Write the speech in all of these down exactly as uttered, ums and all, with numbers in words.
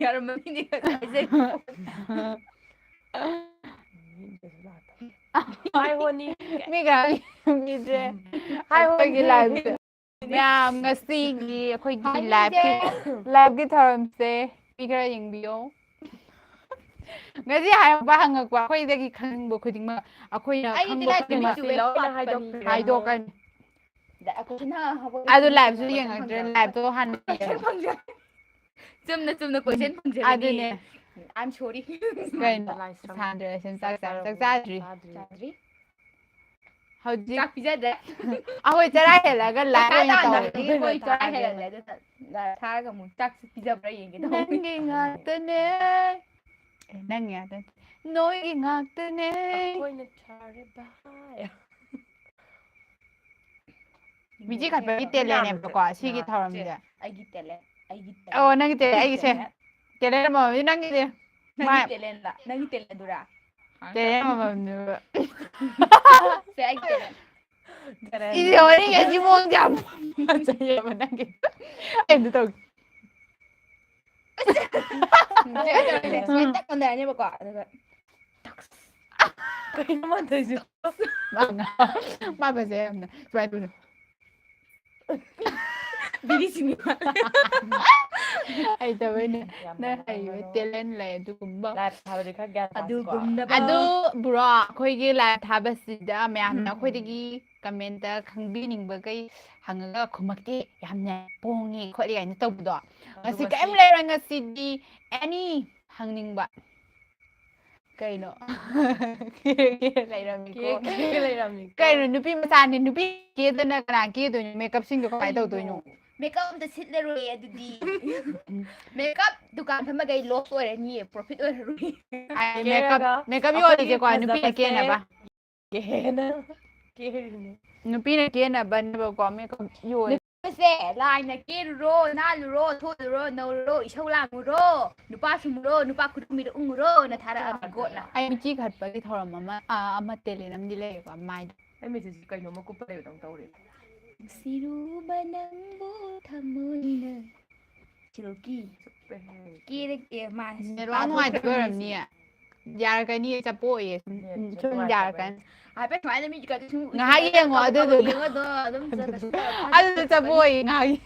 ꯌꯥꯔꯝꯃꯅꯤꯅꯦ ꯉꯁꯥꯏꯁꯦ꯫ ꯍꯥꯏ honey. ꯃꯤꯒ ꯍꯪꯕꯤꯗ꯭ꯔꯦ꯫ ꯍꯥꯏ ꯑꯩꯈꯣꯏꯒꯤ honey. ꯂꯥꯏꯞꯁꯦ꯫ ꯃꯌꯥꯝ, ꯉꯁꯤꯒꯤ ꯑꯩꯈꯣꯏꯒꯤ ꯂꯥꯏꯞꯀꯤ ꯂꯥꯏꯞꯀꯤ ꯊꯧꯔꯝꯁꯦ ꯃꯤ ꯈꯔ ꯌꯦꯡꯕꯤꯌꯣ꯫ ꯉꯁꯤ ꯍꯥꯏꯔꯛꯄ ꯍꯪꯉꯛꯄ ꯑꯩꯈꯣꯏꯗꯒꯤ ꯈꯪꯅꯤꯡꯕ ꯈꯨꯗꯤꯡꯃꯛ ꯑꯩꯈꯣꯏꯅ ꯑꯩꯗꯤ ꯈꯪꯕ ꯂꯥꯏꯞ ꯈꯨꯗꯤꯡꯃꯛ ꯚꯤꯗꯤꯑꯣ ꯂꯣꯏ ꯍꯥꯞꯄꯅꯤ꯫ ꯍꯥꯏꯗꯣꯛꯄꯤꯔꯝꯃꯣ꯫ ꯍꯥꯏꯗꯣꯛꯀꯅꯤ꯫ ꯗ-, question ꯍꯪꯉꯛꯄ ꯑꯗꯨ ꯈꯨꯗꯤꯡꯃꯛ ꯂꯥꯏꯞꯁꯨ question ꯌꯦꯡꯉꯛꯇ꯭ꯔꯦ꯫ ꯐꯪꯖꯕ-, ꯂꯥꯏꯞꯇꯣ ꯍꯥꯟꯅ question ꯐꯪꯖ-, ꯆꯨꯝꯅ ꯆꯨꯝꯅ question ꯐꯪꯖꯔꯗꯤ꯫ ꯑꯗꯨꯅꯦ꯫ I'm sorry꯫ ꯀꯩꯅꯣ? ꯂꯥꯏꯁ꯭ꯔꯝ꯫ ꯁꯥꯟꯗ꯭ꯔꯦ꯫ ꯆꯥꯛ ꯆꯥꯛ ꯆꯥꯔꯦ꯫ ꯆꯥꯛ ꯆꯥꯔꯕꯣ? ꯆꯥꯗ꯭ꯔꯤ꯫ ꯆꯥꯗ꯭ꯔꯤ꯫ ꯆꯥꯗ꯭ꯔꯤ꯫ ꯍꯧꯖꯤꯛ ꯆꯥꯛ ꯄꯤꯖꯗ꯭ꯔꯦ꯫ ꯑꯩꯈꯣꯏ ꯆꯔꯥ ꯍꯦꯜꯂꯒ ꯂꯥꯏꯞ ꯄꯩꯁꯥ ꯑꯣꯏꯅ ꯇꯥꯟꯅꯕ ꯇꯧꯔꯦ꯫ ꯑꯩꯈꯣꯏ ꯆꯔꯥ ꯍꯦꯜꯍꯜꯂꯦ꯫ ꯑꯗꯨꯅ ꯂꯥꯏꯞ ꯊꯥꯔꯒ ꯑꯃꯨꯛ ꯆꯥꯛꯁꯨ ꯄꯤꯖꯕ꯭ꯔꯥ ꯌꯦꯡꯒꯦ ꯇꯧꯕꯅꯤ꯫ ꯅꯪꯒꯤ ꯉꯥꯛꯇꯅꯦ꯫ ꯑꯦ, ꯅꯪꯒꯤ ꯉꯥꯛꯇꯅꯦ꯫ ꯅꯣꯏꯒꯤ ꯉꯥꯛꯇꯅꯦ꯫ ꯑꯩꯈꯣꯏꯅ ꯆꯥꯔꯦ ꯚꯥꯏ꯫ ꯃꯤꯆꯤ ꯈꯠꯄꯒꯤ talent ꯅꯦꯕꯀꯣ ꯁꯤꯒꯤ ꯌꯥꯝꯗ꯭ꯔꯦ꯫ ꯊꯧꯔꯝꯁꯦ꯫ ꯑꯩꯒꯤ talent, ꯑꯩꯒꯤ ꯑꯣ, talent꯫ ꯅꯪꯒꯤ talent, ꯑꯩꯒꯤꯁꯦ꯫ Talent ꯑꯃꯃꯝꯗꯤ ꯅꯪꯒꯤꯗꯤ꯫ ꯅꯪꯒꯤ ꯃꯥ- talent ꯂ? ꯅꯪꯒꯤ talent ꯗꯨꯔꯥ? Talent ꯑꯃꯃꯝꯅꯦꯕ꯫ ꯁꯦ, ꯑꯩꯒꯤ talent꯫ ꯀꯔꯦꯟ꯫ ꯏꯁꯦ ꯋꯥꯔꯤ ꯉꯁꯤ ꯃꯑꯣꯡꯁꯦ ꯌꯥꯝ ꯐꯖꯩꯌꯦꯕ ꯅꯪꯒꯤ꯫ ꯑꯩ ꯑꯝꯇ ꯇꯧꯒꯦ꯫ ꯁꯦ, ꯑꯩ talent ꯁꯦ ꯁꯨꯃꯥꯏꯅ ꯇꯛ ꯇꯧꯅꯔꯅꯦꯕꯀꯣ, ꯑꯗꯨꯒ ꯀꯩꯅꯣ ꯃꯥ ꯇꯧꯔꯤꯁꯦ? ꯃꯥ ꯉꯥꯎ-, ꯃꯥ ꯐꯖꯩ ꯌꯥꯝꯅ꯫ ꯁꯨꯃꯥꯏꯅ ꯇꯧꯅ꯫ ꯕꯤꯔꯤ ꯁꯤꯡꯕꯤ ꯃꯥꯜꯂꯦ꯫ ꯍꯩꯇꯕꯩꯅꯦ꯫ ꯌꯥꯝ ꯅꯪ ꯅꯨꯡꯉꯥꯏ ꯍꯩꯕ ꯃꯔꯣ꯫ talent ꯂꯩ ꯑꯗꯨꯒꯨꯝꯕ꯫ Live ꯊꯥꯕꯗꯤ ꯈꯔ ꯒ꯭ꯌꯥꯟ ꯇꯥꯁꯤꯀꯣ꯫ ꯑꯗꯨꯒꯨꯝꯂꯕ ꯑꯗꯨ ꯕ꯭ꯔꯣ, ꯑꯩꯈꯣꯏꯒꯤ live ꯊꯥꯕꯁꯤꯗ ꯃꯌꯥꯝꯅ ꯎꯝ꯫ ꯑꯩꯈꯣꯏꯗꯒꯤ comment ꯇ ꯈꯪꯕꯤꯅꯤꯡꯕꯈꯩ ꯍꯪꯉꯒ ꯈꯨꯝꯃꯛꯇꯦ, ꯌꯥꯝꯅ ꯄꯣꯡꯉꯦ ꯈꯣꯠꯂꯦ ꯀꯥꯏꯅ ꯇꯧꯕꯗꯣ꯫ ꯑꯗꯨ ꯉꯁꯤ ꯉꯁꯤ ꯀꯔꯤꯝ ꯂꯩꯔꯣꯏ꯫ ꯉꯁꯤꯗꯤ any ꯍꯪꯅꯤꯡꯕ꯫ ꯀꯩꯅꯣ? ꯀꯦ-, ꯀꯦ ꯂꯩꯔꯝꯃꯤꯀꯣ꯫ ꯀꯦ-, ꯀꯦ ꯂꯩꯔꯝꯃꯤꯀꯣ꯫ ꯀꯩꯅꯣ, ꯅꯨꯄꯤ ꯃꯆꯥꯅꯤ, ꯅꯨꯄꯤ ꯀꯦꯗꯅ ꯀꯅꯥ ꯀꯦꯗꯣꯏꯅꯣ? Makeup ꯁꯤꯡꯗꯣ ꯀꯃꯥꯏꯅ ꯇꯧꯗꯣꯏꯅꯣ? Makeup ꯑꯝꯇ ꯁꯤꯠꯂꯔꯣꯏ ꯑꯗꯨꯗꯤ꯫ Makeup ꯗꯨꯀꯥꯟ ꯐꯝꯃꯒꯩ loss ꯑꯣꯏꯔꯅꯤꯌꯦ, profit ꯑꯣꯏꯔꯔꯣꯏ꯫ ꯑꯩ ꯀꯦꯔꯒ makeup, makeup ꯑꯩꯈꯣꯏꯒꯤ ꯌꯣꯜꯂꯤꯁꯦꯀꯣ, ꯅꯨꯄꯤꯅ ꯐꯖꯕꯁꯦ ꯀꯦꯅꯕ꯫ ꯀꯦꯅ ꯀꯦꯔꯤꯅꯦ꯫ ꯅꯨꯄꯤꯅ ꯀꯦꯅꯕꯅꯦꯕꯀꯣ, makeup ꯌꯣꯜꯂꯤ꯫ ꯅꯨꯄꯤꯁꯦ ꯂꯥꯏꯅ ꯀꯦꯔꯨꯔꯣ, ꯅꯥꯜꯂꯨꯔꯣ, ꯊꯣꯛꯂꯨꯔꯣ, ꯅꯧꯔꯨꯔꯣ, ꯏꯁꯧ ꯂꯥꯡꯉꯨꯔꯣ, ꯅꯨꯄꯥ ꯁꯨꯝꯃꯨꯔꯣ, ꯅꯨꯄꯥ ꯈꯨꯗꯨꯝꯕꯤꯗ ꯎꯪꯉꯨꯔꯣꯅ ꯊꯥꯔꯛꯑꯕꯅꯤ ꯒꯣꯠꯅ꯫ ꯑꯩ ꯃꯤꯆꯤ ꯈꯠꯄꯒꯤ ꯊꯧꯔꯝ ꯑꯃ, ꯑꯥ, ꯑꯃ talent ꯑꯃꯗꯤ ꯂꯩꯌꯦꯀꯣ, ꯃꯥꯏꯗ꯫ ꯑꯩ ꯃꯤꯠꯁꯤꯁꯨ ꯀꯩꯅꯣꯝꯃ ꯀꯨꯞꯄ ꯂꯩꯕꯗꯧꯅ ꯇꯧꯔꯦ꯫ ꯅꯨꯡꯁꯤꯔꯨꯕ ꯅꯪꯕꯨ ꯊꯃꯣꯏꯅ ꯁꯤꯜꯀꯤ꯫ ꯀꯦꯗ ꯀꯦ ꯃꯥ ꯅꯦꯠꯋꯥꯛ ꯅꯨꯡꯉꯥꯏꯇꯕ ꯑꯣꯏꯔꯝꯅꯤꯌꯦ꯫ ꯌꯥꯔꯛꯀꯅꯤ, ꯆꯠꯄꯣꯛꯏꯌꯦ꯫ ꯁꯨꯝ ꯅꯦꯠꯁꯦ ꯁꯨꯝ ꯅꯨꯡꯉꯥꯏꯇꯕ ꯌꯥꯔꯛꯀꯅꯤ꯫ ꯍꯥꯏꯐꯦꯠ ꯁꯨꯃꯥꯏꯅ ꯃꯤ ꯀꯩꯅꯣ ꯁꯨꯝ ꯉꯥꯏꯍꯥꯛ ꯌꯦꯡꯉꯣ ꯑꯗꯨꯗꯨꯒ꯫ ꯌꯦꯡꯉꯣ ꯑꯗꯣ ꯑꯗꯨꯝ ꯆꯠꯂꯁꯤ꯫ ꯑꯗꯨꯗ ꯆꯠꯄꯣꯛꯏ ꯉꯥꯏꯍꯥꯛ꯫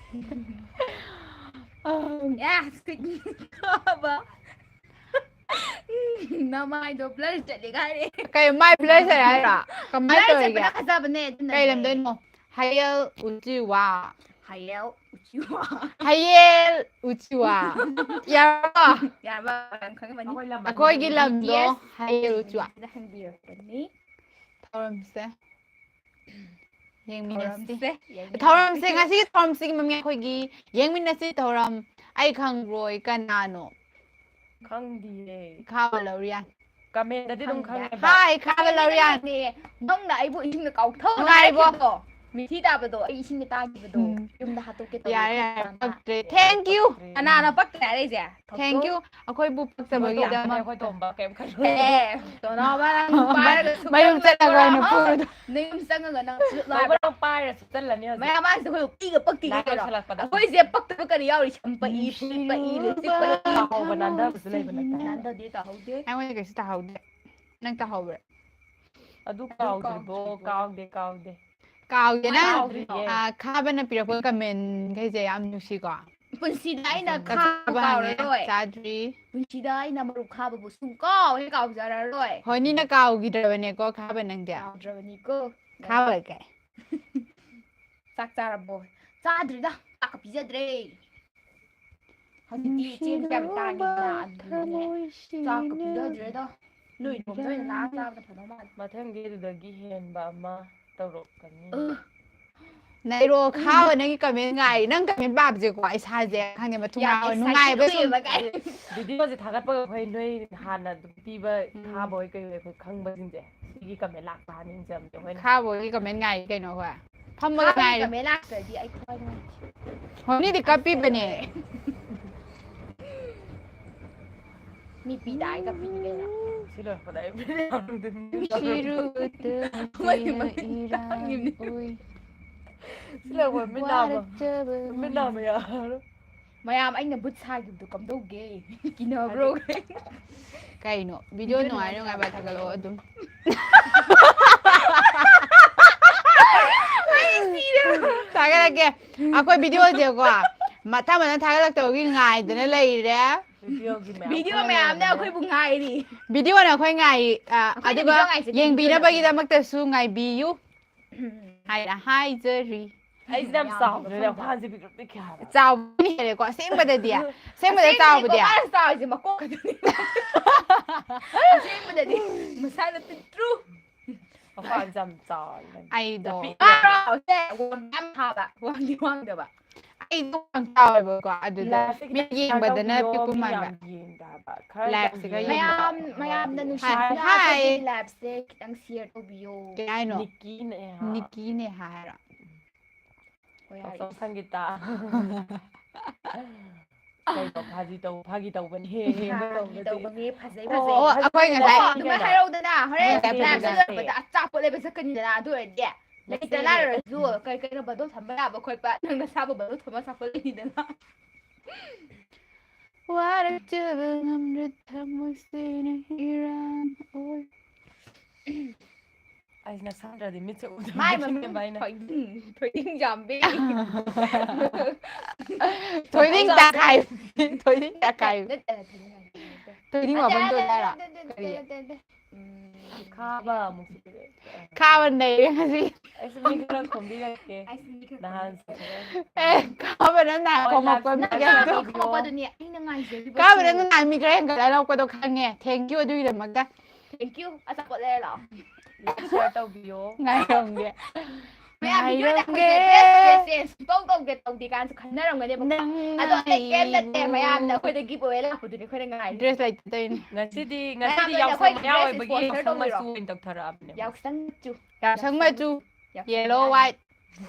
ꯌꯥ ꯁ꯭ꯀ꯭ꯔꯤꯟ ꯀꯥꯕ꯫ ꯅꯃꯥꯏꯗꯣ ꯕ꯭ꯂꯔ ꯆꯠꯂꯦ ꯍꯥꯏꯔꯦ꯫ ꯀꯩ ꯃꯥꯏ ꯕ꯭ꯂꯔ ꯆꯠꯂꯦ ꯍꯥꯏꯔꯣ? ꯀꯃꯥꯏꯅ ꯕ꯭ꯂꯔ ꯇꯧꯔꯤꯒꯦ? ꯆꯠꯄꯅ ꯐꯖꯕꯅꯦ ꯑꯗꯨꯅꯅꯦ꯫ ꯀꯩ ꯂꯝꯗꯩꯅꯣ? ꯍꯌꯦꯜ ꯎꯆꯤꯋꯥ꯫ ꯍꯌꯦꯜ ꯎꯆꯤꯋꯥ꯫ ꯍꯌꯦꯜ ꯎꯆꯤꯋꯥ꯫ ꯌꯥꯔꯕꯣ? ꯌꯥꯔꯕ? ꯌꯥꯝ ꯈꯪꯉꯝꯃꯅꯤ꯫ ꯑꯩꯈꯣꯏ ꯂꯝ ꯑꯩꯈꯣꯏꯒꯤ ꯂꯝꯗꯣ Yes. ꯍꯌꯦꯜ ꯎꯆꯤꯋꯥ꯫ ꯁꯤꯗ ꯍꯟꯕꯤꯔꯛꯄꯅꯤ꯫ ꯊꯧꯔꯝꯁꯦ ꯌꯦꯡꯃꯤꯟꯅꯁꯤ꯫ ꯊꯧꯔꯝꯁꯦ ꯌꯦꯡꯃꯤꯟꯅꯁꯤ꯫ ꯊꯧꯔꯝꯁꯦ ꯉꯁꯤꯒꯤ ꯊꯧꯔꯝꯁꯤꯒꯤ ꯃꯃꯤꯡ ꯑꯩꯈꯣꯏꯒꯤ ꯌꯦꯡꯃꯤꯟꯅꯁꯤ ꯊꯧꯔꯝ꯫ ꯑꯩ ꯈꯪꯕ꯭ꯔꯣꯏ ꯀꯅꯥꯅꯣ? ꯈꯪꯗꯤꯌꯦ꯫ ꯈꯥꯕ ꯂꯧꯔꯤꯌꯥ꯫ ꯀꯃꯦꯟꯗꯗꯤ ꯑꯗꯨꯝ ꯈꯪꯗꯦ꯫ ꯈꯪꯉꯦꯕ꯫ ꯍꯥꯏ ꯈꯥꯕ ꯂꯧꯔꯤꯌꯥ꯫ ꯅꯪꯅ ꯑꯩꯕꯨ ꯏꯁꯤꯡꯗ ꯀꯥꯎꯊꯧ ꯅꯨꯡꯉꯥꯏꯔꯤꯕꯣ? ꯍꯥꯏꯔꯛꯈꯤꯕꯗꯣ꯫ ꯃꯤꯊꯤ ꯇꯥꯕꯗꯣ ꯑꯩ ꯏꯁꯤꯡꯗ ꯇꯥꯈꯤꯕꯗꯣ꯫ ꯎꯝ꯫ ꯌꯨꯝꯗ ꯍꯥꯠꯇꯣꯛꯀꯦ ꯇꯧꯔꯦ꯫ ꯌꯥꯔꯦ ꯌꯥꯔꯦ ꯃꯥꯅ꯫ ꯄꯛꯇ꯭ꯔꯦ꯫ Thank you꯫ ꯀꯅꯥꯅ ꯄꯛꯇ꯭ꯔꯦ ꯍꯥꯏꯔꯛꯏꯁꯦ? Thank you꯫ ꯑꯩꯈꯣꯏꯕꯨ ꯄꯛꯇꯕꯅꯦ ꯄꯛꯆꯕꯒꯤꯗꯃꯛ꯫ ꯑꯩꯈꯣꯏ ꯇꯣꯝꯕ ꯀꯩꯝ ꯈꯜꯂꯨ꯫ ꯑꯦ, ꯇꯣꯅꯥꯎꯕ ꯅꯪ ꯄꯥꯏꯔꯒ ꯁꯨꯛ ꯃꯌꯨꯝ ꯆꯠꯂꯒ ꯑꯣꯏꯅ ꯂꯥꯛꯑꯣ꯫ ꯄꯨꯔꯗꯣ꯫ ꯅꯌꯨꯝ ꯆꯪꯉꯒ ꯅꯪ ꯁꯨꯛ ꯇꯣꯝꯕ ꯂꯥꯛꯑꯣ꯫ ꯅꯪ ꯄꯥꯏꯔ ꯆꯠꯂꯅꯤ ꯍꯧꯖꯤꯛ꯫ ꯃꯌꯥꯝ ꯃꯥꯡꯁꯤꯗ ꯑꯩꯈꯣꯏ ꯎꯛꯏꯒ ꯄꯛꯇꯤꯒ ꯂꯥꯏꯔꯤꯛ ꯀꯩꯅꯣ꯫ ꯂꯣꯏꯁꯤꯜꯂꯛꯄꯗ꯫ ꯑꯩꯈꯣꯏꯁꯦ ꯄꯛꯇꯕ ꯀꯔꯤ ꯌꯥꯎꯔꯤ? ꯁꯝ ꯄꯛꯏ, ꯐꯨꯔꯤꯠ ꯄꯛꯏ, ꯂꯤꯞꯁꯇꯤꯛ ꯄꯛꯏ꯫ ꯇꯥꯍꯧꯕ ꯅꯥꯟꯗꯕꯁꯨ ꯂꯩꯕ ꯅꯠꯇꯦ꯫ ꯅꯥꯟꯗꯗꯦ, ꯇꯥꯍꯧꯗꯦ꯫ ꯑꯩꯉꯣꯟꯗ ꯀꯩꯁꯨ ꯇꯥꯍꯧꯗꯦ꯫ ꯅꯪ ꯇꯥꯍꯧꯕ꯭ꯔꯥ? ꯑꯗꯨ ꯀꯥꯎꯗ꯭ꯔꯤꯕꯣ? ꯀꯥꯎꯗꯦ, ꯀꯥꯎꯗꯦ꯫ ꯀꯥꯎꯗꯦ ꯅꯪ꯫ ꯀꯥꯎꯗ꯭ꯔꯤꯌꯦ꯫ ꯑ, ꯈꯥꯕꯅ ꯄꯤꯔꯛꯄ ꯀꯃꯦꯟꯈꯩꯁꯦ ꯌꯥꯝ ꯅꯨꯡꯁꯤꯀꯣ꯫ ꯄꯨꯟꯁꯤꯗ ꯑꯩꯅ ꯆꯥꯛ ꯈꯥꯕ ꯆꯥꯕ ꯍꯪꯉꯦ, ꯀꯥꯎꯔꯔꯣꯏ꯫ ꯆꯥꯗ꯭ꯔꯤ꯫ ꯄꯨꯟꯁꯤꯗ ꯑꯩꯅ ꯃꯔꯨꯞ ꯈꯥꯕꯕꯨ ꯁꯨꯡ ꯀꯥꯎ ꯍꯦꯛ ꯀꯥꯎꯖꯔꯔꯣꯏ꯫ ꯍꯣꯏ, ꯅꯤꯅ ꯀꯥꯎꯈꯤꯗ꯭ꯔꯕꯅꯦꯀꯣ ꯈꯥꯕ ꯅꯪꯗꯤ꯫ ꯀꯥꯎꯗ꯭ꯔꯕꯅꯤꯀꯣ꯫ ꯈꯥꯕ ꯀꯩ? ꯆꯥꯛ ꯆꯥꯔꯕꯣ? ꯆꯥꯗ꯭ꯔꯤꯗ, ꯆꯥꯛꯀ ꯄꯤꯖꯗ꯭ꯔꯦ꯫ ꯍꯧꯖꯤꯛꯇꯤ ꯆꯦꯡꯁꯨ ꯌꯥꯝ ꯇꯥꯡꯉꯤꯗꯅ, ꯑꯗꯨꯗꯨꯅꯅꯦ꯫ ꯆꯥꯛꯀ ꯄꯤꯖꯗ꯭ꯔꯦꯗ꯫ ꯅꯣꯏ ꯏꯇꯣꯝꯗ ꯑꯣꯏꯅ ꯂꯥꯛꯑ ꯆꯥꯕꯅ ꯐꯗꯧ ꯃꯥꯜꯂꯦ꯫ ꯃꯊꯪꯗꯤ ꯑꯗꯨꯗꯒꯤ ꯍꯦꯟꯕ ꯑꯃ ꯇꯧꯔꯛꯀꯅꯤ꯫ ꯑ, ꯅꯩꯔꯣ ꯈꯥꯕ ꯅꯪꯒꯤ ꯀꯃꯦꯟ ꯉꯥꯏ꯫ ꯅꯪ ꯀꯃꯦꯟ ꯄꯥꯕꯁꯦꯀꯣ ꯏꯁꯥꯁꯦ ꯈꯪꯗꯦ ꯃꯊꯨꯝ ꯌꯥꯝ ꯃꯔꯥꯡ ꯑꯣꯏ ꯅꯨꯡꯉꯥꯏꯕ ꯁꯨꯝ꯫ excited ꯑꯣꯏꯌꯦꯕ ꯀꯥꯏ꯫ ꯚꯤꯗꯤꯑꯣꯁꯦ ꯊꯥꯒꯠꯄꯒ ꯑꯩꯈꯣꯏ ꯅꯣꯏ ꯍꯥꯟꯅ ꯑꯗꯨꯝ ꯄꯤꯕ ꯎꯝ꯫ ꯈꯥꯕ ꯍꯣꯏ ꯀꯩ ꯍꯣꯏ ꯑꯩꯈꯣꯏ ꯈꯪꯕꯁꯤꯡꯁꯦ ꯁꯤꯒꯤ ꯀꯃꯦꯟ ꯂꯥꯛꯄ ꯍꯥꯟꯅ ꯌꯦꯡꯖꯕꯗꯣ ꯑꯩꯈꯣꯏꯅ꯫ ꯈꯥꯕ ꯍꯣꯏꯒꯤ ꯀꯃꯦꯟ ꯉꯥꯏ ꯀꯩꯅꯣ ꯑꯩꯈꯣꯏ꯫ ꯐꯝꯃꯒ ꯈꯥꯕꯒꯤ ꯉꯥꯏꯔꯦ꯫ ꯀꯃꯦꯟ ꯂꯥꯛꯇ꯭ꯔꯗꯤ ꯑꯩ ꯊꯋꯥꯏ ꯅꯨꯡꯉꯥꯏꯇꯦ꯫ ꯍꯣꯅꯤꯗꯤ ꯀꯞꯄꯤꯕꯅꯦ꯫ ꯃꯤ ꯄꯤ ꯇꯥꯏꯒ ꯄꯤꯅꯤ ꯀꯩꯅꯣ꯫ ꯁꯤ ꯂꯣꯏꯔꯛꯄꯗ ꯑꯩ ꯃꯤꯠ ꯌꯥꯝ ꯅꯨꯡꯗꯤ ꯁꯤꯔꯨ ꯎꯠꯇꯨ ꯃꯣꯏꯗꯤ ꯅꯨꯡꯁꯤꯅ ꯃꯃꯤꯠ ꯏꯔꯥꯡ ꯇꯥꯡꯉꯤꯕꯅꯦ꯫ ꯎꯏ꯫ ꯁꯤ ꯂꯣꯏꯔꯛꯄꯗ ꯃꯤꯠ ꯅꯥꯕ꯫ ꯋꯥꯔꯛꯆꯕ ꯃꯤꯠ ꯅꯥꯕ ꯌꯥꯔꯣꯏ꯫ ꯃꯌꯥꯝ ꯑꯩꯅ ꯕꯨꯠ ꯁꯥꯈꯤꯕꯗꯣ ꯀꯝꯗꯧꯒꯦ? ꯀꯤꯅꯕ꯭ꯔꯣ? ꯀꯩꯅꯣ? ꯚꯤꯗꯤꯑꯣ ꯅꯨꯡꯉꯥꯏ ꯅꯨꯡꯉꯥꯏꯕ ꯊꯥꯒꯠꯂꯛꯑꯣ ꯑꯗꯨꯝ꯫ ꯊꯥꯒꯠꯂꯛꯀꯦ꯫ ꯑꯩꯈꯣꯏ ꯚꯤꯗꯤꯑꯣꯁꯦꯀꯣ, ꯃꯊꯪ ꯃꯊꯪ ꯊꯥꯒꯠꯂꯛꯇꯕꯒꯤ ꯉꯥꯏꯗꯅ ꯂꯩꯔꯦ꯫ ꯚꯤꯗꯤꯑꯣꯒꯤ ꯃꯌꯥꯝ ꯚꯤꯗꯤꯑꯣ ꯈꯜꯂ ꯃꯌꯥꯝꯅ ꯂꯩꯔꯕꯅꯤꯅ꯫ ꯑꯩꯈꯣꯏꯕꯨ ꯉꯥꯏꯔꯤ꯫ ꯚꯤꯗꯤꯑꯣꯅ ꯑꯩꯈꯣꯏ ꯉꯥꯏꯔꯤ, ꯑ, ꯑꯩꯈꯣꯏꯅ ꯑꯗꯨꯒ ꯚꯤꯗꯤꯑꯣ ꯉꯥꯏꯖꯒꯦ, ꯌꯦꯡꯕꯤꯅꯕꯒꯤꯗꯃꯛꯇꯁꯨ ꯉꯥꯏꯕꯤꯌꯨ ꯍꯥꯏꯅ ꯍꯥꯏꯖꯔꯤ꯫ ꯑꯩꯁꯤꯅ ꯌꯥꯝ ꯆꯥꯎꯕꯅꯤꯅ ꯃꯐꯝꯗ꯫ ꯃꯈꯥꯁꯦ ꯄꯤꯛꯇ꯭ꯔꯨ ꯄꯤꯛꯈ꯭ꯔꯦ ꯍꯥꯏꯕ꯫ ꯆꯥꯎꯕꯅ ꯍꯦꯜꯂꯦꯀꯣ, ꯑꯁꯦꯡꯕꯗꯗꯤ꯫ ꯑꯁꯦꯡꯕꯗ ꯑꯁꯦꯡꯕꯗꯤꯀꯣ ꯆꯥꯎꯕꯗꯤ꯫ ꯃꯥꯅ ꯆꯥꯎꯔꯤꯁꯦ ꯃꯀꯣꯛ ꯈꯛꯇꯅꯤ꯫ ꯑꯁꯦꯡꯕꯗꯗꯤ ꯃꯁꯥꯅ ꯄꯤꯛꯇ꯭ꯔꯨ꯫ ꯃꯄꯥꯟꯁꯦ ꯌꯥꯝ ꯆꯥꯎꯔꯦ꯫ ꯑꯩꯗꯣ꯫ ꯌꯥꯝ ꯄꯤꯛꯑꯦ꯫ ꯋꯥꯡꯗꯤ ꯌꯥꯝ ꯊꯥꯕ, ꯋꯥꯡꯗꯤ ꯋꯥꯡꯗꯕ꯫ ꯑꯩꯗꯣ ꯌꯥꯝ ꯆꯥꯎꯋꯦꯕꯀꯣ, ꯑꯗꯨꯗ ꯂꯥꯏꯐꯁꯦ ꯃꯤ ꯈꯤꯇꯪ ꯌꯦꯡꯕꯗꯅ ꯇꯧꯕꯤꯌꯣ, ꯄꯤꯛꯄ ꯃꯤ ꯃꯥꯟꯕ꯫ ꯌꯥꯝ ꯌꯦꯡꯗꯦ ꯍꯥꯏꯕ꯫ ꯈꯔ ꯂꯥꯏꯐꯁꯤꯒ ꯌꯥꯝ ꯌꯦꯡꯕꯗ꯫ ꯃꯌꯥꯝ, ꯃꯌꯥꯝꯅ ꯍꯥꯏ, ꯅꯨꯡꯁꯤꯕꯤꯅ ꯍꯥꯏ꯫ ꯑꯩꯈꯣꯏꯒꯤ ꯂꯥꯏꯐꯁꯦ ꯈꯤꯇꯪ ꯁꯤꯌꯔ ꯇꯧꯕꯤꯌꯣ꯫ ꯀꯩ ꯍꯥꯏꯅꯣ? ꯅꯤꯛꯀꯤꯅꯦ ꯍꯥꯏ꯫ ꯅꯤꯛꯀꯤꯅꯦ ꯍꯥꯏꯔꯣ? ꯍꯣꯏ, ꯌꯥꯔꯦ꯫ ꯇꯥꯆꯧ ꯁꯪꯒꯤꯇꯥ꯫ ꯀꯩꯅꯣ, ꯐꯥꯒꯤ ꯇꯧ-, ꯐꯥꯒꯤ ꯇꯧꯕꯅꯦ꯫ ꯐꯥꯒꯤ ꯇꯧꯕꯅꯦ, ꯐꯖꯩ, ꯑꯣ, ꯐꯖꯩ꯫ ꯑꯣ, ꯑꯩꯈꯣꯏ ꯉꯁꯥꯏ ꯑꯣ, ꯑꯗꯨꯃꯥꯏ ꯍꯥꯏꯔꯧꯗꯅ, ꯍꯣꯔꯦꯟ ꯉꯁꯥꯏ ꯂꯥꯏꯐꯁꯦ ꯐꯖꯩ꯫ ꯂꯣꯏꯔꯛꯄꯗ ꯑꯆꯥꯄꯣꯠ ꯂꯩꯕ ꯆꯠꯀꯅꯤꯗꯅ, ꯑꯗꯨ ꯑꯣꯏꯔꯗꯤ ꯂꯩꯇ ꯂꯥꯏꯔꯔꯁꯨ ꯀꯩ ꯀꯩꯅꯣ ꯕꯟꯗꯜ ꯊꯝꯕ ꯌꯥꯕ ꯈꯣꯠꯄ, ꯅꯪ ꯅꯁꯥꯕꯨ ꯕꯟꯗꯜ ꯊꯝꯕ ꯑꯆꯥꯄꯣꯠ ꯂꯩꯅꯤꯗꯅ꯫ ꯋꯥꯔꯛꯆꯕ ꯉꯝꯗ꯭ꯔꯦ ꯊꯃꯣꯏꯁꯤꯅ ꯏꯔꯥꯡ ꯑꯣꯏ꯫ ꯑꯩ ꯅꯛꯁꯟꯗ꯭ꯔꯗꯤ ꯃꯤꯠꯁꯦ ꯎꯗꯕ ꯃꯥꯏ ꯃꯃꯤꯡ ꯀꯤꯅꯦꯕ ꯑꯩꯅ꯫ ꯊꯣꯏꯗꯤꯡ, ꯊꯣꯏꯗꯤꯡ ꯆꯥꯝꯕꯤ꯫ ꯊꯣꯏꯗꯤꯡ ꯆꯥꯝꯕꯤ꯫ ꯇꯛꯈꯥꯏ꯫ ꯊꯣꯏꯗꯤꯡ ꯅꯠꯇꯦ, ꯇꯛꯈꯥꯏ꯫ ꯅꯠꯇꯦ, ꯊꯣꯏꯗꯤꯡ ꯆꯥꯝꯕꯤ꯫ ꯊꯣꯏꯗꯤꯡ ꯅꯠꯇꯦ, ꯋꯥꯐꯝ ꯅꯠꯇꯦ, ꯊꯣꯛꯂꯛꯑꯔꯣ? ꯅꯠꯇꯦ, ꯅꯠꯇꯦ, ꯀꯔꯤ? ꯅꯠꯇꯦ, ꯅꯠꯇꯦ, ꯅꯠꯇꯦ꯫ ꯎꯝ, ꯈꯥꯕ ꯑꯃꯨꯛ ꯈꯥꯕ ꯅꯩꯔꯦ ꯉꯁꯤ꯫ ꯑꯩꯁꯨ ꯃꯤ ꯈꯔ ꯈꯣꯝꯕꯤꯔꯛꯀꯦ꯫ ꯑꯩꯁꯨ ꯃꯤ ꯈꯔ ꯅꯍꯥꯟ ꯈꯣꯝꯕꯤꯔꯛꯀꯦ꯫ ꯑꯦ, ꯈꯥꯕꯅ ꯅꯍꯥꯟ ꯍꯣꯏ, ꯈꯣꯝꯃꯛꯄ ꯂꯥꯛꯑꯣ, ꯃꯤꯒꯤ ꯂꯥꯛꯑꯣ, ꯑꯗꯨ꯫ ꯂꯥꯛꯑꯣ, ꯑꯗꯨꯅꯤ ꯑꯩꯅ ꯉꯥꯏꯖꯔꯤꯕꯁꯨ꯫ ꯈꯥꯕꯅ ꯅꯍꯥꯟ ꯃꯤ ꯈꯔ ꯍꯦꯟꯒꯠꯂ ꯂꯧꯔꯛꯄꯗꯣ ꯈꯪꯉꯦ꯫ Thank you ꯑꯗꯨꯒꯤꯗꯃꯛꯇ꯫ Thank you꯫ ꯑꯆꯥꯄꯣꯠ ꯂꯩꯔ ꯂꯥꯛꯑꯣ꯫ Like, share ꯇꯧꯕꯤꯌꯣ꯫ ꯉꯥꯏꯔꯝꯒꯦ꯫ ꯃꯌꯥꯝ ꯚꯤꯗꯤꯑꯣꯗ ꯑꯩꯈꯣꯏꯁꯦ ꯉꯥꯏꯔꯝꯒꯦ꯫ Dress, dress change ꯁꯨꯡꯇꯧ ꯇꯧꯗꯦ, ꯇꯧꯗꯦ ꯀꯥꯏꯅꯁꯨ ꯈꯟꯅꯔꯝꯒꯅꯦꯕꯀꯣ꯫ ꯅꯪ ꯑꯗꯣ ꯑꯇꯩ ꯀꯩꯝ ꯅꯠꯇꯦ, ꯉꯥꯏꯔꯤꯕ꯫ ꯃꯌꯥꯝꯅ ꯑꯩꯈꯣꯏꯗ give away ꯂꯥꯛꯄꯗꯨꯅꯦ ꯑꯩꯈꯣꯏꯅ ꯉꯥꯏꯔꯤꯁꯦ꯫ Dress ꯂꯩꯇ ꯇꯧꯔꯤꯅꯦ꯫ ꯉꯁꯤꯗꯤ, ꯉꯁꯤꯗꯤ ꯃꯌꯥꯝꯅ ꯌꯥꯎꯁꯪ ꯑꯩꯈꯣꯏꯒꯤ ꯃꯌꯥ dress ꯑꯣꯏꯕꯒꯤ sponsor ꯌꯥꯎꯁꯪ ꯃꯆꯨ ꯇꯧꯕꯤꯔꯣ꯫ ꯑꯣꯏꯅ ꯇꯧꯊꯔꯛꯑꯕꯅꯦ꯫ ꯌꯥꯎꯁꯪ ꯃꯆꯨ꯫ ꯌꯥꯎꯁꯪ ꯃꯆꯨ꯫ ꯌꯥꯎꯁꯪ ꯌꯦꯜꯂꯣ, ꯃꯆꯨ꯫ ꯋꯥꯏꯠ꯫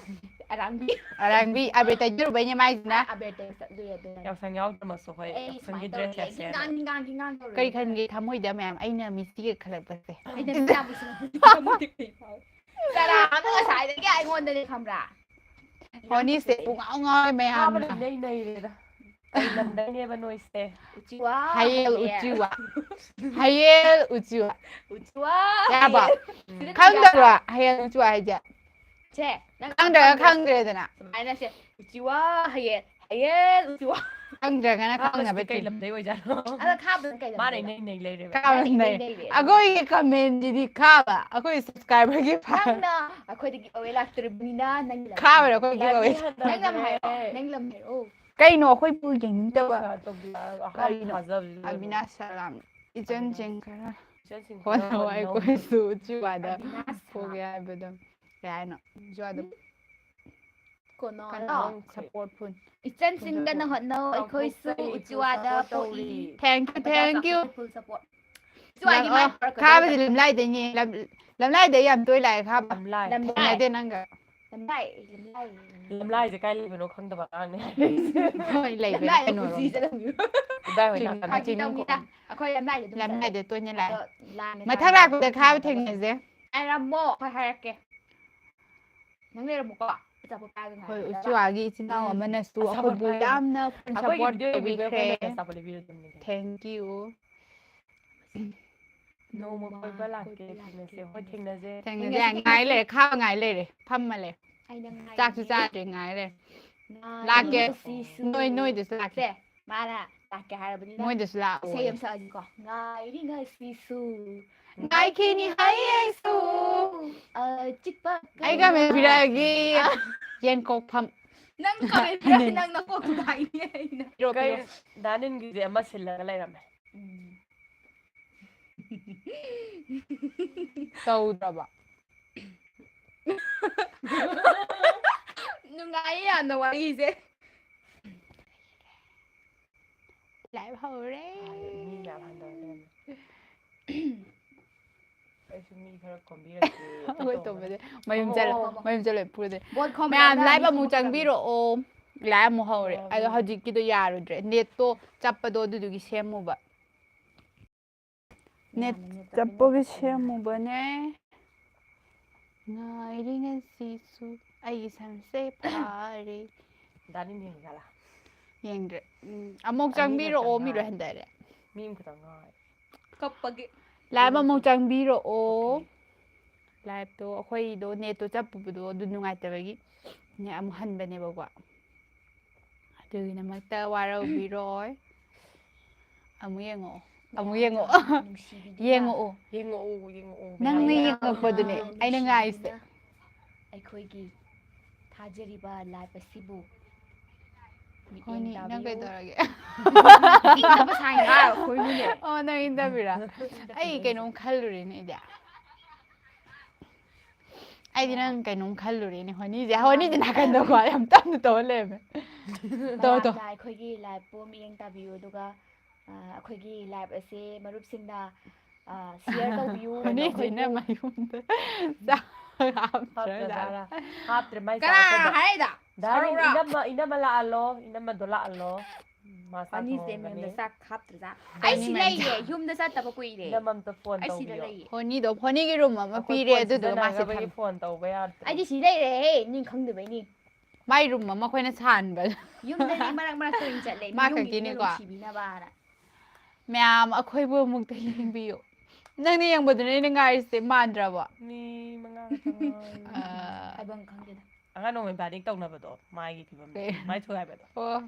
ꯑꯔꯥꯡꯕꯤ꯫ ꯑꯔꯥꯡꯕꯤ꯫ ꯑꯕꯦꯔ ꯇꯩꯖꯔꯨꯕꯩꯅꯦ ꯃꯥꯏꯁꯤꯅ꯫ ꯑ-, ꯑꯕꯦꯔ ꯇꯩ ꯆꯠꯂꯨꯏ ꯑꯗꯨꯅꯅꯦ꯫ ꯌꯥꯎꯁꯪ ꯌꯥꯎꯗ꯭ꯔꯃꯛꯁꯨ ꯍꯣꯏ, ꯑꯩ ꯌꯥꯎꯁꯪꯒꯤ ꯁꯨꯃꯥꯏꯅ dress ꯇꯧꯔꯤꯌꯦ꯫ ꯌꯥꯝ ꯁꯦꯠꯂꯦ꯫ ꯒꯤꯡꯒꯥꯡ, ꯒꯤꯡꯒꯥꯡ, ꯒꯤꯡꯒꯥꯡ ꯇꯧꯔꯤꯌꯦ꯫ ꯀꯔꯤ ꯈꯟꯒꯦ ꯊꯃꯣꯏꯗ ꯃꯌꯥꯝ ꯑꯩꯅ ꯃꯤꯁꯤꯒ ꯈꯜꯂꯛꯄꯁꯦ? ꯑꯩꯅ ꯃꯤꯌꯥꯝꯕꯨ ꯁꯨꯝ ꯊꯃꯣꯏꯗ ꯀꯩ ꯐꯥꯎꯏ? ꯆꯔꯥ ꯑꯃ ꯉꯁꯥꯏꯗꯒꯤ ꯑꯩꯉꯣꯟꯗꯅꯦ ꯈꯪꯕ꯭ꯔꯥ? ꯍꯣꯅꯤꯁꯦ ꯄꯨꯡꯉꯥꯎ ꯉꯥꯎꯔꯦ ꯃꯌꯥꯝꯅ꯫ ꯐꯥꯕꯅ ꯏꯅꯩ ꯅꯩꯔꯦꯗ꯫ ꯀꯩ ꯂꯝꯗꯩꯅꯦꯕ ꯅꯣꯏꯁꯦ? ꯎꯆꯤꯋꯥ ꯍꯌꯦꯜ ꯍꯌꯦꯜ꯫ ꯎꯆꯤꯋꯥ꯫ ꯍꯌꯦꯜ ꯎꯆꯤꯋꯥ꯫ ꯎꯆꯤꯋꯥ ꯌꯥꯔꯕꯣ? ꯍꯌꯦꯜ꯫ ꯁꯤꯗ ꯈꯪꯗꯕ꯭ꯔꯣ? ꯌꯥꯔꯕ? ꯍꯌꯦꯜ ꯎꯆꯤꯋꯥ ꯍꯥꯏꯁꯦ? ꯁꯦ ꯅꯪ ꯈꯪꯗ꯭ꯔꯒ ꯈꯪꯗ꯭ꯔꯦ꯫ ꯈꯪꯗ꯭ꯔꯦꯗꯅ꯫ ꯁꯨꯃꯥꯏꯅ ꯁꯦ ꯎꯆꯤꯋꯥ ꯍꯌꯦꯜ ꯍꯌꯦꯜ ꯎꯆꯤꯋꯥ꯫ ꯈꯪꯗ꯭ꯔꯒꯅ ꯈꯪꯅꯕ ꯈꯥꯕꯁꯤꯗꯤ ꯀꯩ ꯊꯤꯔꯣ꯫ ꯂꯝꯗꯩ ꯑꯣꯏꯖꯥꯠꯅꯣ? ꯑꯗ ꯈꯥꯕꯗ ꯀꯩ ꯂꯝꯗꯩꯅꯣ? ꯃꯥꯅ ꯏꯅꯩ ꯏꯅꯩ ꯂꯩꯔꯦꯕ꯫ ꯈꯥꯕ ꯂꯝꯗꯩ꯫ ꯂꯩꯔꯦ꯫ ꯑꯩꯈꯣꯏꯒꯤ ꯀꯃꯦꯟꯁꯤꯗꯤ ꯈꯥꯕ꯫ ꯑꯩꯈꯣꯏ ꯁꯕꯁꯀ꯭ꯔꯥꯏꯕꯔꯒꯤ ꯐꯥ- ꯅꯪꯅ ꯑꯩꯈꯣꯏꯗꯒꯤ ꯑꯋꯦ ꯂꯥꯛꯇ꯭ꯔꯤꯕꯅꯤꯅ ꯅꯪꯒꯤ ꯂꯝ ꯈꯥꯕꯔ ꯑꯩꯈꯣꯏꯒꯤ ꯂꯥꯏꯕ꯭ꯔꯦꯔꯤ ꯑꯣꯏ꯫ ꯍꯟꯗꯕ ꯅꯪ ꯂꯝ ꯍꯥꯏꯔꯣ꯫ ꯂꯩꯔꯦ꯫ ꯅꯪ ꯂꯝ ꯍꯥꯏꯔꯣ꯫ ꯀꯩꯅꯣ ꯑꯩꯈꯣꯏꯕꯨ ꯌꯦꯡꯅꯤꯡꯗꯕ꯫ ꯁꯨꯃꯥꯏꯅ ꯇꯧꯕꯤ-, ꯑꯍꯥꯟ ꯀꯔꯤꯅꯣ? ꯊꯥꯖꯕꯁꯨ ꯂꯣꯏꯔꯦ꯫ ꯑꯕꯤꯅꯥꯁ ꯁꯂꯥꯝ꯫ ꯏꯆꯟ ꯑꯕꯤꯅꯥꯁ꯫ ꯆꯤꯡ ꯈꯔ ꯏꯆꯟꯁꯤꯡ ꯍꯣꯠꯅꯧ ꯈꯔ ꯑꯩꯈꯣꯏꯁꯨ ꯎꯆꯤꯋꯥꯗ ꯑꯕꯤꯅꯥꯁ ꯄꯨꯒꯦ ꯍꯥꯏꯕꯗꯣ꯫ ꯀꯩ ꯍꯥꯏꯅꯣ? ꯎꯆꯤꯋꯥꯗ ꯀꯣꯅꯣ ꯀꯟꯅ ꯅꯣ꯫ ꯁꯞꯄꯣꯔꯠ ꯐꯨꯜ꯫ ꯏꯆꯟꯁꯤꯡꯒꯅ ꯍꯣꯠꯅꯧ ꯑꯩꯈꯣꯏꯁꯨ ꯆꯥꯎꯊꯣꯛꯆꯔꯤ, ꯎꯆꯤꯋꯥꯗ ꯁꯞꯄꯣꯔꯠ ꯄꯣꯛꯏ꯫ ꯇꯧꯔꯤ꯫ Thank you, thank you. Full support. ꯎꯆꯤꯋꯥꯒꯤ ꯃꯥꯏ ꯑꯣ, ꯄꯥꯔꯛꯀꯗꯧꯔꯤ꯫ ꯈꯥꯕꯗꯤ ꯂꯝꯂꯥꯏꯗꯩꯅꯦ꯫ ꯂꯝ-, ꯂꯝꯂꯥꯏꯗꯩ ꯌꯥꯝ ꯇꯣꯏ ꯂꯥꯛꯑꯦ ꯈꯥꯕ꯫ ꯂꯝꯂꯥꯏ꯫ ꯂꯝꯂꯥꯏ꯫ ꯊꯦꯡꯅꯗꯦ ꯅꯪꯒ꯫ ꯂꯝꯂꯥꯏ, ꯂꯝꯂꯥꯏ꯫ ꯂꯝꯂꯥꯏꯁꯦ ꯀꯥꯏ ꯂꯩꯕꯅꯣ ꯈꯪꯗꯕ ꯑꯉꯥꯡꯅꯦ꯫ ꯍꯣꯏ, ꯂꯩꯕꯅꯦ ꯂꯝꯂꯥꯏ ꯀꯩꯅꯣꯔꯣꯝꯗ꯫ ꯎꯆꯤꯁꯦ ꯂꯝꯕꯤꯔꯣ꯫ ꯏꯕꯥꯏ ꯍꯣꯏ ꯆꯤꯡ ꯅꯥꯀꯟꯗ꯫ ꯐꯥꯒꯤ ꯆꯤꯡ ꯇꯧꯅꯤꯗ꯫ ꯑꯩꯈꯣꯏ ꯂꯝꯂꯥꯏꯗ ꯑꯗꯨꯝ ꯂꯝꯂꯥꯏꯗ ꯇꯣꯏꯅ ꯂꯥꯛꯑꯦ꯫ ꯆꯠꯂꯦ꯫ ꯑꯗꯣ ꯂꯥꯟꯅ ꯃꯊꯪ ꯇꯥꯕ ꯂꯥꯛꯄꯗ ꯈꯥꯕ ꯈꯪꯗꯕ꯫ ꯊꯦꯡꯅꯁꯦ꯫ ꯍꯥꯏꯔꯝꯃꯣ ꯑꯩꯈꯣꯏ ꯍꯥꯏꯔꯛꯀꯦ꯫ ꯅꯪ ꯂꯩꯔꯝꯃꯨꯀꯣ꯫ ꯑꯆꯥꯄꯣꯠ ꯄꯥꯏꯔꯒ ꯍꯣꯏ, ꯉꯥꯏꯔꯝꯃꯨꯀꯣ꯫ ꯎꯆꯤꯋꯥꯒꯤ ꯏꯆꯤꯟ ꯏꯅꯥꯎ ꯎꯝ꯫ ꯑꯃꯅꯁꯨ ꯑꯆꯥꯄꯣꯠ ꯑꯩꯈꯣꯏꯕꯨ ꯄꯥꯏꯔꯒ꯫ ꯌꯥꯝꯅ ꯐꯨꯜ ꯑꯩꯈꯣꯏꯒꯤ ꯁꯞꯄꯣꯔꯠ ꯚꯤꯗꯤꯑꯣ ꯌꯦꯡꯕꯤꯕ ꯇꯧꯕꯤꯈ꯭ꯔꯦ꯫ ꯑꯩꯈꯣꯏꯅ ꯑꯆꯥꯄꯣꯠ ꯂꯩꯕꯤꯔꯗꯕꯅꯤ ꯀꯩꯅꯣ꯫ Thank you. ꯅꯣꯡꯃ ꯀꯣꯏꯕ ꯂꯥꯛꯀꯦ, ꯊꯦꯡꯅꯁꯦ꯫ ꯍꯣꯏ, ꯊꯦꯡꯅꯁꯦ꯫ ꯊꯦꯡꯅꯁꯦ꯫ ꯊꯦꯡꯅꯁꯦ, ꯉꯥꯏ ꯂꯩꯔꯦ, ꯈꯥꯕ ꯉꯥꯏ ꯂꯩꯔꯦ꯫ ꯐꯝꯃ ꯂꯩ꯫ ꯑꯩꯅ ꯉꯥꯏꯔꯤꯅꯦ꯫ ꯆꯥꯛꯁꯨ ꯆꯥꯗ꯭ꯔꯦ, ꯉꯥꯏ ꯂꯩꯔꯦ꯫ ꯉꯥꯏꯔꯤꯅꯦ ꯂꯥꯛꯀꯦ꯫ ꯁꯤꯁꯨ꯫ ꯅꯣꯏ, ꯅꯣꯏꯗꯁꯨ ꯂꯥꯛꯀꯦ꯫ ꯁꯦ, ꯃꯥꯅ ꯂꯥꯛꯀꯦ ꯍꯥꯏꯔꯕꯅꯤꯅ ꯃꯣꯏꯗꯁꯨ ꯂꯥꯛꯑꯣ꯫ ꯏꯁꯩ ꯑꯃ ꯁꯛꯑꯁꯤꯀꯣ꯫ ꯉꯥꯏꯔꯤ ꯉꯁꯤꯁꯨ꯫ ꯉꯥꯏꯈꯤꯅꯤ ꯍꯌꯦꯡꯁꯨ꯫ ꯑꯆꯤꯛꯄ ꯑꯩ ꯀꯃꯦꯟ ꯄꯤꯔꯛꯑꯒꯦ꯫ ꯌꯦꯟ ꯀꯣꯛꯐꯝ꯫ ꯅꯪ ꯀꯃꯦꯟ ꯄꯤꯔꯛꯑꯗꯤ ꯅꯪ ꯅꯀꯣꯛꯇꯨ ꯀꯥꯏꯅꯤ ꯑꯩꯅ꯫ ꯄꯤꯔꯣ, ꯀꯩ ꯄꯤꯔꯣ꯫ ꯗꯥꯅꯤꯟꯒꯤꯁꯦ ꯑꯃ ꯁꯤꯜꯂꯒ ꯂꯩꯔꯝꯃꯦ꯫ ꯎꯝ꯫ ꯇꯧꯗ꯭ꯔꯕ? ꯅꯨꯡꯉꯥꯏꯌꯦ ꯌꯥꯝꯅ ꯋꯥꯔꯤꯁꯦ꯫ ꯂꯥꯏꯚ ꯍꯧꯔꯦ꯫ ꯃꯤ ꯃꯌꯥꯝ ꯍꯟꯊꯔꯛꯀꯅꯤ꯫ ꯑꯩꯁꯨ ꯃꯤ ꯈꯔ ꯈꯣꯝꯕꯤꯔꯛꯀꯦ꯫ ꯑꯩꯈꯣꯏ ꯇꯣꯝꯕꯗꯤ ꯃꯌꯨꯝ ꯆꯠꯂꯣ, ꯑꯣ꯫ ꯃꯌꯨꯝ ꯆꯠꯂꯣ, ꯄꯨꯔꯗꯤ꯫ ꯕꯣꯠ ꯈꯣꯝꯕ ꯃꯌꯥꯝ ꯂꯥꯛꯑꯒ ꯂꯥꯏꯚ ꯃꯤ ꯑꯃꯨꯛ ꯈꯣꯝꯃꯛꯀꯗꯕꯅꯤ꯫ ꯆꯪꯕꯤꯔꯛꯑꯣ꯫ ꯂꯥꯏꯚ ꯑꯃꯨꯛ ꯍꯧꯔꯦ꯫ ꯑꯣ, ꯑꯗꯣ ꯃꯤ꯫ ꯍꯧꯖꯤꯛꯀꯤꯗꯣ ꯌꯥꯔꯨꯗ꯭ꯔꯦ꯫ ꯅꯦꯠꯇꯣ ꯆꯞꯄꯗꯣ ꯑꯗꯨꯗꯨꯒꯤ ꯁꯦꯝꯃꯨꯕ꯫ ꯅꯦꯠ ꯌꯥꯝꯅ ꯅꯦꯠ ꯆꯞꯄꯒꯤ ꯆꯞꯄ꯫ ꯁꯦꯝꯃꯨꯕꯅꯦ꯫ ꯉꯥꯏꯔꯤ ꯉꯁꯤꯁꯨ ꯑꯩꯒꯤ ꯁꯝꯁꯦ ꯐꯥꯔꯦ꯫ ꯗꯥꯅꯤꯟ ꯌꯦꯡꯉꯤꯖꯥꯠꯂꯥ? ꯌꯦꯡꯗ꯭ꯔꯦ꯫ ꯎꯝ, ꯑꯃꯨꯛ ꯑꯅꯤꯈꯛꯇ ꯆꯪꯕꯤꯔꯛꯑꯣ, ꯃꯤ ꯂꯣꯏ ꯉꯥꯏꯔꯦ꯫ ꯍꯟꯊꯔꯦ꯫ ꯃꯤ ꯑꯃꯈꯛꯇꯪ ꯉꯥꯏꯔꯦ꯫ ꯀꯞꯄꯒꯦ꯫ Live ꯑꯃꯨꯛ ꯆꯪꯕꯤꯔꯛꯑꯣ꯫ Okay꯫ Liveꯇꯣ ꯑꯩꯈꯣꯏꯗꯣ netꯇꯣ ꯆꯞꯄꯨꯕꯗꯣ ꯑꯗꯨ ꯅꯨꯡꯉꯥꯏꯇꯕꯒꯤ ꯅꯦ ꯑꯃꯨꯛ ꯍꯟꯕꯅꯦꯕꯀꯣ꯫ ꯑꯗꯨꯒꯤꯗꯃꯛꯇ ꯋꯥꯔꯧꯕꯤꯔꯣꯏ꯫ ꯑꯃꯨꯛ ꯌꯦꯡꯉꯛꯑꯣ꯫ ꯑꯃꯨꯛ ꯌꯦꯡꯉꯛꯑꯣ꯫ ꯅꯨꯡꯁꯤꯕꯤꯗꯨꯅ꯫ ꯌꯦꯡꯉꯛꯑꯣ꯫ ꯌꯦꯡꯉꯛꯑꯣ, ꯌꯦꯡꯉꯛꯑꯣ꯫ ꯅꯪꯅ ꯃꯌꯥꯝ ꯌꯦꯡꯉꯛꯄꯗꯨꯅꯦ ꯌꯥꯝꯅ ꯑꯩꯅ ꯉꯥꯏꯔꯤꯁꯦ꯫ ꯅꯨꯡꯁꯤꯕꯤꯗꯨꯅ ꯑꯩꯈꯣꯏꯒꯤ ꯊꯥꯖꯔꯤꯕ live ꯑꯁꯤꯕꯨ ꯃꯤꯠꯌꯦꯡ ꯍꯣꯅꯤ, ꯅꯪ ꯇꯥꯕꯤꯌꯨ꯫ ꯀꯩꯗꯧꯔꯒꯦ? ꯏꯪꯅꯕ ꯁꯥꯏꯅꯤ ꯍꯥꯏꯔꯣ, ꯈꯣꯏꯅꯤꯅꯦ꯫ ꯑꯣ, ꯅꯪ ꯏꯪꯗꯕꯤꯔꯥ? ꯏꯪꯗꯕꯤꯅꯦ ꯑꯩ ꯑꯩꯁꯦ꯫ ꯀꯩꯅꯣꯝ ꯈꯜꯂꯨꯔꯦꯅꯦ ꯑꯩꯗꯤ꯫ ꯑꯩꯗꯤ ꯅꯪ ꯀꯩꯅꯣꯝ ꯈꯜꯂꯨꯔꯦꯅꯦ, ꯍꯣꯅꯤꯁꯦ꯫ ꯍꯣꯅꯤꯁꯦ ꯃꯌꯥꯝꯅ ꯅꯥꯀꯟꯗꯀꯣ ꯌꯥꯝ ꯇꯞꯅ ꯇꯧꯔ ꯂꯩꯔꯝꯃꯦ꯫ ꯇꯧ, ꯇꯧ꯫ ꯃꯌꯥꯝꯅ ꯑꯩꯈꯣꯏꯒꯤ liveꯄꯨ ꯃꯤꯠꯌꯦꯡ ꯇꯥꯕꯤꯌꯨ, ꯑꯗꯨꯒ, ꯑ, ꯑꯩꯈꯣꯏꯒꯤ live ꯑꯁꯦ ꯃꯔꯨꯞꯁꯤꯡꯅ, ꯑ, share ꯇꯧꯕꯤꯌꯨ꯫ ꯍꯣꯅꯤꯁꯤꯅ ꯑꯩꯈꯣꯏꯕꯨ ꯃꯌꯨꯝꯗ ꯆꯥꯛ ꯍꯥꯞꯇ꯭ꯔ ꯍꯥꯞꯇ꯭ꯔ ꯖꯥꯠꯂ? ꯖꯥꯠꯂ? ꯍꯥꯞꯇ꯭ꯔꯦ, ꯃꯥꯏ ꯀꯅꯥ ꯆꯥꯛ ꯍꯥꯏꯔꯤꯗ? ꯗꯥꯔꯂꯤꯡ, ꯁꯥꯎꯔꯛꯎꯔꯥ? ꯏꯅꯝꯃ, ꯏꯅꯝꯃ ꯂꯥꯛꯍꯜꯂꯣ, ꯏꯅꯝꯃꯗꯣ ꯂꯥꯛꯍꯜꯂꯣ꯫ ꯃꯥ ꯆꯥꯛ ꯍꯣꯅꯤꯁꯦ ꯊꯣꯡꯉꯝꯒꯅꯤ꯫ ꯃꯌꯨꯝꯗ ꯆꯥꯛ ꯍꯥꯞꯇ꯭ꯔꯖꯥꯠ? ꯑꯩ ꯁꯤ ꯂꯩꯌꯦ, ꯌꯨꯝꯗ ꯆꯠꯇꯕ ꯀꯨꯏꯔꯦ꯫ ꯏꯅꯝꯃ ꯑꯝꯇ phone ꯑꯩ ꯁꯤꯗ ꯇꯧꯕꯤꯌꯣ꯫ ꯂꯩꯌꯦ꯫ ꯍꯣꯅꯤꯗꯣ, ꯍꯣꯅꯤꯒꯤ room ꯑꯃ ꯑꯩꯈꯣꯏ ꯄꯤꯔꯦ, phone ꯑꯗꯨꯗꯨꯒ ꯃꯥ ꯁꯤ ꯁꯤꯖꯤꯟꯅꯅꯕꯒꯤ ꯊꯝ-, phone ꯇꯧꯕ ꯌꯥꯗ꯭ꯔꯦ꯫ ꯑꯩꯗꯤ ꯁꯤ ꯂꯩꯔꯦꯍꯦ, ꯅꯤꯡ ꯈꯪꯗꯕꯩꯅꯤ꯫ ꯃꯥꯏ room ꯑꯃ ꯑꯩꯈꯣꯏꯅ ꯁꯥꯟꯕ꯫ ꯌꯨꯝꯗꯗꯤ ꯃꯔꯛ ꯃꯔꯛꯇ ꯑꯣꯏꯅ ꯆꯠꯂꯦ, ꯃꯥ ꯌꯨꯝꯒꯤ ꯃꯤꯅ ꯈꯛꯀꯤꯅꯤꯀꯣ꯫ ꯅꯨꯡꯁꯤꯕꯤꯅꯕꯅ꯫ ꯃꯌꯥꯝ ꯑꯩꯈꯣꯏꯕꯨ ꯑꯃꯨꯛꯇ ꯌꯦꯡꯕꯤꯌꯨ꯫ ꯅꯪꯅ ꯌꯦꯡꯕꯗꯨꯅꯦ ꯑꯩꯅ ꯉꯥꯏꯔꯤꯁꯦ, ꯃꯥꯟꯗ꯭ꯔꯕꯣ? ꯃꯤ ꯃꯉꯥ ꯈꯛꯇ ꯉꯥꯏꯔꯤ꯫ ꯑꯥ꯫ ꯍꯥꯏꯐꯝ ꯈꯪꯗꯦꯗ꯫ ꯑꯉꯥꯡ ꯅꯣꯡꯃꯩ ꯄꯥꯅꯤꯡ ꯇꯧꯅꯕꯗꯣ, ꯃꯥꯒꯤ ꯐꯤꯕꯝꯗꯣ, ꯀꯩ? ꯃꯥꯏ ꯊꯨꯒꯥꯏꯕꯗꯣ꯫ ꯑꯣ꯫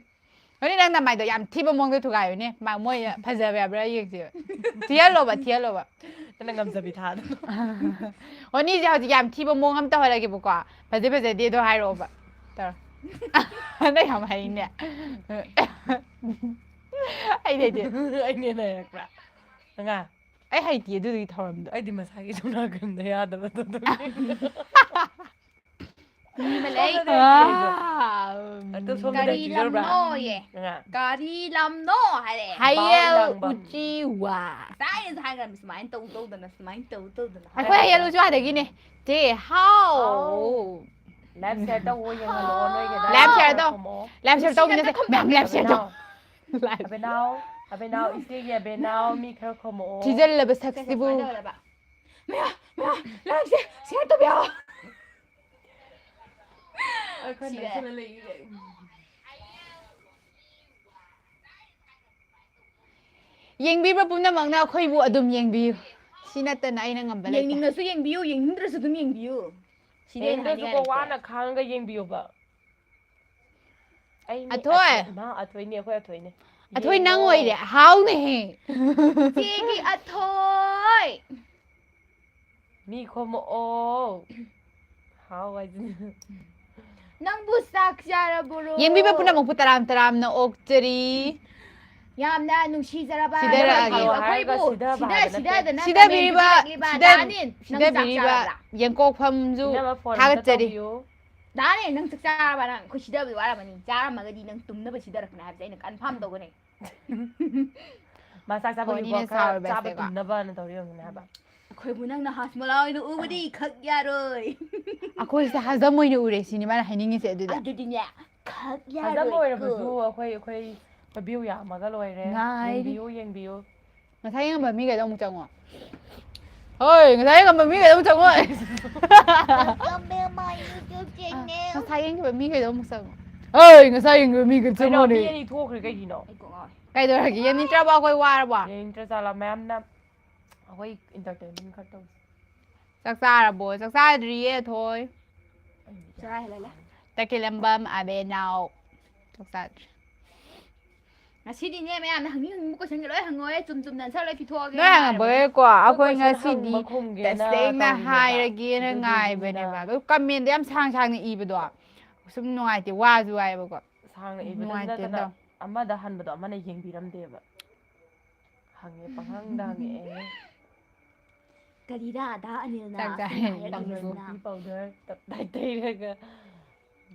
ꯍꯣꯔꯦꯟ ꯅꯪ ꯅꯃꯥꯏꯗꯣ ꯌꯥꯝ ꯊꯤꯕ ꯃꯑꯣꯡꯗ ꯊꯨꯒꯥꯏꯌꯨꯅꯦ꯫ ꯃꯥ, ꯃꯣꯏ ꯐꯖꯕ ꯌꯥꯕ꯭ꯔꯥ ꯌꯦꯡꯁꯦꯕ꯫ ꯊꯤꯍꯜꯂꯣꯕ, ꯊꯤꯍꯜꯂꯣꯕ꯫ ꯅꯪꯅ ꯉꯝꯖꯕꯤ ꯊꯥꯗꯣ꯫ ꯍꯣꯅꯤꯁꯦ ꯍꯧꯖꯤꯛ ꯌꯥꯝ ꯊꯤꯕ ꯃꯑꯣꯡ ꯑꯃ ꯇꯧꯍꯜꯂꯒꯦꯕꯀꯣ꯫ ꯐꯖꯩ ꯐꯖꯗꯦꯗꯣ ꯍꯥꯏꯔꯛꯑꯣꯕ꯫ ꯇꯧꯔꯣ꯫ ꯅꯪ ꯌꯥꯝ ꯍꯩꯅꯦ꯫ ꯑꯩꯗꯤ ꯍꯩꯇꯦ꯫ ꯑꯩꯅ ꯍꯦꯟꯅ ꯍꯩꯔꯛꯄ꯭ꯔꯥ? ꯑꯉꯥꯡ꯫ ꯑꯩ ꯍꯩꯇꯦ ꯑꯗꯨꯗꯨꯒꯤ ꯊꯧꯔꯝꯗꯣ꯫ ꯑꯩꯗꯤ ꯃꯁꯥꯒꯤ ꯁꯣꯝ ꯅꯥꯀꯟꯗ ꯌꯥꯗꯕꯗꯣ ꯑꯗꯨꯒꯤ꯫ ꯃꯤ ꯑꯃ ꯂꯩ꯫ ꯁꯣꯝꯗꯗꯤ ꯍꯩꯇꯦ ꯑꯩꯗꯣ꯫ ꯑꯥ, ꯑꯗꯣ ꯁꯣꯝꯗꯗꯤ ꯀꯔꯤ ꯍꯩꯇꯦ ꯌꯧꯔꯕ꯭ꯔꯥ? ꯂꯝꯅꯣꯌꯦ꯫ ꯑꯉꯥꯡ꯫ ꯀꯔꯤ ꯂꯝꯅꯣ ꯍꯥꯏꯔꯦ꯫ ꯍꯌꯦꯜ ꯕꯥꯎ ꯂꯥꯡꯕꯝ꯫ ꯎꯆꯤ ꯋꯥ꯫ ꯉꯁꯥꯏꯅꯁꯨ ꯍꯥꯏꯈ꯭ꯔꯕꯅꯤ, ꯁꯨꯃꯥꯏꯅ ꯇꯧ ꯇꯧꯗꯅ, ꯁꯨꯃꯥꯏꯅ ꯇꯧ ꯇꯧꯗꯅ ꯑꯩꯈꯣꯏ ꯍꯥꯏꯔꯒ꯫ ꯍꯌꯦꯜ ꯎꯆꯤ ꯋꯥꯗꯒꯤꯅꯦ꯫ ꯆꯦ ꯍꯥꯎ꯫ ꯍꯥꯎ꯫ Live share ꯇꯧꯋꯣ, ꯌꯦꯡꯍꯜꯂꯛꯑꯣ ꯅꯣꯏꯒꯤꯗ꯫ Live share ꯇꯧ꯫ ꯈꯨꯝꯃꯛꯑꯣ꯫ Live share ꯇꯧꯃꯤꯟꯅꯁꯦ꯫ ꯃꯌꯥꯝ live share ꯇꯧ꯫ ꯑꯕꯦꯅꯥꯎ꯫ ꯑꯕꯦꯅꯥꯎ, ꯑꯕꯦꯅꯥꯎ, ꯏꯆꯦꯒꯤ ꯑꯕꯦꯅꯥꯎ, ꯃꯤ ꯈꯔ ꯈꯨꯝꯃꯛꯑꯣ꯫ ꯊꯤꯖꯤꯜꯂꯕ ꯁꯛꯁꯤꯕꯨ꯫ ꯁꯨꯃꯥꯏꯅ ꯇꯧꯔꯕ꯫ ꯃꯌꯥ, ꯃꯌꯥ, liveꯁꯦ share ꯇꯧꯕꯤꯌꯣ꯫ ꯑꯩ ꯈꯔ ꯁꯤꯔꯦ꯫ ꯅꯛꯁꯟꯅ ꯂꯩꯈꯤꯒꯦ꯫ ꯌꯦꯡꯕꯤꯕ ꯄꯨꯝꯅꯃꯛꯅ ꯑꯩꯈꯣꯏꯕꯨ ꯑꯗꯨꯝ ꯌꯦꯡꯕꯤꯌꯨ꯫ ꯁꯤ ꯅꯠꯇꯅ ꯑꯩꯅ ꯉꯝꯕ ꯂꯩꯇꯦ꯫ ꯌꯦꯡꯅꯤꯡꯉꯁꯨ ꯌꯦꯡꯕꯤꯌꯨ, ꯌꯦꯡꯅꯤꯡꯗ꯭ꯔꯁꯨ ꯑꯗꯨꯝ ꯌꯦꯡꯕꯤꯌꯨ꯫ ꯁꯤꯗꯩ ꯍꯦꯟꯅ ꯌꯦꯡꯗ꯭ꯔꯁꯨꯀꯣ ꯍꯥꯏꯅꯤꯡꯉꯥꯏ ꯂꯩꯇꯦ꯫ ꯋꯥꯅ ꯈꯥꯡꯉꯒ ꯌꯦꯡꯕꯤꯌꯣꯕ꯫ ꯑꯩꯅꯦ ꯑꯊꯣꯏ! ꯏꯃꯥ ꯑꯊꯣꯏꯅꯦ, ꯑꯩꯈꯣꯏ ꯑꯊꯣꯏꯅꯦ꯫ ꯑꯊꯣꯏ ꯅꯪ ꯌꯦꯡꯉꯣ꯫ ꯑꯣꯏꯔꯦ, ꯍꯥꯎꯅꯦꯍꯦ꯫ ꯏꯆꯦꯒꯤ ꯑꯊꯣꯏ! ꯃꯤ ꯈꯣꯝꯃꯛꯑꯣ꯫ ꯍꯥꯎ ꯍꯥꯏꯁꯤꯅꯦ꯫ ꯅꯪꯕꯨ ꯆꯥꯛ ꯆꯥꯔꯕ꯭ꯔꯣ? ꯌꯦꯡꯕꯤꯕ ꯄꯨꯝꯅꯃꯛꯄꯨ ꯇꯔꯥꯝ ꯇꯔꯥꯝꯅ ꯑꯣꯛꯆꯔꯤ꯫ ꯌꯥꯝꯅ ꯅꯨꯡꯁꯤꯖꯔꯕ ꯁꯤꯗꯔꯛꯑꯒꯦ꯫ ꯅꯪꯒꯤ ꯍꯥꯏꯔꯒ ꯑꯩꯈꯣꯏꯕꯨ ꯁꯤꯗꯕ ꯁꯤꯗ ꯍꯥꯏꯕ ꯅꯠꯇꯦ꯫ ꯁꯤꯗꯗꯅ ꯁꯤꯗꯕꯤꯔꯤꯕ comment ꯄꯤꯊꯔꯛꯂꯤꯕ ꯁꯤꯗ- ꯗꯥꯅꯤꯟ, ꯅꯪ ꯆꯥꯛ ꯁꯤꯗꯕꯤꯔꯤꯕ ꯆꯥꯔꯕ꯭ꯔꯥ? ꯌꯦꯡꯀꯣꯛꯐꯝꯁꯨ ꯏꯅꯝꯃ phone ꯑꯝꯇ ꯊꯥꯒꯠꯆꯔꯤ꯫ ꯇꯧꯕꯤꯌꯨ꯫ ꯗꯥꯅꯤꯟ, ꯅꯪ ꯆꯥꯛ ꯆꯥꯔꯕ? ꯅꯪ ꯑꯩꯈꯣꯏ ꯁꯤꯗꯕꯗꯤ ꯋꯥꯔꯝꯃꯅꯤ꯫ ꯆꯥꯔꯝꯃꯒꯗꯤ ꯅꯪ ꯇꯨꯝꯅꯕ ꯁꯤꯗꯔꯛꯄꯅꯦ ꯍꯥꯏꯕꯁꯦ ꯑꯩꯅ confirm ꯇꯧꯒꯅꯤ꯫ ꯃꯥ ꯆꯥꯛ ꯆꯥꯕꯒꯤ ꯍꯣꯏꯅꯤꯅꯦ, ꯋꯥꯈꯜ ꯁꯥꯎꯔꯤꯕ ꯆꯥꯕ ꯑꯁꯦꯀꯣ꯫ ꯇꯨꯝꯅꯕꯅ ꯇꯧꯔꯤ ꯑꯣꯏꯔꯝꯒꯅꯤ ꯍꯥꯏꯕ꯫ ꯑꯩꯈꯣꯏꯕꯨ ꯅꯪꯅ ꯍꯥꯖꯃꯣꯂꯥ ꯑꯣꯏꯅ ꯎꯕꯗꯤ ꯈꯛ ꯌꯥꯔꯣꯏ꯫ ꯑꯩꯈꯣꯏꯁꯦ ꯍꯖꯝ ꯑꯣꯏꯅ ꯎꯔꯦ ꯁꯤꯅꯤ ꯃꯥꯅ ꯍꯥꯏꯅꯤꯡꯉꯤꯁꯦ ꯑꯗꯨꯗꯤ꯫ ꯑꯗꯨꯗꯤꯅꯦ, ꯈꯛ ꯍꯖꯝ ꯌꯥꯔꯣꯏ꯫ ꯑꯣꯏꯔꯕꯁꯨ ꯑꯩꯈꯣꯏ ꯑꯩꯈꯣꯏ ꯑꯩꯈꯣꯏ view ꯌꯥꯝꯃꯒ ꯂꯣꯏꯔꯦ꯫ ꯉꯥꯏꯔꯤ꯫ ꯌꯦꯡꯕꯤꯌꯨ ꯌꯦꯡꯕꯤꯌꯨ꯫ ꯉꯁꯥꯏ ꯌꯦꯡꯉꯝꯕ ꯃꯤꯈꯩꯗꯣ ꯑꯃꯨꯛ ꯆꯪꯉꯣ꯫ ꯍꯣꯏ, ꯉꯁꯥꯏ ꯌꯦꯡꯉꯝꯕ ꯃꯤꯈꯩꯗꯣ ꯑꯃꯨꯛ ꯆꯪꯉꯣ꯫ Welcome back my YouTube channel. ꯉꯁꯥꯏ ꯌꯦꯡꯈꯤꯕ ꯃꯤꯈꯩꯗꯣ ꯑꯃꯨꯛ ꯆꯪꯉꯣ꯫ ꯍꯣꯏ, ꯉꯁꯥꯏ ꯌꯦꯡꯈꯤꯕ ꯃꯤꯈꯩ ꯀꯩꯅꯣ ꯃꯤ ꯆꯪꯉꯣꯅꯦ꯫ ꯑꯅꯤ ꯊꯣꯛꯈ꯭ꯔꯦ ꯀꯩꯒꯤꯅꯣ? ꯑꯩ ꯀꯣꯛ ꯉꯥꯎꯔꯦ꯫ ꯀꯩꯗꯧꯔꯒꯦ? ꯌꯦꯡꯅꯤꯡꯗ꯭ꯔꯕꯣ ꯑꯩꯈꯣꯏ ꯋꯥꯔꯕꯣ? ꯌꯦꯡꯅꯤꯡꯗ꯭ꯔ ꯖꯥꯠꯂꯥ? ꯃꯌꯥꯝꯅ ꯑꯩꯈꯣꯏ entertainment ꯈꯔ ꯇꯧꯁꯤ꯫ ꯆꯥꯛ ꯆꯥꯔꯕꯣ? ꯆꯥꯛ ꯆꯥꯗ꯭ꯔꯤꯌꯦ ꯊꯣꯏ꯫ ꯆꯔꯥ ꯍꯦꯜꯂꯦ꯫ ꯇꯈꯦꯂꯝꯕꯝ ꯑꯕꯦꯅꯥꯎ꯫ ꯆꯥꯛ ꯆꯥꯗ꯭ꯔꯤ꯫ ꯉꯁꯤꯗꯤꯅꯦ ꯃꯌꯥꯝꯅ ꯍꯪꯅꯤꯡ ꯍꯪꯅꯤꯡꯕ questionꯒ ꯂꯣꯏ ꯍꯪꯉꯛꯑꯣ꯫ ꯆꯨꯝ ꯆꯨꯝꯅ answer ꯂꯣꯏ ꯄꯤꯊꯣꯛꯑꯒꯦ ꯂꯣꯏ ꯍꯪꯉꯛꯄꯒꯤ ꯉꯥꯏꯔꯕꯅꯦ꯫ ꯀꯣ ꯑꯩꯈꯣꯏ question ꯉꯁꯤꯗꯤ ꯍꯪꯕ ꯈꯨꯝꯒꯦꯅ ꯇꯁꯦꯡꯅ ꯇꯧꯔꯤꯅꯦꯕ꯫ ꯍꯥꯏꯔꯒꯦꯅ ꯑꯗꯨꯗꯨꯒꯤꯅꯤꯗ꯫ ꯉꯥꯏꯕꯅꯦꯕ꯫ ꯑꯗꯨ commentꯗ ꯌꯥꯝ ꯁꯥꯡ ꯁꯥꯡꯅ ꯏꯕꯗꯣ ꯁꯨꯝ ꯅꯨꯡꯉꯥꯏꯇꯦ, ꯋꯥꯁꯨ ꯋꯥꯏꯕꯀꯣ꯫ ꯁꯥꯡꯅ ꯏꯕꯗꯁꯨ ꯅꯨꯡꯉꯥꯏꯇꯦ ꯅꯠꯇꯅ ꯇꯧ꯫ ꯑꯃꯗ ꯍꯟꯕꯗꯣ ꯑꯃꯅ ꯌꯦꯡꯕꯤꯔꯝꯗꯦꯕ꯫ ꯍꯪꯉꯦ, ꯄꯪꯍꯪꯗ ꯍꯪꯉꯛꯑꯦ꯫ ꯀꯔꯤꯔꯥ ꯑꯗꯥ ꯑꯅꯤꯜꯅ ꯆꯥꯛ ꯆꯥꯔꯦ, ꯁꯨꯃꯥꯏꯅ ꯍꯥꯏꯔꯛꯏꯁꯤꯅ? ꯇꯪꯗꯨ꯫ Beauty powder ꯇꯞꯇꯥꯏ ꯇꯩꯔꯒ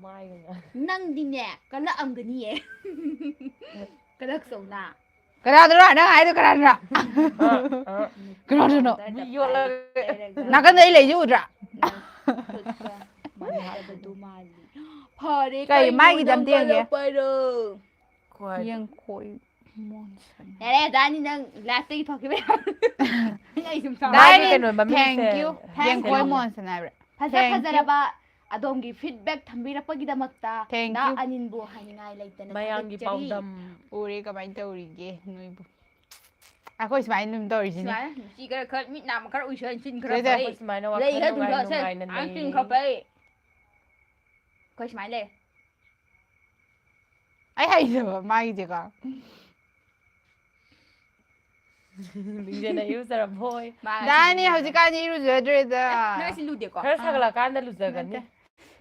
ꯃꯥꯏꯒ ꯉꯥ-, ꯅꯪꯗꯤꯅꯦ ꯀꯜꯂꯛꯑꯝꯒꯅꯤꯌꯦ꯫ ꯀꯜꯂꯛꯆꯧꯅ꯫ ꯀꯅꯥꯗꯅꯣ ꯅꯪ ꯍꯥꯏꯗꯣ, ꯀꯅꯥꯗꯅꯣ? ꯑ, ꯑ, ꯀꯅꯥꯗꯅꯣ? ꯃꯤ ꯌꯣꯠꯂꯒ ꯅꯥꯀꯟꯗ ꯑꯩ ꯂꯩꯁꯦ ꯎꯗ꯭ꯔꯥ? ꯃꯥꯟꯅꯗꯕꯗꯣ ꯃꯥꯜꯂꯤ꯫ ꯐꯔꯦ, ꯀꯩ, ꯃꯥꯏꯒꯤꯗ ꯀꯩꯅꯣ ꯑꯝꯇ ꯌꯦꯡꯒꯦ꯫ ꯀꯜꯂꯛꯄꯔꯣ? ꯈꯣꯏ꯫ ꯌꯦꯡꯈꯣꯏ ꯃꯣꯟꯁꯟ꯫ ꯌꯥꯔꯦ, ꯗꯥꯅꯤ, ꯅꯪ liveꯇꯒꯤ ꯊꯣꯛꯈꯤꯕ ꯌꯥꯔꯦ꯫ ꯑꯩ ꯁꯨꯝ ꯁꯥꯎꯔꯦ꯫ ꯃꯥꯒꯤ ꯗꯥꯏꯅꯤ, ꯀꯩꯅꯣ ꯃꯃꯤꯡꯁꯦ thank you. ꯌꯦꯡꯈꯣꯏ ꯃꯣꯟꯁꯟ ꯍꯥꯏꯕ꯭ꯔꯥ? ꯐꯖ Thank you. ꯐꯖꯔꯕ ꯑꯗꯣꯝꯒꯤ feedback ꯊꯝꯕꯤꯔꯛꯄꯒꯤꯗꯃꯛꯇ Thank ꯗꯥ you. ꯑꯅꯤꯜꯕꯨ ꯍꯥꯏꯅꯤꯡꯉꯥꯏ ꯂꯩꯇꯅ ꯃꯌꯥꯝꯒꯤ ꯊꯥꯒꯠꯆꯔꯤ꯫ ꯄꯥꯎꯗꯝ꯫ ꯎꯔꯦ ꯀꯃꯥꯏꯅ ꯇꯧꯔꯤꯒꯦ ꯅꯣꯏꯕꯨ? ꯑꯩꯈꯣꯏ ꯁꯨꯃꯥꯏꯅ ꯑꯗꯨꯝ ꯇꯧꯔꯤꯁꯤꯅꯦ꯫ ꯁꯨꯃꯥꯏꯅ ꯅꯨꯡꯁꯤ ꯈꯔ ꯈꯔ ꯃꯤꯠ ꯅꯥꯝ ꯈꯔ ꯎꯏꯁꯟ ꯆꯤꯟ ꯈꯔ ꯁꯦ, ꯁꯦ꯫ ꯐꯩ꯫ ꯑꯩꯈꯣꯏ ꯁꯨꯃꯥꯏꯅ ꯂꯩ ꯋꯥꯈꯜ ꯈꯔ ꯅꯨꯡꯉꯥꯏ ꯊꯨꯝ ꯈꯔ ꯁꯦ꯫ ꯅꯨꯡꯉꯥꯏꯅ ꯑꯥ, ꯆꯤꯟ ꯂꯩꯌꯦ꯫ ꯈꯔ ꯐꯩ꯫ ꯑꯩꯈꯣꯏ ꯁꯨꯃꯥꯏꯅ ꯂꯩ꯫ ꯑꯩ ꯍꯩꯖꯕ ꯃꯥꯒꯤꯁꯦꯀꯣ꯫ ꯂꯤꯡꯖꯦꯜꯅ ꯏꯔꯨꯖꯔꯕꯣꯏ꯫ ꯃꯥ ꯗꯥꯅꯤ ꯍꯧꯖꯤꯛꯀꯥꯟꯗꯤ ꯏꯔꯨꯖꯗ꯭ꯔꯦꯗ꯫ ꯑꯦ, ꯅꯣꯏ ꯁꯤ ꯂꯨꯗꯦꯀꯣ? ꯈꯔ ꯁꯥꯒꯠꯂꯛꯀꯥꯟꯗ ꯂꯨꯖꯒꯅꯤ꯫ ꯅꯠꯇꯦ꯫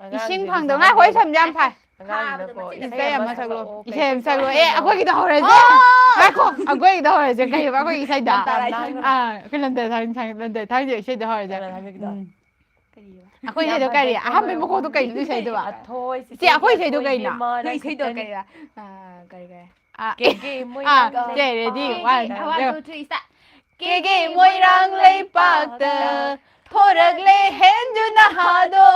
ꯑꯉꯥꯡꯅꯤꯅ ꯏꯁꯤꯡ ꯐꯪꯗꯧ ꯉꯥꯏꯈꯣ, ꯑꯩ ꯁꯝꯁꯦ ꯌꯥꯝ ꯐꯥꯏ꯫ ꯑꯉꯥꯡꯅꯤꯅꯀꯣ꯫ ꯊꯥꯕꯗ ꯃꯆꯤꯟ ꯏꯁꯩ ꯑꯃ ꯃꯆꯤꯟ ꯁꯛꯂꯛꯑꯣ꯫ ꯃꯆꯤꯟ ꯏꯁꯩ ꯑꯃ ꯁꯛꯂꯛꯑꯣ꯫ ꯑꯦ, ꯑꯩꯈꯣꯏꯒꯤꯗꯣ ꯍꯧꯔꯁꯦ꯫ ꯑꯣ! ꯉꯥꯏꯈꯣ, ꯑꯩꯈꯣꯏꯒꯤꯗꯣ ꯍꯧꯔꯁꯦ꯫ ꯀꯩꯕ ꯑꯩꯈꯣꯏꯒꯤ ꯏꯁꯩꯗꯣ? ꯂꯝꯇꯥ ꯂꯥꯏꯁ꯭ꯔꯝ꯫ ꯑꯥ, ꯑꯩꯈꯣꯏ ꯂꯝꯇꯥ ꯂꯥꯏꯁ꯭ꯔꯝ, ꯂꯝꯇꯥ ꯂꯥꯏꯁ꯭ꯔꯝ ꯏꯁꯩꯗꯣ ꯍꯧꯔꯁꯦ꯫ ꯂꯝꯇꯥ ꯂꯥꯏꯁ꯭ꯔꯝꯒꯤꯗꯣ꯫ ꯎꯝ꯫ ꯀꯔꯤꯕ? ꯑꯩꯈꯣꯏ ꯏꯁꯩꯗꯣ ꯀꯔꯤ? ꯑꯍꯥꯟꯕꯩ ꯃꯈꯣꯛꯇꯣ ꯀꯩꯅꯣ ꯏꯁꯩꯗꯨꯕ? ꯑꯊꯣꯏ ꯁꯤ ꯁꯤ ꯑꯩꯈꯣꯏ ꯏꯁꯩꯗꯣ ꯀꯩꯅꯣ? ꯏꯕꯦꯝꯃ ꯅꯣꯏ ꯏꯁꯩꯗꯣ ꯅꯪ ꯀꯔꯤꯕ? ꯑꯥ, ꯀꯔꯤ, ꯀꯔꯤ? ꯑꯥ, ꯀꯦꯒꯦ ꯑꯥ, ꯃꯣꯏꯔꯥꯡ ꯆꯦ, ready, ꯀꯦꯒꯦ, one, one, go꯫ Two, three, start꯫ ꯀꯦꯒꯦ ꯃꯣꯏꯔꯥꯡ ꯂꯩꯄꯥꯛꯇ ꯊꯣꯔꯛꯂꯦ ꯍꯦꯟꯖꯨ ꯅꯍꯥꯗꯣ,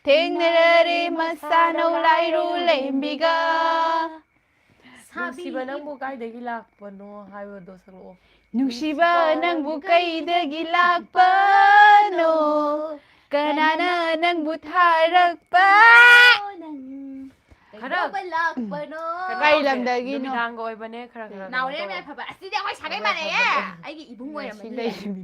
ꯊꯦꯡꯅꯔꯔꯦ ꯃꯁꯥꯅꯧ ꯂꯥꯏꯔꯨ ꯂꯦꯝꯕꯤꯒ꯫ ꯅꯨꯡꯁꯤꯕ ꯅꯪꯕꯨ ꯀꯥꯏꯗꯒꯤ ꯂꯥꯛꯄꯅꯣ ꯍꯥꯏꯕꯗꯣ ꯁꯛꯂꯛꯑꯣ꯫ ꯅꯨꯡꯁꯤꯕ ꯅꯪꯕꯨ ꯀꯩꯗꯒꯤ ꯂꯥꯛꯄꯅꯣ? ꯀꯅꯥꯅ ꯅꯪꯕꯨ ꯊꯥꯔꯛꯄ? ꯅꯪ ꯈꯔ ꯀꯩꯗꯧꯕ ꯂꯥꯛꯄꯅꯣ? ꯀꯩꯅꯣ ꯀꯩ ꯇꯧꯁꯦ, ꯂꯝꯗꯒꯤꯅꯣ? ꯅꯨꯃꯤꯗꯥꯡꯒ ꯑꯣꯏꯕꯅꯦ, ꯈꯔ ꯈꯔ ꯀꯩꯅꯣ ꯅꯥꯎꯔꯦꯝ ꯇꯧꯔꯣ꯫ ꯌꯥꯏꯐꯕ꯫ ꯑꯁꯤꯗꯤ ꯑꯩꯈꯣꯏ ꯁꯥꯒꯩ ꯃꯥꯟꯅꯩꯌꯦ꯫ ꯑꯩꯒꯤ ꯏꯕꯨꯡ ꯑꯣꯏꯔꯝꯃꯅꯤ꯫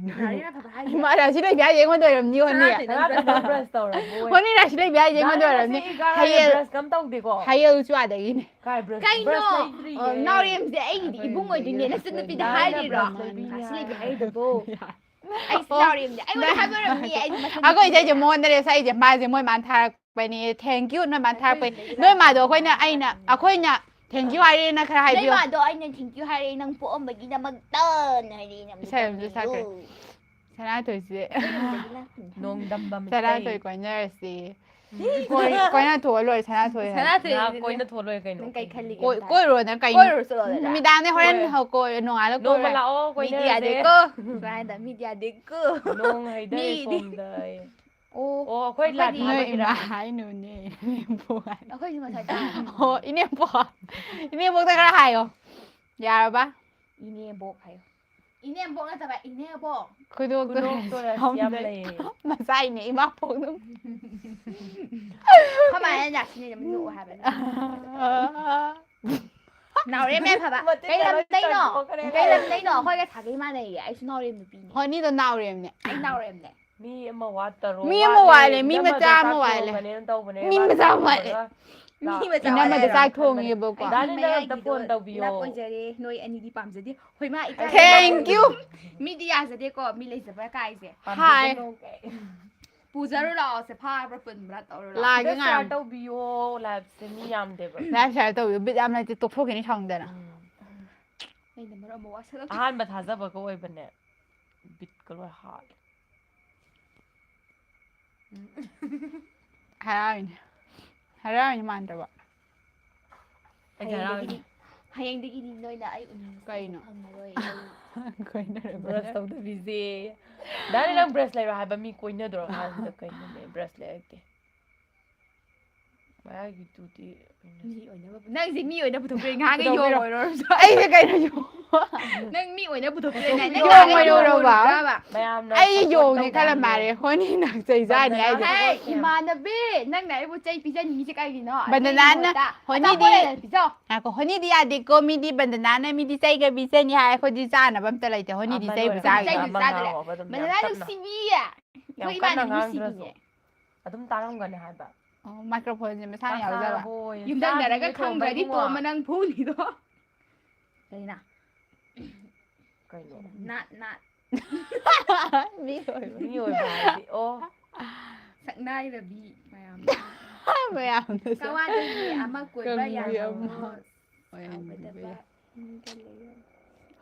ꯅꯥꯎꯔꯦꯝ ꯌꯥꯏꯐꯕ ꯍꯥꯏꯔꯤ꯫ ꯏꯃꯥ, ꯔꯥꯁꯤ ꯂꯩꯕꯤ ꯍꯥꯏꯁꯦ ꯑꯩꯉꯣꯟꯗ ꯑꯣꯏꯔꯝꯅꯤ, ꯍꯣꯅꯤ꯫ ꯁꯅꯥꯇꯣꯟ ꯅꯪ ꯕ꯭ꯔꯁ ꯇꯧꯔꯕꯣ? ꯍꯣꯅꯤ, ꯔꯥꯁꯤ ꯂꯩꯕꯤ ꯍꯥꯏꯁꯦ ꯑꯩꯉꯣꯟꯗ ꯅꯪ ꯑꯣꯏꯔꯝꯅꯤ꯫ ꯉꯁꯤ ꯀꯥꯔ ꯍꯌꯦꯜ, ꯕ꯭ꯔꯁ ꯀꯝ ꯇꯧꯗꯦꯀꯣ? ꯍꯌꯦꯜ ꯆꯨꯋꯥꯗꯒꯤꯅꯦ꯫ ꯀꯥꯏ ꯕ꯭ꯔꯁ? ꯀꯩꯅꯣ? ꯕ꯭ꯔꯁ ꯂꯩꯇ꯭ꯔꯤꯌꯦ꯫ ꯑꯣ, ꯅꯥꯎꯔꯦꯝꯁꯦ ꯑꯩꯒꯤꯗꯤ ꯏꯕꯨꯡ ꯑꯣꯏꯗꯣꯏꯅꯦ, ꯅꯆꯟꯅꯨꯄꯤꯗ ꯅꯥꯏꯅ ꯍꯥꯏꯔꯤꯔꯣ? ꯕ꯭ꯔꯁ ꯂꯩꯕꯤꯅꯦ ꯅꯥꯎꯔꯦꯝꯁꯦ ꯍꯥꯏ꯫ ꯑꯩꯒꯤꯗꯤ ꯏꯕꯨꯡ ꯑꯣꯏꯗꯣꯏꯅꯦ꯫ ꯑꯣ꯫ ꯑꯩꯁꯦ ꯅꯥꯎꯔꯦꯝꯁꯦ ꯑꯩꯉꯣꯟꯗ ꯍꯥꯏꯕ ꯑꯣꯏꯔꯝꯅꯤ, ꯑꯩꯗꯤ ꯃꯆꯟꯅꯨꯄꯤꯅꯦ꯫ ꯑꯩꯈꯣꯏ ꯏꯆꯦꯁꯦ ꯃꯉꯣꯟꯗꯅꯦ ꯁꯛꯏꯁꯦ, ꯃꯥꯁꯦ ꯃꯣꯏ ꯃꯥꯅ ꯊꯥꯔꯛꯄꯅꯦ, thank you, ꯅꯣꯏ ꯃꯥꯅ ꯊꯥꯔꯛꯄꯅꯦ꯫ ꯅꯣꯏ ꯃꯥꯗꯣ ꯑꯩꯈꯣꯏꯅ, ꯑꯩꯅ, ꯑꯩꯈꯣꯏꯅ thank you ꯍꯥꯏꯔꯦꯅ ꯈꯔ ꯅꯣꯏ ꯍꯥꯏꯕꯤꯌꯣ꯫ ꯃꯥꯗꯣ ꯑꯩꯅ thank you ꯍꯥꯏꯔꯦ, ꯅꯪ ꯄꯣꯛꯑꯝꯕꯒꯤꯗꯃꯛꯇꯅ ꯍꯥꯏꯔꯦ, ꯌꯥꯝ ꯏꯁꯩ ꯑꯃꯁꯨ ꯅꯣꯛꯅꯤꯡꯉꯦ꯫ ꯁꯛꯈ꯭ꯔꯦ꯫ ꯁꯅꯥꯊꯣꯏꯁꯦ꯫ ꯑꯩꯈꯣꯏ ꯌꯨꯝꯗꯒꯤ ꯂꯥꯛꯄꯅꯦ꯫ ꯅꯣꯡ ꯗꯝꯕꯝ ꯁꯅꯥꯊꯣꯏ ꯏꯁꯩ꯫ ꯀꯣꯏꯅꯔꯁꯤ꯫ ꯎꯝ꯫ ꯀꯣꯏ-, ꯀꯣꯏꯅ ꯊꯣꯛꯑ ꯂꯣꯏꯔꯦ, ꯁꯅꯥꯊꯣꯏ ꯍꯥꯏꯕ꯫ ꯁꯅꯥꯊꯣꯏ ꯉꯥꯏꯍꯥꯛ ꯍꯥꯏꯕꯅꯦ꯫ ꯀꯣꯏꯅ ꯊꯣꯛꯑ ꯂꯣꯏꯔꯦ ꯀꯩꯅꯣ꯫ ꯅꯪ ꯀꯩ ꯈꯜꯂꯤꯒꯦ ꯀꯣꯏ-, ꯑꯝꯇ? ꯀꯣꯏꯔꯨꯔꯣ ꯅꯪ ꯀꯩꯅꯣ? ꯀꯣꯏꯔꯨꯔꯣ ꯆꯠꯂꯣꯗꯅ꯫ ꯅꯨꯃꯤꯗꯥꯡꯅꯦ ꯍꯣꯔꯦꯟ ꯀꯣꯏ-, ꯍꯧ-, ꯀꯣꯏ-, ꯅꯣꯡꯉꯥꯜꯂ ꯅꯣꯡꯃ ꯀꯣꯏꯔꯨꯔꯦ꯫ ꯂꯥꯛꯑꯣ, ꯃꯤꯗꯤ ꯀꯣꯏꯅꯔꯁꯦ꯫ ꯌꯥꯗꯦꯀꯣ꯫ ꯁꯨꯃꯥꯏꯅ ꯍꯥꯏꯗ, ꯃꯤꯗꯤ ꯌꯥꯗꯦꯀꯣ꯫ ꯅꯣꯡ ꯍꯩꯗꯔꯦ ꯃꯤꯗꯤ꯫ ꯁꯣꯝꯗ ꯑꯩ꯫ ꯑꯣ, ꯑꯣ, ꯑꯩꯈꯣꯏ ꯑꯩꯈꯣꯏꯗꯤ ꯂꯥꯠ ꯅꯣꯏ ꯍꯥꯞꯄꯒꯤꯔꯥ? ꯏꯃꯥ ꯍꯥꯏꯅꯨꯅꯦ, ꯏꯅꯦꯝꯕꯣꯛ ꯍꯥꯏ꯫ ꯑꯩꯈꯣꯏꯁꯨ ꯉꯁꯥꯏ ꯇꯥꯏ꯫ ꯑꯣ, ꯏꯅꯦꯝꯕꯣꯛ꯫ ꯏꯅꯦꯝꯕꯣꯛꯇ ꯈꯔ ꯍꯥꯏꯌꯣ꯫ ꯌꯥꯔꯕ? ꯏꯅꯦꯝꯕꯣꯛ ꯍꯥꯏꯌꯣ꯫ ꯏꯅꯦꯝꯕꯣꯛ ꯅꯠꯇꯕ, ꯏꯅꯦꯕꯣꯛ꯫ ꯈꯨꯗꯣꯛꯇꯣ ꯈꯨꯗꯣꯛꯇꯣ ꯔꯥꯁꯤ ꯌꯥꯝ ꯁꯣꯝꯗ ꯂꯩꯌꯦ꯫ ꯃꯆꯥꯏꯅꯦ, ꯏꯃꯥ ꯄꯣꯛꯅꯨ꯫ ꯀꯃꯥꯏꯅ ꯔꯥꯁꯤꯅꯦ ꯑꯗꯨꯝ ꯅꯣꯛꯑꯣ ꯍꯥꯏꯕꯅꯤ? ꯅꯥꯎꯔꯦꯝ ꯌꯥꯏꯐꯕ꯫ ꯃꯇꯤꯟ ꯀꯩ ꯂꯣꯏ ꯂꯝꯗꯩꯅꯣ? ꯆꯟꯊꯣꯛꯈ꯭ꯔꯦ꯫ ꯀꯩ ꯂꯝꯗꯩꯅꯣ? ꯑꯩꯈꯣꯏꯒ ꯁꯥꯒꯩ ꯃꯥꯟꯅꯩꯌꯦ꯫ ꯑꯩꯁꯨ ꯅꯥꯎꯔꯦꯝ ꯅꯨꯄꯤꯅꯦ꯫ ꯍꯣꯅꯤꯗꯣ ꯅꯥꯎꯔꯦꯝꯅꯦ꯫ ꯑꯩ ꯅꯥꯎꯔꯦꯝꯅꯦ꯫ ꯃꯤ ꯑꯃ ꯋꯥꯠꯇꯔꯣ? ꯃꯤ ꯑꯃ ꯋꯥꯠꯂꯦ꯫ ꯃꯤ ꯅꯝꯃꯗ ꯃꯆꯥ ꯑꯃ ꯆꯥꯛ ꯋꯥꯠꯂꯦ꯫ ꯊꯣꯡꯒꯅꯦꯅ ꯇꯧꯕꯅꯦ꯫ ꯃꯤ ꯃꯥ ꯃꯆꯥ ꯑꯃ ꯋꯥꯠꯂꯦ꯫ ꯊꯣꯡꯉꯒ ꯃꯤ ꯂꯥꯛꯑꯣ꯫ ꯃꯆꯥ ꯏꯅꯝꯃꯗ ꯋꯥꯠꯂꯦ꯫ ꯆꯥꯛ ꯊꯣꯡꯉꯦꯕꯀꯣ꯫ ꯗꯥ ꯅꯤꯜꯅ ꯑꯝꯇ ꯃꯌꯥꯏꯒꯤꯗꯣ ꯐꯣꯟ ꯇꯧꯕꯤꯌꯣ꯫ ꯂꯞ ꯑꯣꯏꯖꯔꯦ꯫ ꯅꯣꯏ ꯑꯅꯤꯗꯤ ꯄꯥꯝꯖꯗꯦ꯫ ꯍꯣꯏ, ꯃꯥ ꯏꯀꯥꯏ꯫ Thank you꯫ ꯃꯤꯗꯤ ꯌꯥꯖꯗꯦꯀꯣ, ꯃꯤ ꯂꯩꯖꯕ ꯀꯥꯏꯁꯦ꯫ ꯍꯥꯏ꯫ ꯄꯨꯖꯔꯨ ꯂꯥꯛꯑꯣꯁꯦ, ꯐꯥꯕ꯭ꯔꯥ ꯄꯨꯟꯕ꯭ꯔꯥ ꯇꯧꯔꯨ ꯂꯥꯛꯑꯣ꯫ ꯂꯥꯛꯑꯒꯦ ꯁꯤꯗ ꯉꯥꯏꯔꯝꯃꯣ꯫ Share ꯇꯧꯕꯤꯌꯣ, liveꯁꯦ ꯃꯤ ꯌꯥꯝꯗꯦꯕ꯫ Live share ꯇꯧꯕꯤꯌꯣ, ꯕꯤꯠ ꯌꯥꯝ ꯂꯩꯇꯦ, ꯇꯣꯛꯊꯣꯛꯈꯤꯅꯤ ꯁꯥꯎꯅꯤꯡꯗꯅ꯫ ꯎꯝ꯫ ꯑꯩꯅ ꯃꯔꯝ ꯑꯃ ꯋꯥꯁꯜꯂꯛꯇꯦ꯫ ꯑꯍꯥꯟꯕ ꯊꯥꯖꯕꯒ ꯑꯣꯏꯕꯅꯦ, ꯕꯤꯠꯀ ꯂꯣꯏ ꯍꯥꯠꯂꯦ꯫ ꯎꯝ꯫ ꯍꯔꯥꯎꯔꯤꯅꯦ꯫ ꯍꯔꯥꯎꯔꯤꯅꯦ ꯃꯥꯟꯗ꯭ꯔꯕ? ꯑꯩꯗꯤ ꯍꯔꯥꯎꯔꯤꯅꯦ꯫ ꯍꯌꯦꯡꯗꯒꯤꯗꯤ, ꯍꯌꯦꯡꯗꯒꯤꯗꯤ ꯅꯣꯏꯅ ꯑꯩ ꯎꯅꯤꯡꯕꯁꯨ ꯀꯩꯅꯣ? ꯐꯪꯉꯔꯣꯏ꯫ ꯑꯩ ꯀꯣꯏꯅꯔꯕꯅꯦ꯫ Brush ꯇꯧꯗꯕꯤꯁꯦ꯫ ꯗꯥꯅꯤ, ꯅꯪ brush ꯂꯩꯔꯣ ꯍꯥꯏꯕ ꯃꯤ ꯀꯣꯏꯅꯗ꯭ꯔꯣ ꯀꯥꯟꯁꯤꯗ ꯀꯩꯅꯣꯅꯦ, brush ꯂꯩꯔꯛꯇꯦ꯫ ꯃꯌꯥꯏꯒꯤꯗꯨꯗꯤ ꯀꯩꯅꯣ꯫ ꯃꯤ ꯑꯣꯏꯅꯕ, ꯅꯪꯁꯦ ꯃꯤ ꯑꯣꯏꯅ ꯄꯨꯊꯣꯛꯄꯤꯔꯦ, ꯉꯥꯏꯍꯥꯛꯀꯤ ꯌꯣꯡ ꯀꯩꯗꯧꯕꯤꯔꯣ? ꯑꯣꯏꯔꯨꯔꯕ? ꯑꯩꯁꯦ ꯀꯩꯅꯣ ꯌꯣꯡ? ꯅꯪ ꯃꯤ ꯑꯣꯏꯅ ꯄꯨꯊꯣꯛꯄꯤꯔꯦ, ꯅꯪ ꯌꯣꯡ ꯌꯣꯡ ꯑꯣꯏꯔꯨꯔꯕ? ꯑꯣꯏꯔꯨꯔꯕ? ꯃꯌꯥꯝꯅ ꯑꯩ support ꯌꯣꯡꯅꯦ ꯈꯜꯂꯝ ꯇꯧꯕꯤꯌꯨ꯫ ꯃꯥꯜꯂꯦ, ꯍꯣꯅꯤꯅ ꯆꯩ ꯆꯥꯅꯤ ꯍꯥꯏꯗꯣ꯫ ꯍꯦ, ꯏꯃꯥꯟꯅꯕꯤ, ꯅꯪꯅ ꯑꯩꯕꯨ ꯆꯩ ꯄꯤꯖꯅꯤꯡꯉꯤꯁꯦ ꯀꯩꯒꯤꯅꯣ? ꯕꯟꯗꯅꯥꯅ ꯑꯗꯨꯒꯤ ꯃꯍꯨꯠꯇ ꯍꯣꯅꯤꯗꯤ ꯑꯆꯥꯄꯣꯠ ꯑꯣꯏꯅ ꯄꯤꯖꯧ꯫ ꯉꯥꯏꯈꯣ, ꯍꯣꯅꯤꯗꯤ ꯌꯥꯗꯦꯀꯣ, ꯃꯤꯗꯤ ꯕꯟꯗꯅꯥꯅ ꯃꯤꯗꯤ ꯆꯩꯒ ꯄꯤꯖꯅꯤ ꯍꯥꯏ, ꯑꯩꯈꯣꯏꯗꯤ ꯆꯥꯅꯕ ꯑꯝꯇ ꯂꯩꯇꯦ, ꯍꯣꯅꯤꯗꯤ ꯑꯃ ꯆꯩꯕꯨ ꯂꯣꯏꯔꯦ꯫ ꯆꯥꯒꯗ꯭ꯔꯥ? ꯆꯩꯗꯨ ꯑꯃ ꯆꯥꯗ꯭ꯔꯦ꯫ ꯉꯥꯡꯉꯣꯕ ꯑꯗꯨꯝ ꯌꯥꯝ ꯕꯟꯗꯅꯥ ꯇꯞꯅ꯫ ꯅꯨꯡꯁꯤꯕꯤ꯫ ꯌꯥꯝ ꯑꯩꯈꯣꯏ ꯀꯟꯅ ꯏꯃꯥꯟꯅꯕꯤ ꯉꯥꯡꯗ꯭ꯔꯁꯨ꯫ ꯅꯨꯡꯁꯤꯕꯤꯅꯦ꯫ ꯑꯗꯨꯝ ꯇꯥꯔꯝꯒꯅꯤ ꯍꯥꯏꯕ꯫ ꯑꯣ, microphoneꯁꯦ ꯃꯁꯥꯅ ꯆꯥꯛ ꯌꯥꯎꯖꯕ꯫ ꯆꯥꯔꯕꯣꯌꯦ? ꯌꯨꯝꯊꯪꯅꯔꯒ ꯆꯥꯗ꯭ꯔꯤꯌꯦ, ꯊꯣꯡꯕ ꯈꯪꯗ꯭ꯔꯗꯤ ꯏꯕꯨꯡꯉꯣ꯫ ꯇꯣꯝꯕ ꯅꯪ ꯐꯨꯅꯤꯗꯣ꯫ ꯀꯔꯤꯅ? ꯀꯩꯅꯣ? ꯅꯥꯠ, ꯅꯥꯠ꯫ ꯃꯤ ꯑꯣꯏꯕ꯫ ꯃꯤ ꯑꯣꯏꯕ ꯍꯥꯏꯗꯤ, ꯑꯣ꯫ ꯁꯛꯅꯥꯏꯔꯕꯤ ꯃꯌꯥꯝ꯫ ꯃꯌꯥꯝꯅ ꯁꯛ-, ꯀꯋꯥꯗꯒꯤ ꯑꯃ ꯀꯣꯏꯕ ꯀꯪꯕꯤ ꯌꯥꯅꯕ ꯑꯃ ꯑꯣꯏꯍꯟꯕꯤꯕ ꯁꯥꯎꯒꯗꯕ ꯌꯥꯏ꯫ ꯃꯤꯒ ꯂꯩꯔꯝ-꯫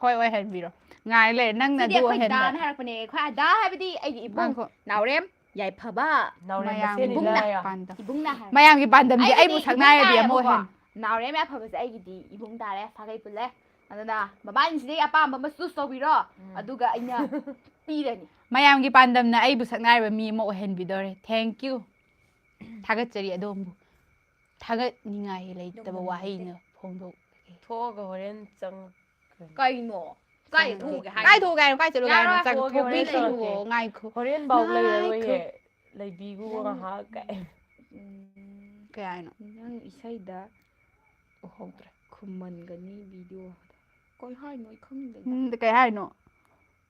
ꯍꯣꯏ, ꯑꯣꯏꯍꯟꯕꯤꯔꯣ꯫ ꯉꯥꯏ ꯂꯩꯔꯦ꯫ ꯅꯪꯅ ꯁꯤꯗꯤ ꯑꯗꯨ ꯑꯩꯈꯣꯏ ꯑꯣꯏꯍꯟꯕ-꯫ ꯗꯥꯅ ꯍꯥꯏꯔꯛꯄꯅꯦ꯫ ꯑꯩꯈꯣꯏ ꯗꯥ ꯍꯥꯏꯕꯗꯤ ꯑꯩꯒꯤ ꯏꯕꯨꯡ, ꯉꯥꯏꯈꯣ꯫ ꯅꯥꯎꯔꯦꯝ ꯌꯥꯏꯐꯕ꯫ ꯅꯥꯎꯔꯦꯝ ꯃꯌꯥꯝ ꯃꯁꯦꯟꯅꯤꯗꯅ ꯏꯕꯨꯡꯅ꯫ ꯌꯥ-꯫ ꯄꯥꯟꯗꯝ꯫ ꯏꯕꯨꯡꯅ ꯍꯥꯏꯕ꯫ ꯃꯌꯥꯝꯒꯤ ꯄꯥꯟꯗꯝꯗꯤ ꯑꯩꯒꯤꯗꯤ ꯑꯩꯕꯨ ꯏꯕꯨꯡ ꯁꯛꯅꯥꯏꯔꯕꯤ ꯑꯃ ꯇꯥꯔꯦꯕꯀꯣ꯫ ꯑꯣꯏꯍꯟ-꯫ ꯅꯥꯎꯔꯦꯝ ꯌꯥꯏꯐꯕꯁꯦ ꯑꯩꯒꯤꯗꯤ ꯏꯕꯨꯡ ꯇꯥꯔꯦ, ꯁꯥꯒꯩ ꯄꯨꯜꯂꯦ꯫ ꯑꯗꯨꯅ ꯃꯕꯥꯅꯤꯁꯤꯗꯒꯤ ꯑꯄꯥꯝꯕ ꯑꯃ choose ꯇꯧꯕꯤꯔꯣ, ꯎꯝ꯫ ꯑꯗꯨꯒ ꯑꯩꯅ ꯄꯤꯔꯅꯤ꯫ ꯃꯌꯥꯝꯒꯤ ꯄꯥꯟꯗꯝꯅ ꯑꯩꯕꯨ ꯁꯛꯅꯥꯏꯔꯕ ꯃꯤ ꯑꯃ ꯑꯣꯏꯍꯟꯕꯤꯗꯧꯔꯦ꯫ Thank you꯫ ꯊꯥꯒꯠꯆꯔꯤ ꯑꯗꯣꯝꯕꯨ꯫ ꯊꯥꯒꯠꯅꯤꯡꯉꯥꯏ ꯂꯩꯇꯕ ꯅꯣꯡꯃ ꯋꯥꯍꯩꯅ ꯅꯣꯡꯃ ꯐꯣꯡꯗꯣꯛꯂꯒꯦ꯫ ꯊꯣꯛꯑꯒ ꯍꯣꯔꯦꯟ ꯆꯪꯉꯛꯀꯅꯤ꯫ ꯀꯩꯅꯣ? ꯀꯥꯏ ꯆꯪꯉꯛꯑꯣ꯫ ꯊꯣꯛꯎꯒꯦ ꯍꯥꯏꯅꯣ? ꯀꯥꯏ ꯊꯣꯛꯎꯒꯦ ꯍꯥꯏꯅꯣ? ꯀꯥꯏ ꯆꯠꯂꯨꯒꯦ ꯍꯥꯏꯅꯣ? ꯌꯥꯔꯣꯏ, ꯆꯠ-, ꯊꯣꯛꯑꯒꯦ, ꯍꯣꯔꯦꯟ ꯊꯣꯛꯄꯤꯈꯤꯅꯨ꯫ ꯆꯪꯉꯛꯀꯦ꯫ ꯉꯥꯏꯈꯣ꯫ ꯍꯣꯔꯦꯟ ꯕꯥꯎ ꯉꯥꯏꯈꯣ꯫ ꯂꯩꯔꯔꯣꯏꯌꯦ꯫ ꯂꯩꯕꯤꯈꯣ ꯅꯪ, ꯉꯥꯏꯍꯥꯛ ꯀꯥꯏ꯫ ꯎꯝ, ꯀꯩ ꯍꯥꯏꯅꯣ? ꯅꯪ ꯏꯁꯩꯗ ꯎꯍꯧꯗ꯭ꯔꯦ꯫ ꯐꯨꯝꯃꯟꯒꯅꯤ ꯚꯤꯗꯤꯑꯣ꯫ ꯀꯩ ꯍꯥꯏꯅꯣ ꯑꯩ ꯈꯪꯗꯦ꯫ ꯎꯝ, ꯀꯩ ꯍꯥꯏꯅꯣ?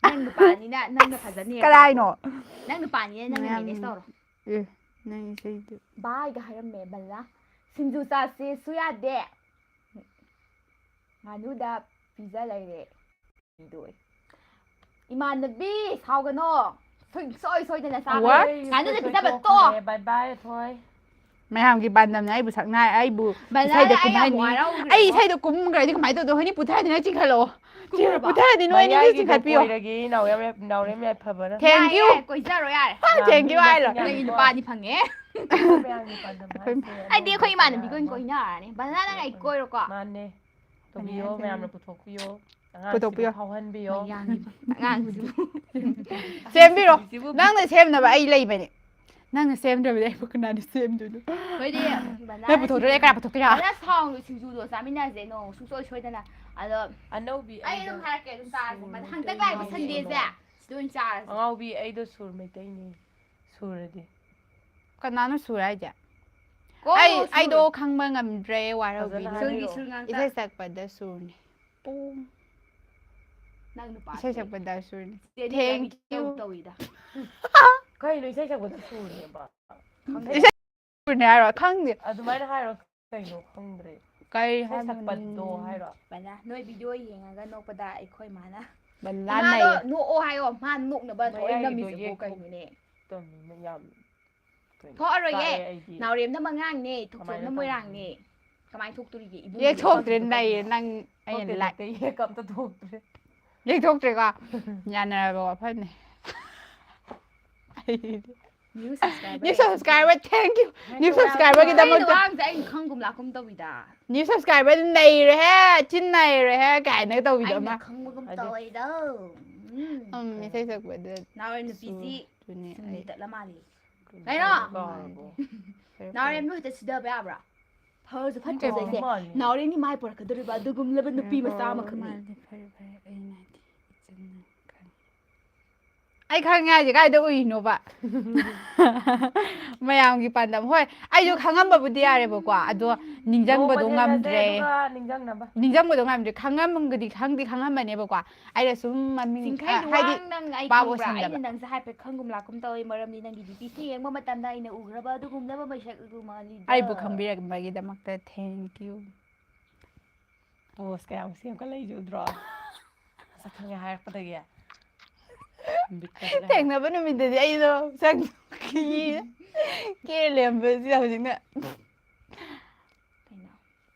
ꯅꯪ ꯅꯨꯄꯥꯅꯤꯅ ꯅꯪꯅ ꯐꯖꯅꯤ꯫ ꯀꯗꯥꯏꯅꯣ? ꯅꯪ ꯅꯨꯄꯥꯅꯤꯅ ꯅꯪꯅ ꯃꯌꯥꯝ ꯃꯦꯅꯦꯖ ꯇꯧꯔꯣ꯫ ꯑꯦ, ꯅꯪ ꯏꯁꯩꯗꯨ꯫ ꯕꯥꯏꯒ ꯍꯥꯏꯔꯝꯃꯦ ꯕꯂꯥ꯫ ꯁꯤꯡꯖꯨ ꯆꯥꯁꯦꯁꯨ ꯌꯥꯗꯦ꯫ ꯉꯥꯅꯨꯗ ꯄꯤꯖ ꯂꯩꯔꯦ꯫ ꯄꯤꯗꯣꯏ꯫ ꯏꯃꯥꯟꯅꯕꯤ ꯁꯥꯎꯒꯅꯣ꯫ ꯁꯨꯡꯁꯣꯏ ꯁꯣꯏꯗꯅ ꯆꯥꯒꯅꯤ꯫ What? ꯉꯥꯅꯨꯗ ꯄꯤꯖꯕ ꯇꯣꯛꯑꯣ꯫ ꯕꯥꯏ ꯕꯥꯏ ꯊꯣꯏ꯫ ꯃꯌꯥꯝꯒꯤ ꯄꯥꯟꯗꯝꯅ ꯑꯩꯕꯨ ꯁꯛꯅꯥꯏ, ꯑꯩꯕꯨ ꯕꯂꯥ ꯏꯁꯩꯗ ꯑꯩ ꯌꯥꯝ ꯀꯨꯝꯍꯟꯅꯤ꯫ ꯍꯔꯥꯎꯈ꯭ꯔꯦ꯫ ꯑꯩ ꯏꯁꯩꯗ ꯀꯨꯝꯈ꯭ꯔꯗꯤ ꯀꯃꯥꯏꯅ ꯇꯧꯗꯣꯏꯅꯣ? ꯍꯣꯏꯅꯤ ꯄꯨꯊꯔꯗꯤ ꯅꯪ ꯆꯤꯡꯈꯠꯂꯛꯑꯣ꯫ ꯀꯨꯝꯈ꯭ꯔꯕꯣ? ꯄꯨꯊꯔꯗꯤ ꯅꯣꯏ ꯑꯅꯤꯁꯨ ꯃꯌꯥꯏꯒꯤꯗꯣ ꯆꯤꯡꯈꯠꯄꯤꯌꯣ꯫ ꯀꯣꯏꯔꯒꯦ ꯅꯥꯎꯔꯦꯝ ꯅꯥꯎꯔꯦꯝ ꯌꯥꯏꯐꯕꯅ꯫ Thank ꯌꯥꯏ, you꯫ ꯌꯥꯏ, ꯀꯣꯏꯖꯔꯣ ꯌꯥꯔꯦ꯫ ꯍꯥ, thank you ꯍꯥꯏꯔꯣ꯫ ꯅꯪꯒꯤ ꯅꯨꯄꯥꯗꯤ ꯐꯪꯉꯦ꯫ ꯃꯌꯥꯝꯒꯤ ꯄꯥꯟꯗꯝ ꯑꯩꯈꯣꯏ ꯍꯥꯏꯁꯦ ꯑꯩꯗꯤ ꯑꯩꯈꯣꯏ ꯑꯅꯧꯕ ꯏꯃꯥꯟꯅꯕꯤꯒ ꯀꯌꯥ ꯑꯣꯏꯅ ꯀꯣꯏꯅꯔꯅꯤ꯫ ꯕꯂꯥ ꯅꯪ ꯑꯩ ꯀꯣꯏꯔꯣꯀꯣ꯫ ꯃꯥꯅꯦ꯫ ꯇꯧꯕꯤꯌꯣ, ꯃꯥꯅꯦ꯫ ꯃꯌꯥꯝꯅ ꯄꯨꯊꯣꯛꯄꯤꯌꯣ꯫ ꯄꯨꯊꯣꯛꯄꯤꯌꯣ꯫ ꯑꯉꯥꯡꯁꯤꯕꯨ ꯐꯥꯎꯍꯟꯕꯤꯌꯣ꯫ ꯃꯌꯥꯡꯒꯤ ꯑꯉꯥꯡꯁꯤꯕꯨ꯫ ꯁꯦꯝꯕꯤꯔꯣ꯫ ꯁꯤꯕꯨ ꯅꯪꯅ ꯁꯦꯝꯅꯕ ꯑꯩ ꯂꯩꯕꯅꯦ꯫ ꯅꯪꯅ ꯁꯦꯝꯗ꯭ꯔꯕꯗꯤ ꯑꯩꯕꯨ ꯀꯅꯥꯅ ꯁꯦꯝꯗꯣꯏꯅꯣ? ꯑꯩꯈꯣꯏꯗꯤ ꯕꯂꯥ ꯅꯪ ꯄꯨꯊꯣꯛꯇ꯭ꯔꯗꯤ ꯑꯩ ꯀꯅꯥ ꯄꯨꯊꯣꯛꯇꯣꯏꯅꯣ? ꯕꯂꯥ ꯁꯥꯎꯅꯨ, ꯁꯤꯡꯖꯨꯗꯣ ꯆꯥꯃꯤꯟꯅꯁꯦ ꯅꯣꯡ ꯁꯨꯡꯁꯣꯏ ꯁꯣꯏꯗꯅ꯫ ꯑꯗꯣ ꯑꯅꯧꯕꯤ ꯑꯩ ꯑꯩꯗꯣ ꯑꯗꯨꯝ ꯍꯥꯏꯔꯛꯀꯦ, ꯑꯗꯨꯝ ꯆꯥꯔꯁꯦ꯫ ꯁꯨꯔ ꯍꯟꯗꯛ ꯃꯩꯇꯩ ꯂꯥꯛꯏꯕ ꯉꯥꯎꯕꯤ ꯁꯟꯗꯦꯁꯦ ꯑꯃ꯫ ꯁꯤꯗ ꯑꯣꯏꯅ ꯆꯥꯔꯁꯦ꯫ ꯑꯉꯥꯎꯕꯤ ꯑꯩꯗꯣ ꯁꯨꯔ ꯃꯩꯇꯩꯅꯦ꯫ ꯁꯨꯔꯗꯤ꯫ ꯀꯅꯥꯅꯣ ꯁꯨꯔ ꯍꯥꯏꯁꯦ? ꯀꯣ, ꯑꯩ ꯁꯨꯔ꯫ ꯑꯩꯗꯣ ꯈꯪꯕ ꯉꯝꯗ꯭ꯔꯦ, ꯋꯥꯔꯧꯕꯤꯅꯨ꯫ ꯁꯨꯔꯒꯤ ꯁꯨꯔ ꯉꯥꯛꯇ꯫ ꯏꯁꯩ ꯁꯛꯄꯗ ꯁꯨꯔꯅꯤ꯫ ꯄꯨꯡ ꯅꯪ ꯅꯨꯄꯥ ꯏꯁꯩ ꯁꯛꯄꯗ ꯁꯨꯔꯅꯤ꯫ ꯆꯦꯗꯤ Thank ꯌꯥꯝ you꯫ ꯇꯧꯏꯗ꯫ ꯀꯩꯅꯣ ꯏꯁꯩ ꯁꯛꯄꯗ ꯁꯨꯔꯅꯦꯕ? ꯏꯁꯩ ꯁꯨꯔꯅꯤ ꯍꯥꯏꯔꯣ? ꯈꯪꯗꯦ꯫ ꯑꯗꯨꯃꯥꯏꯅ ꯍꯥꯏꯔꯣ ꯀꯩꯅꯣ ꯈꯪꯗ꯭ꯔꯦ꯫ ꯀꯔꯤ ꯏꯁꯩ ꯍꯥꯏꯕꯅꯣ? ꯁꯛꯄꯗꯣ ꯍꯥꯏꯔꯣ? ꯕꯂꯥ, ꯅꯣꯏ ꯚꯤꯗꯤꯑꯣ ꯌꯦꯡꯉꯒ ꯅꯣꯛꯄꯗ ꯑꯩꯈꯣꯏ ꯃꯥꯅ ꯕꯂꯥ ꯏꯃꯥꯗꯣ ꯅꯩꯌꯦ꯫ ꯅꯣꯛꯑꯣ ꯍꯥꯏꯌꯣ꯫ ꯃꯥ ꯅꯣꯛꯅꯕ ꯊꯑꯣꯏ ꯃꯌꯥꯏꯒꯤꯗꯣ ꯅꯝꯃꯤꯁꯤꯕꯣ ꯌꯦꯛꯊꯣꯛ- ꯀꯩꯅꯣꯅꯦ꯫ ꯇꯝꯃꯤ ꯃꯌꯥꯝ꯫ ꯊꯣꯛꯑꯔꯣꯏꯌꯦ꯫ ꯆꯥꯛꯑꯦ ꯑꯩꯗꯤ꯫ ꯅꯥꯎꯔꯦꯝꯅ ꯃꯉꯥꯡꯅꯦ, ꯊꯣꯛꯆꯣꯝꯅ ꯀꯃꯥꯏꯅ ꯃꯣꯏꯔꯥꯡꯅꯦ꯫ ꯀꯃꯥꯏꯅ ꯊꯣꯛꯇꯣꯔꯤꯒꯦ? ꯏꯕꯨꯡ ꯌꯦꯛꯊꯣꯛꯇ꯭ꯔꯦ, ꯊꯣꯛꯇꯦ, ꯅꯩꯌꯦ ꯊꯣꯛꯇꯦ꯫ ꯅꯪ꯫ ꯑꯩꯅ ꯊꯣꯛꯇꯦ, ꯂꯥꯏ- ꯊꯣꯛꯇꯦ, ꯌꯦꯛ ꯑꯝꯇ ꯊꯣꯛꯇ꯭ꯔꯦ꯫ ꯌꯦꯛꯊꯣꯛꯇ꯭ꯔꯦꯀꯣ? ꯌꯥꯅꯔꯕ ꯋꯥꯐꯝꯅꯦ꯫ New subscriber. New subscriber, thank you. New ꯑꯩꯅ subscriberꯒꯤꯗꯃꯛꯇ ꯋꯥꯍꯪꯁꯦ ꯑꯩꯅ ꯈꯪꯒꯨꯝ ꯂꯥꯛꯀꯨꯝ ꯇꯧꯋꯤꯗ꯫ New subscriber ꯅꯩꯔꯦꯍꯦ, ꯆꯤꯟ ꯅꯩꯔꯦꯍꯦ ꯀꯥꯏꯅ ꯇꯧꯕꯤꯗꯣ ꯑꯩꯅ ꯑꯃ꯫ ꯈꯪꯕꯒꯨꯝ ꯑꯗꯨ- ꯇꯧꯋꯤꯗ꯫ ꯎꯝ꯫ ꯎꯝ, ꯏꯁꯩ ꯁꯛꯄꯗ ꯅꯥꯎꯔꯦꯝ ꯅꯨꯄꯤꯁꯤ ꯁꯨꯔꯗꯨꯅꯦ ꯁꯨꯝꯗꯤ ꯑꯩ꯫ ꯇꯠꯂ ꯃꯥꯜꯂꯤ꯫ ꯀꯩꯅꯣ? ꯀꯩꯅꯣ? ꯀꯥꯎꯔꯕꯣ? ꯐꯔꯦ, ꯅꯥꯎꯔꯦꯝ ꯐꯔꯦ꯫ ꯅꯣꯏ ꯍꯦꯛꯇ ꯁꯤꯗꯕ ꯌꯥꯕ꯭ꯔꯥ? ꯐꯔꯁꯨ ꯅꯠꯇꯦ, ꯐꯠꯇ꯭ꯔꯁꯨ ꯑꯩꯁꯦ ꯃꯥꯜꯂꯤ꯫ ꯅꯥꯎꯔꯦꯝꯒꯤ ꯃꯥꯏ ꯄꯣꯔꯛꯀꯗꯧꯔꯤꯕ ꯑꯗꯨꯒꯨꯝꯂꯕ ꯅꯨꯄꯤ ꯃꯆꯥ ꯑꯃꯈꯛꯅꯤ꯫ ꯃꯥꯜꯂꯤ, ꯐꯔꯦ, ꯐꯔꯦ, ꯑꯩ ꯅꯥꯏꯗꯦ, ꯏꯆꯟꯅ ꯈꯪꯉꯤ꯫ ꯑꯩ ꯈꯪꯉꯦ ꯍꯥꯏꯁꯦ ꯀꯥꯏꯗ ꯎꯏꯅꯣꯕ? ꯃꯌꯥꯝꯒꯤ ꯄꯥꯟꯗꯝ꯫ ꯍꯣꯏ, ꯑꯩꯁꯨ ꯈꯪꯉꯝꯕꯕꯨꯗꯤ ꯌꯥꯔꯦꯕꯀꯣ, ꯑꯗꯣ ꯅꯤꯡꯁꯤꯡꯕꯗꯣ ꯅꯣꯡꯃ ꯊꯦꯡꯅꯁꯦ, ꯉꯝꯗ꯭ꯔꯦ꯫ ꯑꯗꯨꯒ ꯅꯤꯡꯁꯤꯡꯅꯕ꯫ ꯅꯤꯡꯁꯤꯡꯕꯗꯣ ꯉꯝꯗ꯭ꯔꯦ꯫ ꯈꯪꯉꯝꯒꯗꯤ, ꯈꯪꯗꯤ ꯈꯪꯉꯝꯃꯅꯦꯕꯀꯣ, ꯑꯩꯅ ꯁꯨꯝ ꯃꯃꯤꯡ, ꯆꯤꯡꯈꯩ ꯑ, ꯍꯥꯏꯗꯤ ꯂꯨꯋꯥꯡ, ꯅꯪ ꯑꯩ ꯚꯥꯞ ꯈꯪꯕ꯭ꯔꯥ? ꯑꯣꯏꯁꯟꯗꯕ꯫ ꯑꯩꯅ ꯅꯪꯁꯦ ꯍꯥꯏꯐꯦꯠ ꯈꯪꯒꯨꯝ ꯂꯥꯛꯀꯨꯝ ꯇꯧꯋꯦ, ꯃꯔꯝꯗꯤ ꯅꯪꯒꯤ ꯗꯤ ꯄꯤꯁꯤ ꯌꯦꯡꯕ ꯃꯇꯝꯗ ꯑꯩꯅ ꯎꯈ꯭ꯔꯕ ꯑꯗꯨꯒꯨꯝꯂꯕ ꯃꯩꯁꯛ ꯑꯗꯨ ꯃꯥꯜꯂꯤꯗ꯫ ꯑꯩꯕꯨ ꯈꯪꯕꯤꯔꯝꯕꯒꯤꯗꯃꯛꯇ thank you꯫ ꯄꯣꯁ ꯀꯌꯥꯝ ꯁꯦꯝꯒꯠꯂꯛꯏꯁꯦ ꯎꯗ꯭ꯔꯣ? ꯃꯁꯛ ꯈꯪꯉꯦ ꯍꯥꯏꯔꯛꯄꯗꯒꯤ꯫ ꯕꯤꯠꯀꯗꯤ ꯂꯩ꯫ ꯊꯦꯡꯅꯕ ꯅꯨꯃꯤꯠꯇꯗꯤ ꯑꯩꯗꯣ ꯁꯛ ꯀꯦ ꯂꯩꯔꯝꯕꯁꯤꯗ ꯍꯧꯖꯤꯛꯅ ꯀꯩꯅꯣ?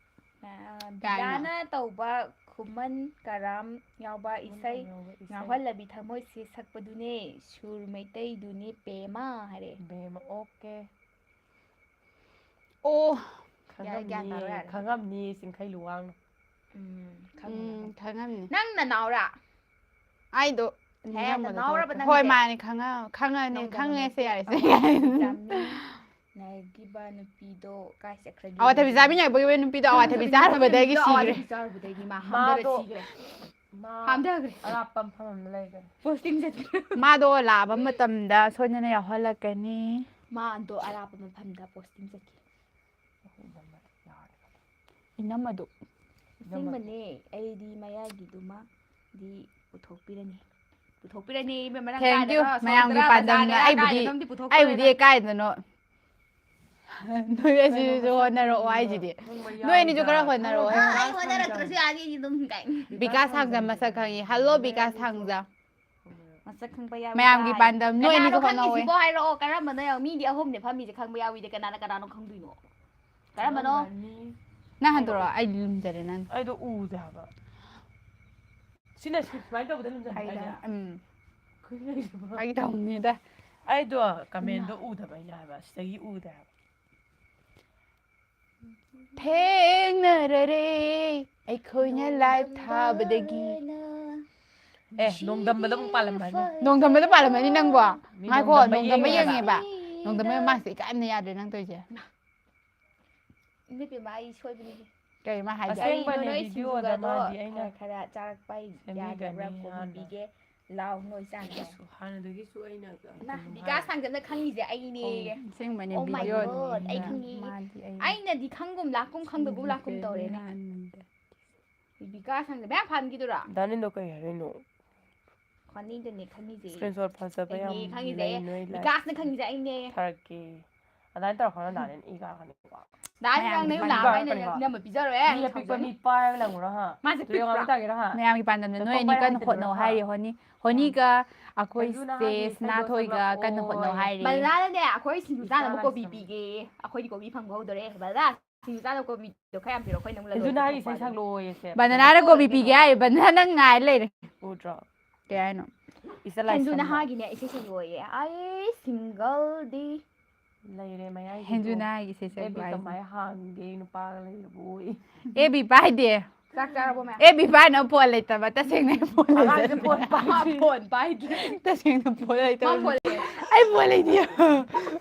ꯑ, ꯀꯥꯏꯅ? ꯕꯤꯗꯥꯅ ꯇꯧꯕ ꯈꯨꯃꯟ ꯀꯔꯥꯝ ꯌꯥꯎꯕ ꯏꯁꯩ ꯌꯥꯎꯕ ꯏꯁꯩ꯫ ꯉꯥꯎꯍꯜꯂꯕꯤ ꯊꯃꯣꯏꯁꯦ ꯁꯛꯄꯗꯨꯅꯦ, ꯁꯨꯔ ꯃꯩꯇꯩꯗꯨꯅꯦ ꯄꯦꯃ ꯍꯥꯏꯔꯦ꯫ ꯕꯦꯝꯃ, ꯑꯣꯀꯦ꯫ ꯑꯣ꯫ ꯌꯥꯔꯦ, ꯒ꯭ꯌꯥꯟ ꯇꯥꯔꯣ ꯈꯪꯉꯝꯅꯤ, ꯌꯥꯔꯦ꯫ ꯈꯪꯉꯝꯅꯤ ꯆꯤꯡꯈꯩ ꯂꯨꯋꯥꯡꯅ꯫ ꯎꯝ, ꯎꯝ, ꯈꯪꯉꯝꯅꯤ꯫ ꯈꯪꯉꯝꯅꯤ꯫ ꯅꯪ ꯅꯅꯥꯎꯔꯥ? ꯑꯩꯗꯣ ꯍꯦ, ꯅꯤꯡꯁꯤꯡꯕꯗꯣ ꯅꯅꯥꯎꯔꯕ ꯊꯣꯛꯇ꯭ꯔꯦ꯫ ꯅꯪꯁꯦ? ꯍꯣꯏ, ꯃꯥꯅꯦ, ꯈꯪꯉ-, ꯈꯪꯉꯦ, ꯅꯪ ꯈꯪꯉꯦꯁꯦ, ꯌꯥꯔꯦꯁꯦ꯫ ꯑꯋꯥꯊꯕꯤ ꯆꯥꯃꯤꯟꯅꯈꯤꯕ ꯅꯨꯄꯤꯗꯣ ꯀꯥꯏ ꯆꯠꯈ꯭ꯔꯒꯦ? ꯑꯋꯥꯊꯕꯤ ꯆꯥꯃꯤꯟꯅꯕꯒꯤ ꯅꯨꯄꯤꯗꯣ ꯑꯋꯥꯊꯕꯤ ꯆꯥꯔꯨꯕꯗꯒꯤ ꯅꯨꯄꯤꯗꯣ ꯁꯤꯈ꯭ꯔꯦ꯫ ꯑꯋꯥꯊꯕꯤ ꯆꯥꯔꯨꯕꯗꯒꯤ ꯃꯥ ꯍꯥꯝꯊꯔ ꯃꯥꯗꯣ ꯁꯤꯈ꯭ꯔꯦ꯫ ꯃꯥ ꯍꯥꯝꯊꯈ꯭ꯔꯦ꯫ ꯑꯔꯥꯞꯄ ꯃꯐꯝ ꯑꯃꯗ ꯂꯩꯈ꯭ꯔꯦ꯫ ꯄꯣꯁꯇꯤꯡ ꯆꯠꯈ꯭ꯔꯦ꯫ ꯃꯥꯗꯣ ꯂꯥꯛꯑꯕ ꯃꯇꯝꯗ ꯁꯣꯏꯗꯅ ꯌꯥꯎꯍꯜꯂꯛꯀꯅꯤ꯫ ꯃꯥꯗꯣ ꯑꯔꯥꯞꯄ ꯃꯐꯝꯗ ꯄꯣꯁꯇꯤꯡ ꯆꯠꯈꯤ꯫ ꯏꯅꯝꯃꯗꯨ꯫ ꯑꯁꯦꯡꯕꯅꯦ, ꯑꯩꯗꯤ ꯃꯌꯥꯏꯒꯤꯗꯨꯃꯗꯤ ꯄꯨꯊꯣꯛꯄꯤꯔꯅꯤ꯫ ꯄꯨꯊꯣꯛꯄꯤꯔꯅꯤ, ꯏꯕꯦꯝꯃ, ꯅꯪ Thank you, ꯀꯥꯏꯗꯅꯣ ꯁꯣꯝ ꯃꯌꯥꯝꯒꯤ ꯇꯔꯥ ꯄꯥꯟꯗꯝꯅ ꯕꯖꯥꯔꯗꯔ ꯑꯩꯕꯨꯗꯤ, ꯀꯥꯏꯗꯅꯣꯝꯗꯤ ꯄꯨꯊꯣꯛꯇꯣꯔꯦ ꯑꯩꯕꯨꯗꯤ ꯅꯪ꯫ ꯀꯥꯏꯗꯅꯣ꯫ ꯅꯣꯏ ꯑꯁꯤꯁꯨ ꯍꯣꯠꯅꯔꯛꯑꯣ ꯍꯥꯏꯁꯤꯗꯤ꯫ ꯅꯣꯏ ꯑꯅꯤꯁꯨ ꯈꯔ ꯍꯣꯠꯅꯔꯛꯑꯣ꯫ ꯑꯩ ꯍꯣꯠꯅꯔꯛꯇ꯭ꯔꯁꯨ ꯌꯥꯅꯤ, ꯑꯩꯗꯤ ꯑꯗꯨꯝ ꯀꯥꯏ꯫ ꯕꯤꯀꯥꯁ ꯊꯥꯡꯖꯝ ꯃꯁꯛ ꯈꯪꯉꯤ꯫ Hello, ꯕꯤꯀꯥꯁ ꯊꯥꯡꯖꯝ꯫ ꯃꯁꯛ ꯈꯪꯕ ꯌꯥꯎꯏ ꯃꯌꯥꯝꯒꯤ ꯀꯥꯏ꯫ ꯄꯥꯟꯗꯝ ꯅꯣꯏ ꯀꯅꯥꯅꯣ ꯑꯅꯤꯁꯨ ꯍꯣꯠꯅꯧꯋꯦ꯫ ꯈꯪꯉꯤꯁꯤꯕꯣ ꯍꯥꯏꯔꯛꯑꯣ, ꯀꯔꯝꯕꯅꯣ ꯌꯦꯡꯉꯣ, ꯃꯤꯗꯤ ꯑꯍꯨꯝꯅꯦ ꯐꯝꯃꯤꯁꯦ ꯈꯪꯕ ꯌꯥꯎꯏꯗꯤ, ꯀꯅꯥꯅ ꯀꯅꯥꯅꯣ ꯈꯪꯗꯣꯏꯅꯣ? ꯀꯔꯝꯕꯅꯣ? ꯅꯪ ꯍꯟꯗꯣꯔꯛꯑꯣ, ꯑꯩ ꯂꯨꯝꯖꯔꯦ ꯅꯪ꯫ ꯑꯩꯗꯣ ꯎꯗꯦ ꯍꯥꯏꯕ꯫ ꯁꯤꯅ ꯁꯤ ꯁꯨꯃꯥꯏꯅ ꯇꯧꯕꯗ ꯂꯨꯝꯖꯟꯕ ꯑꯩꯗ, ꯍꯥꯏꯁꯦ? ꯎꯝ꯫ ꯀꯩꯅꯣ ꯍꯥꯏꯁꯤꯕꯣ? ꯐꯥꯒꯤ ꯇꯧꯕꯅꯤꯗ꯫ ꯑꯩꯗꯣ ꯀꯃꯦꯟꯗꯣ ꯎꯗꯕ ꯑꯩꯅ ꯍꯥꯏꯕ, ꯁꯤꯗꯒꯤ ꯎꯗꯦ ꯍꯥꯏꯕ꯫ ꯊꯦꯡꯅꯔꯔꯦ ꯑꯩꯈꯣꯏꯅ live ꯊꯥꯕꯗꯒꯤ꯫ ꯑꯦ, ꯅꯣꯡꯗꯝꯕꯗ ꯑꯃꯨꯛ ꯄꯥꯜꯂꯝꯃꯅꯤ꯫ ꯅꯣꯡꯗꯝꯕꯗ ꯄꯥꯜꯂꯝꯃꯅꯤ ꯅꯪꯕꯣ? ꯃꯤ ꯉꯥꯏꯈꯣ, ꯅꯣꯡꯗꯝꯕ ꯅꯣꯡꯗꯝꯕ ꯌꯦꯡꯉꯦꯕ꯫ ꯌꯦꯡꯉꯦꯕ꯫ ꯅꯣꯡꯗꯝꯕ ꯃꯥꯁꯦ ꯏꯀꯥꯏꯕꯅ ꯌꯥꯗ꯭ꯔꯦ ꯅꯪ ꯇꯧꯔꯤꯁꯦ꯫ ꯏꯃꯥ ꯏꯕꯦꯝꯃ, ꯑꯩ ꯁꯣꯏꯕꯅꯤꯍꯦ꯫ ꯀꯩ ꯃꯥ ꯍꯥꯏꯒꯦ? ꯑꯁꯦꯡꯕꯅꯦ, ꯀꯔꯤꯅꯣ, ꯅꯣꯏ videoꯗ ꯁꯤꯡꯖꯨꯒꯗꯣ ꯃꯥꯗꯤ ꯑꯩꯅ ꯈꯔ ꯈꯔ ꯆꯥꯔꯛꯄ ꯁꯦꯝꯕꯤꯒꯅꯤ ꯌꯥꯗꯕ꯭ꯔꯥ? ꯀꯣꯕꯤ ꯍꯥꯟꯅ꯫ ꯄꯤꯒꯦ꯫ ꯂꯥꯎ ꯅꯣꯏ ꯆꯥꯅꯤ꯫ ꯍꯥꯟꯅꯗꯒꯤꯁꯨ ꯑꯩꯅ ꯏꯃꯥ ꯕꯤꯀꯥꯁ ꯊꯥꯡꯖꯝꯅ ꯈꯪꯉꯤꯁꯦ ꯑꯩꯅꯦꯌꯦ꯫ ꯑꯁꯦꯡꯕꯅꯦ Oh my video God, ꯑꯩ ꯅꯤꯅ ꯈꯪꯉꯤ꯫ ꯃꯥꯗꯤ ꯑꯩ ꯑꯩꯅꯗꯤ ꯈꯪꯒꯨꯝ ꯂꯥꯛꯀꯨꯝ ꯈꯪꯗꯒꯨꯝ ꯂꯥꯛꯀꯨꯝ ꯇꯧꯔꯦꯅꯦ꯫ ꯅꯍꯥꯟꯗ꯫ ꯕꯤꯀꯥꯁ ꯊꯥꯡꯖꯝ ꯃꯌꯥꯝ ꯐꯥꯟꯈꯤꯗꯨꯔꯥ? ꯗꯥꯅꯤꯟꯗꯣ ꯀꯩ ꯍꯥꯏꯔꯤꯅꯣ? ꯈ꯭ꯋꯥꯅꯤꯗꯅꯦ ꯈꯪꯉꯤꯁꯦ꯫ Screenshot ꯐꯖꯕ ꯌꯥꯝ ꯑꯩꯅꯦ ꯈꯪꯉꯤꯁꯦ꯫ ꯂꯩ ꯅꯣꯏ live꯫ ꯕꯤꯀꯥꯁꯅ ꯈꯪꯉꯤꯁꯦ ꯑꯩꯅꯦ꯫ ꯊꯥꯔꯛꯀꯦ꯫ ꯑꯗꯨꯃꯥꯏꯅ ꯇꯧꯔꯛꯀꯅꯣ ꯗꯥꯅꯤꯟ, ꯏ ꯀꯥꯔꯛꯀꯅꯤꯀꯣ꯫ ꯗꯥꯅꯤꯟ ꯅꯪ ꯃꯌꯥꯝꯒꯤ ꯅꯌꯨꯝ ꯂꯥꯛꯑꯒ ꯄꯥꯏꯔꯒ ꯑꯩꯅ ꯀꯔꯤꯅꯣ? ꯅꯝꯕ ꯄꯤꯖꯔꯣꯏ꯫ ꯃꯤ ꯑꯄꯤꯛꯄ ꯃꯤ ꯄꯥꯏꯔꯒ ꯂꯪꯉꯨꯔꯣ ꯍꯥ? ꯃꯥꯁꯦ ꯇꯨ ꯌꯦꯡꯉꯣ, ꯄꯤꯛꯄ꯭ꯔꯥ? ꯑꯃ ꯇꯥꯒꯦꯔꯣ ꯍꯥ? ꯃꯌꯥꯝꯒꯤ ꯄꯥꯟꯗꯝꯅ ꯅꯈꯣꯡ ꯅꯣꯏ ꯑꯅꯤ ꯄꯥꯏꯔ ꯀꯟꯅ ꯍꯥꯏꯖꯤꯜꯂꯨꯔꯣ ꯍꯣꯠꯅꯧ ꯍꯥ? ꯍꯥꯏꯔꯤ꯫ ꯍꯣꯅꯤ ꯍꯣꯅꯤꯒ ꯑꯩꯈꯣꯏ ꯍꯦꯟꯖꯨ ꯅꯍꯥꯒꯤ ꯁꯦ ꯏꯁꯩꯗꯣ ꯁꯅꯥꯊꯣꯏꯒ ꯀꯟꯅ ꯍꯣꯠꯅꯧ ꯁꯛꯂꯛꯑꯣꯌꯦ꯫ ꯍꯥꯏꯔꯤ꯫ ꯕꯅꯥꯅꯅꯦ ꯑꯩꯈꯣꯏ ꯁꯤꯡꯖꯨ ꯆꯥꯅꯕ ꯏꯆꯥꯅ ꯀꯣꯕꯤ ꯁꯤꯡꯖꯨ꯫ ꯄꯤꯒꯦ꯫ ꯑꯩꯈꯣꯏꯗꯤ ꯀꯣꯕꯤ ꯐꯪꯕ ꯍꯧꯗꯣꯔꯦ꯫ ꯕꯅꯥ ꯁꯤꯡꯖꯨ ꯆꯥꯅꯕ ꯀꯣꯕꯤꯗꯣ ꯈꯔ ꯌꯥꯝ ꯄꯤꯔꯛꯑꯣ꯫ ꯑꯩꯈꯣꯏ ꯅꯪ ꯍꯦꯟꯖꯨ ꯂꯂꯣꯟꯕ ꯅꯍꯥꯒꯤ ꯊꯣꯛꯄ ꯏꯁꯩ ꯍꯥꯏꯗꯣ꯫ ꯁꯛꯂꯛꯑꯣꯌꯦ ꯁꯦ꯫ ꯕꯅꯥꯅꯥꯗ ꯀꯣꯕꯤ ꯄꯤꯒꯦ ꯍꯥꯏ꯫ ꯕꯅꯥꯅꯥ ꯅꯪ ꯉꯥꯏ ꯂꯩꯔꯦ꯫ ꯎꯗ꯭ꯔꯣ? ꯀꯩ ꯍꯥꯏꯅꯣ? ꯏꯆꯜ ꯂꯥꯏ ꯍꯦꯟꯖꯨ ꯁꯝꯅ꯫ ꯅꯍꯥꯒꯤꯅꯦ ꯏꯁꯩ ꯁꯛꯂꯛꯑꯣꯌꯦ꯫ ꯑꯩ ꯁꯤꯡꯒꯜꯗꯤ ꯂꯩꯔꯦ ꯃꯌꯥꯏꯒꯤꯗꯣ꯫ ꯍꯦꯟꯖꯨ ꯅꯍꯥꯒꯤ ꯏꯁꯩ ꯑꯦꯕꯤ ꯁꯛꯄ ꯍꯥꯏꯁꯦ꯫ ꯀꯃꯥꯏ ꯍꯥꯡꯒꯦ ꯅꯨꯄꯥꯒ ꯂꯩꯔꯕꯣꯏ꯫ ꯑꯦꯕꯤ ꯄꯥꯏꯗꯦ꯫ ꯆꯥꯛ ꯆꯥꯔꯕꯣ ꯃꯌꯥꯝ? ꯑꯦꯕꯤ ꯄꯥꯏꯅꯕ ꯐꯣꯟ ꯂꯩꯇꯕ ꯇꯁꯦꯡꯅ ꯑꯩ ꯐꯣꯟ ꯑꯉꯥꯡꯁꯦ ꯂꯩꯇꯕ꯫ ꯐꯣꯟ ꯄꯥꯏꯗ꯭ꯔꯤ꯫ ꯐꯣꯟ ꯄꯥꯏꯗ꯭ꯔꯤ꯫ ꯇꯁꯦꯡꯅ ꯐꯣꯟ ꯃꯥ ꯂꯩꯇꯕ꯫ ꯐꯣꯟ ꯂꯩ꯫ ꯑꯩ ꯐꯣꯟ ꯂꯩꯇꯦ꯫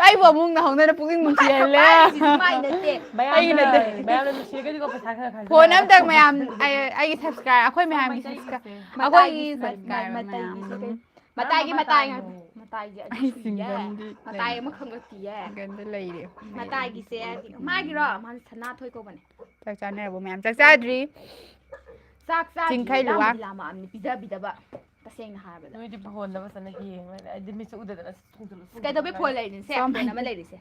ꯑꯩ ꯐꯣꯟ ꯃꯨꯛ ꯅꯍꯧꯗꯅ ꯄꯨꯛꯅꯤꯡ ꯅꯨꯡꯁꯤꯍꯜꯂꯦ꯫ ꯄꯥꯏꯔꯤꯁꯤꯁꯨ ꯃꯥꯏ ꯅꯠꯇꯦ꯫ ꯑꯩꯒꯤ ꯅꯠꯇꯦ꯫ ꯃꯌꯥꯝꯅ ꯅꯨꯡꯁꯤꯔꯒꯗꯤꯀꯣ ꯄꯩꯁꯥ ꯈꯔ ꯈꯔ ꯐꯣꯟ ꯈꯥꯏꯖꯤꯜꯂꯒ ꯑꯝꯇꯪ ꯃꯌꯥꯝ ꯑꯩ ꯑꯩꯒꯤ subscribe ꯑꯩꯈꯣꯏ ꯃꯌꯥꯝꯒꯤ ꯃꯩꯇꯩꯒꯤ subscribe ꯁꯦ꯫ ꯑꯩꯈꯣꯏꯒꯤ ꯃꯇꯥꯏꯒꯤ subscribe ꯃꯇꯥꯏꯒꯤ ꯃꯌꯥꯝ꯫ ꯁꯦ ꯀꯩ? ꯃꯇꯥꯏꯒꯤ ꯀꯔꯝꯕ ꯃꯇꯥꯏ ꯃꯇꯥꯏꯅꯣ? ꯃꯇꯥꯏꯒꯤ ꯑꯗꯨ ꯑꯩ ꯁꯨꯏꯌꯦ꯫ ꯁꯤꯡꯒꯜꯗꯤ ꯃꯇꯥꯏ ꯂꯩ꯫ ꯑꯃꯈꯛ ꯅꯠꯇꯤꯌꯦ꯫ ꯁꯤꯡꯒꯜꯗ ꯂꯩꯔꯦ꯫ ꯃꯇꯥꯏꯒꯤꯁꯦ ꯃꯥꯒꯤꯔꯣ? ꯃꯥꯁꯦ ꯁꯅꯥꯊꯣꯏ ꯀꯧꯕꯅꯦ꯫ ꯆꯥꯛ ꯆꯥꯅꯔꯕꯣ ꯃꯌꯥꯝ? ꯆꯥꯛ ꯆꯥꯗ꯭ꯔꯤ꯫ ꯆꯥꯛ ꯆꯥꯗ꯭ꯔꯤ꯫ ꯆꯤꯡꯈꯩ ꯂꯨꯋꯥ꯫ ꯂꯥꯝꯕꯨꯗꯤ ꯂꯥꯝꯃꯛꯑꯕꯅꯤ ꯄꯤꯖꯕꯤꯗꯕ꯫ ꯇꯁꯦꯡꯅ ꯍꯥꯏꯔꯕꯗ꯫ ꯅꯣꯏꯗꯤ ꯐꯣꯟꯗ ꯐꯖꯅ ꯌꯦꯡꯉ ꯂꯩ꯫ ꯑꯩꯗꯤ ꯃꯤꯠꯁꯦ ꯎꯗꯗꯅ ꯊꯣꯡꯖꯤꯜꯂꯨ, ꯊꯣꯡꯖꯤꯜꯂꯨ ꯀꯩꯗꯧꯕꯩ ꯀꯥꯏꯅ꯫ ꯐꯣꯟ ꯂꯩꯔꯤꯅꯣ? ꯁꯦ ꯁꯣꯝ ꯐꯣꯟ ꯑꯃ ꯂꯩꯔꯤꯁꯦ꯫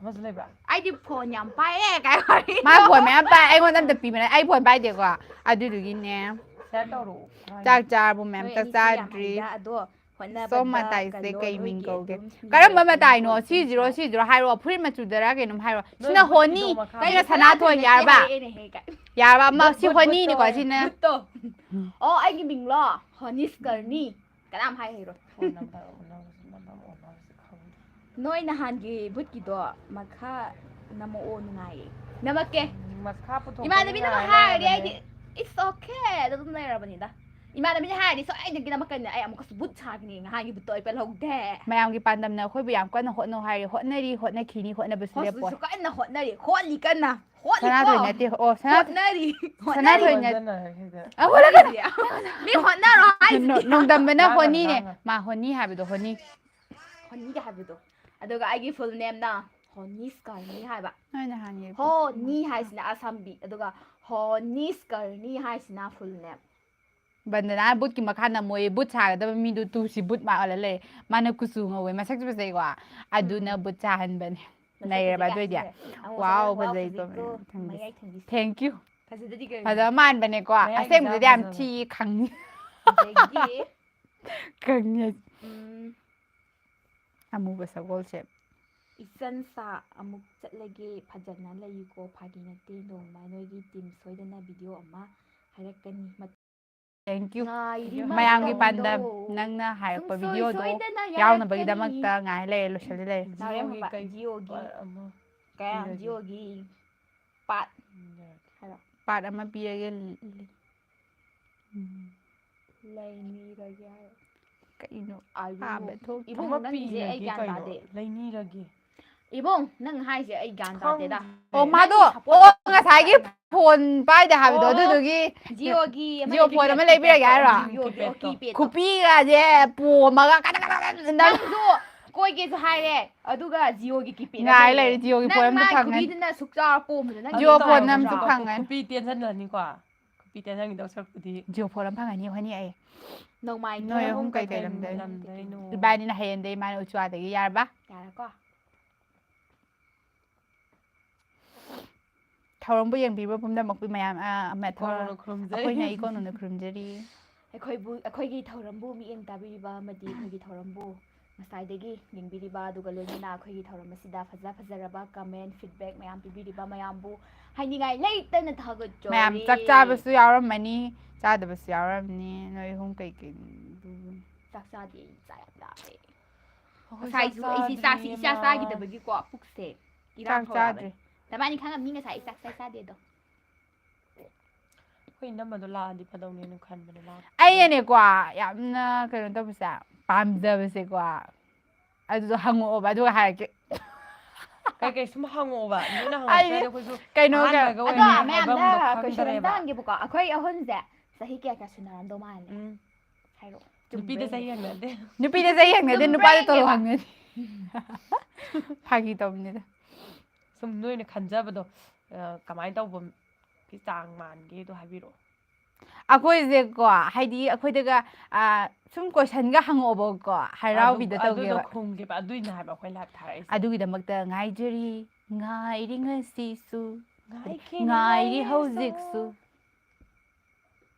ꯑꯃꯁꯨ ꯂꯩꯕ꯭ꯔꯥ? ꯑꯩꯗꯤ ꯐꯣꯟ ꯌꯥꯝ ꯄꯥꯏꯌꯦ ꯀꯥꯏ ꯋꯥꯔꯤ꯫ ꯃꯥ ꯐꯣꯟ ꯃꯌꯥꯝ ꯄꯥꯏ ꯑꯩꯉꯣꯟꯗ ꯑꯝꯇ ꯄꯤꯕꯅꯦ꯫ ꯑꯩ ꯐꯣꯟ ꯄꯥꯏꯗꯦꯀꯣ꯫ ꯑꯗꯨꯗꯨꯒꯤꯅꯦ꯫ Share ꯇꯧꯔꯛꯑꯣ꯫ ꯆꯥꯛ ꯆꯥꯔꯕꯣ ꯃꯌꯥꯝ? ꯅꯣꯏ ꯆꯥꯛ ꯑꯅꯤꯁꯦ ꯌꯥꯝ ꯆꯥꯗ꯭ꯔꯤ꯫ ꯍꯩꯗ꯫ ꯑꯗꯣ ꯍꯣꯠꯅꯕꯗ ꯁꯣꯝ ꯃꯇꯥꯏꯁꯦ ꯀꯜꯂꯣ, ꯀꯩ ꯅꯣꯏꯒꯤ ꯃꯤꯡ ꯀꯧꯒꯦ? ꯑꯗꯨꯝ ꯀꯔꯝꯕ ꯂꯩꯔꯤꯕ ꯃꯇꯥꯏꯅꯣ? ꯄꯣꯠꯁꯦ꯫ ꯁꯤ zero, ꯁꯤ zero ꯍꯥꯏꯔꯣ꯫ ꯐꯨꯔꯤꯠ ꯃꯆꯨꯗꯔꯥ ꯀꯩꯅꯣꯝ ꯍꯥꯏꯔꯣ꯫ ꯅꯣꯏ ꯁꯤꯅ ꯕꯨꯠꯀꯤꯗꯣ ꯍꯣꯅꯤ꯫ ꯃꯈꯥ ꯁꯤꯅ ꯕꯨꯠ ꯁꯅꯥꯊꯣꯏ꯫ ꯅꯠꯇꯦ, ꯌꯥꯔꯕ? ꯍꯥꯏꯔꯛꯑꯦꯅꯦꯍꯦ ꯀꯥꯏ꯫ ꯌꯥꯔꯕ? ꯑꯃ ꯕꯨꯠ, ꯁꯤ ꯕꯨꯠ, ꯍꯣꯅꯤꯅꯤꯀꯣ꯫ ꯕꯨꯠꯇꯣ꯫ ꯁꯤꯅ ꯕꯨꯠꯇꯣ꯫ ꯑꯣ, ꯑꯩꯒꯤ ꯃꯤꯡꯂꯣ? ꯍꯣꯅꯤꯁ ꯀꯔꯅꯤ꯫ ꯀꯅꯥꯝ ꯍꯥꯏ ꯍꯩꯔꯣꯏ꯫ Phone number ꯑꯣꯟꯅꯕꯁꯨ, number ꯑꯣꯟꯅꯕꯁꯨ ꯈꯪꯗꯦ꯫ ꯅꯣꯏ ꯅꯍꯥꯟꯒꯤ ꯕꯨꯠꯀꯤꯗꯣ ꯃꯈꯥ ꯅꯝꯃꯛꯑꯣ, ꯅꯨꯡꯉꯥꯏꯌꯦ꯫ ꯅꯝꯃꯛꯀꯦ꯫ ꯃꯈꯥ ꯄꯨꯊꯣꯛꯄ ꯏꯃꯥꯟꯅꯕꯤꯅ ꯉꯥꯏ ꯍꯥꯏꯔꯗꯤ ꯂꯩꯔꯕꯅꯦ꯫ ꯑꯩꯗꯤ it's okay, ꯑꯗꯨꯝ ꯂꯩꯔꯕꯅꯤꯗ꯫ ꯏꯃꯥꯟꯅꯕꯤꯅ ꯍꯥꯏꯔꯗꯤ ꯁꯣꯏꯗꯅ ꯅꯝꯃꯛꯀꯅꯤ꯫ ꯑꯩ ꯑꯃꯨꯛꯀꯁꯨ ꯕꯨꯠ ꯁꯥꯒꯅꯤ꯫ ꯅꯍꯥꯟꯒꯤ ꯕꯨꯠꯇꯣ ꯑꯩ ꯄꯦꯜꯍꯧꯗꯦ꯫ ꯃꯌꯥꯝꯒꯤ ꯄꯥꯟꯗꯝꯅ ꯑꯩꯈꯣꯏꯕꯨ ꯌꯥꯝ ꯀꯟꯅ ꯍꯣꯠꯅꯧ ꯍꯥꯏꯔꯤ꯫ ꯍꯣꯠꯅꯔꯤ, ꯍꯣꯠꯅꯈꯤꯅꯤ, ꯍꯣꯠꯅꯕꯁꯨ ꯂꯦꯞꯄꯣꯏ꯫ ꯍꯣꯠꯁꯨ ꯀꯟꯅ ꯍꯣꯠꯅꯔꯤ꯫ ꯍꯣꯠꯂꯤ ꯀꯟꯅ꯫ ꯍꯣꯠꯂꯤꯀꯣ꯫ ꯁꯅꯥꯊꯣꯏ ꯅꯠꯇꯦ꯫ ꯑꯣ, ꯁꯅꯥ-, ꯍꯣꯠꯅꯔꯤ꯫ ꯁꯅꯥꯊꯣꯏ ꯍꯣꯠꯅꯔꯤ꯫ ꯅꯠ-, ꯍꯣꯠꯅꯔꯤ꯫ ꯑ, ꯍꯣꯠꯂꯒ ꯃꯤ ꯍꯣꯠꯅꯔꯣ ꯍꯥꯏꯁꯤꯗꯤ꯫ ꯅꯣ-, ꯅꯣꯡꯗꯝꯕꯅ ꯉꯥꯡꯉꯣ, ꯍꯣꯅꯤꯅꯦ꯫ ꯉꯥꯡꯉꯣ꯫ ꯃꯥ ꯍꯣꯅꯤ ꯍꯥꯏꯕꯗꯣ, ꯍꯣꯅꯤ꯫ ꯍꯣꯅꯤꯒ ꯍꯥꯏꯕꯗꯣ꯫ ꯑꯗꯨꯒ ꯑꯩꯒꯤ full nameꯅ ꯍꯣꯅꯤꯁꯀꯔꯅꯤ ꯍꯥꯏꯕ꯫ ꯅꯣꯏ ꯅꯍꯥꯟ ꯌꯦꯡꯕ꯫ ꯍꯣꯅꯤ ꯍꯥꯏꯁꯤꯅ ꯑꯁꯝꯕꯤ, ꯑꯗꯨꯒ ꯍꯣꯅꯤꯁꯀꯔꯅꯤ ꯍꯥꯏꯁꯤꯅ full name꯫ ꯕꯟꯗꯅꯥ ꯕꯨꯠꯀꯤ ꯃꯈꯥ ꯅꯝꯃꯣꯌꯦ꯫ ꯕꯨꯠ ꯁꯥꯒꯗꯕ ꯃꯤꯗꯨ ꯇꯨꯁꯤ ꯕꯨꯠ ꯃꯥꯜꯂ ꯂꯩ꯫ ꯃꯥꯅ ꯀꯨꯆꯨ ꯉꯧꯋꯦ, ꯃꯁꯛꯁꯨ ꯐꯖꯩꯀꯣ꯫ ꯑꯗꯨꯅ ꯎꯝ꯫ ꯕꯨꯠ ꯁꯥꯍꯟꯕꯅꯦ꯫ ꯃꯁꯛ ꯅꯩꯔꯕ ꯐꯖꯩ ꯑꯗꯨ ꯑꯣꯏꯗꯤ꯫ ꯀꯥꯏ ꯍꯥꯏꯖꯤꯜꯂꯦ꯫ ꯑꯃꯨꯛ wow, ꯉꯁꯥꯏ wow ꯐꯖꯩꯀꯣ, ꯐꯖꯩꯀꯣ꯫ ꯃꯌꯥꯏ ꯊꯣꯡꯕꯤꯁꯦ꯫ Thank you꯫ ꯐꯖꯗꯗꯤ ꯀꯩꯅꯣ? ꯐꯖꯕ ꯃꯥꯟꯕꯅꯦꯀꯣ꯫ ꯃꯌꯥꯏꯒꯤꯁꯦ ꯑꯁꯦꯡꯕꯗꯗꯤ ꯌꯥꯝ ꯌꯥꯝ ꯐꯖꯕꯅꯦ꯫ ꯊꯤ ꯈꯪꯉꯤ꯫ ꯑꯗꯒꯤ, ꯈꯪꯉꯤ꯫ ꯎꯝ꯫ ꯑꯃꯨꯕ ꯁꯒꯣꯜꯁꯦ꯫ ꯏꯆꯟ ꯁꯥ ꯑꯃꯨꯛ ꯆꯠꯂꯒꯦ, ꯐꯖꯅ ꯂꯩꯌꯨꯀꯣ, ꯐꯥꯒꯤ ꯅꯠꯇꯦ, ꯅꯣꯡꯃ ꯅꯣꯏꯒꯤ team ꯁꯣꯏꯗꯅ video ꯑꯃ ꯍꯥꯏꯔꯛꯀꯅꯤ꯫ Thank you꯫ ꯉꯥꯏꯔꯤ ꯃꯌꯥꯝꯒꯤ ꯃꯇꯝꯗꯣ꯫ ꯄꯥꯟꯗꯝ, ꯅꯪꯅ ꯍꯥꯏꯔꯛꯄ ꯁꯨꯡꯁꯣꯏ videoꯗꯣ ꯁꯣꯏꯗꯅ ꯌꯥꯎꯅꯕꯒꯤꯗꯃꯛꯇ ꯌꯥꯔꯛꯀꯅꯤ꯫ ꯉꯥꯏ ꯂꯩꯔꯦ, ꯂꯣꯏꯁꯤꯜꯂꯤ ꯂꯩꯔꯦ꯫ ꯅꯥꯎꯔꯦꯝ ꯖꯤꯑꯣꯒꯤ ꯍꯝꯕ, ꯀꯩ ꯖꯤꯑꯣꯒꯤ part ꯑꯃ ꯀꯌꯥꯝ ꯄꯤꯔꯒꯦ? ꯖꯤꯑꯣꯒꯤ part ꯎꯝ, ꯌꯥꯔꯦ꯫ ꯍꯥꯏꯔꯣ꯫ Part ꯑꯃ ꯄꯤꯔꯒꯦ, ꯂꯤ-, ꯎꯝ꯫ ꯂꯩꯅꯤꯔꯒꯦ ꯍꯥꯏꯔꯣ꯫ ꯀꯩꯅꯣ? ꯑꯥꯏꯌꯨ꯫ ꯍꯥꯕ ꯊꯣꯛ-, ꯏꯕꯨꯡ, ꯑꯃ ꯅꯪꯒꯤꯁꯦ ꯑꯩ ꯄꯤꯔꯒꯦ ꯒ꯭ꯌꯥꯟ ꯀꯩꯅꯣ? ꯇꯥꯗꯦ꯫ ꯂꯩꯅꯤꯔꯒꯦ꯫ ꯏꯕꯨꯡ, ꯅꯪ ꯍꯥꯏꯁꯦ ꯑꯩ ꯒ꯭ꯌꯥꯟ ꯈꯪꯗꯦ꯫ ꯇꯥꯗꯦꯗ꯫ ꯑꯣ, ꯃꯥꯗꯣ, ꯅꯪꯒꯤ support ꯑꯣ, ꯉꯁꯥꯏꯒꯤ phone ꯄꯥꯏꯗꯦ ꯍꯥꯏꯕꯗꯣ, ꯑꯣ, ꯑꯗꯨꯗꯨꯒꯤ Jioꯒꯤ ꯑꯃ Jio phone ꯑꯃ ꯂꯩꯕꯤꯔꯒꯦ ꯍꯥꯏꯔꯣ? Jioꯒꯤ, ꯑꯣ, keypadꯇꯣ꯫ Keypadꯇꯣ꯫ ꯈꯨꯄꯤꯒꯁꯦ ꯄꯣꯝꯃꯒ ꯀꯗꯛ ꯀꯗꯛ ꯀꯗꯛ ꯅꯪ ꯅꯪꯁꯨ ꯀꯣꯏꯒꯦꯁꯨ ꯍꯥꯏꯔꯦ, ꯑꯗꯨꯒ Jioꯒꯤ keypad ꯉꯥꯏ ꯂꯩꯔꯦ, ꯂꯩꯔꯦ꯫ Jioꯒꯤ ꯅꯪ phone ꯑꯝꯇ ꯃꯥꯏ ꯐꯪꯉꯅꯤ꯫ ꯈꯨꯕꯤꯗꯨꯅ ꯁꯨꯛ ꯆꯥꯎꯔ ꯄꯣꯝꯕꯗꯣ ꯅꯪ Jio ꯀꯩꯝ phone ꯇꯧꯔꯝꯗ꯭ꯔꯣ? ꯑꯝꯇ ꯐꯪꯉꯅꯤ꯫ ꯈꯨꯄꯤ ꯇꯦꯟꯁꯤꯜꯂꯅꯤꯀꯣ꯫ ꯈꯨꯄꯤ ꯇꯦꯟꯁꯤꯟꯈꯤꯗꯧ ꯁꯔꯨꯛꯄꯨꯗꯤ꯫ Jio phone ꯑꯃ ꯐꯪꯉꯅꯤ, ꯍꯣꯏꯅꯤ ꯑꯩ꯫ ꯅꯣꯡꯃꯥꯏ ꯅꯣꯏ ꯅꯣꯏ ꯑꯍꯨꯝ ꯑꯍꯨꯝ ꯀꯩ ꯀꯩ ꯀꯩ ꯂꯝꯗꯩꯅꯣ? ꯂꯝꯗꯩꯅꯣ? ꯏꯕꯥꯅꯤꯅ ꯍꯌꯦꯡꯗꯩ ꯃꯥꯅ ꯎꯆꯨꯋꯥꯗꯒꯤ, ꯌꯥꯔꯕ? ꯌꯥꯔꯦꯀꯣ? ꯊꯧꯔꯝꯕꯨ ꯌꯦꯡꯕꯤꯕ ꯄꯨꯝꯅꯃꯛꯄꯨ ꯃꯌꯥꯝ, ꯑ, ꯑꯃ ꯊꯧꯔ-, ꯏꯀꯣꯟꯅꯅ ꯈꯨꯔꯨꯝꯖꯔꯤ꯫ ꯑꯩꯈꯣꯏꯅ ꯏꯀꯣꯟꯅꯅ ꯈꯨꯔꯨꯝꯖꯔꯤ꯫ ꯑꯩꯈꯣꯏꯕꯨ, ꯑꯩꯈꯣꯏꯒꯤ ꯊꯧꯔꯝꯕꯨ ꯃꯤꯠꯌꯦꯡ ꯇꯥꯕꯤꯔꯤꯕ ꯑꯃꯗꯤ ꯑꯩꯈꯣꯏꯒꯤ ꯊꯧꯔꯝꯕꯨ ꯉꯁꯥꯏꯗꯒꯤ ꯌꯦꯡꯕꯤꯔꯤꯕ, ꯑꯗꯨꯒ ꯂꯣꯏꯅꯅ ꯑꯩꯈꯣꯏꯒꯤ ꯊꯧꯔꯝ ꯑꯁꯤꯗ ꯐꯖ ꯐꯖꯔꯕ comment, feedback ꯃꯌꯥꯝ ꯄꯤꯕꯤꯔꯤꯕ ꯃꯌꯥꯝꯕꯨ ꯍꯥꯏꯅꯤꯡꯉꯥꯏ ꯂꯩꯇꯅ ꯊꯥꯒꯠꯆꯔꯤ꯫ ꯃꯌꯥꯝ ꯆꯥꯛ ꯆꯥꯕꯁꯨ ꯌꯥꯎꯔꯝꯃꯅꯤ, ꯆꯥꯗꯕꯁꯨ ꯌꯥꯎꯔꯝꯅꯤ, ꯅꯣꯏ ꯑꯍꯨꯝ ꯀꯩꯀꯩ? ꯆꯥꯛ ꯆꯥꯗꯦ, ꯑꯩ ꯆꯥ ꯌꯥꯝ ꯂꯥꯝꯃꯦ꯫ ꯑꯩꯈꯣꯏ ꯉꯁꯥꯏꯁꯨ ꯆꯥꯛ ꯑꯩꯁꯦ ꯆꯥꯛꯁꯤ ꯏꯆꯥ ꯆꯥꯗ꯭ꯔꯤꯅ꯫ ꯆꯥꯈꯤꯗꯕꯒꯤꯀꯣ ꯄꯨꯛꯁꯦ ꯏꯔꯥꯡ ꯆꯥꯛ ꯍꯧꯔꯛꯑꯕꯅꯤ꯫ ꯆꯥꯗ꯭ꯔꯤ꯫ ꯅꯕꯥꯅꯤ ꯈꯪꯉꯝꯅꯤ ꯉꯁꯥꯏ ꯑꯩ ꯆꯥꯛ ꯆꯥ ꯆꯥꯗꯦꯗꯣ꯫ ꯑꯩꯈꯣꯏ ꯏꯅꯝꯃꯗꯣ ꯂꯥꯛꯑꯗꯤ ꯐꯗꯧꯅꯦꯅ ꯈꯟꯕꯅꯦ, ꯂꯥꯛꯇꯦ꯫ ꯑꯩꯅꯅꯦꯀꯣ, ꯌꯥꯝꯅ ꯀꯩꯅꯣ ꯇꯧꯕꯁꯦ, ꯄꯥꯝꯖꯕꯁꯦꯀꯣ, ꯑꯗꯨꯗꯣ ꯍꯪꯉꯛꯑꯣꯕ, ꯑꯗꯨꯒ ꯍꯥꯏꯔꯛꯀꯦ꯫ ꯀꯩꯀꯩ ꯁꯨꯝ ꯍꯪꯉꯛꯑꯣꯕ, ꯅꯣꯏꯅ ꯑꯩꯗꯤ ꯍꯪꯉꯛꯇ꯭ꯔꯗꯤ ꯑꯩꯈꯣꯏꯁꯨ ꯀꯩꯅꯣꯒ ꯑꯍꯥꯟꯕꯒ ꯑꯗꯣ ꯑꯣꯏꯔꯦ ꯃꯌꯥꯝꯗ ꯍꯥꯏꯐꯝꯗꯣ ꯀꯣꯏꯁꯟ ꯑꯝꯇ ꯈꯪꯗꯔꯦꯕ꯫ ꯍꯪꯒꯦꯕꯀꯣ, ꯑꯩꯈꯣꯏ ꯑꯍꯨꯝꯁꯦ ꯆꯍꯤ ꯀꯌꯥ ꯀꯌꯥ ꯁꯨꯅꯔꯝꯗꯧ ꯃꯥꯜꯂꯤ? ꯎꯝ꯫ ꯍꯥꯏꯔꯛꯑꯣ꯫ ꯅꯨꯄꯤꯗ ꯆꯍꯤ ꯍꯪꯅꯗꯦ꯫ ꯅꯨꯄꯤꯗ ꯆꯍꯤ ꯍꯪꯅꯗꯦ, ꯑꯗꯨꯝ ꯅꯨꯄꯥꯗ ꯇꯣꯂꯣꯞ ꯄ꯭ꯔꯦꯡꯅꯦꯕ꯫ ꯍꯪꯅꯗꯦ꯫ ꯐꯥꯒꯤ ꯇꯧꯕꯅꯤꯗ꯫ ꯁꯨꯝ ꯅꯣꯏꯅ ꯈꯟꯖꯕꯗꯣ, ꯑ, ꯀꯃꯥꯏꯅ ꯇꯧꯕꯒꯤ ꯆꯥꯡ ꯃꯥꯟꯒꯦꯗꯣ ꯍꯥꯏꯕꯤꯔꯛꯑꯣ꯫ ꯑꯩꯈꯣꯏꯁꯦꯀꯣ, ꯍꯥꯏꯗꯤ ꯑꯩꯈꯣꯏꯗꯒ, ꯑ, ꯁꯨꯝ ꯀꯣꯏꯁꯟꯒ ꯍꯪꯉꯛꯑꯣꯕꯀꯣ, ꯍꯔꯥꯎꯕꯤꯗ ꯑꯗꯨ- ꯑꯗꯨꯗꯣ ꯇꯧꯒꯦꯕ꯫ ꯈꯨꯝꯒꯦꯕ, ꯑꯗꯨꯏꯅꯦ ꯍꯥꯏꯕ ꯑꯩꯈꯣꯏ ꯂꯥꯏꯞ ꯊꯥꯔꯛꯏꯁꯦ꯫ ꯑꯗꯨꯒꯤꯗꯃꯛꯇ ꯉꯥꯏꯖꯔꯤ, ꯉꯥꯏꯔꯤ ꯉꯁꯤꯁꯨ, ꯉꯥꯏꯈꯤ, ꯉꯥꯏꯔꯤ ꯉꯥꯏꯔꯤ ꯍꯧꯖꯤꯛꯁꯨ꯫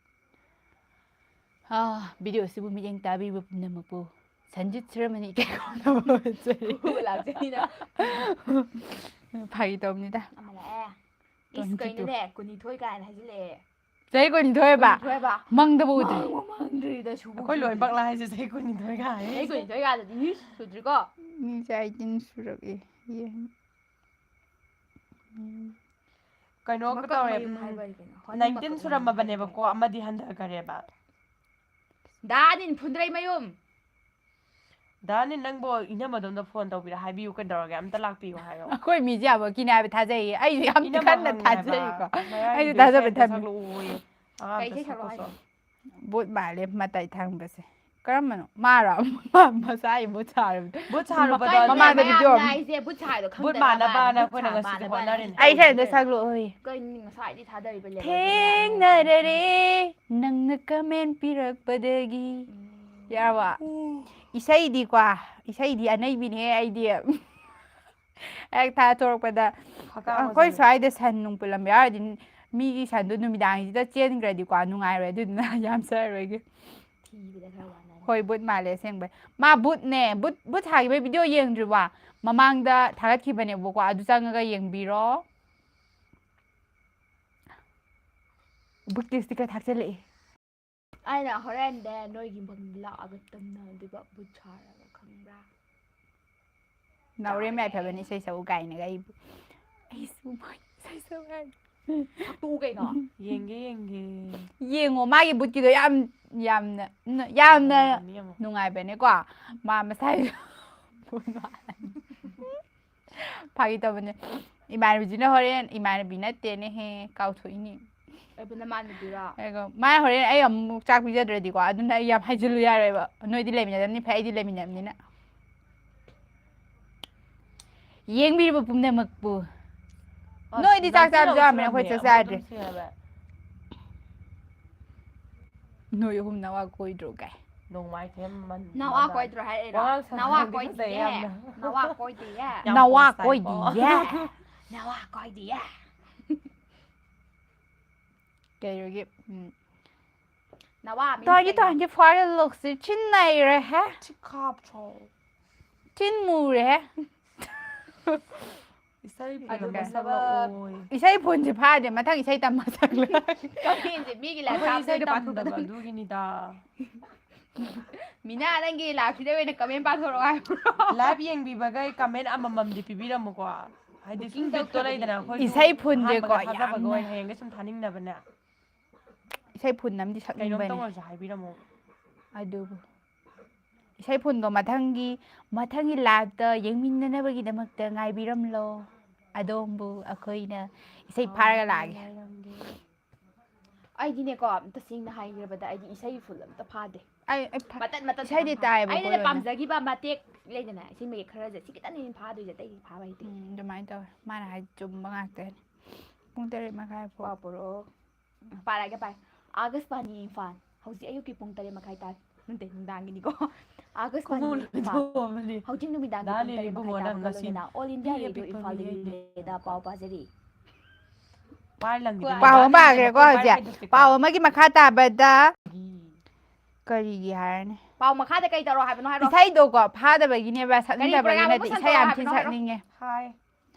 ꯑꯥ, ꯚꯤꯗꯤꯑꯣꯁꯤꯕꯨ ꯃꯤꯠꯌꯦꯡ ꯇꯥꯕꯤꯕ ꯄꯨꯝꯅꯃꯛꯄꯨ ꯁꯟꯖꯤꯠ ꯁꯤꯔꯃꯅꯤ ꯏꯀꯥꯏ ꯈꯨꯝꯅꯕ ꯍꯣꯠꯆꯔꯤ꯫ ꯂꯥꯛꯆꯅꯤꯅ꯫ ꯐꯥꯒꯤ ꯇꯧꯕꯅꯤꯗ꯫ ꯑꯃ ꯂꯥꯛꯑꯦ꯫ ꯏꯁ, ꯇ꯭ꯋꯦꯟꯇꯤ ꯇꯨ꯫ ꯀꯩꯅꯣꯅꯦ, ꯀꯨꯟꯅꯤꯊꯣꯏ ꯀꯥꯏꯅ ꯍꯥꯏꯖꯤꯜꯂꯛꯑꯦ꯫ ꯆꯍꯤ ꯀꯨꯟꯅꯤꯊꯣꯏꯕ? ꯀꯨꯟꯅꯤꯊꯣꯏꯕ꯫ ꯃꯪꯗꯕꯨ ꯎꯗ꯭ꯔꯤ꯫ ꯃꯪꯗ꯭ꯔꯤꯗ ꯁꯨꯕꯨ ꯑꯩꯈꯣꯏ ꯁꯨꯗ꯭ꯔꯤ꯫ ꯂꯣꯏꯅꯃꯛ ꯂꯥꯏꯁꯦ ꯆꯍꯤ ꯀꯨꯟꯅꯤꯊꯣꯏꯒ ꯍꯥꯏꯌꯦ꯫ ꯆꯍꯤ ꯀꯨꯟꯅꯤꯊꯣꯏ ꯀꯥꯏꯗꯗꯤ ꯏꯁ ꯁꯨꯗ꯭ꯔꯤꯀꯣ꯫ ꯃꯤꯁꯦ ꯑꯩꯇꯤꯟ ꯁꯨꯔꯛꯑꯦ꯫ ꯌꯦꯡ꯫ ꯀꯩꯅꯣ ꯃꯀꯛ ꯇꯧꯔꯦ, ꯃꯌꯨꯝ ꯎꯝ, ꯍꯥꯏꯕ ꯀꯩꯅꯣ? ꯍꯣꯏ, ꯅꯥꯏꯟꯇꯤꯟ ꯃꯀꯛ ꯁꯨꯔꯝꯃꯕꯅꯦꯕꯀꯣ, ꯃꯌꯨꯝ ꯑꯃꯗꯤ ꯍꯟꯊꯈꯔꯦꯕ꯫ ꯍꯥꯏꯕ꯫ ꯗꯥ ꯅꯤꯟ ꯐꯨꯟꯗ꯭ꯔꯩ ꯃꯌꯨꯝ꯫ ꯗꯥꯅꯤ, ꯅꯪꯕꯨ ꯏꯅꯝꯃꯗꯣꯝꯗ ꯐꯣꯟ ꯇꯧꯕꯤꯔ ꯍꯥꯏꯕꯤꯌꯨ ꯀꯩꯗꯧꯔꯒꯦ, ꯑꯝꯇ ꯂꯥꯛꯄꯤꯌꯨ ꯍꯥꯏꯌꯣ꯫ ꯑꯩꯈꯣꯏ ꯃꯤꯁꯦ ꯌꯥꯝ ꯀꯤꯅꯦ ꯍꯥꯏꯕ ꯊꯥꯖꯩꯌꯦ꯫ ꯑꯩꯁꯨ ꯌꯥꯝ ꯏꯅꯝꯃ ꯀꯟꯅ ꯍꯪꯉꯦ ꯍꯥꯏꯕ, ꯊꯥꯖꯔꯤꯀꯣ꯫ ꯃꯌꯥꯏꯒꯤꯗꯣ ꯑꯩꯁꯨ ꯊꯥꯖꯕ ꯏꯁꯩ ꯑꯝꯇ ꯊꯝꯃꯦ꯫ ꯁꯛꯂꯛꯑꯣꯌꯦ꯫ ꯑꯉꯥꯡ ꯀꯩ ꯑꯝꯇ ꯏꯁꯩ ꯁꯛꯂꯛꯑꯣ ꯁꯛꯂꯛꯑꯣꯁꯣ꯫ ꯍꯥꯏꯅꯣ? ꯕꯨꯠ ꯃꯥꯜꯂꯦ ꯃꯇꯥꯏ ꯊꯪꯕꯁꯦ꯫ ꯀꯔꯝꯕꯅꯣ? ꯃꯥꯔꯣ? ꯃꯥ ꯃꯁꯥꯒꯤ ꯕꯨꯠ ꯁꯥꯔꯕꯗꯣ꯫ ꯕꯨꯠ ꯁꯥꯔꯨꯕꯗꯣ ꯀꯩꯅꯣ ꯑꯗꯨ ꯃꯃꯥꯡꯗ ꯃꯌꯥꯝꯅ ꯚꯤꯗꯤꯑꯣ ꯑꯃ ꯍꯥꯏꯁꯦ ꯕꯨꯠ ꯁꯥꯏꯗꯣ ꯕꯨꯠ ꯈꯪꯗꯕ ꯃꯥꯟꯅꯕꯅ ꯃꯌꯥꯝ, ꯕꯨꯠ ꯑꯩꯈꯣꯏꯅ ꯁꯥ ꯉꯁꯤꯗꯤ ꯃꯥꯟꯅꯕꯅ ꯍꯣꯠꯅꯔꯤꯅꯦ꯫ ꯍꯧꯖꯤꯛ ꯑꯩ ꯁꯩꯔꯦꯡꯗ ꯇꯧꯔꯤꯁꯦ꯫ ꯁꯛꯂꯛꯑꯣꯌꯦ꯫ ꯀꯩꯅꯣ ꯉꯁꯥꯏꯗꯤ ꯊꯥꯗꯔꯤꯕ ꯂꯩꯔꯒ ꯊꯦꯡꯅꯔꯔꯦ ꯅꯪꯅ ꯀꯃꯦꯟ ꯄꯤꯔꯛꯄꯗꯒꯤ꯫ ꯎꯝ꯫ ꯌꯥꯔꯕꯣ? ꯏꯁꯩꯗꯤꯀꯣ, ꯏꯁꯩꯗꯤ ꯑꯅꯩꯕꯤꯅꯦꯍꯦ ꯑꯩꯗꯤ꯫ ꯍꯦꯛ ꯊꯥꯊꯣꯔꯛꯄꯗ ꯍꯀꯥꯝ ꯑꯩꯈꯣꯏ ꯆꯜꯂꯦ꯫ ꯁ꯭ꯋꯥꯏꯗ ꯁꯟ ꯅꯨꯡ ꯄꯨꯜꯂꯝꯕ ꯌꯥꯎꯔꯗꯤ ꯃꯤꯒꯤ ꯁꯟꯗꯣ ꯅꯨꯃꯤꯗꯥꯡꯁꯤꯗ ꯆꯦꯟꯈ꯭ꯔꯗꯤꯀꯣ ꯅꯨꯡꯉꯥꯏꯔꯣꯏ, ꯑꯗꯨꯗꯨꯅ ꯌꯥꯝ ꯆꯠꯂꯔꯣꯏꯒꯦ꯫ ꯊꯤꯕꯗ ꯈꯔ ꯋꯥꯅꯅꯤ꯫ ꯍꯣꯏ, ꯕꯨꯠ ꯃꯥꯜꯂꯦ ꯑꯁꯦꯡꯕꯩ꯫ ꯃꯥ ꯕꯨꯠꯅꯦ, ꯕꯨꯠ, ꯕꯨꯠ ꯁꯥꯈꯤꯕꯩ ꯚꯤꯗꯤꯑꯣ ꯌꯦꯡꯗ꯭ꯔꯤꯕꯣ? ꯃꯃꯥꯡꯗ ꯊꯥꯒꯠꯈꯤꯕꯅꯦꯕꯀꯣ, ꯑꯗꯨ ꯆꯪꯉꯒ ꯌꯦꯡꯕꯤꯔꯣ꯫ ꯕꯨꯠꯀꯤ ꯏꯁꯇꯤꯀꯔ ꯊꯥꯛꯆꯜꯂꯛꯑꯦ꯫ ꯑꯩꯅ ꯍꯣꯔꯦꯟꯗꯤ ꯅꯣꯏꯒꯤ ꯃꯐꯝꯗ ꯂꯥꯛꯑꯒ ꯇꯝꯅꯗꯣꯏꯕ ꯕꯨꯠ ꯁꯥꯔꯒ, ꯈꯪꯕ꯭ꯔꯥ? ꯅꯥꯎꯔꯦꯝ ꯇꯥꯔꯦ꯫ ꯌꯥꯏꯐꯕꯅ ꯏꯁꯩ ꯁꯛꯎ ꯀꯥꯏꯅꯒ ꯑꯩꯕꯨ꯫ ꯑꯩꯁꯨ ꯃꯣꯏ ꯏꯁꯩ ꯁꯛꯎ ꯍꯥꯏ꯫ ꯁꯛꯇꯣꯛꯎ ꯀꯩꯅꯣ꯫ ꯌꯦꯡꯒꯦ, ꯌꯦꯡꯒꯦ꯫ ꯌꯦꯡꯉꯣ, ꯃꯥꯒꯤ ꯕꯨꯠꯀꯤꯗꯣ ꯌꯥꯝ, ꯌꯥꯝꯅ, ꯌꯥꯝꯅ ꯌꯦꯡꯉꯝꯅꯤ ꯑꯃꯨꯛ꯫ ꯅꯨꯡꯉꯥꯏꯕꯅꯦꯀꯣ꯫ ꯃꯥ ꯃꯁꯥꯏ ꯐꯥꯒꯤ ꯇꯧꯕꯅꯦ꯫ ꯏꯃꯥꯟꯅꯕꯤꯁꯤꯅ ꯍꯣꯔꯦꯟ, ꯏꯃꯥꯟꯅꯕꯤ ꯅꯠꯇꯦꯅꯦꯍꯦ, ꯀꯥꯎꯊꯣꯛꯏꯅꯦ꯫ ꯑꯩꯕꯨ ꯅꯃꯥꯟꯅꯕꯤꯔꯣ? ꯑꯗꯨꯒ ꯃꯥ ꯍꯣꯔꯦꯟ ꯑꯩ ꯑꯃꯨꯛ ꯆꯥꯛ ꯄꯤꯖꯗ꯭ꯔꯗꯤꯀꯣ, ꯑꯗꯨꯅ ꯑꯩ ꯌꯥꯝ ꯍꯥꯏꯖꯤꯜꯂꯨ ꯌꯥꯔꯣꯏꯕ꯫ ꯅꯣꯏꯗꯤ ꯂꯩꯃꯤꯟꯅꯗꯕꯅꯤ ꯐꯩ, ꯑꯩꯗꯤ ꯂꯩꯃꯤꯟꯅꯕꯅꯤꯅ꯫ ꯌꯦꯡꯕꯤꯔꯤꯕ ꯄꯨꯝꯅꯃꯛꯄꯨ꯫ ꯑꯁ, ꯅꯣꯏꯗꯤ ꯆꯥꯛ ꯅꯪꯁꯨ ꯆꯥꯕꯁꯨ ꯌꯥꯝꯕꯅꯦ, ꯑꯩꯈꯣꯏ ꯌꯥꯎꯁꯜꯂꯝꯃꯦ, ꯆꯥꯛ ꯆꯥꯗ꯭ꯔꯦ꯫ ꯑꯃꯨꯛ ꯑꯗꯨꯝ ꯁꯤꯟꯅꯕ꯫ ꯅꯣꯏ ꯑꯍꯨꯝ ꯅꯋꯥ ꯀꯣꯏꯗ꯭ꯔꯣ ꯀꯥꯏ꯫ ꯅꯣꯡꯃꯥꯏ ꯊꯦꯝ ꯃꯟ- ꯅꯋꯥ ꯃꯟ- ꯀꯣꯏꯗ꯭ꯔꯣ ꯍꯥꯏꯔꯛꯏꯔꯣ? ꯋꯥꯉꯥꯡ ꯅꯋꯥ ꯁꯉꯥꯡꯗꯤ ꯐꯖꯩ ꯀꯣꯏꯗꯤꯌꯦ꯫ ꯌꯥꯝꯅ꯫ ꯅꯋꯥ ꯀꯣꯏꯗꯤꯌꯦ꯫ ꯌꯥꯝ ꯅꯋꯥ ꯄꯣꯁ ꯇꯥꯏꯀꯣ꯫ ꯀꯣꯏꯗꯤꯌꯦ꯫ ꯅꯋꯥ ꯀꯣꯏꯗꯤꯌꯦ꯫ ꯀꯩꯅꯣꯒꯤ, ꯎꯝ, ꯅꯋꯥ means ꯇ꯭ꯋꯦꯟꯇꯤ ꯀꯩꯅꯣ? ꯇ꯭ꯋꯦꯟꯇꯤ ꯐꯣꯔ ꯂꯣꯛꯁꯤ ꯆꯤꯟ ꯅꯩꯔꯦꯍꯦ꯫ ꯁꯤ ꯈꯥꯞꯊ꯭ꯔꯣ? ꯆꯤꯟ ꯃꯨꯔꯦꯍꯦ꯫ ꯏꯁꯩ ꯑꯗꯨ ꯐꯖꯕ ꯐꯖꯕ ꯁꯛꯂꯛꯑꯣꯏ꯫ ꯏꯁꯩ ꯐꯨꯟꯁꯦ ꯐꯥꯗꯦ, ꯃꯊꯪ ꯏꯁꯩ ꯇꯝꯃ ꯁꯛꯂꯛꯑꯣ꯫ ꯀꯃꯦꯟꯁꯦ ꯃꯤꯒꯤ live ꯑꯩꯈꯣꯏ ꯊꯥꯕꯗ ꯏꯁꯩꯗꯣ ꯄꯥꯊꯣꯛꯇꯕ ꯇꯝꯗꯕꯅꯤ꯫ ꯑꯗꯨꯒꯤꯅꯤꯗ꯫ ꯃꯤꯅꯥ, ꯅꯪꯒꯤ live ꯁꯤꯗ ꯑꯣꯏꯅ comment ꯄꯥꯊꯣꯔꯛꯑꯣ ꯍꯥꯏꯕ꯭ꯔꯣ? Live ꯌꯦꯡꯕꯤꯕꯒꯩ comment ꯑꯃꯃꯝꯗꯤ ꯄꯤꯕꯤꯔꯝꯃꯨꯀꯣ꯫ ꯍꯥꯏꯗꯤ ꯁꯨꯝ Booking ꯕꯤꯠꯇꯣ ꯇꯧꯈ꯭ꯔꯕꯅꯤ꯫ ꯂꯩꯗꯅ ꯑꯩꯈꯣꯏꯁꯨ ꯏꯁꯩ ꯐꯨꯟꯁꯦꯀꯣ ꯑꯍꯥꯟꯕꯒ ꯊꯥꯖꯕꯒ ꯌꯥꯝꯅ ꯑꯣꯏꯅ ꯍꯌꯦꯡꯒ ꯁꯨꯝ ꯊꯥꯅꯤꯡꯅꯕꯅꯦ꯫ ꯏꯁꯩ ꯐꯨꯟ ꯑꯃꯗꯤ ꯀꯩꯅꯣꯝꯇ ꯁꯛꯅꯤꯡꯕꯅꯦ꯫ ꯑꯣꯏꯔꯁꯨ ꯍꯥꯏꯕꯤꯔꯝꯃꯣ꯫ ꯑꯗꯨꯕꯨ ꯏꯁꯩ ꯐꯨꯟꯗꯣ ꯃꯊꯪꯒꯤ, ꯃꯊꯪꯒꯤ live ꯇ ꯌꯦꯡꯃꯤꯟꯅꯅꯕꯒꯤꯗꯃꯛꯇ ꯉꯥꯏꯕꯤꯔꯝꯂꯣ꯫ ꯑꯗꯣꯝꯕꯨ ꯑꯩꯈꯣꯏꯅ ꯏꯁꯩ ꯐꯥꯔꯒ ꯂꯥꯛꯑꯒꯦ꯫ ꯉꯥꯏꯔꯝꯒꯦ꯫ ꯑꯩꯗꯤꯅꯦꯀꯣ, ꯇꯁꯦꯡꯅ ꯍꯥꯏꯈ꯭ꯔꯕꯗ ꯑꯩꯗꯤ ꯏꯁꯩ ꯐꯨꯜ ꯑꯝꯇ ꯐꯥꯗꯦ꯫ ꯑꯩ, ꯑꯩ ꯐ- ꯃꯇꯠ ꯃꯇꯠ ꯏꯁꯩꯗꯤ ꯈꯛꯇꯪ ꯐꯥ-, ꯇꯥꯏꯌꯦꯕꯀꯣ ꯑꯩꯅꯅꯦ ꯂꯣꯏꯅ꯫ ꯄꯥꯝꯖꯈꯤꯕ ꯃꯇꯦꯛ ꯂꯩꯗꯅ, ꯏꯁꯩ ꯃꯌꯦꯛ ꯈꯔꯁꯦ ꯁꯤ ꯈꯤꯇꯪꯅꯦ ꯑꯩꯅ ꯐꯥꯗꯣꯏꯁꯦ, ꯑꯇꯩꯗꯤ ꯐꯥꯕ ꯍꯩꯇꯦ꯫ ꯎꯝ, ꯑꯗꯨꯃꯥꯏꯅ ꯇꯧꯋꯦ꯫ ꯃꯥꯅ ꯍꯥꯏ ꯆꯨꯝꯕ ꯉꯥꯛꯇꯅꯤ꯫ ꯄꯨꯡ ꯇꯔꯦꯠ ꯃꯈꯥꯏ ꯐꯥꯎ꯫ ꯄꯥꯎ ꯄꯨꯔꯛꯑꯣ꯫ ꯄꯥꯔꯛꯑꯒꯦ, ꯄꯥꯏ꯫ ꯑꯥꯀꯥꯁꯕꯥꯅꯤ ꯏꯝꯐꯥꯜ꯫ ꯍꯧꯖꯤꯛ ꯑꯌꯨꯛꯀꯤ ꯄꯨꯡ ꯇꯔꯦꯠ ꯃꯈꯥꯏ ꯇꯥꯔꯦ꯫ ꯅꯠꯇꯦ, ꯅꯨꯡꯗꯥꯡꯒꯤꯅꯤꯀꯣ꯫ ꯑꯥꯀꯥꯁꯕꯥꯅꯤ ꯈꯨꯃꯨ ꯏꯝꯐꯥꯜ꯫ ꯂꯣꯏꯊꯣꯛꯑꯝꯃꯅꯤ꯫ ꯍꯧꯖꯤꯛ ꯅꯨꯃꯤꯗꯥꯡꯒꯤ ꯄꯨꯡ ꯗꯥꯅꯤꯌꯦꯜ ꯇꯔꯦꯠ ꯏꯕꯨꯡꯉꯣ, ꯃꯈꯥꯏ ꯅꯪ ꯇꯥꯕꯒ ꯉꯁꯤ ꯂꯣꯏꯅꯅ All India ꯃꯤ Radio ꯑꯄꯤꯛꯄ ꯏꯝꯐꯥꯜꯗꯒꯤ ꯃꯤꯒꯩꯗꯤ ꯂꯦꯗ ꯄꯥꯎ ꯄꯥꯖꯔꯤ꯫ ꯄꯥꯏꯔ ꯂꯪꯈꯤꯗꯣꯏꯅꯤ꯫ ꯄꯥꯎ ꯑꯃ ꯗꯥꯅꯤꯌꯦꯜ ꯄꯥꯈ꯭ꯔꯦꯀꯣ ꯄꯥꯏꯔ ꯍꯧꯖꯤꯛ꯫ ꯂꯪꯈꯤꯗꯣꯏꯅꯤꯀꯣ꯫ ꯄꯥꯎ ꯑꯃꯒꯤ ꯃꯈꯥ ꯇꯥꯕꯗ ꯀꯔꯤꯒꯤ ꯍꯥꯏꯔꯅꯤ? ꯄꯥꯎ ꯃꯈꯥꯗ ꯀꯩ ꯇꯧꯔꯣ ꯍꯥꯏꯕꯅꯣ ꯍꯥꯏꯔꯣ꯫ ꯏꯁꯩꯗꯣꯀꯣ ꯐꯥꯗꯕꯒꯤꯅꯦꯕ, ꯁꯛꯅꯤꯡꯗꯕꯒꯤ program ꯅꯠꯇꯦ, ꯑꯃ ꯏꯁꯩ ꯌꯥꯝ ꯊꯤ ꯁꯛꯇꯣꯔꯣ ꯍꯥꯏꯕꯅꯣ ꯍꯥꯏꯔꯣ? ꯍꯥꯏꯅꯤꯡꯉꯦ꯫ ꯍꯥꯏ꯫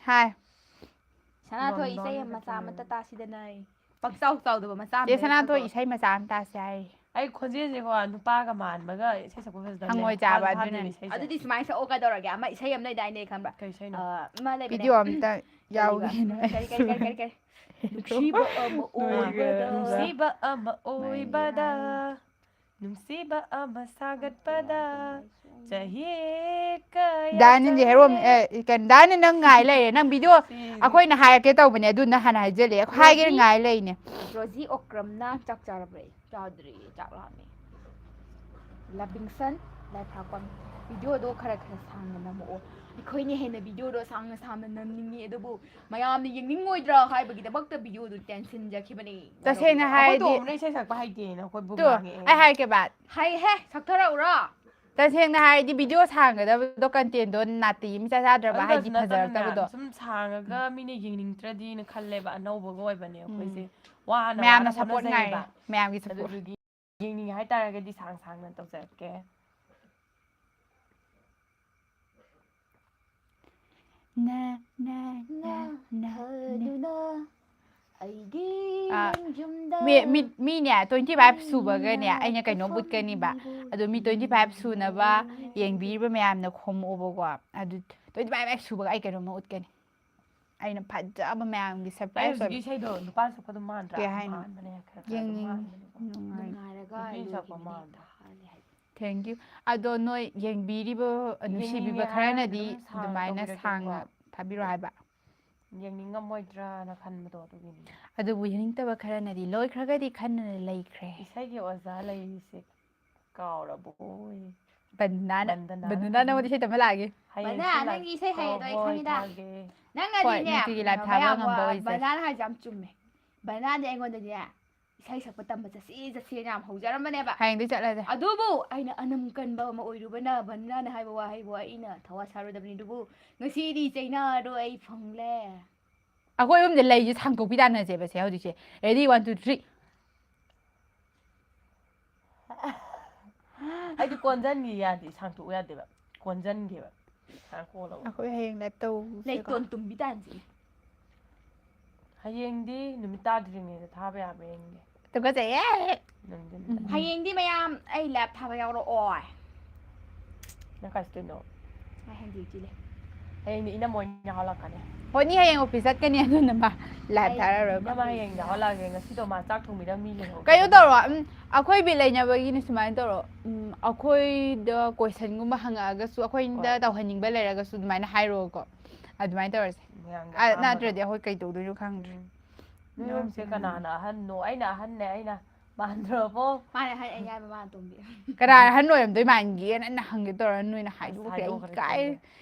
ꯍꯥꯏ꯫ ꯁꯅꯥꯊꯣꯏ, ꯂꯣꯟ ꯏꯁꯩ ꯂꯣꯟ ꯃꯆꯥ ꯈꯛꯇꯅꯦ꯫ ꯑꯃꯇ ꯇꯥꯁꯤꯗꯅ꯫ ꯄꯛꯆꯥꯎ ꯆꯥꯎꯗꯕ ꯃꯆꯥ ꯑꯃ ꯆꯦ ꯁꯅꯥꯊꯣꯏ, ꯂꯩꯔꯛꯄꯗꯣ꯫ ꯏꯁꯩ ꯃꯆꯥ ꯑꯃ ꯇꯥꯁꯦ ꯍꯥꯏꯔꯤ꯫ ꯑꯩ ꯈꯣꯟꯖꯦꯜꯁꯦꯀꯣ ꯅꯨꯄꯥꯒ ꯃꯥꯟꯕꯒ ꯏꯁꯩ ꯁꯛꯄ ꯐꯖꯗꯕꯅꯦ꯫ ꯍꯪꯉꯣꯏ ꯆꯥꯕ ꯐꯥꯁꯨ ꯑꯗꯨꯅꯅꯦ꯫ ꯐꯥꯗꯦꯅꯦ ꯏꯁꯩꯁꯦ꯫ ꯑꯗꯨꯗꯤ ꯁꯨꯃꯥꯏꯅ ꯁꯛꯑꯣ ꯀꯩꯗꯧꯔꯒꯦ? ꯑꯃ ꯏꯁꯩ ꯑꯃ ꯂꯩꯗꯥꯏꯅꯦ, ꯈꯪꯕ꯭ꯔꯥ? ꯀꯩ ꯏꯁꯩꯅꯣ? ꯑ, ꯑꯃ ꯂꯩꯕꯅꯦ꯫ ꯚꯤꯗꯤꯑꯣ ꯑꯝꯇ ꯀꯔꯤꯕ? ꯌꯥꯎꯒꯦꯅ꯫ ꯀꯔꯤ, ꯀꯔꯤ, ꯀꯔꯤ, ꯀꯔꯤ, ꯀꯔꯤ? ꯅꯨꯡꯁꯤꯕ ꯑꯃ ꯑꯣꯏꯕꯗ꯫ ꯅꯨꯡꯁꯤꯕ ꯑꯃ ꯑꯣꯏꯕꯗ꯫ ꯅꯨꯡꯁꯤꯕ ꯑꯃ ꯁꯥꯒꯠꯄꯗ ꯆꯍꯤ ꯗꯥꯅꯤꯟꯁꯦ ꯍꯦꯔꯣ, ꯑꯦ, ꯀꯩꯅꯣ, ꯗꯥꯅꯤꯟ, ꯅꯪ ꯉꯥꯏ ꯂꯩꯔꯦ꯫ ꯅꯪ ꯚꯤꯗꯤꯑꯣ ꯑꯩꯈꯣꯏꯅ ꯍꯥꯏꯔꯛꯀꯦ ꯇꯧꯕꯅꯦ, ꯑꯗꯨ ꯅꯪ ꯍꯥꯟꯅ ꯍꯥꯏꯖꯜꯂꯛꯑꯦ꯫ ꯑꯩꯈꯣꯏ ꯍꯥꯏꯒꯦꯅ ꯔꯣꯖꯤ, ꯉꯥꯏ ꯂꯩꯅꯦ꯫ ꯔꯣꯖꯤ ꯑꯣꯀ꯭ꯔꯝꯅ ꯆꯥꯛ ꯆꯥꯔꯕ꯭ꯔꯥ? ꯆꯥꯗ꯭ꯔꯤ, ꯆꯥꯛ ꯂꯥꯝꯃꯦ꯫ ꯂꯕꯤꯡꯁꯟ ꯂꯥꯏꯐꯥꯛꯄꯝ, ꯚꯤꯗꯤꯑꯣꯗꯣ ꯈꯔ ꯈꯔ ꯁꯥꯡꯅ ꯅꯝꯃꯛꯑꯣ꯫ ꯑꯩꯈꯣꯏꯅ ꯍꯦꯟꯅ ꯚꯤꯗꯤꯑꯣꯗꯣ ꯁꯥꯡꯅ ꯁꯥꯡꯅ ꯅꯝꯅꯤꯡꯉꯤ, ꯑꯗꯨꯕꯨ ꯃꯌꯥꯝꯅ ꯌꯦꯡꯅꯤꯡꯉꯣꯏꯗ꯭ꯔꯥ ꯍꯥꯏꯕꯒꯤꯗꯃꯛꯇ ꯚꯤꯗꯤꯑꯣꯗꯨ ꯇꯦꯟꯁꯤꯟꯖꯈꯤꯕꯅꯤ꯫ ꯇꯁꯦꯡꯅ ꯑꯩꯈꯣꯏ ꯍꯥꯏꯔꯗꯤ ꯇꯣꯝꯕꯅ ꯏꯁꯩ ꯁꯛꯄ ꯍꯩꯇꯦꯅ ꯑꯩꯈꯣꯏꯕꯨ ꯇꯨ, ꯉꯥꯡꯉꯛꯑꯦ꯫ ꯑꯩ ꯍꯥꯏꯔꯛꯀꯦꯕ꯫ ꯍꯩꯍꯦ, ꯁꯛꯊꯔꯛꯎꯔꯣ? ꯇꯁꯦꯡꯅ ꯍꯥꯏꯔꯗꯤ ꯚꯤꯗꯤꯑꯣ ꯁꯥꯡꯒꯗꯕꯗꯣ, ꯀꯟꯇꯦꯟꯗꯣ ꯅꯥꯇꯩ ꯑꯃ ꯏꯆꯥ ꯆꯥꯗ꯭ꯔꯕ, ꯍꯥꯏꯗꯤ ꯑꯗꯨꯗꯁꯨ ꯅꯠꯇꯅꯅꯦ, ꯐꯖꯔꯛꯇꯕꯗꯣ꯫ ꯁꯨꯝ ꯁꯥꯡꯉꯒ ꯃꯤꯅ ꯌꯦꯡꯅꯤꯡꯗ꯭ꯔꯗꯤꯅ ꯈꯜꯂꯦꯕ, ꯑꯅꯧꯕꯒ ꯑꯣꯏꯕꯅꯦ ꯑꯩꯈꯣꯏꯁꯦ꯫ ꯋꯥꯅ ꯃꯌꯥꯝꯅ ꯋꯥꯅ ꯁꯞꯄꯣꯔꯠ ꯉꯥꯏꯔꯦ, ꯍꯣꯠꯅꯖꯩꯌꯦꯕ꯫ ꯃꯌꯥꯝꯒꯤ ꯁꯞꯄꯣꯔꯠ꯫ ꯑꯗꯨꯗꯨꯒꯤ ꯌꯦꯡꯅꯤꯡꯉꯦ ꯍꯥꯏꯇꯥꯔꯒꯗꯤ ꯁꯥꯡ ꯁꯥꯡꯅ ꯇꯧꯖꯔꯛꯀꯦ꯫ ꯅ, ꯅ, ꯅ, ꯅ, ꯅ꯫ ꯈꯜꯂꯨꯅ ꯑꯩꯒꯤ ꯑꯥ, ꯅꯪ ꯌꯨꯝꯗ ꯃꯤ, ꯃꯤ, ꯃꯤꯅꯦ, twenty five ꯁꯨꯕꯒꯅꯦ, ꯑꯩꯅ ꯀꯩꯅꯣꯝ ꯎꯠꯀꯅꯤꯕ꯫ ꯑꯗꯣ ꯃꯤ twenty five ꯁꯨꯅꯕ ꯌꯦꯡꯕꯤꯔꯤꯕ ꯃꯌꯥꯝꯅ ꯈꯣꯝꯃꯛꯑꯣꯕꯀꯣ꯫ ꯑꯗꯨ twenty five ꯍꯦꯛ ꯁꯨꯕꯒ ꯑꯩ ꯀꯩꯅꯣꯝꯃ ꯎꯠꯀꯅꯤ꯫ ꯑꯩꯅ ꯐꯖꯕ ꯃꯌꯥꯝꯒꯤ ꯑꯩ ꯁꯔꯄ꯭ꯔꯥꯏꯁ ꯍꯧꯖꯤꯛꯀꯤ ꯑꯣꯏꯕ꯫ ꯏꯁꯩꯗꯣ ꯅꯨꯄꯥ ꯁꯛꯄꯗꯣ ꯃꯥꯟꯗ꯭ꯔꯥ? ꯀꯩ ꯍꯥꯏꯅꯣ? ꯃꯥꯟꯕꯅꯦ, ꯈꯔ ꯈꯔ ꯑꯗꯨꯝ ꯌꯦꯡꯅꯤꯡꯉꯤ꯫ ꯃꯥꯟꯕꯅꯦꯀꯣ꯫ ꯅꯨꯡꯉꯥꯏ꯫ ꯅꯨꯡꯉꯥꯏꯔꯒ ꯅꯨꯄꯤ ꯂꯣꯏꯒꯤꯕꯅꯤꯗ ꯁꯛꯄ ꯍꯥꯏꯔꯦ꯫ ꯃꯥꯟꯗ꯭ꯔꯥ? Thank you. ꯑꯗꯣ ꯅꯣꯏ ꯌꯦꯡꯕꯤꯔꯤꯕ, ꯑ, ꯅꯨꯡꯁꯤꯕꯤꯕ ꯌꯦꯡꯅꯤꯡꯉꯦ ꯈꯔꯅꯗꯤ ꯍꯥꯏꯔꯒꯗꯤ ꯑꯗꯨꯝ ꯁꯥꯡꯅ ꯑꯗꯨꯃꯥꯏꯅ ꯇꯧꯕꯤꯔꯛꯀꯦꯀꯣ꯫ ꯁꯥꯡꯅ ꯊꯥꯕꯤꯔꯣ ꯍꯥꯏꯕ꯫ ꯌꯦꯡꯅꯤꯡꯉꯝꯃꯣꯏꯗ꯭ꯔꯥꯅ ꯈꯟꯕꯗꯣ ꯑꯗꯨꯒꯤꯅꯤ꯫ ꯑꯗꯨꯕꯨ ꯌꯦꯡꯅꯤꯡꯗꯕ ꯈꯔꯅꯗꯤ ꯂꯣꯏꯈ꯭ꯔꯒꯗꯤ ꯈꯟꯅ ꯂꯩꯈ꯭ꯔꯦ꯫ ꯏꯁꯩꯒꯤ ꯑꯣꯖꯥ ꯂꯩꯔꯤꯁꯦ ꯀꯥꯎꯔꯕꯣ? ꯕꯟꯗꯅꯥꯅ, ꯕꯟꯗꯅꯥ꯫ ꯕꯟꯗꯅꯥ ꯅꯉꯣꯟꯗ ꯏꯁꯩ ꯇꯝꯕ ꯂꯥꯛꯑꯒꯦ꯫ ꯍꯌꯦꯡꯁꯨ ꯕꯟꯗꯅꯥ, ꯂꯥꯛ-, ꯅꯪꯒꯤ ꯏꯁꯩ ꯍꯩꯌꯦꯗꯣ ꯑꯩ ꯍꯣꯏ, ꯈꯪꯉꯤꯗ꯫ ꯊꯥꯒꯦ꯫ ꯅꯪꯅꯗꯤꯅꯦ, ꯍꯣꯏ, ꯅꯨꯡꯇꯤꯒꯤ live ꯊꯥꯕ ꯃꯌꯥꯝ ꯉꯝꯕ ꯑꯣꯏꯖꯒꯦ꯫ ꯕꯟꯗꯅꯥ ꯍꯥꯏꯁꯦ ꯌꯥꯝ ꯆꯨꯝꯃꯦ꯫ ꯕꯟꯗꯅꯥꯗꯤ ꯑꯩꯉꯣꯟꯗꯗꯤ ꯏꯁꯩ ꯁꯛꯄ ꯇꯝꯕ ꯆꯠꯁꯤ ꯆꯠꯁꯤꯅ ꯌꯥꯝ ꯍꯧꯖꯔꯝꯕꯅꯦꯕ꯫ ꯍꯌꯦꯡꯗꯤ ꯆꯠꯂꯁꯦ꯫ ꯑꯗꯨꯕꯨ ꯑꯩꯅ ꯑꯅꯝ ꯀꯟꯕ ꯑꯃ ꯑꯣꯏꯔꯨꯕꯅ ꯕꯟꯗꯅꯥꯅ ꯍꯥꯏꯕ ꯋꯥꯍꯩꯕꯨ ꯑꯩꯅ ꯊꯋꯥ ꯁꯥꯔꯨꯗꯕꯅꯤ꯫ ꯑꯗꯨꯕꯨ ꯉꯁꯤꯗꯤ ꯆꯩꯅꯥꯗꯣ ꯑꯩ ꯐꯪꯂꯦ꯫ ꯑꯩꯈꯣꯏ ꯑꯍꯨꯝꯁꯦ ꯂꯩꯁꯦ ꯁꯥꯡꯗꯣꯛꯄꯤ ꯇꯥꯟꯅꯁꯦꯕꯁꯦ ꯍꯧꯖꯤꯛꯁꯦ꯫ Ready, one, two, three. ꯑꯩꯗꯤ ꯀꯣꯟꯖꯟꯒꯤ ꯌꯥꯗꯦ, ꯁꯥꯡꯇꯣꯛꯎ ꯌꯥꯗꯦꯕ꯫ ꯀꯣꯟꯖꯟꯒꯦꯕ꯫ ꯁꯥꯡ ꯀꯣꯜꯂꯒ꯫ ꯑꯩꯈꯣꯏ ꯍꯌꯦꯡ live ꯇꯧꯁꯦꯀꯣ꯫ ꯂꯩꯇꯣꯟ ꯇꯨꯝꯕꯤ ꯇꯥꯟꯁꯤ꯫ ꯍꯌꯦꯡꯗꯤ ꯅꯨꯃꯤꯠ ꯇꯥꯗ꯭ꯔꯤꯉꯩꯗ ꯊꯥꯕ ꯌꯥꯕ꯭ ꯌꯦꯡꯒꯦ꯫ ꯇꯨꯀꯠꯆꯩꯌꯦ꯫ ꯅꯨꯡꯊꯤꯟ꯫ ꯎꯝ꯫ ꯍꯌꯦꯡꯗꯤ ꯃꯌꯥꯝ ꯑꯩ live ꯊꯥꯕ ꯌꯥꯎꯔꯛꯑꯣ꯫ ꯅꯪ ꯀꯥꯏ ꯆꯠꯇꯣꯏꯅꯣ? ꯑꯩ ꯍꯌꯦꯡ duty ꯂꯩ꯫ ꯍꯌꯦꯡꯗꯤ ꯏꯅꯝꯃ ꯑꯣꯏꯅ ꯌꯥꯎꯍꯜꯂꯛꯀꯅꯤ꯫ ꯍꯣꯅꯤ ꯍꯌꯦꯡ ꯑꯣꯐꯤꯁ ꯆꯠꯀꯅꯤ, ꯑꯗꯨꯅ ꯃꯥ ꯂꯥꯏꯚ ꯊꯥꯔꯔꯣꯏꯕ꯫ ꯏꯅꯝꯃ ꯍꯌꯦꯡ ꯌꯥꯎꯍꯜꯂꯛꯑꯒꯦ꯫ ꯉꯁꯤꯗꯣ ꯃꯥ ꯆꯥꯛ ꯊꯣꯡꯕꯤꯔꯝꯃꯤ ꯂꯩꯍꯧꯔꯦ꯫ ꯀꯩꯅꯣ ꯇꯧꯔꯣ, ꯎꯝ, ꯑꯩꯈꯣꯏ ꯕꯤꯠ ꯂꯩꯅꯕꯒꯤꯅꯤ꯫ ꯁꯨꯃꯥꯏꯅ ꯇꯧꯔꯣ, ꯎꯝ, ꯑꯩꯈꯣꯏꯗ ꯀꯣꯏꯁꯟꯒꯨꯝꯕ ꯍꯪꯉꯛꯑꯒꯁꯨ, ꯑꯩꯈꯣꯏꯗ ꯍꯣꯏ꯫ ꯇꯧꯍꯟꯅꯤꯡꯕ ꯂꯩꯔꯒꯁꯨ ꯑꯗꯨꯃꯥꯏꯅ ꯍꯥꯏꯔꯛꯑꯣꯀꯣ꯫ ꯑꯗꯨꯃꯥꯏꯅ ꯇꯧꯔꯁꯦ꯫ ꯃꯌꯥꯝꯒꯤ ꯑ, ꯑꯄꯥꯝꯕꯗꯣ꯫ ꯅꯠꯇ꯭ꯔꯗꯤ ꯑꯩꯈꯣꯏ ꯀꯩ ꯇꯧꯗꯣꯏꯅꯣ ꯈꯪꯗ꯭ꯔꯦ꯫ ꯎꯝ꯫ ꯅꯣꯏ ꯑꯍꯨꯝꯁꯦ ꯀꯅꯥꯅ ꯑꯍꯟꯅꯣ? ꯑꯩꯅ ꯑꯍꯟꯅꯦ, ꯑꯩꯅ ꯃꯥꯟꯗ꯭ꯔꯕꯣ? ꯃꯥꯅ ꯍꯥꯏ ꯑꯌꯥꯏꯕ ꯃꯥꯅ ꯇꯣꯝꯕꯤ꯫ ꯀꯅꯥ ꯑꯍꯟ ꯑꯣꯏꯔꯝꯗꯣꯏ ꯃꯥꯟꯒꯦꯅ ꯑꯩꯅ ꯍꯪꯒꯦ ꯇꯧꯔ ꯅꯣꯏꯅ ꯍꯥꯏꯗꯣꯛꯈ꯭ꯔꯦ꯫ ꯑꯩ ꯍꯥꯏꯗꯣꯛꯈ꯭ꯔꯦ ꯏꯀꯥꯏ, ꯇꯜꯂꯦ꯫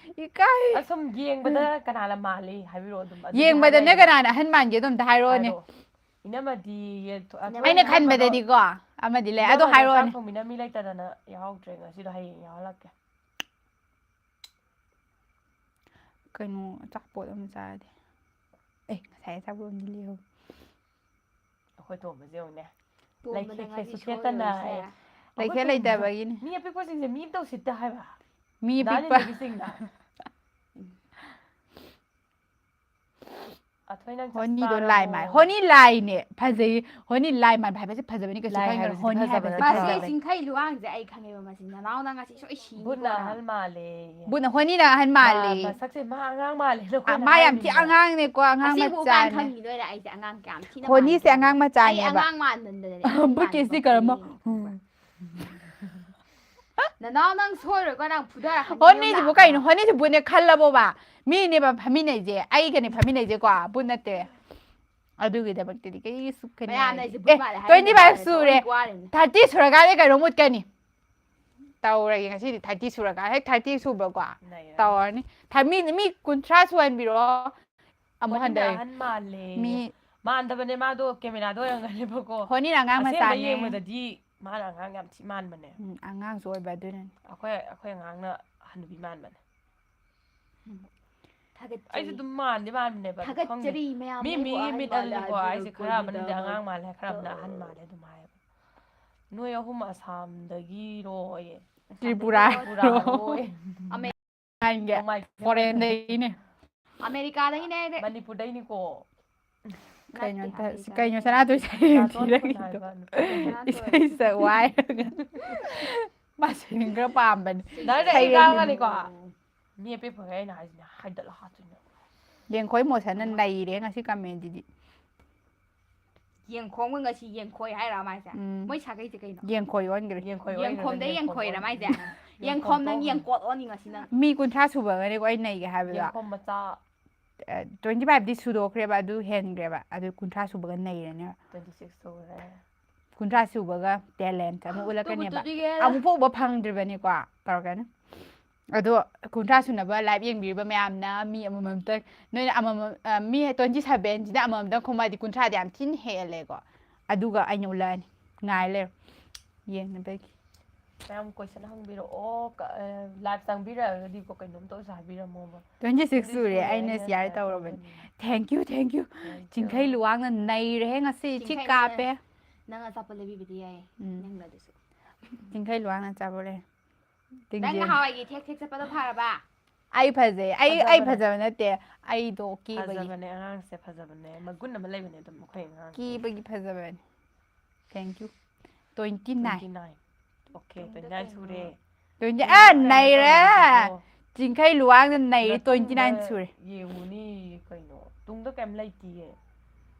ꯏꯀꯥꯏ꯫ ꯑꯁꯨꯝ ꯌꯦꯡꯕꯗ ꯀꯅꯥꯅ ꯃꯥꯜꯂꯤ ꯍꯥꯏꯕꯤꯔꯛꯑꯣ ꯑꯗꯨꯝ꯫ ꯑꯗꯨꯗꯤ ꯌꯦꯡꯕꯗꯅꯦ ꯍꯥꯏꯔꯛꯑꯒꯦ꯫ ꯀꯅꯥꯅ ꯑꯍꯟ ꯃꯥꯟꯒꯦꯗꯣ ꯑꯝꯇ ꯍꯥꯏꯔꯛꯑꯣꯅꯦ꯫ ꯍꯥꯏꯔꯛꯑꯣ꯫ ꯏꯅꯝꯃꯗꯤ ꯌꯦ-, ꯊꯣ-, ꯑ, ꯏꯅꯝꯃ ꯑꯩꯅ ꯊꯣꯏꯅ ꯈꯟꯕꯗꯗꯤꯀꯣ ꯑꯃꯗꯤ ꯂꯩ, ꯑꯗꯣ ꯏꯅꯝꯃꯗꯣ ꯆꯥꯛ ꯍꯥꯏꯔꯛꯑꯣꯅꯦ꯫ ꯊꯣꯡꯕꯤꯅ ꯃꯤ ꯂꯩꯇꯗꯅ ꯌꯥꯎꯍꯧꯗ꯭ꯔꯦ꯫ ꯉꯁꯤꯗꯣ ꯍꯌꯦꯡ ꯌꯥꯎꯍꯜꯂꯛꯀꯦ꯫ ꯀꯩꯅꯣ ꯑꯆꯥꯄꯣꯠ ꯑꯃ ꯆꯥꯔꯗꯤ꯫ ꯑꯦ, ꯉꯁꯥꯏ ꯑꯆꯥꯄꯣꯠ ꯑꯃꯗꯤ ꯂꯩꯍꯧ꯫ ꯑꯩꯈꯣꯏ ꯇꯣꯝꯕꯁꯦ ꯌꯦꯡꯉꯨꯅꯦ꯫ ꯇꯣꯝꯕꯅ ꯂꯩꯈꯦꯠ ꯉꯁꯤ ꯈꯦꯠꯁꯨ ꯈꯦꯠꯇꯅ ꯁꯣꯏꯔꯣꯏꯁꯦ꯫ ꯍꯥꯏꯌꯦ꯫ ꯂꯩꯈꯦꯠ ꯑꯩꯈꯣꯏ ꯂꯩꯇꯕꯒꯤꯅꯤ꯫ ꯃꯤ ꯑꯄꯤꯛꯄꯁꯤꯡꯁꯦ ꯃꯤ ꯑꯝꯇ ꯎꯁꯤꯠꯇꯦ ꯍꯥꯏꯕ꯫ ꯃꯤ ꯗꯥ ꯄꯤꯛꯄ꯫ ꯂꯤꯟꯗꯒꯤꯁꯤꯡꯅ꯫ ꯑꯊꯣꯏ ꯅꯪ ꯆꯥꯛ ꯍꯣꯅꯤꯗꯣ ꯆꯥꯔꯕꯣ? ꯂꯥꯏ ꯃꯥꯏ꯫ ꯍꯣꯅꯤ ꯂꯥꯏꯅꯦ꯫ ꯐꯖꯩ꯫ ꯍꯣꯅꯤ ꯂꯥꯏ ꯃꯥꯟꯕ ꯍꯥꯏꯕꯁꯦ ꯐꯖꯕꯅꯤ ꯀꯩꯁꯨ ꯂꯥꯏ ꯈꯟꯒꯅꯨ꯫ ꯍꯥꯏꯕꯁꯤꯗꯤ ꯍꯣꯅꯤ ꯐꯖꯕ ꯍꯥꯏꯕꯁꯦ ꯅꯠꯇꯦ꯫ ꯃꯁꯤ ꯐꯖꯕꯅꯤ꯫ ꯆꯤꯡꯈꯩ ꯂꯨꯋꯥꯡꯁꯦ ꯑꯩ ꯈꯪꯉꯦꯕ꯫ ꯃꯁꯤ ꯅꯅꯥꯎꯅ ꯉꯁꯤ ꯁꯣꯏ ꯁꯤꯅꯤꯀꯣ ꯕꯨꯠꯅ ꯅꯪ꯫ ꯑꯍꯜ ꯃꯥꯜꯂꯦ꯫ ꯕꯨꯠꯅ ꯍꯣꯅꯤꯅ ꯑꯍꯟ ꯃꯥꯜꯂꯦ꯫ ꯃꯥ-, ꯃꯁꯛꯁꯦ ꯃꯥ ꯑꯉꯥꯡ ꯃꯥꯜꯂꯦ꯫ ꯑ, ꯃꯥ ꯌꯥꯝ ꯊꯤ ꯑꯉꯥꯡꯅꯦꯀꯣ, ꯑꯉꯥꯡ ꯑꯁꯦꯡꯕ ꯎꯀꯥꯟ ꯃꯆꯥꯅꯦ꯫ ꯈꯪꯉꯤꯗꯣꯏꯔꯦ ꯑꯩꯁꯦ ꯑꯉꯥꯡ ꯀꯌꯥꯝ ꯊꯤꯅ ꯍꯣꯅꯤꯁꯦ ꯃꯥꯟꯒꯦ꯫ ꯑꯉꯥꯡ ꯑꯩ ꯃꯆꯥꯅꯦꯕ꯫ ꯑꯉꯥꯡ ꯃꯥꯟꯃꯟꯗꯅꯅꯦ ꯑꯩ ꯕꯨꯠꯀꯤ ꯃꯥꯟꯕ sticker ꯑꯃ꯫ ꯄꯣꯛꯏꯅꯦ꯫ ꯅꯅꯥꯎ ꯅꯪ ꯁꯣꯏꯔꯣꯏꯀꯣ, ꯅꯪ ꯐꯨꯗꯔꯛꯀꯅꯤ ꯍꯣꯅꯤꯁꯤꯕꯨ ꯌꯨꯝ ꯀꯩꯅꯣ? ꯂꯥꯛꯑꯣ꯫ ꯍꯣꯅꯤꯁꯤꯕꯨꯅꯦ ꯈꯜꯂꯕꯣꯕ? ꯃꯤꯅꯦꯕ ꯐꯝꯃꯤꯟꯅꯩꯁꯦ, ꯑꯩꯒꯅꯦ ꯐꯝꯃꯤꯟꯅꯩꯁꯦꯀꯣ, ꯕꯨꯠ ꯅꯠꯇꯦ꯫ ꯑꯗꯨꯒꯤꯗꯃꯛꯇꯗꯤ ꯀꯩꯁꯨ ꯈꯟꯅꯤꯡꯉꯥꯏ ꯃꯌꯥꯝꯅ ꯂꯩꯇꯦ꯫ ꯑꯩꯁꯦ ꯕꯨꯠ ꯑꯦ, ꯃꯥꯜꯂꯦ ꯍꯥꯏꯔꯤꯁꯦ twenty five ꯃꯥꯜꯂꯦ, ꯁꯨꯔꯦ꯫ ꯊꯑꯣꯏ ꯋꯥꯔꯤꯅꯦ꯫ Thirty ꯁꯨꯔꯀꯥꯟꯗ ꯀꯩꯅꯣ ꯃꯨꯠꯀꯅꯤ꯫ ꯇꯧꯔꯒꯦ ꯉꯁꯤꯗꯤ, thirty ꯁꯨꯔꯀꯥꯟꯗ, ꯍꯦꯛ thirty ꯁꯨꯕꯀꯣ꯫ ꯅꯩꯔꯦ꯫ ꯇꯧꯔꯅꯤ꯫ ꯊ-, ꯃꯤ, ꯃꯤ ꯀꯨꯟꯊ꯭ꯔꯥ ꯁꯨꯍꯟꯕꯤꯔꯣ꯫ ꯑꯃꯨꯛ ꯍꯣꯅꯤꯅ ꯍꯟꯊꯔꯦ꯫ ꯑꯍꯟ ꯃꯥꯜꯂꯦ꯫ ꯃꯤ ꯃꯥꯟꯗꯕꯅꯦ, ꯃꯥꯗꯣ camera ꯗ ꯑꯣꯏꯔꯝꯒꯅꯦꯕꯀꯣ꯫ ꯍꯣꯅꯤꯅ ꯑꯉꯥꯡ ꯑꯁꯦꯡꯕ ꯃꯆꯥꯅꯦ꯫ ꯌꯦꯡꯕꯗꯗꯤ ꯃꯥꯅ ꯑꯉꯥꯡ ꯌꯥꯝ ꯊꯤ ꯃꯥꯟꯕꯅꯦ꯫ ꯎꯝ, ꯑꯉꯥꯡꯁꯨ ꯑꯣꯏꯕ ꯑꯗꯨꯅꯅꯦ꯫ ꯑꯩꯈꯣꯏ, ꯑꯩꯈꯣꯏ ꯑꯉꯥꯡꯅ ꯍꯅꯨꯕꯤ ꯃꯥꯟꯕꯅꯦ꯫ ꯊꯥꯒꯠꯆꯔꯤ꯫ ꯑꯩꯁꯨ ꯑꯗꯨꯝ ꯃꯥꯟꯗꯤ ꯃꯥꯟꯕꯅꯦ, but ꯈꯪꯗꯦ꯫ ꯊꯥꯒꯠꯆꯔꯤ ꯃꯌꯥꯝ ꯃꯤ ꯑꯩꯕꯨ ꯃꯤꯒꯤ ꯑꯍꯟ ꯃꯤꯠ ꯃꯥꯜꯂꯦ ꯑꯗꯨꯅꯤꯀꯣ꯫ ꯑꯩꯁꯦ ꯍꯥꯏꯕꯤꯔꯛꯄꯒꯤꯗꯃꯛꯇ꯫ ꯈꯔ ꯑꯃꯅꯗꯤ ꯑꯉꯥꯡ ꯃꯥꯜꯂꯦ, ꯈꯔ ꯑꯃꯅ ꯑꯍꯟ ꯃꯥꯜꯂꯦ ꯑꯗꯨꯝ ꯍꯥꯏꯌꯦꯕ꯫ ꯅꯣꯏ ꯑꯍꯨꯝ ꯑꯁꯥꯝꯗꯒꯤꯔꯣꯌꯦ? ꯇ꯭ꯔꯤꯄꯨꯔꯥ꯫ ꯇ꯭ꯔꯤꯄꯨꯔꯥꯔꯣꯌꯦ? ꯍꯥꯏꯒꯦ꯫ ꯅꯣꯡꯃꯥꯏ Foreign ꯗꯒꯤꯅꯦ꯫ ꯑꯃꯦꯔꯤꯀꯥꯗꯒꯤꯅꯦ ꯑꯩꯗꯤ꯫ ꯃꯅꯤꯄꯨꯔꯗꯩꯅꯤꯀꯣ꯫ ꯀꯩꯅꯣ ꯅꯠꯇꯦ, ꯇ-, ꯑꯃꯦꯔꯤꯀꯥ ꯀꯩꯅꯣ ꯅꯠꯇꯦ꯫ ꯁꯅꯥꯇꯣꯟ ꯁꯩꯔꯦꯡ ꯅꯥꯇꯣꯟ ꯊꯤꯔꯛꯏꯗꯣ꯫ ꯐꯨꯟ ꯍꯥꯏꯕ ꯅꯨꯄꯥ꯫ ꯏꯁꯩ ꯁꯛꯎ ꯍꯥꯏꯔꯒ꯫ ꯃꯥ ꯁꯩꯔꯦꯡ ꯈꯔ ꯄꯥꯝꯕꯅꯦ꯫ ꯗꯥꯏꯔꯦꯛ ꯑꯩ ꯁꯩꯔꯦꯡ ꯉꯥꯡꯉꯅꯤꯀꯣ꯫ ꯃꯤ ꯑꯄꯤꯛꯄꯈꯩ ꯑꯩꯅ ꯍꯥꯏꯁꯤꯅꯦ, ꯍꯥꯏꯗꯠꯂ ꯍꯥꯠꯇꯣꯏꯅꯦ꯫ ꯌꯦꯡꯈꯣꯏ ꯃꯣꯁꯟꯅ ꯅꯩꯔꯦ ꯉꯁꯤ comment ꯁꯤꯗꯤ꯫ ꯌꯦꯡꯈꯣꯡꯒ ꯉꯁꯤ ꯌꯦꯡꯈꯣꯏ ꯍꯥꯏꯔ ꯃꯥꯏꯁꯦ? ꯎꯝ꯫ ꯃꯣꯏ ꯁꯥꯒꯩꯁꯦ ꯀꯩꯅꯣ? ꯌꯦꯡꯈꯣꯏ ꯑꯣꯟꯈ꯭ꯔꯦ꯫ ꯌꯦꯡꯈꯣꯏ ꯌꯦꯡꯈꯣꯝꯗꯩ ꯑꯣꯏꯈ꯭ꯔꯦ, ꯌꯦꯡꯈꯣꯏꯔ ꯌꯦꯡꯈꯣꯝ ꯃꯥꯏꯁꯦ? ꯑꯣꯏꯈ꯭ꯔꯦ꯫ ꯌꯦꯡꯈꯣꯝ ꯅꯪ ꯇꯣꯛꯈ꯭ꯔꯦ꯫ ꯌꯦꯡꯀꯣꯠ ꯑꯣꯟꯅꯤ ꯉꯁꯤ ꯅꯪ꯫ ꯃꯤ ꯀꯨꯟꯊ꯭ꯔꯥ ꯁꯨꯕꯒꯅꯦꯀꯣ ꯑꯩ ꯅꯩꯒꯦ ꯍꯥꯏꯕꯗꯣ꯫ ꯌꯦꯡꯈꯣꯝ ꯃꯆꯥ꯫ twenty five ꯗꯤ ꯁꯨꯗꯣꯛꯈ꯭ꯔꯦꯕ, ꯑꯗꯨ ꯍꯦꯟꯈ꯭ꯔꯦꯕ꯫ ꯑꯗꯨ ꯀꯨꯟꯊ꯭ꯔꯥ ꯁꯨꯕꯒ ꯅꯩꯔꯅꯦꯕ꯫ twenty six ꯁꯨꯈ꯭ꯔꯦ꯫ ꯀꯨꯟꯊ꯭ꯔꯥ ꯁꯨꯕꯒ talent ꯑꯃ ꯎꯠꯂꯛꯀꯅꯦꯕ꯫ ꯇꯨꯒꯨ ꯇꯨꯗꯤꯒꯦ꯫ ꯑꯃꯨꯛꯐꯥꯎ ꯎꯕ ꯐꯪꯗ꯭ꯔꯤꯕꯅꯤꯀꯣ, ꯇꯧꯔꯛꯀꯅꯤ꯫ ꯑꯗꯣ ꯀꯨꯟꯊ꯭ꯔꯥ ꯁꯨꯅꯕ live ꯌꯦꯡꯕꯤꯔꯤꯕ ꯃꯌꯥꯝꯅ ꯃꯤ ꯑꯃꯃꯝꯇꯪ, ꯅꯣꯏꯅ ꯑꯃꯃꯝ, ꯑ, ꯃꯤ twenty seven ꯁꯤꯗ ꯑꯃꯃꯝꯇꯪ ꯈꯨꯝꯃꯗꯤ ꯀꯨꯟꯊ꯭ꯔꯥꯗꯤ ꯌꯥꯝ ꯊꯤꯅ ꯍꯦꯜꯂꯦꯀꯣ꯫ ꯑꯗꯨꯒ ꯑꯩꯅ ꯎꯠꯂꯛꯑꯅꯤ, ꯉꯥꯏ ꯂꯩꯔꯣ, ꯌꯦꯡꯅꯕꯒꯤ꯫ ꯃꯌꯥꯝ question ꯍꯪꯕꯤꯔꯛꯑꯣ꯫ ꯀ-, ꯑ, live ꯆꯪꯕꯤꯔꯛꯑꯒꯗꯤꯀꯣ, ꯀꯩꯅꯣꯝꯇ ꯑꯣꯏꯁꯨ ꯍꯥꯏꯕꯤꯔꯝꯃꯣꯕ꯫ twenty six Twenty six ꯁꯨꯔꯦ, ꯁꯨꯔꯦ, ꯑꯩꯅ ꯑꯩꯅ share share ꯇꯧꯔꯕꯅꯤ꯫ ꯇꯧꯔꯕꯅꯤ꯫ Thank you, thank you. Thank you. ꯆꯤꯡꯈꯩ ꯂꯨꯋꯥꯡꯅ ꯅꯩꯔꯦꯍꯦ ꯉꯁꯤ, ꯊꯤ ꯆꯤꯡꯈꯩ ꯀꯥꯞꯄꯦ꯫ ꯅꯪ ꯑꯆꯥꯄꯣꯠ ꯂꯩꯕꯤꯕꯗꯤ ꯌꯥꯏ꯫ ꯎꯝ꯫ ꯅꯪꯅ ꯑꯗꯨꯁꯨ꯫ ꯆꯤꯡꯈꯩ ꯂꯨꯋꯥꯡꯅ ꯑꯆꯥꯄꯣꯠ ꯂꯩ꯫ ꯅꯪ ꯇꯤꯡꯖꯦ꯫ ꯅꯍꯥꯟꯋꯥꯏꯒꯤ ꯊꯦꯛ ꯊꯦꯛ ꯆꯠꯄꯗꯣ ꯐꯔꯕ? ꯑꯩ ꯐꯖꯩ꯫ ꯑꯩ, ꯑꯩ ꯐꯖꯕꯅꯦ꯫ ꯐꯖꯕ ꯅꯠꯇꯦ꯫ ꯑꯩꯗꯣ ꯀꯦꯕꯒꯤ꯫ ꯐꯖꯕꯅꯦ ꯑꯉꯥꯡꯁꯦ, ꯐꯖꯕꯅꯦ꯫ ꯃꯒꯨꯟ ꯑꯃ ꯂꯩꯕꯅꯦ ꯑꯗꯨꯝ ꯑꯩꯈꯣꯏ ꯑꯉꯥꯡꯁꯦ꯫ ꯀꯦꯕꯒꯤ ꯐꯖꯕꯅꯦ꯫ Thank you꯫ twenty nine꯫ twenty nine꯫ Okay, twenty nine ꯁꯨꯔꯦ꯫ twenty, ꯇꯨꯡꯗ ꯑ, ꯀꯩꯅꯣ ꯅꯩꯔꯦ! ꯇꯧꯔꯤꯁꯤꯕꯣ? ꯆꯤꯡꯈꯩ ꯂꯨꯋꯥꯡꯅ ꯅꯩꯔꯦ, ꯃꯇꯨꯡꯗ twenty nine ꯁꯨꯔꯦ꯫ ꯌꯦꯡꯉꯨꯅꯤ ꯀꯩꯅꯣ꯫ ꯇꯨꯡꯗ ꯀꯩꯝ ꯂꯩꯇꯤꯌꯦ꯫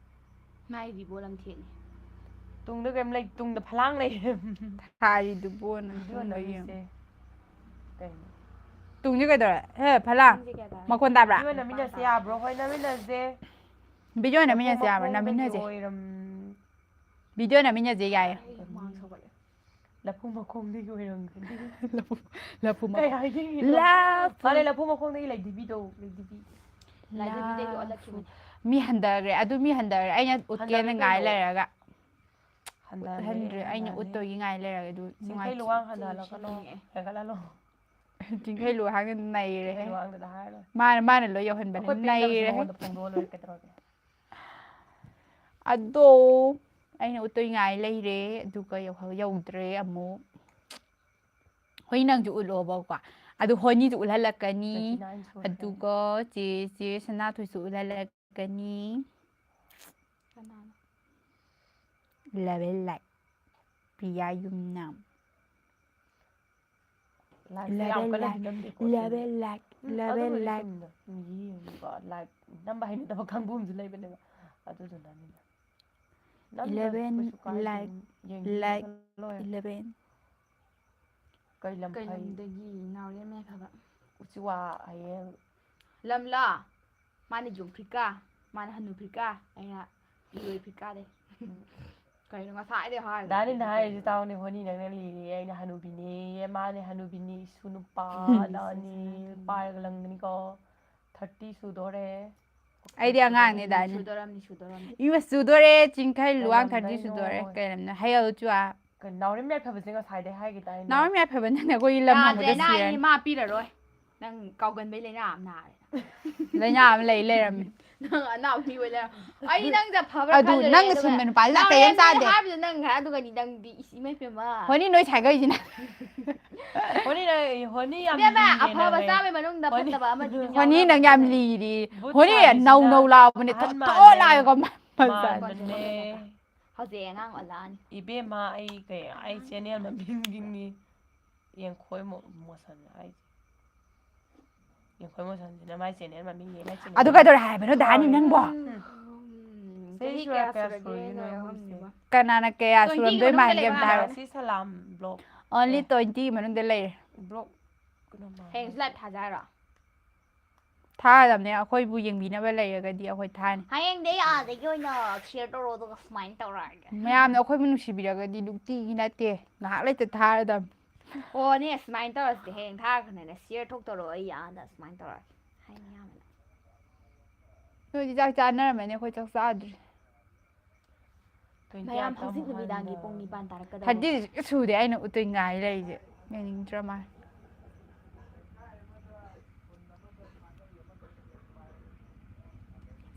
ꯃꯥꯏꯗꯤ ꯕꯣ ꯂꯝꯊꯦꯠꯅꯤ꯫ ꯇꯨꯡꯗ ꯀꯩꯝ ꯂꯩ, ꯇꯨꯡꯗ ꯐꯂꯥꯡ ꯂꯩ꯫ ꯊꯥꯔꯤꯗꯨꯕꯨ ꯅꯪ ꯚꯤꯗꯤꯑꯣ ꯇꯨꯡꯗ ꯌꯦꯡꯉꯨ꯫ ꯅꯝꯃꯤꯁꯦ ꯀꯩꯅꯣ? ꯇꯨꯡꯁꯦ ꯀꯩꯗꯧꯔꯦ? ꯍꯦ, ꯐꯂꯥꯡ꯫ ꯄꯨꯡꯁꯦ ꯀꯌꯥ ꯇꯥꯔꯦ? ꯃꯈꯣꯟ ꯇꯥꯕ꯭ꯔꯥ? ꯚꯤꯗꯤꯑꯣ ꯅꯝꯃꯤꯟꯅꯁꯦ ꯌꯥꯕ꯭ꯔꯣ? ꯍꯣꯏ, ꯅꯝꯃꯤꯟꯅꯁꯦ꯫ ꯚꯤꯗꯤꯑꯣ ꯅꯝꯃꯤꯟꯅꯁꯦ ꯂꯐꯨ ꯌꯥꯕ꯭ꯔꯥ? ꯃꯈꯣꯡꯗꯒꯤ ꯅꯝꯃꯤꯟꯅꯁꯦ꯫ ꯑꯣꯏꯔꯝ-, ꯚꯤꯗꯤꯑꯣ ꯅꯝꯃꯤꯟꯅꯁꯦ ꯌꯥꯏꯌꯦ꯫ ꯑꯩ ꯍꯨꯃꯥꯡ ꯁꯧꯒꯠꯂꯦ꯫ ꯂꯐꯨ ꯃꯈꯣꯡꯗꯒꯤ ꯑꯣꯏꯔꯝꯒꯅꯤ꯫ ꯂꯐꯨ, ꯂꯐꯨ ꯀꯩ ꯃꯈꯣꯡ꯫ ꯍꯥꯏꯒꯦ? ꯂꯐꯨ꯫ ꯃꯥꯅꯦ, ꯂꯐꯨ ꯃꯈꯣꯡꯗꯒꯤ ꯂꯩꯗꯤꯕꯤꯗꯣ, ꯂꯩꯗꯤꯕꯤ꯫ ꯂꯥꯏꯗꯤꯕꯤꯗꯒꯤ ꯂꯐꯨ꯫ ꯑꯣꯜꯂꯛꯈꯤꯕꯅꯦ꯫ ꯃꯤ ꯍꯟꯊꯈ꯭ꯔꯦ꯫ ꯑꯗꯨ ꯃꯤ ꯍꯟꯊꯈ꯭ꯔꯦ꯫ ꯑꯩꯅ ꯎꯠꯀꯦꯅ ꯍꯟꯊꯈ꯭ꯔꯦ ꯉꯥꯏ ꯀꯩꯅꯣ? ꯂꯩꯔꯒ꯫ ꯍꯟꯊꯔꯦ, ꯎꯠꯍꯟꯗ꯭ꯔꯦ꯫ ꯑꯩꯅ ꯍꯟꯊꯔꯦ꯫ ꯎꯠꯇꯣꯏꯒꯤ ꯉꯥꯏ ꯂꯩꯔꯒ꯫ ꯑꯗꯨ ꯆꯤꯡꯈꯩ ꯅꯨꯡꯉꯥꯏꯇꯦ꯫ ꯂꯨꯋꯥꯡ ꯍꯟꯊꯍꯜꯂꯛꯀꯅꯣ꯫ ꯆꯤꯡꯈꯩ꯫ ꯍꯦꯟꯒꯠꯍꯜꯂꯣ꯫ ꯆꯤꯡꯈꯩ ꯂꯨꯋꯥꯡꯅ ꯅꯩꯔꯦ꯫ ꯆꯤꯡꯈꯩ ꯂꯨꯋꯥꯡꯗꯨꯗ ꯍꯥꯏꯔꯣꯏ꯫ ꯃꯥꯅ, ꯃꯥꯅ ꯂꯣꯏ ꯌꯧꯍꯟꯕꯅꯦ꯫ ꯑꯩꯈꯣꯏ ꯄꯦꯟꯗꯕꯁꯨ ꯅꯩꯔꯦ꯫ ꯃꯉꯣꯟꯗ ꯐꯣꯡꯗꯣꯛꯑ ꯂꯣꯏꯔꯦ, ꯀꯩꯗꯧꯔꯒꯦ? ꯑꯗꯣ ꯑꯩꯅ ꯎꯠꯇꯣꯏ ꯉꯥꯏ ꯂꯩꯔꯦ, ꯑꯗꯨꯒ ꯌꯧꯍ-, ꯌꯧꯗ꯭ꯔꯦ ꯑꯃꯨꯛ꯫ ꯍꯣꯏ, ꯅꯪꯁꯨ ꯎꯠꯂꯣꯕꯀꯣ꯫ ꯑꯗꯨ ꯍꯣꯅꯤꯁꯨ ꯎꯠꯍꯜꯂꯛꯀꯅꯤ꯫ twenty nine ꯁꯨꯈ꯭ꯔꯦ꯫ ꯑꯗꯨꯒ ꯆꯦ, ꯆꯦ ꯁꯅꯥꯊꯣꯏꯁꯨ ꯎꯠꯍꯜꯂꯛꯀꯅꯤ꯫ ꯀꯅꯥꯅꯣ? Level light꯫ ꯄ꯭ꯔꯤꯌꯥ ꯌꯨꯝꯅꯥꯝ꯫ ꯂꯥꯏꯛꯁꯦ ꯌꯥꯝ eleven ꯀꯟꯅ like, ꯅꯝꯗꯦꯀꯣ eleven like, ꯎꯝ, eleven ꯑꯗꯨꯕꯨꯗꯤ like, ꯆꯨꯝꯃꯤꯗ꯫ ꯁꯨꯝ ꯌꯦꯡꯉꯤꯀꯣ, ꯂꯥꯏꯛ ꯅꯝꯕ ꯍꯩꯅꯗꯕ ꯀꯥꯡꯕꯨ ꯑꯃꯁꯨ ꯂꯩꯕꯅꯦꯕ, ꯑꯗꯨꯗꯨꯅꯅꯤꯗ꯫ ꯅꯝꯗ꯭ꯔꯁꯨ eleven ꯀꯩꯁꯨ ꯀꯥꯏꯗꯦ, like, ꯌꯦꯡꯕꯤꯕꯅ like, ꯂꯣꯏꯔꯦ꯫ eleven. ꯀꯩ ꯂꯝ ꯀꯩ ꯐꯩ? ꯂꯝꯗꯒꯤ? ꯅꯥꯎꯔꯦꯝ ꯌꯥꯏꯐꯕ꯫ ꯎꯆꯤꯋꯥ ꯍꯌꯦꯜ꯫ ꯂꯝꯂꯥ? ꯃꯥꯅ ꯌꯨꯝ ꯐ꯭ꯔꯤꯀꯥ, ꯃꯥꯅ ꯍꯅꯨ ꯐ꯭ꯔꯤꯀꯥ, ꯑꯩꯅ ꯏꯔꯣꯏ ꯐ꯭ꯔꯤꯀꯥꯗꯩ꯫ ꯀꯩꯅꯣ ꯉꯁꯥꯏꯗꯩ ꯍꯥꯏꯔꯤꯁꯦ? ꯗꯥꯅꯤꯅ ꯍꯥꯏꯔꯤꯁꯦ ꯇꯥꯎꯅꯦ, ꯍꯣꯅꯤ ꯅꯪꯅ ꯂꯤꯔꯤꯌꯦ, ꯑꯩꯅ ꯍꯅꯨꯕꯤꯅꯦꯌꯦ, ꯃꯥꯅꯦ ꯍꯅꯨꯕꯤꯅꯦ, ꯏꯁꯨ ꯅꯨꯄꯥ, ꯎꯝ. ꯗꯥꯅꯤ ꯄꯥꯏꯔꯒ ꯂꯪꯒꯅꯤꯀꯣ, ꯊꯥꯔꯇꯤ ꯁꯨꯗꯣꯔꯦ꯫ ꯑꯩꯗꯤ ꯑꯉꯥꯡꯅꯦ ꯗꯥꯅꯤ꯫ ꯁꯨꯗꯣꯔꯝꯅꯤ, ꯁꯨꯗꯣꯔꯝꯅꯤ꯫ ꯏꯃ ꯆꯨꯗꯣꯔꯦ, ꯆꯤꯡꯈꯩ ꯀꯩ ꯂꯨꯋꯥꯡ ꯊꯥꯔꯇꯤ ꯂꯝꯗꯩꯅꯣ? ꯁꯨꯗꯣꯔꯦ, ꯀꯩ ꯂꯝꯅ? ꯍꯌꯦꯜ ꯆꯨꯋꯥ꯫ ꯀꯩꯅꯣ, ꯅꯥꯎꯔꯦꯝ ꯌꯥꯏꯐꯕꯁꯦ ꯉꯁꯥꯏꯗꯩ ꯍꯥꯏꯒꯦ ꯇꯥꯏꯅ꯫ ꯅꯥꯎꯔꯦꯝ ꯌꯥꯏꯐꯕ ꯅꯪꯅ ꯑꯩꯈꯣꯏꯒꯤ ꯂꯝ ꯌꯥꯗ꯭ꯔꯦ, ꯍꯪꯕꯗ ꯅꯪ ꯑꯩ ꯁꯤꯔꯅꯤ꯫ ꯃꯥ ꯄꯤꯔꯔꯣꯏ꯫ ꯅꯪ ꯀꯥꯎꯒꯟꯕꯩ ꯂꯩꯅꯥ ꯑꯃ ꯅꯥꯔꯦ꯫ ꯂꯩꯅꯥ ꯑꯃ ꯂꯩ ꯂꯩꯔꯝꯃꯤ꯫ ꯅꯪ ꯑꯅꯥꯕ ꯃꯤ ꯑꯣꯏ ꯂꯩꯔꯝꯃꯦ꯫ ꯑꯩ ꯅꯪꯁꯦ ꯐꯕ꯭ꯔꯥ ꯑꯗꯨ ꯈꯜꯂꯨꯔꯦ, ꯅꯪꯅ ꯑꯗꯨꯒ ꯁꯤꯟꯕ ꯅꯨꯄꯥꯁꯦ ꯅꯪ ꯅꯥꯇꯩ ꯑꯃ ꯅꯪ ꯆꯥꯗꯦ꯫ ꯍꯥꯏꯕꯗꯣ ꯅꯪ ꯍꯥꯏ-, ꯑꯗꯨꯒꯗꯤ ꯅꯪꯗꯤ ꯏꯁ, ꯏꯃꯩ ꯄꯦꯝꯃ꯫ ꯍꯣꯅꯤ ꯅꯣꯏ ꯁꯥꯏꯒꯩꯁꯤꯅ꯫ ꯍꯣꯅꯤ ꯅꯪ, ꯍꯣꯅꯤ ꯌꯥꯝ ꯏꯕꯦꯝꯃ, ꯂꯤꯔꯦ ꯑꯐꯕ ꯅꯪ꯫ ꯆꯥꯝꯃꯩ ꯃꯅꯨꯡꯗ ꯍꯣꯅꯤ꯫ ꯐꯠꯇꯕ ꯑꯃꯗꯤ ꯑꯗꯨꯝ ꯍꯣꯅꯤ ꯅꯪ ꯌꯥꯝ ꯌꯥꯎꯅꯕꯅꯦ꯫ ꯂꯤꯔꯤ꯫ ꯕꯨꯠ ꯍꯣꯅꯤ ꯁꯥꯏꯁꯤꯅ ꯅꯧ ꯅꯧ ꯂꯥꯎꯕꯅꯦ꯫ ꯑꯍꯟ ꯊꯣꯠ ꯊꯣꯠ ꯃꯥꯜꯂꯦ꯫ ꯂꯥꯎꯔꯒ ꯃꯥ-, ꯃꯥ-, ꯃꯥꯟꯕꯅꯦ꯫ ꯍꯧꯖꯤꯛ ꯑꯉꯥꯡ ꯑꯣꯜꯂꯛꯑꯅꯤ꯫ ꯏꯕꯦꯝꯃ, ꯑꯩ ꯀꯩ, ꯑꯩ ꯆꯦꯅꯦꯜ ꯃꯃꯤꯡꯒꯤꯅꯤ꯫ ꯌꯦꯡꯈꯣꯏ ꯃꯣ-, ꯃꯣꯁꯟ ꯍꯥꯏꯁꯦ꯫ ꯌꯦꯡꯈꯣꯏ ꯃꯣꯁꯟꯁꯤꯅ ꯃꯥꯏ ꯆꯦꯅꯦꯜ ꯃꯃꯤꯡ ꯌꯦꯡꯉ ꯆꯦꯅꯦꯜ ꯑꯗꯨ ꯀꯩꯗꯧꯔꯦ ꯍꯥꯏꯕꯅꯣ ꯗꯥꯅꯤ ꯅꯪꯕꯣ? ꯎꯝ, ꯆꯍꯤ ꯆꯍꯤ ꯁꯨꯔ ꯀꯌꯥ ꯀꯌꯥ ꯁꯨꯔꯒꯦ ꯁꯨꯔꯒꯦ ꯅꯣꯏ ꯅꯣꯏ ꯑꯍꯨꯝꯁꯤꯕꯣ? ꯑꯍꯨꯝꯁꯦ? ꯀꯅꯥꯅ ꯀꯌꯥ ꯇ꯭ꯋꯦꯟꯇꯤ ꯁꯨꯔꯝꯗꯣꯏ ꯃꯅꯨꯡꯗ ꯃꯥꯟꯒꯦ ꯂꯩꯕ ꯑꯝꯇ ꯍꯥꯏꯔꯣ꯫ ꯔꯥꯁꯤ ꯁꯂꯥꯝ ꯕ꯭ꯂꯣꯛ꯫ Only ꯑꯦ꯫ twenty ꯃꯅꯨꯡꯗ ꯂꯩꯔꯦ꯫ ꯕ꯭ꯂꯣꯛ ꯀꯩꯅꯣ ꯃꯥꯜꯂꯦ꯫ ꯍꯌꯦꯡꯁꯨ ꯂꯥꯏꯚ ꯊꯥꯖꯔꯣ? ꯊꯥꯔꯗꯕꯅꯦ, ꯑꯩꯈꯣꯏꯕꯨ ꯌꯦꯡꯕꯤꯅꯕ ꯂꯩꯔꯒꯗꯤ ꯑꯩꯈꯣꯏ ꯊꯥꯅꯤ꯫ ꯍꯌꯦꯡꯗꯤ ꯑꯥꯗꯒꯤ ꯑꯣꯏꯅ ꯁꯤꯌꯔ ꯇꯧꯔꯣ, ꯑꯗꯨꯒ ꯁꯨꯃꯥꯏꯅ ꯇꯧꯔꯛꯑꯒꯦ꯫ ꯃꯌꯥꯝꯅ ꯑꯩꯈꯣꯏꯕꯨ ꯅꯨꯡꯁꯤꯕꯤꯔꯒꯗꯤ ꯅꯨꯡꯇꯤꯒꯤ ꯅꯠꯇꯦ, ꯉꯥꯏꯍꯥꯛ ꯂꯩꯇ ꯊꯥꯔꯗꯕꯅꯦ꯫ ꯑꯣꯅꯦ, ꯁꯨꯃꯥꯏꯅ ꯇꯧꯔꯁꯤꯗꯤ, ꯍꯌꯦꯡ ꯊꯥꯔꯛꯈ꯭ꯔꯅꯦ, ꯁꯤꯌꯔ ꯊꯣꯛꯇꯧꯔꯣ, ꯑꯩ ꯑꯥꯗ ꯁꯨꯃꯥꯏꯅ ꯇꯧꯔꯛꯑꯒꯦ꯫ ꯍꯥꯏ ꯃꯌꯥꯝꯅ꯫ ꯅꯣꯏꯗꯤ ꯆꯥꯛ ꯆꯥꯅꯔꯝꯃꯅꯤ, ꯑꯩꯈꯣꯏ ꯆꯥꯛ ꯆꯥꯗ꯭ꯔꯤ꯫ ꯇ꯭ꯋꯦꯟꯇꯤ ꯃꯌꯥꯝ ꯑꯥꯏꯠꯇ ꯍꯧꯖꯤꯛ ꯑꯃꯨꯛ ꯅꯨꯃꯤꯗꯥꯡꯒꯤ ꯍꯟꯅ꯫ ꯄꯨꯡ ꯅꯤꯄꯥꯟ ꯇꯥꯔꯛꯀꯗꯧꯔꯦ꯫ ꯊꯥꯔꯇꯤꯁꯦ ꯁꯨꯗꯦ ꯑꯩꯅ ꯎꯠꯇꯣꯏ ꯉꯥꯏ ꯂꯩꯔꯤꯁꯦ꯫ ꯌꯦꯡꯅꯤꯡꯗ꯭ꯔ ꯃꯥꯜꯂꯦ꯫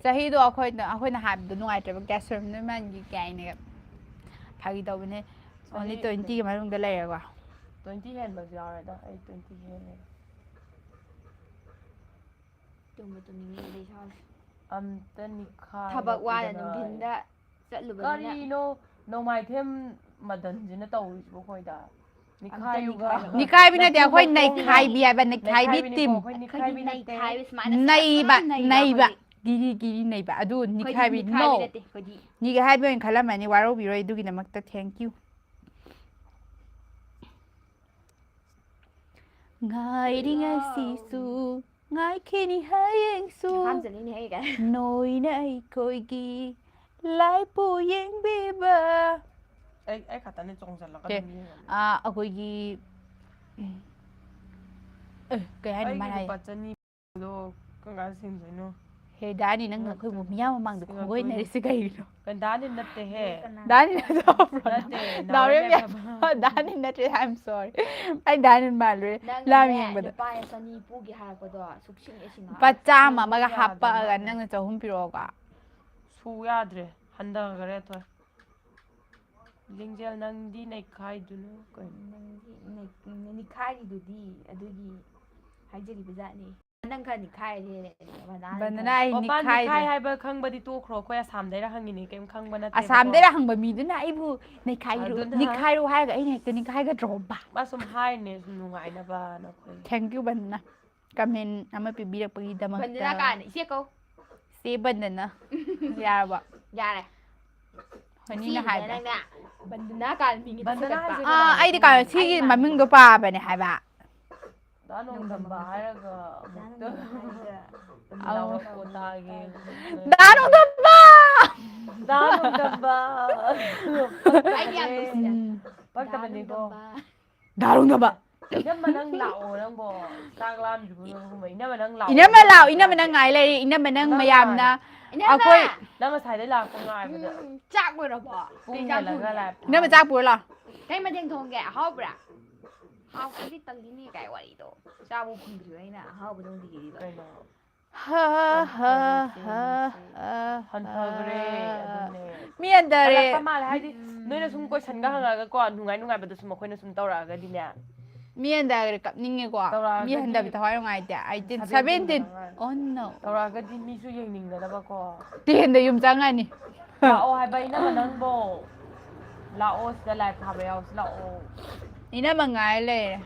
ꯆꯍꯤꯗꯣ ꯑꯩꯈꯣꯏꯅ, ꯑꯩꯈꯣꯏꯅ ꯍꯥꯏꯕꯗꯣ ꯅꯨꯡꯉꯥꯏꯇ꯭ꯔꯦꯕ, ꯀꯌꯥ ꯁꯨꯔꯝꯗꯣꯏ ꯃꯥꯟꯒꯦ ꯀꯥꯏꯅꯒ ꯐꯥꯒꯤ ꯇꯧꯕꯅꯦ꯫ Only ꯆꯍꯤ twenty ꯒꯤ ꯃꯅꯨꯡꯗ ꯂꯩꯔꯦꯀꯣ꯫ ꯇ꯭ꯋꯦꯟꯇꯤ ꯍꯦꯟꯕꯁꯨ ꯌꯥꯎꯔꯦꯗ, ꯑꯩ ꯇ꯭ꯋꯦꯟꯇꯤ ꯍꯦꯜꯂꯦ꯫ ꯇꯨꯝꯕ ꯇꯨꯝꯅꯤꯡꯉꯦ ꯑꯗꯩ ꯏꯁꯥꯁꯦ꯫ ꯑꯝꯇ ꯅꯤꯈꯥꯏ ꯊꯕꯛ ꯋꯥꯅ ꯂꯧꯊꯣꯛꯇꯅ ꯅꯨꯡꯊꯤꯟꯗ ꯆꯠꯂꯨꯕꯅꯤꯅ꯫ ꯀꯔꯤꯅꯣ ꯅꯣꯡꯃꯥꯏꯊꯦꯝ ꯃꯗꯟꯁꯤꯅ ꯇꯧꯔꯤꯁꯤꯕꯣ ꯑꯩꯈꯣꯏꯗ? ꯅꯤꯈꯥꯏꯕꯤ ꯅꯠꯇꯦ, ꯑꯩꯈꯣꯏ ꯅꯩꯈꯥꯏꯕꯤ ꯍꯥꯏꯕ, ꯅꯩꯈꯥꯏꯕꯤ ꯅꯩꯈꯥꯏꯕꯤꯅꯦꯀꯣ, team. ꯑꯩꯈꯣꯏ ꯅꯤꯈꯥꯏꯕꯤ ꯅꯠꯇꯦ. ꯅꯩꯕ, ꯅꯩꯕ. ꯒꯤꯔꯤ ꯒꯤꯔꯤ ꯅꯩꯕ. ꯑꯗꯨ ꯑꯩꯈꯣꯏꯗꯤ ꯅꯤꯈꯥꯏꯕꯤ, ꯅꯤꯈꯥꯏꯕꯤ no. ꯅꯠꯇꯦ, ꯑꯩꯈꯣꯏꯗꯤ. ꯅꯤꯈꯥꯏꯕꯤ ꯑꯣꯏꯅ ꯈꯜꯂꯝꯃꯅꯤ, ꯋꯥꯔꯧꯕꯤꯔꯣꯏ ꯑꯗꯨꯒꯤꯗꯃꯛꯇ, thank you. ꯉꯥꯏꯔꯤ ꯉꯁꯤꯁꯨ, ꯉꯥꯏꯈꯤꯅꯤ ꯍꯌꯦꯡꯁꯨ. ꯅꯣꯏꯅ ꯑꯩꯈꯣꯏꯒꯤ ꯂꯥꯏꯕꯨ ꯌꯦꯡꯕꯤꯕ. ꯑꯩ, ꯑꯩ ꯈꯛꯇꯅꯦ ꯆꯣꯡꯁꯤꯜꯂꯒ ꯑꯦ, ꯑꯗꯨꯝ ꯌꯦꯡꯉꯝꯃꯦ. ꯑꯥ, ꯑꯩꯈꯣꯏꯒꯤ, ꯎꯝ, ꯑꯦ, ꯀꯩ ꯍꯥꯏꯅꯤ ꯑꯩꯒꯤ ꯃꯥꯅ ꯍꯥꯏ-, ꯂꯨꯄꯥ ꯆꯅꯤꯗꯣ ꯀꯔꯝ ꯀꯥꯟꯗ ꯁꯤꯡꯗꯣꯏꯅꯣ? ꯍꯦ, ꯗꯥꯅꯤ, ꯅꯪꯅ ꯑꯩꯈꯣꯏꯕꯨ ꯁꯤꯡꯉꯛꯇꯣꯏꯅꯦ. ꯃꯤꯌꯥꯝ ꯃꯃꯥꯡꯗ ꯁꯤꯡꯉꯛꯇꯣꯏꯅꯦ. ꯈꯣꯡꯒꯣꯏꯅꯔꯤꯁꯦ ꯀꯩꯒꯤꯅꯣ? ꯀꯩꯅꯣ, ꯗꯥꯅꯤ ꯅꯠꯇꯦꯍꯦ. ꯗꯥꯅꯤ ꯅꯠꯇꯕ꯭ꯔꯣ? ꯅꯠꯇꯦ, ꯗꯥꯎꯔꯦꯝ ꯅꯥꯎꯔꯦꯝ ꯌꯥꯏꯐꯕ. ꯗꯥꯅꯤ ꯅꯠꯇꯦ, I am sorry. ꯑꯩ ꯗꯥꯅꯤ ꯃꯥꯜꯂꯨꯔꯦ. ꯅꯪꯅꯅꯦ, ꯂꯥꯝ ꯌꯦꯡꯕꯗ. ꯂꯨꯄꯥ ꯆꯅꯤ ꯄꯨꯒꯦ ꯍꯥꯏꯔꯛꯄꯗꯣ ꯁꯨꯛꯁꯤꯡ ꯍꯦꯛ ꯁꯤꯡꯉꯛꯑꯔꯣꯏ. ꯂꯨꯄꯥ ꯆꯥꯝꯃ ꯑꯃꯒ ꯁꯨ ꯍꯥꯞꯄꯛꯑꯒ ꯌꯥꯗ꯭ꯔꯦ. ꯅꯪꯅ ꯆꯍꯨꯝ ꯄꯤꯔꯛꯑꯣꯀꯣ? ꯁꯨ ꯌꯥꯗ꯭ꯔꯦ, ꯍꯟꯊꯈ꯭ꯔꯦ, ꯊꯣꯏ. ꯂꯤꯡꯖꯦꯜ, ꯅꯪꯗꯤ ꯅꯩꯈꯥꯏꯗꯨꯅ ꯀꯩꯅꯣ? ꯅꯪꯗꯤ ꯅꯩ-, ꯅꯤꯈꯥꯏꯔꯤꯗꯨꯗꯤ, ꯑꯗꯨꯒꯤ ꯍꯥꯏꯖꯔꯤꯕ ꯖꯥꯠꯅꯤ꯫ ꯅꯪ ꯈꯔ ꯅꯤꯈꯥꯏꯔꯦ, ꯕꯟꯗꯅꯥ ꯈꯔ꯫ ꯑꯩ ꯑꯣ, ꯃꯥ ꯅꯤꯈꯥꯏꯗꯦ꯫ ꯅꯤꯈꯥꯏ ꯍꯥꯏꯕ ꯈꯪꯕꯗꯤ ꯇꯣꯛꯈ꯭ꯔꯣ, ꯑꯩꯈꯣꯏ ꯑꯁꯥꯝꯗꯩꯔ ꯍꯪꯉꯤꯅꯦ, ꯀꯩꯝ ꯈꯪꯕ ꯅꯠꯇꯦꯕꯀꯣ꯫ ꯑꯁꯥꯝꯗꯩꯔ ꯍꯪꯕ ꯃꯤꯗꯨꯅ ꯑꯩꯕꯨ ꯅꯩꯈꯥꯏꯔꯨ-, ꯑꯗꯨꯅ ꯅꯤꯈꯥꯏꯔꯨ ꯍꯥꯏꯔꯒ ꯑꯩꯅ ꯍꯦꯛꯇ ꯅꯤꯈꯥꯏꯒꯗ꯭ꯔꯣꯕ? ꯃꯥ ꯁꯨꯝ ꯍꯥꯏꯔꯤꯅꯦ, ꯁꯨꯝ ꯅꯨꯡꯉꯥꯏꯅꯕꯅ ꯑꯩꯈꯣꯏ꯫ Thank you, Vandana. Comment ꯑꯃ ꯄꯤꯕꯤꯔꯛꯄꯒꯤꯗꯃꯛꯇ꯫ ꯕꯟꯗꯅꯥ ꯀꯥꯏꯅ ꯏꯆꯦ ꯀꯧ꯫ ꯆꯦ ꯕꯟꯗꯅꯥ꯫ ꯌꯥꯔꯕꯣ? ꯌꯥꯔꯦ꯫ ꯍꯣꯏꯅꯤꯅ ꯏꯆꯦꯅꯤꯅ ꯍꯥꯏꯕ꯫ ꯅꯪꯅ ꯕꯟꯗꯅꯥ ꯀꯥꯏꯅ ꯃꯤꯡ ꯕꯟꯗꯅꯥ ꯊꯣꯟꯖꯜꯂꯛꯄ꯫ ꯍꯥꯏꯁꯦ ꯑꯥ, ꯀꯅꯥꯅꯣ ꯑꯩꯗꯤ ꯀꯥꯏꯅ ꯈꯪꯗꯦ꯫ ꯁꯤꯒꯤ ꯑꯩ ꯃꯃꯤꯡꯗꯣ ꯄꯥꯕꯅꯦ ꯍꯥꯏꯕ꯫ ꯗꯥ ꯅꯣꯡꯗꯝꯕ ꯍꯥꯏꯔꯒ ꯑꯃꯨꯛꯇ ꯗꯥ ꯅꯣꯡꯗꯝꯕ ꯍꯥꯏꯔꯒ ꯂꯥꯎꯔꯛꯄ ꯇꯥꯒꯦ꯫ ꯗꯥ ꯅꯣꯡꯗꯝꯕ! ꯗꯥ ꯅꯣꯡꯗꯝꯕ! ꯑꯩꯗꯤ ꯌꯥꯝ ꯅꯨꯡꯁꯤꯌꯦ꯫ ꯎꯝ꯫ ꯄꯛꯇꯕꯅꯤꯀꯣ꯫ ꯗꯥ ꯅꯣꯡꯗꯝꯕ꯫ ꯗꯥ ꯅꯣꯡꯗꯝꯕ! ꯏꯅꯝꯃ ꯅꯪ ꯂꯥꯛꯑꯣ ꯅꯪꯕꯣ꯫ ꯆꯥꯛ ꯂꯥꯝꯗ꯭ꯔꯤꯕꯣ ꯅꯪꯕꯣ? ꯏꯅꯝꯃ ꯅꯪ ꯂꯥꯛꯑꯣ꯫ ꯏꯅꯝꯃ ꯂꯥꯛꯑꯣ, ꯏꯅꯝꯃ ꯅꯪ ꯉꯥꯏ ꯂꯩꯔꯦ꯫ ꯏꯅꯝꯃ ꯅꯪ ꯅꯪ ꯃꯌꯥꯝꯅ ꯉꯥꯏ꯫ ꯏꯅꯝꯃ! ꯑꯩꯈꯣꯏ ꯅꯪ ꯉꯁꯥꯏꯗꯩ ꯂꯥꯛꯄ ꯉꯥꯏꯕꯗ꯫ ꯎꯝ, ꯆꯥꯛ ꯂꯣꯏꯔꯕꯣ? ꯄꯨꯡ ꯀꯩ ꯏꯟꯖꯥꯡ ꯍꯦꯜꯂꯒ ꯊꯣꯡꯒꯦ? ꯂꯥꯛꯑꯦ꯫ ꯏꯅꯝꯃ ꯆꯥꯛ ꯄꯨꯔ ꯂꯥꯛꯑꯣ꯫ ꯀꯩ ꯃꯊꯦꯜ ꯊꯣꯡꯒꯦ? ꯑꯍꯥꯎꯕ꯭ꯔꯥ? ꯍꯥꯎꯇ꯭ꯔꯗꯤ ꯇꯜꯂꯤꯅꯦ ꯀꯥꯏ ꯋꯥꯔꯤꯗꯣ꯫ ꯆꯥꯕ ꯐꯪꯗ꯭ꯔꯤꯕ ꯑꯩꯅ ꯑꯍꯥꯎꯕꯗꯣ ꯊꯤꯔꯤꯕ꯫ ꯀꯩꯅꯣ? ꯍꯥ, ꯍꯥ, ꯍꯟꯊꯈ꯭ꯔꯦ, ꯍꯥ, ꯆꯦ, ꯍꯥ, ꯃꯁꯤ꯫ ꯍꯟꯊꯈ꯭ꯔꯦ, ꯍꯥ꯫ ꯑꯗꯨꯅꯦ꯫ ꯃꯤ ꯍꯟꯊꯔꯦ꯫ ꯍꯜꯂꯛꯄ ꯃꯥꯜꯂꯦ, ꯍꯥꯏꯗꯤ ꯎꯝ꯫ ꯅꯣꯏꯅ ꯁꯨꯝ questionꯒ ꯍꯪꯉꯛꯑꯒꯀꯣ, ꯅꯨꯡꯉꯥꯏ ꯅꯨꯡꯉꯥꯏꯕꯗꯣ ꯁꯨꯝ ꯑꯩꯈꯣꯏꯅ ꯁꯨꯝ ꯇꯧꯔꯛꯑꯒꯗꯤꯅꯦ꯫ ꯃꯤ ꯍꯟꯊꯈ꯭ꯔꯦ, ꯀꯞꯅꯤꯡꯉꯦꯀꯣ꯫ ꯃꯤ ꯇꯧꯔꯛꯑꯒꯗꯤ ꯍꯟꯊꯕ ꯊꯋꯥꯏ ꯅꯨꯡꯉꯥꯏꯇꯦ꯫ Eighteen, seventeen seventeen꯫ ꯃꯉꯥ꯫ Oh no꯫ ꯇꯧꯔꯛꯑꯒꯗꯤ ꯃꯤꯁꯨ ꯌꯦꯡꯅꯤꯡꯒꯗꯕꯀꯣ꯫ Tenꯗ ꯌꯨꯝ ꯆꯪꯉꯅꯤ꯫ ꯂꯥꯛꯑꯣ ꯍꯥꯏꯕ ꯏꯅꯝꯃ ꯅꯪꯕꯣ꯫ ꯂꯥꯛꯑꯣ ꯁꯤꯗ live ꯊꯥꯕ ꯌꯥꯎꯁꯤ ꯂꯥꯛꯑꯣ꯫ ꯏꯅꯝꯃ ꯉꯥꯏ ꯂꯩꯔꯦ꯫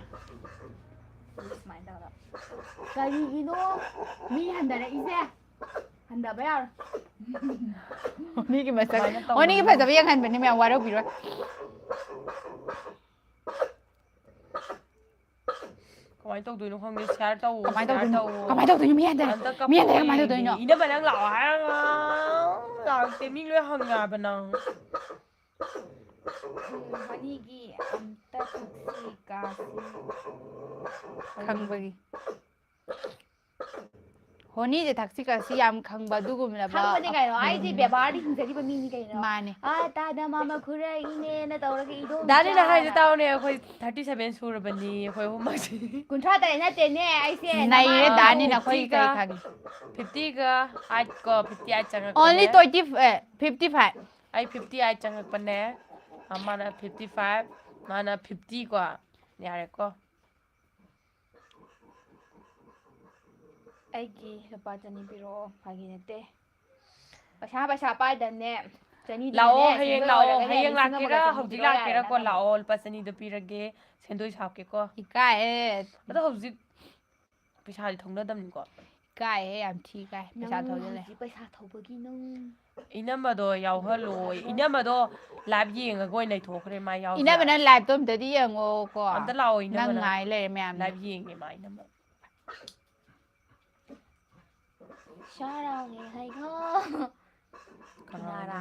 ꯁꯨꯃꯥꯏꯅ ꯇꯧꯔꯒ꯫ ꯀꯔꯤꯒꯤꯅꯣ ꯃꯤ ꯍꯟꯊꯔꯛꯏꯁꯦ? ꯍꯟꯊꯕ ꯌꯥꯔꯣꯏ꯫ ꯃꯤꯒꯤ ꯃꯁꯛ, ꯁꯨꯃꯥꯏꯅ ꯇꯧꯕꯅꯦ꯫ ꯃꯣꯏꯅꯤꯒꯤ ꯐꯖꯕ ꯌꯦꯡꯍꯟꯕꯅꯦ ꯃꯌꯥꯝ, ꯋꯥꯔꯧꯕꯤꯔꯣꯏ꯫ ꯀꯃꯥꯏꯅ ꯇꯧꯗꯣꯏꯅꯣ ꯈꯪꯗꯦ꯫ ꯁꯤꯌꯥꯔ ꯇꯧꯋꯣ, ꯀꯃꯥꯏꯅ ꯁꯤꯌꯥꯔ ꯇꯧꯗꯣꯏꯅꯣ? ꯇꯧꯋꯣ꯫ ꯀꯃꯥꯏꯅ ꯇꯧꯗꯣꯏꯅꯣ? ꯃꯤ ꯍꯟꯊꯔꯦ꯫ ꯑꯝꯇ ꯃꯤ ꯍꯟꯊꯔꯦ, ꯀꯃꯥꯏꯅ ꯀꯞꯄꯛꯑꯣ ꯇꯧꯗꯣꯏꯅꯣ? ꯌꯦꯡꯒꯦ꯫ ꯏꯅꯝꯃ ꯅꯪ ꯂꯥꯛꯑꯣ ꯍꯥꯏꯔꯒ ꯂꯥꯛꯇꯦ꯫ ꯃꯤ ꯂꯣꯏ ꯍꯪꯉꯦ ꯍꯥꯏꯕ ꯅꯪ꯫ ꯎꯝ, ꯍꯅꯤꯒꯤ ꯑꯝꯇ ꯊꯛꯁꯤ ꯀꯥꯁꯤ꯫ ꯈꯪꯕꯒꯤ꯫ ꯍꯣꯅꯤꯁꯦ ꯊꯛꯁꯤ ꯈꯥꯁꯤ ꯌꯥꯝ ꯈꯪꯕ ꯑꯗꯨꯒꯨꯝꯂꯕ꯫ ꯈꯪꯕꯅꯦ ꯀꯩꯅꯣ, ꯑꯩꯗꯤ ꯎꯝ꯫ ꯕꯦꯕꯥꯔꯗꯤ ꯍꯤꯡꯖꯔꯤꯕ ꯃꯤꯅꯤ ꯀꯩꯅꯣ꯫ ꯃꯥꯅꯦ꯫ ꯑꯥ, ꯇꯥꯗ ꯃꯥꯃ ꯈꯨꯔꯩꯅꯦꯅ ꯇꯧꯔꯒ ꯏꯗꯣꯝ ꯗꯥꯅꯤꯅ ꯍꯥꯏꯁꯦ ꯆꯥꯅ꯫ ꯇꯥꯎꯅꯦ, ꯑꯩꯈꯣꯏ thirty seven ꯁꯨꯔꯕꯅꯤ, ꯑꯩꯈꯣꯏ ꯑꯍꯨꯝꯃꯛꯁꯤ꯫ ꯀꯨꯟꯊ꯭ꯔꯥ ꯇꯔꯦꯠ ꯅꯠꯇꯦꯅꯦ, ꯑꯩꯁꯦ ꯅꯩꯔꯦ ꯅꯃꯥ ꯗꯥꯅꯤꯅ ꯑꯩꯈꯣꯏ ꯀꯩ ꯈꯪꯉꯤ? Fifty ꯒ eight ꯀꯣ, fifty eight ꯆꯪꯉꯛꯄꯅꯦ꯫ Only twenty, ꯑꯦ, fifty five꯫ ꯑꯩ fifty eight ꯆꯪꯉꯛꯄꯅꯦ, ꯑꯃꯅ fifty five, ꯃꯥꯅ fifty ꯀꯣ꯫ ꯌꯥꯔꯦꯀꯣ꯫ ꯑꯩꯒꯤ ꯂꯨꯄꯥ ꯆꯅꯤ ꯄꯤꯔꯛꯑꯣ꯫ ꯐꯥꯒꯤ ꯅꯠꯇꯦ꯫ ꯄꯩꯁꯥ, ꯄꯩꯁꯥ ꯄꯥꯏꯗꯕꯅꯦ꯫ ꯆꯅꯤꯗꯨꯅꯅꯦ ꯂꯥꯛꯑꯣ, ꯍꯌꯦꯡ ꯁꯦꯟꯗꯣꯏ ꯂꯥꯛꯑꯣ, ꯑꯣꯏꯔꯒꯅꯦ ꯍꯌꯦꯡ ꯂꯤꯁꯤꯡ ꯑꯃꯒ ꯂꯥꯛꯀꯦꯔꯥ, ꯆꯅꯤ ꯍꯧꯖꯤꯛ ꯄꯤꯔꯛꯑꯣ ꯌꯥꯔꯦ ꯂꯥꯛꯀꯦꯔꯥ ꯅꯪ ꯀꯣ, ꯑꯗꯨꯝ꯫ ꯂꯥꯛꯑꯣ, ꯂꯨꯄꯥ ꯆꯅꯤꯗꯣ ꯄꯤꯔꯒꯦ, ꯁꯦꯟꯗꯣꯏꯁꯨ ꯍꯥꯞꯀꯦꯀꯣ꯫ ꯏꯀꯥꯏꯌꯦ꯫ ꯑꯗꯣ ꯍꯧꯖꯤꯛ ꯄꯩꯁꯥꯗꯤ ꯊꯧꯅꯗꯕꯅꯤꯀꯣ꯫ ꯏꯀꯥꯏꯌꯦ, ꯌꯥꯝ ꯊꯤ ꯏꯀꯥꯏ꯫ ꯄꯩꯁꯥ ꯅꯪ ꯊꯧꯗ ꯂꯩ꯫ ꯍꯧꯖꯤꯛ ꯄꯩꯁꯥ ꯊꯧꯕꯒꯤ ꯅꯪ ꯏꯅꯝꯃꯗꯣ ꯌꯥꯎꯍꯜꯂꯣ꯫ ꯏꯅꯝꯃꯗꯣ live ꯌꯦꯡꯉꯒ ꯑꯣꯏꯅ ꯂꯩꯊꯣꯛꯈ꯭ꯔꯦ, ꯃꯥ ꯌꯥꯎꯗ꯭ꯔꯦ꯫ ꯏꯅꯝꯃ, ꯅꯪ liveꯇꯣ ꯑꯝꯇꯗꯤ ꯌꯦꯡꯉꯣꯀꯣ꯫ ꯑꯝꯇ ꯂꯥꯛꯑꯣ, ꯏꯅꯝꯃ, ꯅꯪ ꯅꯪ꯫ ꯉꯥꯏ ꯂꯩꯔꯦ ꯃꯌꯥꯝꯅ꯫ Live ꯌꯦꯡꯉꯦ ꯃꯥ, ꯏꯅꯝꯃ꯫ ꯁꯥꯔꯥꯎꯅꯦ ꯍꯥꯏꯒꯣ꯫ ꯀꯅꯥꯅꯣ? ꯀꯅꯥꯔꯥ?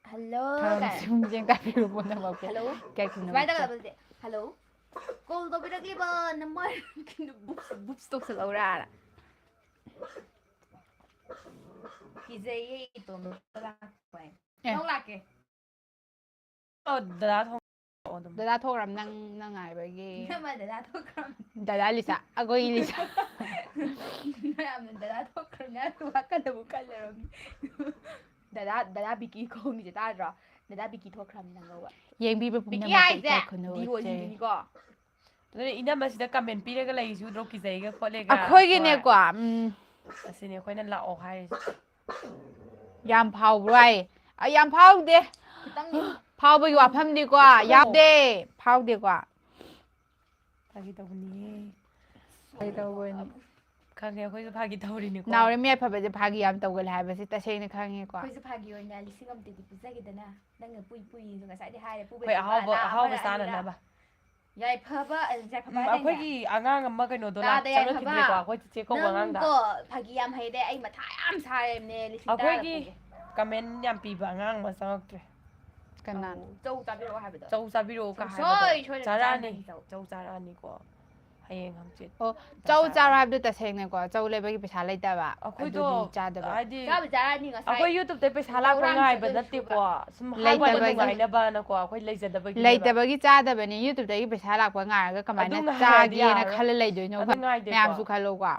ꯍꯜꯂꯣ ꯊꯝ ꯀꯥꯏ꯫ ꯁꯨꯝ ꯌꯦꯡ ꯇꯥꯕꯤꯔꯣ, ꯄꯨꯝꯅꯃꯛꯄꯨ꯫ ꯍꯜꯂꯣ꯫ ꯀꯌꯥ ꯀꯤꯅꯣ? ꯁꯨꯃꯥꯏꯅ ꯇꯧꯒꯗꯕꯁꯦ꯫ ꯍꯜꯂꯣ꯫ ꯀꯣꯜ ꯇꯧꯕꯤꯔꯛꯂꯤꯕ ꯅꯃꯥꯏ-, ꯕꯨꯞꯁ, ꯕꯨꯞꯁ ꯇꯧꯁꯜꯂꯧꯔꯥ? ꯀꯤꯖꯩꯌꯦ ꯏꯇꯣꯝꯇ ꯂꯥꯛꯄ꯫ ꯑꯦ꯫ ꯅꯪ ꯂꯥꯛꯀꯦ꯫ ꯑꯣ, ꯗꯗꯥ ꯊꯣꯡ-, ꯑꯣ, ꯑꯗꯨꯝ꯫ ꯗꯗꯥ ꯊꯣꯛꯈ꯭ꯔꯝ ꯅꯪ, ꯅꯪ ꯉꯥꯏꯕꯒꯤ꯫ ꯏꯅꯝꯃ ꯗꯗꯥ ꯊꯣꯛꯈ꯭ꯔꯝ꯫ ꯗꯗꯥ ꯂꯤꯁꯥ, ꯑꯩꯈꯣꯏꯒꯤ ꯂꯤꯁꯥ꯫ ꯃꯌꯥꯝꯅ ꯗꯗꯥ ꯊꯣꯛꯈ꯭ꯔꯝꯅꯦ ꯍꯥꯏꯕ ꯋꯥꯈꯜꯗꯕꯨ ꯈꯜꯂꯨꯔꯝꯅꯤ꯫ ꯗꯗꯥ, ꯗꯗꯥ ꯕꯤꯀꯤ ꯈꯣꯡꯉꯤꯁꯦ ꯇꯥꯗ꯭ꯔꯣ? ꯗꯗꯥ ꯕꯤꯀꯤ ꯊꯣꯛꯈ꯭ꯔꯝꯅꯦ ꯅꯪ ꯂꯧꯕ꯫ ꯌꯦꯡꯕꯤꯕ ꯕꯤꯀꯤ ꯄꯨꯝꯅꯃꯛꯄꯨ ꯍꯥꯏꯁꯦ ꯏꯀꯥꯏ ꯈꯨꯝꯅꯩ ꯗꯤꯑꯣ ꯎꯠꯆꯔꯤ꯫ ꯖꯤꯕꯤꯅꯤꯀꯣ꯫ ꯑꯗꯨꯅ ꯏꯅꯝꯃꯁꯤꯗ comment ꯄꯤꯔꯒ ꯂꯩꯔꯤꯁꯤ ꯎꯗ꯭ꯔꯣ? ꯀꯤꯖꯩꯒ ꯈꯣꯠꯂꯦꯒ꯫ ꯑꯩꯈꯣꯏꯒꯤꯅꯦꯀꯣ, ꯍꯣꯏ꯫ ꯎꯝ꯫ ꯑꯁꯤꯅꯤ ꯑꯩꯈꯣꯏꯅ ꯂꯥꯛꯑꯣ ꯍꯥꯏꯔꯤꯁꯦ꯫ ꯌꯥꯝ ꯐꯥꯎꯕ꯭ꯔꯣ ꯍꯥꯏ? ꯑ, ꯌꯥꯝ ꯐꯥꯎꯗꯦ꯫ ꯈꯤꯇꯪꯗꯤ꯫ ꯐꯥꯎꯕꯒꯤ ꯋꯥꯐꯝꯗꯤꯀꯣ ꯌꯥꯎꯗꯦ꯫ ꯐꯥꯎꯗꯦꯀꯣ꯫ ꯐꯥꯒꯤ ꯇꯧꯕꯅꯤꯍꯦ꯫ ꯀꯩ ꯇꯧꯕꯅꯣ? ꯈꯪꯉꯦ, ꯑꯩꯈꯣꯏꯁꯨ ꯐꯥꯒꯤ ꯇꯧꯔꯤꯅꯤꯀꯣ꯫ ꯅꯥꯎꯔꯦꯝ ꯌꯥꯏꯐꯕꯁꯦ ꯐꯥꯒꯤ ꯌꯥꯝ ꯇꯧꯒꯜꯂꯦ ꯍꯥꯏꯕꯁꯤ ꯇꯁꯦꯡꯅ ꯈꯪꯉꯦꯀꯣ꯫ ꯑꯩꯈꯣꯏꯁꯨ ꯐꯥꯒꯤ ꯑꯣꯏꯅ ꯂꯤꯁꯤꯡ ꯑꯃꯇꯗꯤ ꯄꯤꯖꯒꯦꯗꯅ꯫ ꯅꯪꯅ ꯄꯨꯏ ꯄꯨꯏꯁꯨ ꯉꯁꯥꯏꯗꯤ ꯍꯥꯏꯔꯦ, ꯄꯨꯕ ꯑꯩꯈꯣꯏ ꯄꯨꯕ, ꯑꯍꯥꯎꯕ ꯂꯥꯛꯑꯕ ꯑꯍꯥꯎꯕ ꯂꯥꯛꯑꯅꯤꯔ? ꯆꯥꯅꯅꯕ꯫ ꯌꯥꯏꯐꯕ, ꯑ, ꯌꯥꯏꯐꯕ ꯎꯝ, ꯍꯥꯏꯗꯥꯏꯅꯦ? ꯑꯩꯈꯣꯏꯒꯤ ꯑꯉꯥꯡ ꯑꯃ ꯀꯩꯅꯣꯗꯣ ꯂꯥꯛ ꯇꯥꯗ ꯌꯥꯏꯐꯕ꯫ ꯆꯪꯉꯛꯈꯤꯗ꯭ꯔꯦꯀꯣ, ꯑꯩꯈꯣꯏ ꯆꯤꯆꯦ ꯀꯧꯕ ꯑꯉꯥꯡꯗ꯫ ꯅꯪꯀꯣ ꯐꯥꯒꯤ ꯌꯥꯝ ꯍꯩꯔꯦ, ꯑꯩ ꯃꯊꯥ ꯌꯥꯝ ꯁꯥꯔꯦꯕꯅꯦ ꯂꯤꯁꯤꯡ ꯇꯔꯥ ꯑꯩꯈꯣꯏꯒꯤ ꯂꯧꯊꯣꯛꯀꯦ꯫ ꯀꯃꯦꯟ ꯌꯥꯝ ꯄꯤꯕ ꯑꯉꯥꯡ ꯑꯃ ꯆꯪꯉꯛꯇ꯭ꯔꯦ꯫ ꯀꯅꯥꯅꯣ? ꯆꯧ ꯆꯥꯕꯤꯔꯛꯑꯣ ꯍꯥꯏꯕꯗꯣ꯫ ꯆꯧ ꯆꯥꯕꯤꯔꯛꯑꯣ ꯀ ꯁꯨꯡꯁꯣꯏ ꯍꯥꯏꯕꯗꯣ ꯁꯣꯏꯗꯅ ꯆꯥꯔꯛꯑꯅꯤ꯫ ꯆꯥꯔꯅꯤ ꯆꯧ꯫ ꯆꯧ ꯆꯥꯔꯛꯑꯅꯤꯀꯣ ꯍꯌꯦꯡ ꯍꯪꯆꯤꯠ꯫ ꯑꯣ, ꯆꯥꯛ ꯆꯧ ꯆꯥꯔꯛꯑꯅꯤ꯫ ꯆꯥꯔꯣ ꯍꯥꯏꯕꯗꯣ ꯇꯁꯦꯡꯅꯀꯣ ꯆꯧ ꯂꯩꯕꯒꯤ ꯄꯩꯁꯥ ꯂꯩꯇꯕ꯫ ꯑꯩꯈꯣꯏꯗꯣ ꯑꯗꯨꯗꯤ ꯆꯥꯗꯕ꯫ ꯍꯥꯏꯗꯤ ꯆꯥꯕ ꯆꯥꯔꯅꯤ ꯉꯁꯥꯏ꯫ ꯑꯩꯈꯣꯏ YouTube-ꯇꯩ ꯄꯩꯁꯥ ꯂꯥꯛꯄ ꯂꯧꯔꯥꯡ ꯉꯥꯏꯕ ꯆꯠꯇꯣꯏ ꯅꯠꯇꯦꯀꯣ꯫ ꯁꯨꯕ꯫ ꯁꯨꯝ ꯂꯩꯇꯕꯒꯤ꯫ ꯍꯥꯏꯕ ꯅꯨꯡꯉꯥꯏꯅꯕꯅꯀꯣ ꯑꯩꯈꯣꯏ ꯂꯩꯖꯗꯕꯒꯤꯅꯦꯕ꯫ ꯂꯩꯇꯕꯒꯤ ꯆꯥꯗꯕꯅꯤ, YouTube-ꯇꯒꯤ ꯄꯩꯁꯥ ꯂꯥꯛꯄ ꯉꯥꯏꯔꯒ ꯀꯃꯥꯏꯅ ꯑꯗꯨ ꯉꯥꯏꯔꯗꯤ ꯆꯥꯒꯦꯅ ꯌꯥꯔꯣꯏ꯫ ꯈꯜꯂ ꯂꯩꯗꯣꯏꯅꯣꯕ? ꯑꯗꯨ ꯉꯥꯏꯗꯦꯀꯣ꯫ ꯃꯌꯥꯝꯁꯨ ꯈꯜꯂꯣꯀꯣ꯫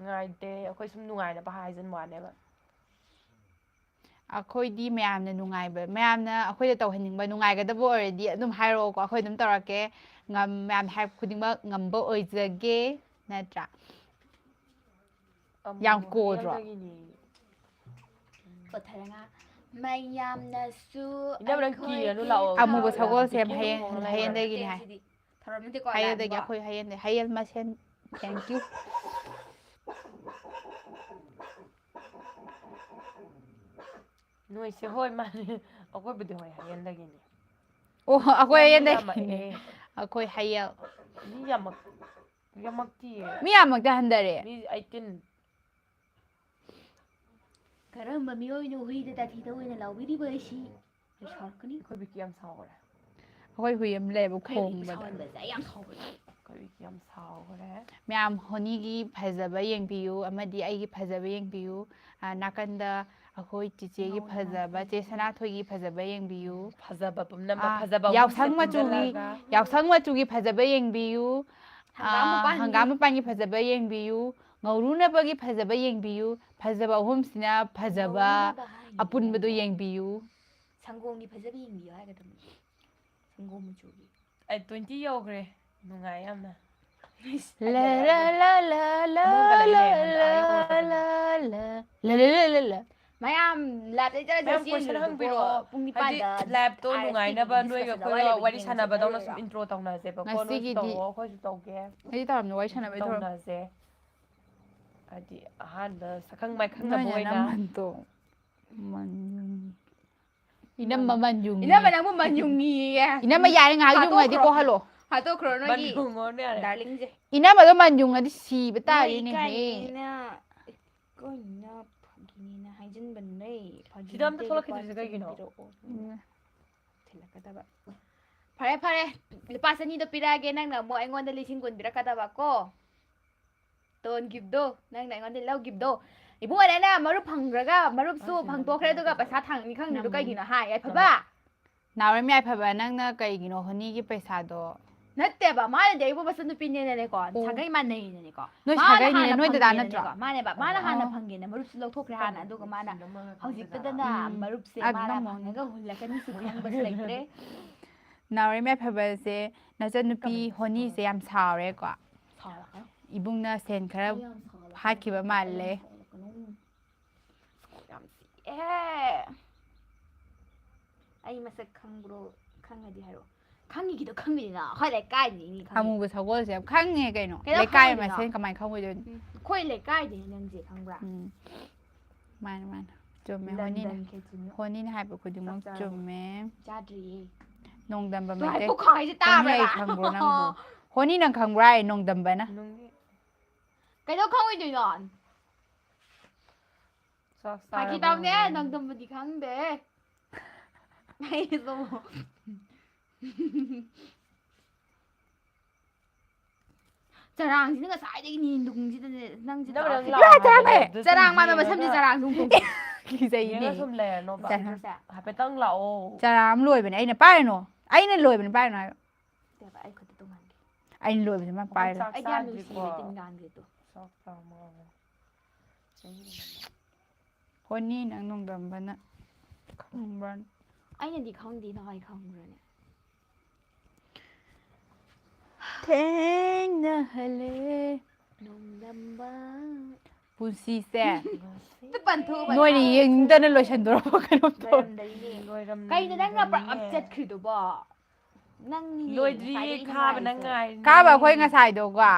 ꯉꯥꯏꯗꯦ, ꯑꯩꯈꯣꯏ ꯁꯨꯝ ꯅꯨꯡꯉꯥꯏꯅꯕ ꯍꯥꯏꯖꯟ ꯋꯥꯅꯦꯕ꯫ ꯑꯩꯈꯣꯏꯗꯤ ꯃꯌꯥꯝꯅ ꯅꯨꯡꯉꯥꯏꯕ, ꯃꯌꯥꯝꯅ ꯑꯩꯈꯣꯏꯗ ꯇꯧꯍꯟꯅꯤꯡꯕ ꯅꯨꯡꯉꯥꯏꯒꯗꯕ ꯑꯣꯏꯔꯗꯤ ꯑꯗꯨꯝ ꯍꯥꯏꯔꯛꯑꯣꯀꯣ, ꯑꯩꯈꯣꯏ ꯑꯗꯨꯝ ꯇꯧꯔꯛꯀꯦ꯫ ꯉꯝ-, ꯃꯌꯥꯝꯅ ꯍꯥꯏꯔꯛꯄ ꯈꯨꯗꯤꯡꯃꯛ ꯉꯝꯕ ꯑꯣꯏꯖꯒꯦ, ꯅꯠꯇ꯭ꯔꯥ? ꯌꯥꯝ ꯀꯣꯗ꯭ꯔꯣ? ꯍꯌꯦꯡꯗꯒꯤꯅꯦ꯫ ꯀꯣꯊꯔꯉꯥ ꯃꯌꯥꯝꯅꯁꯨ ꯏꯅꯝꯃ, ꯅꯪ ꯑꯩꯈꯣꯏꯒꯤ ꯀꯤꯔꯅꯨ ꯂꯥꯛꯑꯣ꯫ ꯑꯃꯨꯕ ꯊꯧꯔꯝ ꯁꯒꯣꯜꯁꯦꯝ ꯀꯤꯔꯅꯨ ꯍꯌꯦꯡ-, ꯂꯥꯛꯑꯣ꯫ ꯍꯌꯦꯡꯗꯒꯤꯅꯦ ꯍꯥꯏ꯫ ꯁꯤꯗꯤ ꯊꯧꯔꯝ ꯅꯠꯇꯦꯀꯣ, ꯍꯌꯦꯡꯗꯒꯤ ꯂꯥꯛꯑꯅꯤꯀꯣ꯫ ꯑꯩꯈꯣꯏ ꯍꯌꯦꯡꯗ-, ꯍꯌꯦꯡ ꯃꯁꯦꯟ thank you꯫ ꯅꯣꯏꯁꯦ ꯍꯣꯏ ꯃꯥꯅꯦ꯫ ꯑꯩꯈꯣꯏꯕꯨꯗꯤ ꯍꯣꯏ ꯍꯌꯦꯡꯗꯒꯤꯅꯦ꯫ ꯑꯣ, ꯑꯩꯈꯣꯏ ꯌꯥꯝ ꯍꯌꯦꯡꯗꯒꯤꯅꯦ꯫ ꯌꯥꯝꯃꯛꯑꯦ꯫ ꯑꯩꯈꯣꯏ ꯍꯌꯦꯡ꯫ ꯃꯤ ꯌꯥꯝꯃꯛ-, ꯌꯥꯝꯃꯛꯇꯤꯌꯦ꯫ ꯃꯤ ꯌꯥꯝꯃꯛꯇ ꯍꯟꯊꯔꯦ꯫ ꯃꯤ eighteen꯫ ꯀꯔꯝꯕ ꯃꯤꯑꯣꯏꯅꯣ ꯍꯨꯏꯗ ꯇꯥꯊꯤ ꯇꯧꯑꯣꯅ ꯂꯥꯎꯕꯤꯔꯤꯕ ꯑꯁꯤ? ꯑꯩ ꯁꯥꯎꯔꯛꯀꯅꯤ꯫ ꯑꯩꯈꯣꯏ ꯕꯤꯀꯤ ꯌꯥꯝ ꯁꯥꯎꯈ꯭ꯔꯦ꯫ ꯑꯩꯈꯣꯏ ꯍꯨꯏ ꯑꯃ ꯂꯩꯌꯦꯕ ꯑꯩꯈꯣꯏ ꯍꯨꯏ ꯈꯣꯡꯕꯗ꯫ ꯁꯥꯎꯍꯟꯕꯁꯦ ꯑꯩ ꯌꯥꯝ ꯁꯥꯎꯒꯜꯂꯦ꯫ ꯑꯩꯈꯣꯏ ꯕꯤꯀꯤ ꯌꯥꯝ ꯁꯥꯎꯈ꯭ꯔꯦ꯫ ꯃꯌꯥꯝ ꯍꯣꯅꯤꯒꯤ ꯐꯖꯕ ꯌꯦꯡꯕꯤꯌꯨ ꯑꯃꯗꯤ ꯑꯩꯒꯤ ꯐꯖꯕ ꯌꯦꯡꯕꯤꯌꯨ꯫ ꯑ, ꯅꯥꯀꯟꯗ ꯑꯩꯈꯣꯏ ꯆꯤꯆꯦꯒꯤ ꯉꯧꯅ ꯐꯖꯕ, ꯉꯥꯡꯕ ꯆꯦ ꯁꯅꯥꯊꯣꯏꯒꯤ ꯐꯖꯕ ꯌꯦꯡꯕꯤꯌꯨ꯫ ꯐꯖꯕ ꯄꯨꯝꯅꯃꯛ, ꯑꯥ, ꯐꯖꯕ ꯌꯥꯎꯁꯪ ꯑꯍꯨꯝꯁꯦ ꯃꯆꯨꯒꯤ, ꯄꯨꯟꯁꯤꯜꯂꯒ꯫ ꯌꯥꯎꯁꯪ ꯃꯆꯨꯒꯤ ꯐꯖꯕ ꯌꯦꯡꯕꯤꯌꯨ꯫ ꯍꯪꯒꯥꯝ ꯑꯥ, ꯃꯄꯥꯟꯒꯤ꯫ ꯍꯪꯒꯥꯝ ꯃꯄꯥꯟꯒꯤ ꯐꯖꯕ ꯌꯦꯡꯕꯤꯌꯨ꯫ ꯉꯧꯔꯨꯅꯕꯒꯤ ꯐꯖꯕ ꯌꯦꯡꯕꯤꯌꯨ꯫ ꯐꯖꯕ ꯑꯍꯨꯝꯁꯤꯅ ꯐꯖꯕ ꯉꯧꯔꯨꯅꯕ ꯍꯥꯏꯅꯤ ꯑꯄꯨꯟꯕꯗꯣ ꯀꯩꯅꯣ꯫ ꯌꯦꯡꯕꯤꯌꯨ꯫ ꯁꯪꯒꯣꯝꯒꯤ ꯐꯖꯕ ꯌꯦꯡꯕꯤꯌꯨ ꯍꯥꯏꯒꯗꯕꯅꯤ꯫ ꯁꯪꯒꯣꯝ ꯃꯆꯨꯒꯤ꯫ ꯑꯩ twenty ꯌꯧꯈ꯭ꯔꯦ꯫ ꯅꯨꯡꯉꯥꯏ ꯌꯥꯝꯅ꯫ ꯂ ꯂ ꯂ ꯂ ꯂ ꯑꯃꯨꯛ ꯍꯟꯒꯠꯂꯛꯏꯅꯦ, ꯂ ꯍꯟꯗꯛ ꯑꯥ ꯌꯧꯔꯕꯅꯦ꯫ ꯂ ꯂ ꯂ ꯂ ꯂ꯫ ꯃꯌꯥꯝ ꯂꯥꯏꯞꯇ ꯆꯠꯂꯁꯦ, ꯃꯌꯥꯝ ꯁꯤ question ꯂꯣꯏꯗ꯭ꯔꯤꯕꯐꯥꯎ ꯍꯪꯕꯤꯔꯛꯑꯣ꯫ ꯄꯨꯡ ꯍꯥꯏꯗꯤ ꯅꯤꯄꯥꯟꯗ ꯂꯥꯏꯞꯇꯣ ꯍꯥꯏꯔꯁꯤ, ꯅꯨꯡꯉꯥꯏꯅꯕ ꯏꯪꯂꯤꯁ ꯅꯣꯏꯒ ꯀꯁꯦꯠꯇ ꯑꯩꯈꯣꯏꯒ ꯋꯥꯔꯤ ꯋꯥꯔꯤ ꯂꯩꯕꯤꯒꯦ ꯁꯥꯟꯅꯕꯗꯧꯅ ꯍꯥꯏꯔꯒ꯫ ꯁꯨꯝ intro ꯇꯧꯅꯁꯦꯕꯀꯣ꯫ ꯅꯣꯏꯁꯨ ꯉꯁꯤꯒꯤꯗꯤ ꯇꯧꯑꯣ, ꯑꯩꯈꯣꯏꯁꯨ ꯇꯧꯒꯦ꯫ ꯑꯩꯗꯤ ꯇꯧꯔꯝꯅꯤ, ꯋꯥꯔꯤ ꯁꯥꯟꯅꯕꯩ ꯊꯧꯔꯝ꯫ ꯇꯧꯅꯁꯦ꯫ ꯍꯥꯏꯗꯤ ꯑꯍꯥꯟꯕ ꯁꯛꯈꯪ ꯃꯥꯏꯈꯪꯅꯕ ꯅꯣꯏꯅ ꯑꯣꯏꯅ꯫ ꯅꯝꯍꯟꯗꯣ ꯃꯟꯌꯨꯡ꯫ ꯏꯅꯝꯃ ꯃꯟꯌꯨꯡ꯫ ꯏꯅꯝꯃ ꯅꯪꯕꯨ ꯃꯟꯌꯨꯡꯉꯤꯌꯦ꯫ ꯏꯅꯝꯃ ꯌꯥꯔꯦ, ꯉꯥꯏꯍꯥꯛ ꯌꯨꯡꯉꯗꯤ ꯍꯥꯠꯇꯣꯛꯈ꯭ꯔꯣ꯫ ꯀꯣꯛꯍꯜꯂꯣ꯫ ꯍꯥꯠꯇꯣꯛꯈ꯭ꯔꯣ ꯅꯣꯏꯒꯤ ꯃꯟꯌꯨꯡꯉꯣꯅꯦ ꯌꯥꯔꯦ꯫ ꯗꯥꯔꯂꯤꯡꯁꯦ꯫ ꯏꯅꯝꯃꯗꯣ ꯃꯟꯌꯨꯡꯉꯗꯤ ꯁꯤꯕ ꯅꯣꯏ ꯇꯥꯔꯦꯅꯦꯍꯦ꯫ ꯏꯀꯥꯏꯅꯤꯅ ꯀꯣꯏꯅ ꯐꯥꯒꯤꯅꯤꯅ ꯍꯥꯏꯖꯤꯟꯕꯅꯦ꯫ ꯐꯥꯒꯤ ꯁꯤꯗ ꯑꯝꯇ ꯅꯠꯇꯦ, ꯊꯣꯛꯂꯛꯈꯤꯗ꯭ꯔꯤꯁꯦ ꯂꯨꯄꯥ ꯀꯩꯒꯤꯅꯣ? ꯆꯅꯤ ꯄꯤꯔꯛꯑꯣ꯫ ꯎꯝ꯫ ꯊꯤꯜꯂꯛꯀꯗꯕ꯫ ꯐꯔꯦ ꯐꯔꯦ, ꯂꯨꯄꯥ ꯆꯅꯤꯗꯣ ꯄꯤꯔꯛꯑꯒꯦ, ꯅꯪꯅ ꯑꯃꯨꯛ ꯑꯩꯉꯣꯟꯗ ꯂꯤꯁꯤꯡ ꯀꯨꯟ ꯄꯤꯔꯛꯀꯗꯕ ꯀꯣ꯫ ꯇꯣꯟꯈꯤꯕꯗꯣ ꯅꯪꯅ ꯑꯩꯉꯣꯟꯗ ꯂꯧꯈꯤꯕꯗꯣ꯫ ꯏꯕꯨꯡꯉꯣ, ꯅꯪꯅ ꯃꯔꯨꯞ ꯐꯪꯈ꯭ꯔꯒ ꯃꯔꯨꯞꯁꯨ ꯐꯪꯗꯣꯛꯈ꯭ꯔꯦ, ꯑꯗꯨꯒ ꯄꯩꯁꯥ ꯊꯥꯡꯅꯤ ꯈꯪꯗ꯭ꯔꯤꯗꯣ ꯀꯩꯒꯤꯅꯣ? ꯍꯥꯏ, ꯌꯥꯏꯐꯕ꯫ ꯅꯥꯎꯔꯦꯝ ꯌꯥꯏꯐꯕ, ꯅꯪꯅ ꯀꯩꯒꯤꯅꯣ ꯍꯣꯅꯤꯒꯤ ꯄꯩꯁꯥꯗꯣ? ꯅꯠꯇꯦꯕ, ꯃꯥꯅꯗꯤ ꯑꯩꯕꯨ ꯃꯆꯟꯅꯨꯄꯤꯅꯦꯅꯅꯦꯀꯣ, ꯑꯣ꯫ ꯁꯥꯒꯩ ꯃꯥꯟꯅꯩꯅꯦꯀꯣ꯫ ꯅꯣꯏ ꯃꯥꯅ ꯁꯥꯒꯩꯅꯦ, ꯍꯥꯟꯅ ꯅꯣꯏ ꯗꯗꯥ ꯐꯪꯉꯦꯅꯅꯦꯀꯣ, ꯅꯠꯇ꯭ꯔꯣ? ꯃꯥꯅꯦꯕ, ꯃꯥꯅ ꯍꯥꯟꯅ ꯑꯣ꯫ ꯐꯪꯒꯦꯅ ꯃꯔꯨꯞꯁꯨ ꯂꯧꯊꯣꯛꯈ꯭ꯔꯦ ꯍꯥꯟꯅ, ꯑꯗꯨꯒ ꯃꯥꯅ ꯍꯧꯖꯤꯛꯇꯗꯅ ꯎꯝ꯫ ꯃꯔꯨꯞꯁꯦ ꯑꯗꯨ ꯃꯥꯅ ꯅꯝꯃꯣ, ꯐꯪꯉꯒ ꯍꯨꯜꯂꯛꯀꯅꯤꯁꯨ ꯈꯪꯕꯁꯨ ꯂꯩꯇ꯭ꯔꯦ꯫ ꯅꯥꯎꯔꯦꯝ ꯌꯥꯏꯐꯕꯁꯦ ꯅꯆꯟꯅꯨꯄꯤ ꯍꯣꯅꯤꯁꯦ ꯌꯥꯝ ꯁꯥꯎꯔꯦꯀꯣ꯫ ꯁꯥꯎꯔꯛꯀꯅꯨ꯫ ꯏꯕꯨꯡꯅ ꯁꯦꯟ ꯈꯔ ꯑꯩ ꯌꯥꯝ ꯁꯥꯎꯔꯛꯀꯅꯨ꯫ ꯍꯥꯠꯈꯤꯕ ꯃꯥꯜꯂꯦ꯫ ꯁꯥꯎꯔꯛꯀꯅꯨ꯫ ꯌꯥꯝ ꯆꯤꯛꯑꯦ꯫ ꯑꯩ ꯃꯁꯛ ꯈꯪꯕ꯭ꯔꯣ? ꯈꯪꯉꯗꯤ ꯍꯥꯏꯔꯛꯑꯣ꯫ ꯈꯪꯉꯤꯒꯤꯗꯣ ꯈꯪꯉꯤꯗꯅ, ꯑꯩꯈꯣꯏ ꯂꯩꯀꯥꯏꯗꯅꯤ ꯃꯤ ꯈꯪꯉꯤ꯫ ꯑꯃꯨꯕ ꯁꯒꯣꯜꯁꯦ ꯌꯥꯝ ꯈꯪꯉꯦ ꯀꯩꯅꯣ꯫ ꯀꯩꯗꯧ ꯂꯩꯀꯥꯏ ꯈꯪꯉꯣꯏꯗꯣꯏꯅꯣ? ꯃꯁꯦꯟ ꯀꯃꯥꯏꯅ ꯈꯪꯉꯣꯏꯗꯣꯏꯅꯣ? ꯎꯝ, ꯑꯩꯈꯣꯏ ꯂꯩꯀꯥꯏꯗꯅꯤ ꯅꯪꯁꯦ ꯈꯪꯕ꯭ꯔꯥ? ꯎꯝ꯫ ꯃꯥꯅꯦ, ꯃꯥꯅꯦ꯫ ꯆꯨꯝꯃꯦ, ꯍꯣꯅꯤꯅ꯫ ꯂꯟꯗꯟ ꯈꯦꯇ꯭ꯔꯤꯅꯤ꯫ ꯍꯣꯅꯤꯅ ꯍꯥꯏꯕ ꯈꯨꯗꯤꯡꯃꯛ ꯆꯞ ꯆꯥꯔꯕꯣ? ꯆꯨꯝꯃꯦ꯫ ꯆꯥꯗ꯭ꯔꯤꯌꯦ꯫ ꯅꯣꯡꯗꯝꯕ ꯇꯣ, ꯃꯩꯇꯩ꯫ ꯍꯥꯏꯐꯨ ꯈꯥꯏꯁꯦ ꯍꯣꯅꯤ, ꯑꯩ ꯇꯥꯕ꯭ꯔꯥ? ꯈꯪꯕ꯭ꯔꯣ ꯅꯪꯕꯨ? ꯍꯣꯅꯤ, ꯅꯪ ꯈꯪꯕ꯭ꯔꯥ? ꯑꯩ ꯅꯣꯡꯗꯝꯕꯅ꯫ ꯅꯨꯡꯒꯤ ꯀꯩꯗꯧ ꯈꯪꯉꯣꯏꯗꯣꯏꯅꯣ? ꯆꯥꯛ ꯐꯥꯒꯤ ꯆꯥꯔꯕꯣ? ꯇꯧꯅꯦ, ꯅꯣꯡꯗꯝꯕꯗꯤ ꯈꯪꯗꯦ꯫ ꯑꯩꯁꯨ꯫ ꯆꯔꯥꯡꯁꯤꯅ ꯉꯁꯥꯏꯗꯒꯤ ꯅꯤꯟꯗꯨꯡꯁꯤꯗꯅꯦ ꯅꯪꯁꯦ ꯅꯪ ꯇꯥꯛꯑꯣ꯫ ꯅꯪ ꯂꯥꯛꯑꯣ ꯍꯥꯏꯕꯅꯦ, ꯑꯗꯨ ꯆꯔꯥꯡ ꯁꯨꯝ ꯃꯥꯟꯕ ꯃꯁꯝꯁꯦ ꯌꯦꯡꯉꯒ꯫ ꯆꯔꯥꯡ ꯅꯨꯡ ꯀꯤꯖꯩꯅꯦ꯫ ꯌꯦꯡꯉ ꯁꯨꯝ ꯂꯩꯔꯅꯣꯕ꯫ ꯆꯔꯥꯡ꯫ ꯍꯥꯏꯐꯦꯠꯇꯪ ꯂꯥꯛꯑꯣ꯫ ꯆꯔꯥꯡ ꯑꯃ ꯂꯣꯏꯕꯅꯦ ꯑꯩꯅ ꯄꯥꯏꯔꯅꯣ꯫ ꯑꯩꯅ ꯂꯣꯏꯕꯅꯦ ꯄꯥꯏꯔꯅꯣ ꯍꯥꯏꯕ꯫ ꯅꯠꯇꯦꯕ, ꯑꯩ ꯈꯨꯠꯇ ꯇꯣꯡꯍꯟꯒꯦ꯫ ꯑꯩꯅ ꯂꯣꯏꯕꯁꯦ ꯃꯥ ꯑꯩꯈꯣꯏ ꯄꯥꯏꯔꯣ꯫ ꯆꯥꯛ ꯑꯩꯗꯤ ꯌꯥꯝ ꯆꯥꯗ꯭ꯔꯤꯀꯣ꯫ ꯅꯨꯡꯁꯤꯌꯦ ꯇꯤꯟꯒꯥꯡꯁꯦ ꯑꯗꯣ꯫ ꯆꯥꯛ ꯆꯥꯃꯣ꯫ ꯍꯣꯅꯤ, ꯅꯪ ꯅꯣꯡꯗꯝꯕꯅ ꯈꯪꯕ꯭ꯔꯥ? ꯑꯩꯅꯗꯤ ꯈꯪꯗꯦ, ꯅꯍꯥꯟ ꯈꯪꯕ꯭ꯔꯅꯦ? ꯊꯦꯡꯅꯍꯜꯂꯦ꯫ ꯅꯣꯡꯗꯝꯕ꯫ ꯄꯨꯟꯁꯤꯁꯦ ꯇꯨ ꯄꯟꯊꯣꯛꯑꯣ, ꯅꯣꯏꯅ ꯄꯟꯊꯣꯛꯑꯣ꯫ ꯌꯦꯡꯅꯤꯡꯗꯅ ꯂꯣꯏꯁꯟꯗꯣꯔꯕ ꯀꯩꯅꯣꯝ ꯇꯧꯔꯦ꯫ ꯂꯣꯏꯔꯝꯗꯥꯏꯅꯦ꯫ ꯂꯣꯏꯔꯝ ꯀꯩꯅꯣ ꯅꯪꯅ ꯄꯨꯔꯥ ꯑꯞ ꯆꯠꯈ꯭ꯔꯤꯗꯨꯕꯣ? ꯅꯪꯅꯤꯅꯦ ꯂꯣꯏꯗ꯭ꯔꯤꯌꯦ, ꯉꯁꯥꯏꯗꯒꯤ ꯑꯩꯅ ꯂꯣꯏꯗ꯭ꯔꯤꯌꯦ, ꯉꯥꯏꯔꯤꯁꯦ꯫ ꯈꯥꯕ ꯅꯪ ꯉꯥꯏꯔꯤꯅꯦ꯫ ꯀꯥꯕ ꯑꯩꯈꯣꯏ ꯉꯁꯥꯏꯗꯣꯀꯣ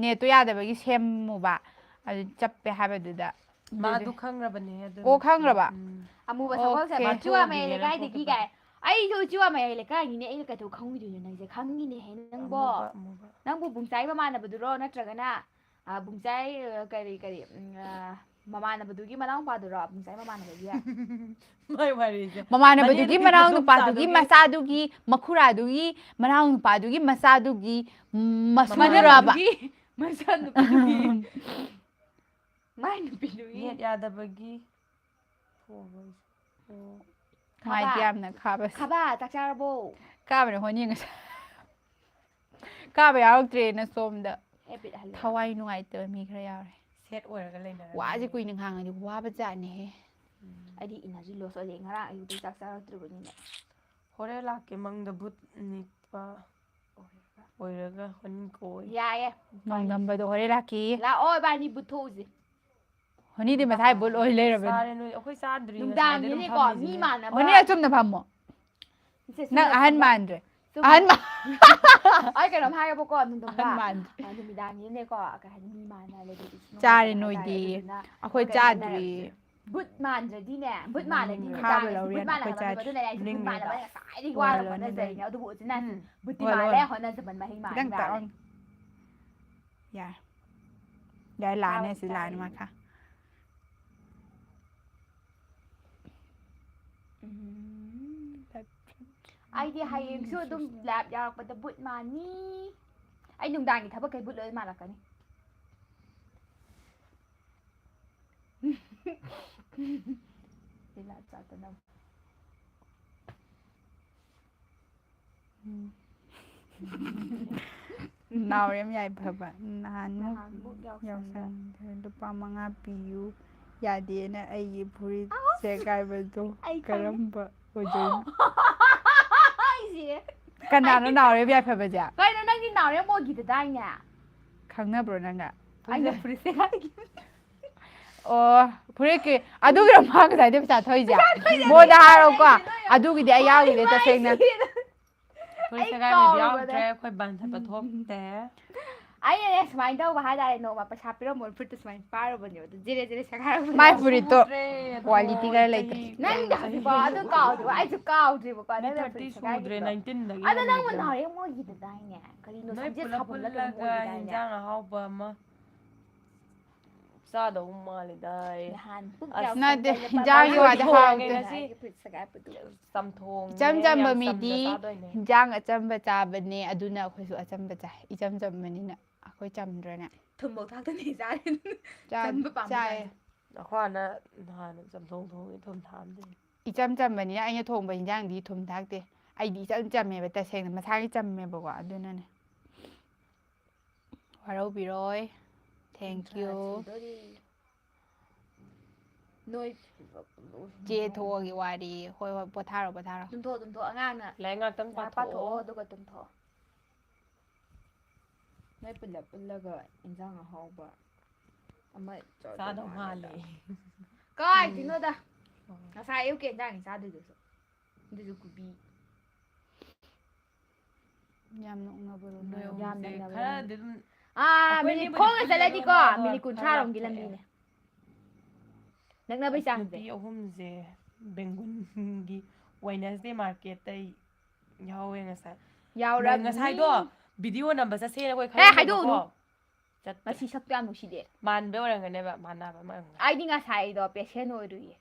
ꯅꯦꯠꯇꯣ ꯌꯥꯗꯕꯒꯤ ꯁꯦꯝꯃꯨꯕ, ꯑꯗꯨ ꯆꯞꯄꯦ ꯍꯥꯏꯕꯗꯨꯗ꯫ ꯃꯥ ꯑꯗꯨ ꯑꯗꯨꯗꯤ- ꯈꯪꯈ꯭ꯔꯕꯅꯦ ꯑꯗꯨ ꯑꯣ, ꯈꯪꯈ꯭ꯔꯕ? ꯎꯝ꯫ ꯑꯃꯨꯕ ꯑꯣꯀꯦ꯫ ꯁꯒꯣꯜꯁꯦ ꯃꯆꯨ ꯑꯃ ꯊꯣꯛꯈꯤꯕꯅꯦ, ꯂꯩꯀꯥꯏꯗꯒꯤ ꯊꯣꯛꯈꯤꯕꯅꯦ꯫ ꯀꯥꯏ? ꯑꯩꯁꯨ ꯎꯆꯨ ꯑꯃ ꯂꯩꯀꯥꯏꯒꯤꯅꯦ, ꯑꯩꯅ ꯀꯩꯗꯧ ꯈꯪꯉꯣꯏꯗꯣꯏꯅꯣ ꯅꯪꯁꯦ? ꯈꯪꯉꯤꯅꯦꯍꯦ ꯅꯪꯕꯣ꯫ ꯑꯃꯨꯕ, ꯑꯃꯨꯕ꯫ ꯅꯪꯕꯨ ꯕꯨꯡꯆꯥꯏ ꯃꯃꯥꯟꯅꯕꯗꯨꯔꯣ, ꯅꯠꯇ꯭ꯔꯒꯅ ꯑ, ꯕꯨꯡꯆꯥꯏ, ꯑ, ꯀꯔꯤ ꯀꯔꯤ ꯎꯝ, ꯑ, ꯃꯃꯥꯟꯅꯕꯗꯨꯒꯤ ꯃꯅꯥꯎꯄꯥꯗꯨꯔꯣ, ꯕꯨꯡꯆꯥꯏ ꯃꯃꯥꯟꯅꯕꯒꯤ? ꯃꯥꯏ ꯋꯥꯔꯤꯁꯦ꯫ ꯃꯃꯥꯟꯅꯕꯗꯨꯒꯤ ꯃꯅꯦꯗꯨꯒꯤ ꯃꯅꯥꯎ ꯃꯗꯣꯝ ꯅꯨꯄꯥꯗꯨꯒꯤ ꯆꯥꯗꯨꯒꯤ꯫ ꯃꯆꯥꯗꯨꯒꯤ ꯃꯈꯨꯔꯥꯗꯨꯒꯤ ꯃꯅꯥꯎ ꯅꯨꯄꯥꯗꯨꯒꯤ ꯃꯆꯥꯗꯨꯒꯤ ꯃꯁꯨꯔꯕ? ꯃꯃꯥꯟꯅꯕꯗꯨꯒꯤ ꯃꯆꯥꯅꯨꯄꯤꯗꯨꯒꯤ ꯃꯥꯏ ꯅꯨꯄꯤꯗꯨꯒꯤ ꯅꯦꯠ ꯌꯥꯗꯕꯒꯤ ꯊꯣꯛꯑꯕ ꯑꯩꯁꯦ꯫ ꯑꯣ꯫ ꯅꯨꯡꯉꯥꯏꯇꯦ ꯈꯥꯕ꯫ ꯌꯥꯝꯅ ꯀꯥꯕꯁꯦ꯫ ꯈꯥꯕ, ꯆꯥꯛ ꯆꯥꯔꯕꯣ? ꯀꯥꯕꯅꯦ ꯍꯣꯅꯤ ꯉꯁꯥꯏ꯫ ꯀꯥꯕ ꯌꯥꯎꯔꯛꯇ꯭ꯔꯦꯅ ꯁꯣꯝꯗ ꯑꯦ ꯕꯤꯠ ꯍꯜꯂꯦ꯫ ꯊꯋꯥꯏ ꯅꯨꯡꯉꯥꯏꯇꯕ ꯃꯤ ꯈꯔ ꯌꯥꯎꯔꯦ꯫ ꯁꯦꯠ ꯑꯣꯏꯔꯒ ꯂꯩꯅꯔꯝꯃꯦ꯫ ꯋꯥꯁꯦ ꯀꯨꯏꯅ ꯉꯥꯡꯉꯗꯤ ꯋꯥꯕ ꯖꯥꯠꯅꯦꯍꯦ꯫ ꯎꯝ꯫ ꯑꯩꯗꯤ ꯏꯅꯔꯖꯤ ꯂꯣꯁ ꯑꯣꯏꯔꯦ, ꯉꯔꯥꯡ ꯑꯌꯨꯛꯇꯩ ꯆꯥꯛ ꯆꯥꯔꯛꯇ꯭ꯔꯤꯕꯅꯤꯅ꯫ ꯍꯣꯔꯦꯟ ꯂꯥꯛꯀꯦ ꯃꯪꯗ ꯕꯨꯠ ꯅꯤꯛꯄ ꯑꯣꯏꯔꯒ ꯍꯣꯅꯤ ꯀꯣꯏ꯫ ꯌꯥꯏꯌꯦ꯫ ꯅꯣꯡꯗꯝꯕꯗꯣ ꯍꯣꯔꯦꯟ ꯂꯥꯛꯀꯦ꯫ ꯂꯥꯛꯑꯣ, ꯏꯕꯥꯅꯤ ꯕꯨꯠ ꯊꯣꯛꯎꯁꯦ꯫ ꯍꯣꯅꯤꯗꯤ ꯃꯁꯥꯏ ꯕꯨꯠ ꯑꯣꯏ ꯂꯩꯔꯕꯅꯤ꯫ ꯆꯥꯔꯦ ꯅꯣꯏ, ꯑꯩꯈꯣꯏ ꯆꯥꯗ꯭ꯔꯤ, ꯉꯁꯥꯏꯗꯩ ꯑꯗꯨꯝ ꯅꯨꯡꯗꯥꯡꯒꯤꯅꯤꯀꯣ, ꯃꯤ ꯐꯝꯃꯤꯁꯤꯅꯦ꯫ ꯃꯥꯟꯅꯕꯅꯤꯀꯣ꯫ ꯍꯣꯅꯤ ꯑꯆꯨꯝꯅ ꯐꯝꯃꯣ꯫ ꯏꯆꯦ, ꯅꯪ ꯆꯨꯝꯅ ꯑꯍꯟ ꯆꯨꯝꯅ꯫ ꯃꯥꯟꯗ꯭ꯔꯦ꯫ ꯆꯨꯝꯅ꯫ ꯑꯍꯟ ꯃꯥ- ꯑꯩ ꯀꯩꯅꯣꯝ ꯍꯥꯏꯒꯦꯕꯀꯣ, ꯅꯨꯡꯗꯥꯡꯗ꯫ ꯑꯍꯟ ꯃꯥꯟꯗ꯭ꯔꯦ꯫ ꯑ, ꯅꯨꯃꯤꯗꯥꯡꯒꯤꯅꯦꯀꯣ, ꯀꯩ ꯍꯥꯏꯅꯤ, ꯃꯤ ꯃꯥꯟꯅ ꯂꯩꯕꯗꯤ ꯏꯁ ꯆꯥꯔꯦ ꯅꯨꯡꯉꯥꯏꯇꯕ ꯅꯣꯏꯗꯤ꯫ ꯍꯥꯏꯇꯥꯔꯦ, ꯑꯗꯨꯅ ꯑꯩꯈꯣꯏ ꯀꯩꯅꯣ ꯆꯥꯗ꯭ꯔꯤ꯫ ꯍꯥꯏꯇꯥꯔꯦ꯫ ꯕꯨꯠ ꯃꯥꯟꯗ꯭ꯔꯗꯤꯅꯦ, ꯕꯨꯠ ꯎꯝ, ꯃꯥꯜꯂꯗꯤ ꯈꯥꯕ ꯅꯨꯡꯗꯥꯡꯒꯤ ꯂꯧꯔꯦ, ꯕꯨꯠ ꯃꯥꯜꯂꯦ ꯑꯩꯈꯣꯏ ꯍꯥꯏꯕ ꯅꯨꯃꯤꯠ ꯆꯥꯗ꯭ꯔꯤ꯫ ꯑꯗꯨ ꯂꯩꯔꯦ, ꯉꯁꯥꯏꯗꯒꯤ ꯅꯤꯡꯉꯦ꯫ ꯋꯥꯔꯕ ꯍꯣꯠꯅꯖꯩꯅꯦ꯫ ꯑꯗꯨꯕꯨ ꯎꯆꯤꯟ ꯅꯥꯆꯤꯟ ꯎꯝ꯫ ꯕꯨꯠꯇꯤ ꯍꯣꯏ, ꯃꯥꯜꯂꯦ, ꯍꯣꯏ꯫ ꯍꯣꯠꯅꯖꯕ ꯃꯍꯩ ꯃꯥꯜꯂꯦ ꯅꯪ ꯃꯥꯜꯂꯦ꯫ ꯇꯥꯛꯑꯣꯅꯦ꯫ ꯌꯥꯔꯦ꯫ ꯌꯥꯔꯦ, ꯂꯥꯟꯅꯦ ꯈꯥꯕ ꯁꯤ, ꯂꯥꯟꯅꯦ ꯆꯥꯔꯦ꯫ ꯃꯈꯥ꯫ ꯎꯝ꯫ ꯑꯩꯗꯤ ꯍꯌꯦꯡꯁꯨ ꯑꯗꯨꯝ ꯂꯦꯞ ꯌꯥꯎꯔꯛꯄꯗ ꯕꯨꯠ ꯃꯥꯟꯅꯤ꯫ ꯑꯩ ꯅꯨꯡꯗꯥꯡꯒꯤ ꯊꯕꯛ ꯀꯩ ꯕꯨꯠ ꯂꯣꯏ ꯃꯥꯜꯂꯛꯀꯅꯤ꯫ ꯂꯤꯂꯥ ꯆꯥꯗꯅꯕ꯫ ꯎꯝ꯫ ꯅꯥꯎꯔꯦꯝ ꯌꯥꯏꯐꯕ ꯅꯍꯥꯟꯃꯨꯛ ꯅꯍꯥꯟꯃꯨꯛ ꯌꯥꯎꯁꯪꯗ꯫ ꯌꯥꯎꯁꯪꯗ ꯂꯨꯄꯥ ꯃꯉꯥ ꯄꯤꯌꯨ ꯌꯥꯗꯦꯅ ꯑꯩꯒꯤ ꯐꯨꯔꯤꯠ ꯁꯦꯒꯥꯏꯕꯗꯣ ꯑꯩ ꯈꯪꯉꯦ꯫ ꯀꯔꯝꯕ ꯑꯣꯏꯗꯣꯏꯅꯣ? ꯑꯩꯁꯦ꯫ ꯀꯅꯥꯅꯣ ꯅꯥꯎꯔꯦꯝ ꯌꯥꯏꯐꯕꯁꯦ? ꯀꯩꯅꯣ, ꯅꯪꯗꯤ ꯅꯥꯎꯔꯦꯝ ꯑꯣꯏꯈꯤꯗꯗꯥꯏꯅꯦ? ꯈꯪꯅꯕ꯭ꯔꯣ ꯅꯪꯒ? ꯑꯩꯅ ꯐꯨꯔꯤꯠ ꯁꯦꯒꯥꯏꯈꯤꯕ꯫ ꯑꯣ, ꯐꯨꯔꯤꯠꯀꯤ, ꯑꯗꯨꯒꯤꯔꯣ ꯃꯥ ꯉꯁꯥꯏꯗꯩ ꯄꯩꯁꯥ ꯊꯧꯏꯁꯦ? ꯃꯉꯣꯟꯗ ꯍꯥꯏꯔꯣꯀꯣ, ꯑꯗꯨꯒꯤꯗꯤ ꯑꯩ ꯌꯥꯎꯈꯤꯗꯦ ꯇꯁꯦꯡꯅ꯫ ꯑꯩꯈꯣꯏ ꯁꯒꯥꯏꯕꯗꯤ ꯌꯥꯎꯗ꯭ꯔꯦ, ꯑꯩꯈꯣꯏ ꯕꯥꯟ ꯊꯠꯄ ꯊꯣꯛꯇꯦ꯫ ꯑꯩꯅꯅꯦ ꯁꯨꯃꯥꯏꯅ ꯇꯧꯕ ꯍꯥꯏꯇꯥꯔꯦ, ꯅꯣꯡꯃ ꯄꯩꯁꯥ ꯄꯤꯔꯝꯃꯣ ꯐꯨꯔꯤꯠꯇꯨ ꯁꯨꯃꯥꯏꯅ ꯄꯥꯏꯔꯨꯕꯅꯦꯕ, ꯑꯗꯨ ꯖꯤꯔꯦ ꯖꯤꯔꯦ ꯁꯦꯒꯥꯏꯔꯛꯄ꯫ ꯃꯥꯏ ꯐꯨꯔꯤꯠꯇꯣ quality ꯈꯔ ꯂꯩꯇ꯭ꯔꯦ꯫ ꯅꯪꯗꯤ ꯍꯧꯖꯤꯛꯐꯥꯎ ꯑꯗꯨ ꯀꯥꯎꯗ꯭ꯔꯤꯕ, ꯑꯩꯁꯨ ꯀꯥꯎꯗ꯭ꯔꯤꯕꯀꯣ, ꯃꯤ ꯅꯪꯅ ꯊꯥꯔꯇꯤ ꯐꯨꯔꯤꯠ ꯁꯨꯗ꯭ꯔꯦ, ꯁꯦꯒꯥꯏꯈꯤꯕꯗꯣ꯫ ꯅꯥꯏꯟꯇꯤꯟꯗꯒꯤ ꯑꯗꯣ ꯅꯪꯕꯨ ꯍꯟꯈ꯭ꯔꯦ꯫ ꯅꯍꯥꯟ ꯑꯃꯨꯛ ꯑꯣꯏꯈꯤꯗꯗꯥꯏꯅꯦ? ꯀꯔꯤꯅꯣ ꯅꯣꯏ ꯁꯝꯖꯦꯠ ꯄꯨꯂꯞ ꯁꯥꯄꯣꯟꯂ ꯀꯩꯅꯣꯝ ꯄꯨꯜꯂꯒ ꯑꯣꯏꯈꯤꯗꯥꯏꯅꯦ? ꯍꯤꯟꯖꯥꯡ ꯑꯍꯥꯎꯕ ꯑꯃ ꯆꯥꯗꯧ ꯃꯥꯜꯂꯤꯗ ꯑꯩ꯫ ꯅꯍꯥꯟ ꯄꯨꯛ ꯑꯁ, ꯌꯥꯝ ꯅꯠꯇꯦ, ꯀꯪꯗꯅ ꯍꯤꯟꯖꯥꯡꯒꯤ ꯄꯥꯕꯨꯡ ꯋꯥꯗꯤ ꯊꯣꯡꯉꯦ ꯍꯥꯎꯇꯦ꯫ ꯉꯁꯤ꯫ ꯐꯨꯔꯤꯠ ꯁꯦꯒꯥꯏꯕꯗꯨ꯫ ꯆꯝꯊꯣꯡꯅꯦ, ꯏꯆꯝ ꯆꯝꯕ ꯌꯥꯝ ꯃꯤꯗꯤ ꯆꯥꯗꯣꯏꯅꯦ꯫ ꯍꯤꯟꯖꯥꯡ ꯑꯆꯝꯕ ꯆꯥꯕꯅꯦ, ꯑꯗꯨꯅ ꯑꯩꯈꯣꯏꯁꯨ ꯑꯆꯝꯕ ꯆꯥꯏ꯫ ꯏꯆꯝ ꯆꯝꯕꯅꯤꯅ ꯑꯩꯈꯣꯏ ꯆꯝꯗ꯭ꯔꯅꯦ? ꯊꯨꯝꯐꯧ ꯊꯥꯛꯇꯅ ꯆꯥꯔꯦ꯫ ꯆꯥ-, ꯆꯝꯕ ꯄꯥꯝꯕ ꯆꯥꯏ꯫ ꯆꯥꯡꯁꯦ꯫ ꯑꯩꯈꯣꯏ ꯍꯥꯟꯅ ꯅꯍꯥꯟ ꯆꯝꯊꯣꯡ ꯊꯣꯡꯉꯤ, ꯊꯨꯝ ꯊꯥꯛꯑꯝꯗꯦ꯫ ꯏꯆꯝ ꯆꯝꯕꯅꯤꯅ ꯑꯩꯅ ꯊꯣꯡꯕ ꯍꯤꯟꯖꯥꯡꯗꯤ ꯊꯨꯝ ꯊꯥꯛꯇꯦ꯫ ꯑꯩꯗꯤ ꯏꯆꯝ ꯆꯝꯃꯦꯕ, ꯇꯁꯦꯡꯅ ꯃꯁꯥꯒꯤ ꯆꯝꯃꯦꯕꯀꯣ, ꯑꯗꯨꯅꯅꯦ꯫ ꯋꯥꯔꯧꯕꯤꯔꯣꯏ꯫ Thank you꯫ ꯁꯨꯗꯣꯔꯤ꯫ ꯅꯣꯏ ꯆꯦ ꯊꯣꯛꯑꯒꯦ ꯋꯥꯔꯤ꯫ ꯍꯣꯏ, ꯍꯣꯏ, ꯄꯣꯊꯥꯔꯣ, ꯄꯣꯊꯥꯔꯣ꯫ ꯇꯨꯝꯊꯣꯛꯑꯣ, ꯇꯨꯝꯊꯣꯛꯑꯣ꯫ ꯑꯉꯥꯡꯅ ꯂꯥꯏꯔꯤꯛ ꯉꯥꯛꯇꯪ ꯂꯥꯏꯔꯤꯛ ꯄꯥꯊꯣꯛꯑꯣ꯫ ꯄꯥꯊꯣꯛꯑꯣ, ꯑꯗꯨꯒ ꯇꯨꯝꯊꯣꯛꯑꯣ꯫ ꯅꯣꯏ ꯄꯨꯜꯂꯞ ꯄꯨꯜꯂꯒ ꯏꯟꯖꯥꯡ ꯑꯍꯥꯎꯕ ꯑꯃ ꯆꯥꯗꯧ ꯆꯥꯗꯧ ꯃꯥꯜꯂꯦꯗ꯫ ꯃꯥꯜꯂꯦ꯫ ꯀꯥꯏꯗꯩꯅꯣꯗ? ꯉꯁꯥꯏ ꯑꯌꯨꯛꯀꯤ ꯏꯟꯖꯥꯡꯅꯤ ꯆꯥꯗꯣꯏꯗꯨꯁꯨ꯫ ꯑꯗꯨꯁꯨ ꯀꯣꯕꯤ꯫ ꯌꯥꯝ ꯅꯣꯛꯅꯕꯔꯣ ꯅꯣꯏ ꯅꯣꯏ? ꯌꯥꯝ ꯑꯍꯨꯝꯁꯦ ꯅꯛꯅꯕ ꯈꯔ ꯂꯝ꯫ ꯑꯗꯨꯝ ꯑꯥ, ꯑꯩꯈꯣꯏ ꯃꯤꯅꯤꯠ ꯑꯅꯤꯕꯨꯗꯤ ꯈꯣꯡꯅ ꯄꯨꯜꯂꯦ, ꯆꯠꯂꯗꯤꯀꯣ ꯑꯗꯣ ꯃꯥ ꯃꯤꯅꯤꯠ ꯈꯔ ꯀꯨꯟꯊ꯭ꯔꯥ ꯔꯣꯝꯒꯤ ꯂꯥꯞꯊꯣꯛꯑꯦ꯫ ꯂꯝꯕꯤꯅꯦ꯫ ꯅꯛꯅꯕꯩ ꯑꯁ, ꯆꯥꯡꯁꯦ꯫ ꯅꯨꯄꯤ ꯑꯍꯨꯝꯁꯦ ꯕꯦꯡꯒꯨꯟꯒꯤ Wednesday marketꯇ ꯌꯥꯎꯋꯦ ꯉꯁꯥꯏ꯫ ꯌꯥꯎꯔꯝꯅꯤ꯫ ꯉꯁꯥꯏꯗꯣ video ꯅꯝꯕ ꯆꯠꯁꯦꯅ ꯑꯩꯈꯣꯏ ꯍꯦ, ꯈꯜꯂꯝꯕꯀꯣ꯫ ꯍꯥꯏꯗꯣꯛꯎꯅꯨ꯫ ꯆꯠꯇ꯭ꯔꯦ꯫ ꯃꯁꯤ ꯁꯛꯇꯣ ꯌꯥꯝ ꯅꯨꯡꯁꯤꯗꯦ꯫ ꯃꯥꯟꯕꯩ ꯑꯣꯏꯔꯝꯒꯅꯦꯕ, ꯃꯥꯟꯅꯕ ꯑꯃ ꯑꯣꯏꯔꯝꯒꯅꯤ꯫ ꯑꯩꯗꯤ ꯉꯁꯥꯏꯗꯣ patient ꯑꯣꯏꯔꯨꯏꯌꯦ꯫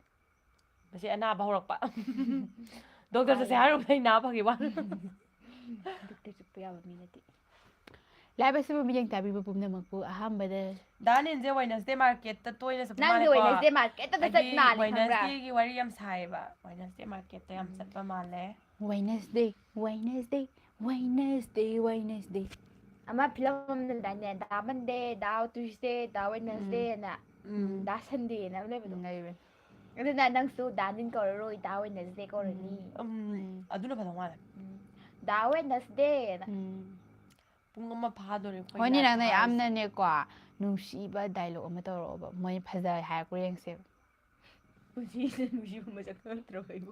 ꯃꯁꯤ ꯑꯅꯥꯕ ꯍꯧꯔꯛꯄ꯫ Doctor ꯆꯠꯁꯦ ꯍꯥꯏꯔꯨꯕꯗꯩ ꯅꯥ ꯐꯈꯤꯕ ꯋꯥꯅꯤ꯫ Doctor ꯆꯠꯄ ꯌꯥꯕ ꯃꯤ ꯅꯠꯇꯦ꯫ Live ꯑꯁꯤꯕꯨ ꯃꯤꯠꯌꯦꯡ ꯇꯥꯕꯤꯕ ꯄꯨꯝꯅꯃꯛꯄꯨ ꯑꯍꯥꯟꯕꯗ ꯗꯥ ꯅꯤꯟꯁꯦ Wednesday marketꯇ ꯇꯣꯏꯅ ꯆꯠꯄ ꯅꯪꯗꯤ ꯃꯥꯜꯂꯦꯀꯣ꯫ Wednesday marketꯇ ꯍꯥꯏꯗꯤ ꯆꯠ ꯃꯥꯜꯂꯦ, ꯈꯪꯕ꯭ꯔꯥ? Wednesdayꯒꯤ ꯋꯥꯔꯤ ꯌꯥꯝ ꯁꯥꯏꯌꯦꯕ꯫ Wednesday marketꯇ ꯌꯥꯝ ꯆꯠꯄ ꯃꯥꯜꯂꯦ꯫ Wednesday, Wednesday, Wednesday, Wednesday꯫ ꯑꯃ ꯐꯤꯂꯝ ꯑꯃ ꯂꯩꯗꯥꯏꯅꯦ, ꯗꯥ Monday, ꯗꯥ Tuesday, ꯗꯥ Wednesday ꯑꯅ꯫ ꯎꯝ꯫ ꯗꯥ Sunday ꯑꯅ ꯑꯃ ꯂꯩꯕꯗꯣ꯫ ꯂꯩꯕꯅꯤ꯫ ꯑꯗꯨꯅ ꯅꯪꯁꯨ ꯗꯥ ꯅꯤꯟ ꯀꯧꯔꯔꯣꯏ, ꯗꯥ Wednesday ꯀꯧꯔꯅꯤ꯫ ꯎꯝ, ꯑꯗꯨꯅ ꯐꯗꯧ ꯃꯥꯜꯂꯦ꯫ ꯎꯝ꯫ ꯗꯥ Wednesday ꯑꯅ꯫ ꯎꯝ꯫ ꯄꯨꯡ ꯑꯃ ꯐꯥꯗꯣꯔꯦ ꯑꯩꯈꯣꯏ ꯍꯣꯏꯅꯦ, live ꯅꯪꯅ ꯊꯥꯔꯤꯁꯦ꯫ ꯌꯥꯝꯅꯅꯦꯀꯣ ꯅꯨꯡꯁꯤꯕ ꯗꯥꯏꯂꯣꯛ ꯑꯃ ꯇꯧꯔꯛꯑꯣꯕ, ꯃꯣꯏ ꯐꯖꯩ ꯍꯥꯏꯔꯛꯄ꯭ꯔꯥ ꯌꯦꯡꯁꯦꯕ꯫ ꯄꯨꯟꯁꯤꯁꯤꯗ ꯅꯨꯡꯁꯤꯕ ꯃꯁꯛ ꯈꯪꯉꯛꯇ꯭ꯔꯕ ꯑꯩꯕꯨ꯫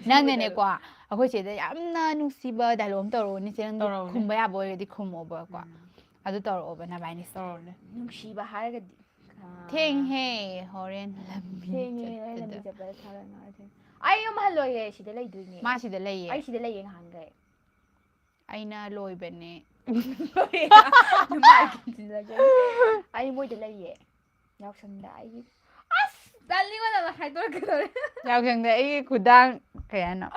ꯅꯪꯅꯅꯦꯀꯣ ꯑꯩꯈꯣꯏ ꯆꯦꯗ ꯌꯥꯝꯅ ꯅꯨꯡꯁꯤꯕ ꯗꯥꯏꯂꯣꯛ ꯑꯃ ꯇꯧꯔꯛꯑꯣꯅꯦ ꯆꯦ, ꯅꯪꯗꯣ ꯇꯧꯔꯛꯎꯅꯦ꯫ ꯈꯨꯝꯕ ꯌꯥꯕ ꯑꯣꯏꯔꯗꯤ ꯈꯨꯝꯃꯣꯕꯀꯣ꯫ ꯎꯝ, ꯑꯗꯨ ꯇꯧꯔꯛꯑꯣꯕ ꯅꯕꯥꯏꯅꯤꯁꯦ꯫ ꯇꯧꯔꯛꯎꯅꯦ꯫ ꯅꯨꯡꯁꯤꯕ ꯍꯥꯏꯔꯒꯗꯤ ꯊꯦꯡꯍꯦ, ꯍꯣꯔꯦꯟ ꯂꯝꯕꯤ ꯊꯦꯡꯉꯦ, ꯍꯣꯔꯦꯟ ꯂꯝꯕꯤ ꯆꯠꯄꯗ꯫ ꯆꯠꯄꯗ ꯊꯥꯔꯣꯏ ꯉꯥꯎꯔ ꯊꯦꯡꯉꯦ꯫ ꯑꯩ ꯌꯨꯝ ꯍꯜꯂꯣꯏꯌꯦ, ꯁꯤꯗ ꯂꯩꯗꯣꯏꯅꯦ꯫ ꯃꯥ ꯁꯤꯗ ꯂꯩꯌꯦ꯫ ꯑꯩ ꯁꯤꯗ ꯂꯩꯌꯦ ꯉꯍꯥꯟꯈꯩ꯫ ꯑꯩꯅ ꯂꯣꯏꯕꯅꯦ꯫ ꯅꯨꯡꯉꯥꯏ ꯈꯤꯜꯂꯒꯦ꯫ ꯑꯩ ꯃꯣꯏꯗ ꯂꯩꯌꯦ꯫ ꯌꯥꯎꯁꯪꯗ ꯑꯩꯒꯤ ꯑꯁ ꯇꯜꯂꯤꯉꯣ ꯅꯪꯅ ꯍꯥꯏꯗꯣꯔꯛꯀꯗꯧꯔꯦ꯫ ꯌꯥꯎꯁꯪꯗ ꯑꯩꯒꯤ ꯈꯨꯗꯥꯡ ꯀꯩ ꯍꯥꯏꯅꯣ?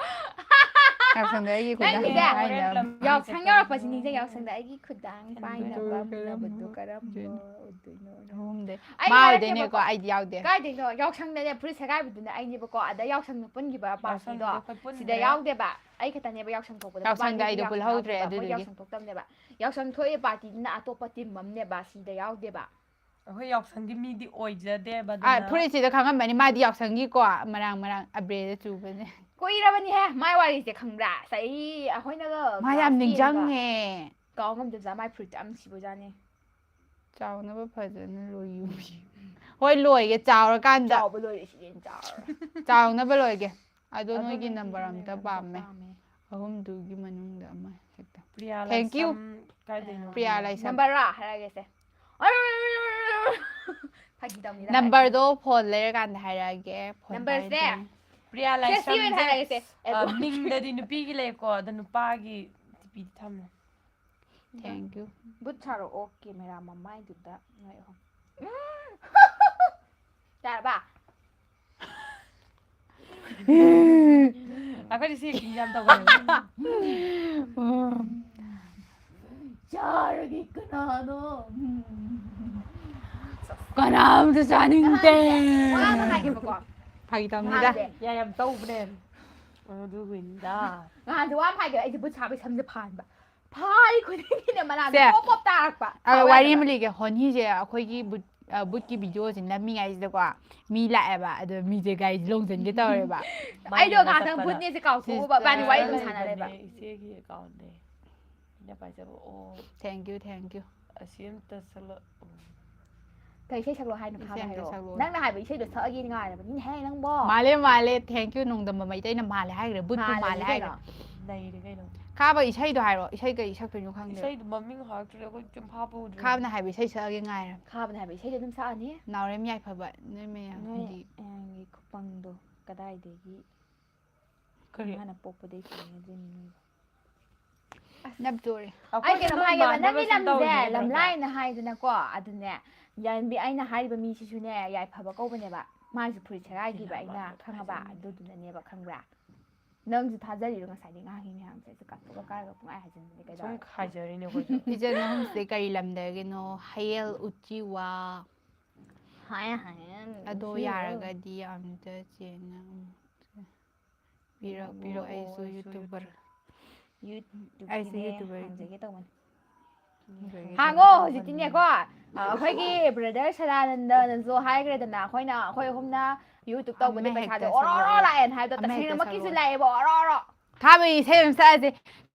ꯌꯥꯎꯁꯪꯗ ꯑꯩꯒꯤ ꯈꯨꯗꯥꯡ ꯅꯪꯒꯤꯁꯦ ꯍꯥꯏꯅ ꯌꯥꯎꯁꯪ ꯌꯧꯔꯛꯄꯁꯤ ꯅꯤꯡꯁꯤꯡ ꯌꯥꯎꯁꯪꯗ ꯑꯩꯒꯤ ꯈꯨꯗꯥꯡ ꯄꯥꯏꯅꯕ ꯀꯔꯝꯕ? ꯃꯨꯟꯅꯕꯗꯣ ꯀꯔꯝꯕ ꯖꯤꯟ꯫ ꯑꯣꯏꯗꯣꯏꯅꯣ? ꯑꯍꯨꯝꯗꯩ ꯑꯩ ꯃꯥ ꯍꯥꯏꯔꯛꯀꯦꯕꯀꯣ꯫ ꯑꯣꯏꯗꯣꯏꯅꯦꯀꯣ, ꯑꯩꯗꯤ ꯌꯥꯎꯗꯦ꯫ ꯀꯥꯏꯗꯩꯅꯣ? ꯌꯥꯎꯁꯪꯗꯅꯦ ꯐꯨꯔꯤꯠ ꯁꯦꯒꯥꯏꯕꯗꯨꯅ ꯑꯩꯅꯦꯕꯀꯣ꯫ ꯑꯗ ꯌꯥꯎꯁꯪꯗ ꯄꯨꯟꯈꯤꯕ ꯄꯥꯔꯇꯤꯗꯣ ꯌꯥꯎꯁꯪꯗ ꯑꯩꯈꯣꯏ ꯁꯤꯗ ꯄꯨꯟꯗ꯭ꯔꯦ꯫ ꯌꯥꯎꯗꯦꯕ꯫ ꯑꯩ ꯈꯛꯇꯅꯦꯕ ꯌꯥꯎꯁꯪ ꯊꯣꯛꯄꯗ꯫ ꯌꯥꯎꯁꯪꯗ ꯃꯕꯥꯅꯤꯗꯤ ꯑꯩꯗꯣ ꯌꯥꯎ- ꯄꯨꯜꯍꯧꯗ꯭ꯔꯦ ꯌꯥꯎꯗꯦꯕ꯫ ꯑꯩꯈꯣꯏ ꯑꯗꯨꯗꯨꯒꯤ꯫ ꯌꯥꯎꯁꯪ ꯊꯣꯛꯇꯕꯅꯦꯕ꯫ ꯌꯥꯎꯁꯪ ꯊꯣꯛꯏ ꯄꯥꯔꯇꯤꯗꯨꯅ ꯑꯇꯣꯞꯄ ꯇꯤꯝ ꯑꯃꯅꯦꯕ ꯁꯤꯗ ꯌꯥꯎꯗꯦꯕ꯫ ꯑꯩꯈꯣꯏ ꯌꯥꯎꯁꯪꯒꯤ ꯃꯤꯗꯤ ꯑꯣꯏꯖꯗꯦꯕ ꯑ, ꯑꯗꯨꯅ꯫ ꯐꯨꯔꯤꯠꯁꯤꯗ ꯈꯪꯉꯝꯃꯅꯤ, ꯃꯥꯗꯤ ꯌꯥꯎꯁꯪꯒꯤꯀꯣ ꯃꯔꯥꯡ ꯃꯔꯥꯡ ꯑꯕ꯭ꯔꯦꯗ ꯆꯨꯕꯅꯦ꯫ ꯀꯨꯏꯔꯕꯅꯤꯍꯦ ꯃꯥꯏ ꯋꯥꯔꯤꯁꯦ ꯈꯪꯕ꯭ꯔꯥ? ꯆꯍꯤ ꯑꯩꯈꯣꯏꯅꯒ ꯃꯥ ꯌꯥꯝ class ten ꯒ ꯅꯤꯡꯁꯤꯡꯉꯦ꯫ ꯀꯥꯎ ꯉꯝꯗꯕꯖꯥ ꯃꯥꯏ ꯐꯨꯔꯤꯠꯇꯣ ꯌꯥꯝ ꯅꯨꯡꯁꯤꯕꯖꯥꯠꯅꯤ꯫ ꯆꯥꯎꯅꯕ ꯐꯖꯅ ꯂꯣꯏꯌꯨ꯫ ꯍꯣꯏ, ꯂꯣꯏꯒꯦ ꯆꯥꯎꯔꯀꯥꯟꯗ꯫ ꯆꯥꯎꯕ ꯂꯣꯏꯔꯦ ꯁꯤꯗꯤ ꯆꯥꯎꯔꯦ꯫ ꯆꯥꯎꯅꯕ ꯂꯣꯏꯒꯦ꯫ ꯑꯗꯣ ꯑꯗꯣ ꯅꯣꯏꯒꯤ ꯅꯣꯏꯒꯤ ꯅꯝꯕꯔ ꯑꯝꯇ number ꯄꯥꯝꯃꯦ꯫ ꯄꯥꯝꯃꯦ꯫ ꯑꯍꯨꯝꯗꯨꯒꯤ ꯃꯅꯨꯡꯗ ꯑꯃ ꯍꯦꯛꯇ꯫ Priya Thank you. ꯂꯥꯏꯁ꯭ꯔꯝ ꯀꯥꯏꯗꯩꯅꯣ? ꯄ꯭ꯔꯤꯌꯥ ꯂꯥꯏꯁ꯭ꯔꯝ꯫ ꯅꯝꯕꯔꯔꯣ ꯍꯥꯏꯔꯛꯑꯒꯦꯁꯦ꯫ ꯐꯥꯒꯤ ꯇꯧꯅꯤꯗ꯫ ꯅꯝꯕꯔꯗꯣ ꯐꯣꯟ ꯂꯩꯔꯀꯥꯟꯗ ꯍꯥꯏꯔꯛꯑꯒꯦ꯫ ꯐꯣꯟ ꯅꯝꯕꯔꯁꯦ? ꯄꯥꯏꯗ꯭ꯔꯦ꯫ ꯄ꯭ꯔꯤꯌꯥ ꯁꯦ, ꯁꯤ ꯑꯣꯏꯅ ꯂꯥꯏꯁ꯭ꯔꯝꯁꯦ, ꯍꯥꯏꯔꯛꯑꯒꯦꯁꯦ꯫ ꯑ, ꯃꯤꯡꯗꯗꯤ ꯅꯨꯄꯤꯒꯤ ꯂꯩꯀꯣ, ꯑꯗꯣ ꯅꯨꯄꯥꯒꯤ ꯗꯤꯄꯤꯗꯤ ꯊꯝꯃꯦ꯫ Thank you. ꯕꯨꯠ ꯁꯥꯔꯛꯑꯣ ꯀꯦꯃꯦꯔꯥ ꯃꯃꯥꯏꯗꯨꯗ ꯅꯣꯏ ꯑꯍꯨꯝ꯫ ꯌꯥꯔꯕ? ꯑꯩꯈꯣꯏꯗꯤ ꯁꯤ acting ꯌꯥꯝ ꯇꯧꯒꯜꯂꯦ꯫ ꯆꯥꯔꯒꯦ ꯀꯅꯥꯅꯣ? ꯀꯅꯥꯝꯇ ꯆꯥꯅꯤꯡꯗꯦ꯫ ꯋꯥ ꯑꯃ ꯍꯥꯏꯒꯦꯕꯀꯣ꯫ ꯐꯥꯒꯤ ꯇꯧꯅꯤꯗ꯫ ꯅꯍꯥꯟꯁꯦ ꯌꯥ ꯌꯥꯝ ꯇꯧꯕꯅꯦ꯫ ꯑꯗꯨꯒꯤꯅꯤꯗ꯫ ꯅꯍꯥꯟꯁꯦ ꯋꯥ ꯑꯃ ꯍꯥꯏꯒꯦ, ꯑꯩꯁꯦ ꯕꯨꯠ ꯁꯥꯕꯩ ꯁꯝꯁꯦ ꯐꯥꯟꯕ꯫ ꯐꯥꯔꯤ ꯈꯨꯗꯤꯡꯒꯤꯅꯦ ꯃꯅꯥꯗꯣ ꯁꯦ, ꯄꯣꯞ ꯄꯣꯞ ꯇꯥꯔꯛꯄ꯫ ꯑ, ꯁꯥꯎ ꯋꯥꯔꯤ ꯌꯥꯗꯕ꯫ ꯑꯃ ꯂꯤꯒꯦ꯫ ꯍꯣꯅꯤꯁꯦ ꯑꯩꯈꯣꯏꯒꯤ ꯕꯨꯠ, ꯑ, ꯕꯨꯠꯀꯤ ꯚꯤꯗꯤꯑꯣꯁꯦ ꯅꯝꯃꯤꯉꯩꯁꯤꯗꯀꯣ ꯃꯤ ꯂꯥꯛꯑꯦꯕ꯫ ꯑꯗꯣ ꯃꯤꯁꯦ ꯒꯥꯔꯤꯁꯦ ꯂꯣꯡꯁꯤꯟꯒꯦ ꯇꯧꯔꯦꯕ꯫ ꯑꯩꯗꯣ ꯃꯥꯏ ꯉꯥꯏꯍꯥꯛꯇꯪ ꯆꯠꯄꯗ꯫ ꯕꯨꯠꯅꯦꯁꯦ ꯀꯥꯎꯊꯣꯛꯎꯕ ꯁꯤꯁꯇꯔ ꯏꯕꯥꯅꯤ ꯋꯥꯔꯤ ꯑꯗꯨꯝ ꯂꯩꯕꯅꯦ, ꯁꯥꯟꯅ ꯂꯩꯕ꯫ ꯏꯆꯦꯒꯤ account ꯅꯦ꯫ ꯏꯅ ꯄꯥꯏꯖꯕ ꯑꯣ Thank you, thank you. ꯑꯁꯤ ꯑꯝꯇ ꯁꯛꯂꯛ ꯀꯩ ꯏꯁꯩ ꯁꯛꯂꯣ ꯍꯥꯏꯅꯣ ꯏꯁꯩ ꯈꯥꯕ ꯑꯝꯇ ꯍꯥꯏꯔꯛꯑꯣ꯫ ꯁꯛꯂꯛꯑꯣ꯫ ꯅꯪꯅ ꯍꯥꯏꯕ ꯏꯁꯩꯗꯣ ꯁꯛꯑꯒꯦ ꯉꯥꯏꯔꯕꯅꯤꯅꯦꯍꯦ ꯅꯪꯕꯣ꯫ ꯃꯥꯜꯂꯦ ꯃꯥꯜꯂꯦ, thank you ꯅꯣꯡꯗꯝꯕ ꯃꯩꯇꯩꯅ ꯃꯥꯜꯂꯦ ꯍꯥꯏꯈ꯭ꯔꯦ, ꯕꯨꯠꯄꯨ ꯃꯥꯜꯂꯦ ꯃꯥꯜꯂꯦ ꯍꯥꯏꯈ꯭ꯔꯦ꯫ ꯀꯩꯅꯣ꯫ ꯂꯩꯔꯦ ꯀꯩꯅꯣ꯫ ꯈꯥꯕ ꯏꯁꯩꯗꯣ ꯍꯥꯏꯔꯣ, ꯏꯁꯩ ꯀꯩ ꯁꯛꯇꯣꯏꯅꯣ ꯈꯪꯗꯦ꯫ ꯏꯁꯩꯗꯣ ꯃꯃꯤꯡ ꯍꯥꯏꯔꯛꯇ꯭ꯔꯦ ꯑꯩꯈꯣꯏ ꯆꯤꯝꯐꯥ ꯄꯨꯗ꯭ꯔꯦ꯫ ꯈꯥꯕꯅ ꯍꯥꯏꯕ ꯏꯁꯩ ꯁꯛꯑꯒꯦ ꯉꯥꯏꯔꯦ꯫ ꯈꯥꯕꯅ ꯍꯥꯏꯕ ꯏꯁꯩꯗꯣ ꯑꯗꯨꯝ ꯁꯛꯑꯅꯤ꯫ ꯅꯥꯎꯔꯦꯝ ꯌꯥꯏꯐꯕ ꯅꯣꯏ ꯅꯣꯏ ꯃꯌꯥꯝꯒꯤ ꯃꯌꯥꯝꯒꯤ ꯈꯨꯄꯪꯗꯣ ꯀꯗꯥꯏꯗꯒꯤ ꯀꯔꯤ? ꯃꯥꯅ ꯄꯣꯛꯄꯗꯒꯤ ꯊꯦꯡꯅꯗ꯭ꯔꯤꯅꯤ ꯅꯣꯏꯕꯨ꯫ ꯅꯞꯇꯣꯔꯦ꯫ ꯑꯩ ꯀꯩꯅꯣꯝ ꯍꯥꯏꯒꯦꯕ, ꯅꯪꯒꯤ ꯂꯝꯁꯦ ꯇꯧꯔꯤꯁꯦ ꯂꯝꯂꯥꯏꯅ ꯍꯥꯏꯗꯅꯀꯣ, ꯑꯗꯨꯅꯦ ꯌꯥꯏꯕꯤ ꯑꯩꯅ ꯍꯥꯏꯔꯤꯕ ꯃꯤꯁꯤꯁꯨꯅꯦ ꯌꯥꯏꯐꯕ ꯀꯧꯕꯅꯦꯕ꯫ ꯃꯥꯁꯨ ꯐꯨꯔꯤꯠ ꯁꯦꯒꯥꯏꯈꯤꯕ ꯑꯩꯅ ꯈꯪꯉꯕ, ꯑꯗꯨꯗꯨꯅꯅꯦꯕ, ꯈꯪꯕ꯭ꯔꯥ? ꯅꯪꯁꯨ ꯊꯥꯖꯔꯤꯔꯣ? ꯉꯁꯥꯏꯗꯤ ꯉꯥꯡꯉꯤ ꯃꯌꯥꯝꯁꯦ ꯑꯗꯨ ꯀꯥꯞꯊꯣꯛꯑ ꯀꯥꯔꯒ ꯄꯨꯡꯍꯥꯏ ꯍꯥꯏꯖꯤꯟꯕꯗꯤ ꯁꯨꯝ ꯀꯩꯗꯧꯔꯒꯦ? ꯍꯥꯏꯖꯔꯤꯅꯦ ꯑꯩꯈꯣꯏꯁꯨ꯫ ꯏꯆꯟ ꯑꯍꯨꯝꯁꯦ ꯀꯔꯤ ꯂꯝꯗꯒꯤꯅꯣ? ꯍꯌꯦꯜ ꯎꯆꯤꯋꯥ꯫ ꯍꯥꯏ ꯍꯥꯏ꯫ ꯑꯗꯣ ꯎꯆꯤ ꯌꯥꯔꯒꯗꯤ ꯑꯝꯇ ꯆꯦꯟꯅ ꯄꯤꯔꯛꯑꯣ, ꯄꯤꯔꯛꯑꯣ, ꯑꯩꯁꯨ ꯑꯩꯁꯨ YouTuber꯫ YouTube ꯑꯩꯁꯨ ꯀꯤꯅꯦ YouTuber ꯀꯤꯅꯦ꯫ ꯍꯥꯡꯖꯒꯦ ꯇꯧꯕꯅꯤ꯫ ꯍꯥꯡꯖꯒꯦ ꯍꯥꯡꯉꯣ ꯍꯧꯖꯤꯛꯇꯤꯅꯦꯀꯣ꯫ ꯑ, ꯑꯩꯈꯣꯏꯒꯤ ꯕ꯭ꯔꯗꯔ ꯁꯗꯥꯅꯟꯗꯅꯁꯨ ꯍꯥꯏꯈ꯭ꯔꯦꯗꯅ, ꯑꯩꯈꯣꯏꯅ, ꯑꯩꯈꯣꯏ ꯑꯍꯨꯝꯅ YouTube ꯇꯧꯕꯗ ꯑꯃ ꯍꯦꯛꯇ ꯄꯩꯁꯥꯁꯦ ꯑꯣꯔꯣꯔꯣ ꯁꯛꯂꯛꯑꯣ꯫ ꯂꯥꯛꯑꯦꯅ ꯍꯥꯏꯕꯗꯣ ꯑꯃ ꯍꯦꯛꯇ ꯇꯁꯦꯡꯅꯃꯛꯀꯤꯁꯨ ꯁꯛꯂꯛꯑꯣ꯫ ꯂꯥꯛꯑꯦꯕ ꯑꯣꯔꯣꯔꯣ꯫ ꯊꯥꯕꯒꯤ ꯏꯁꯩ ꯑꯃ ꯁꯛꯑꯁꯦ꯫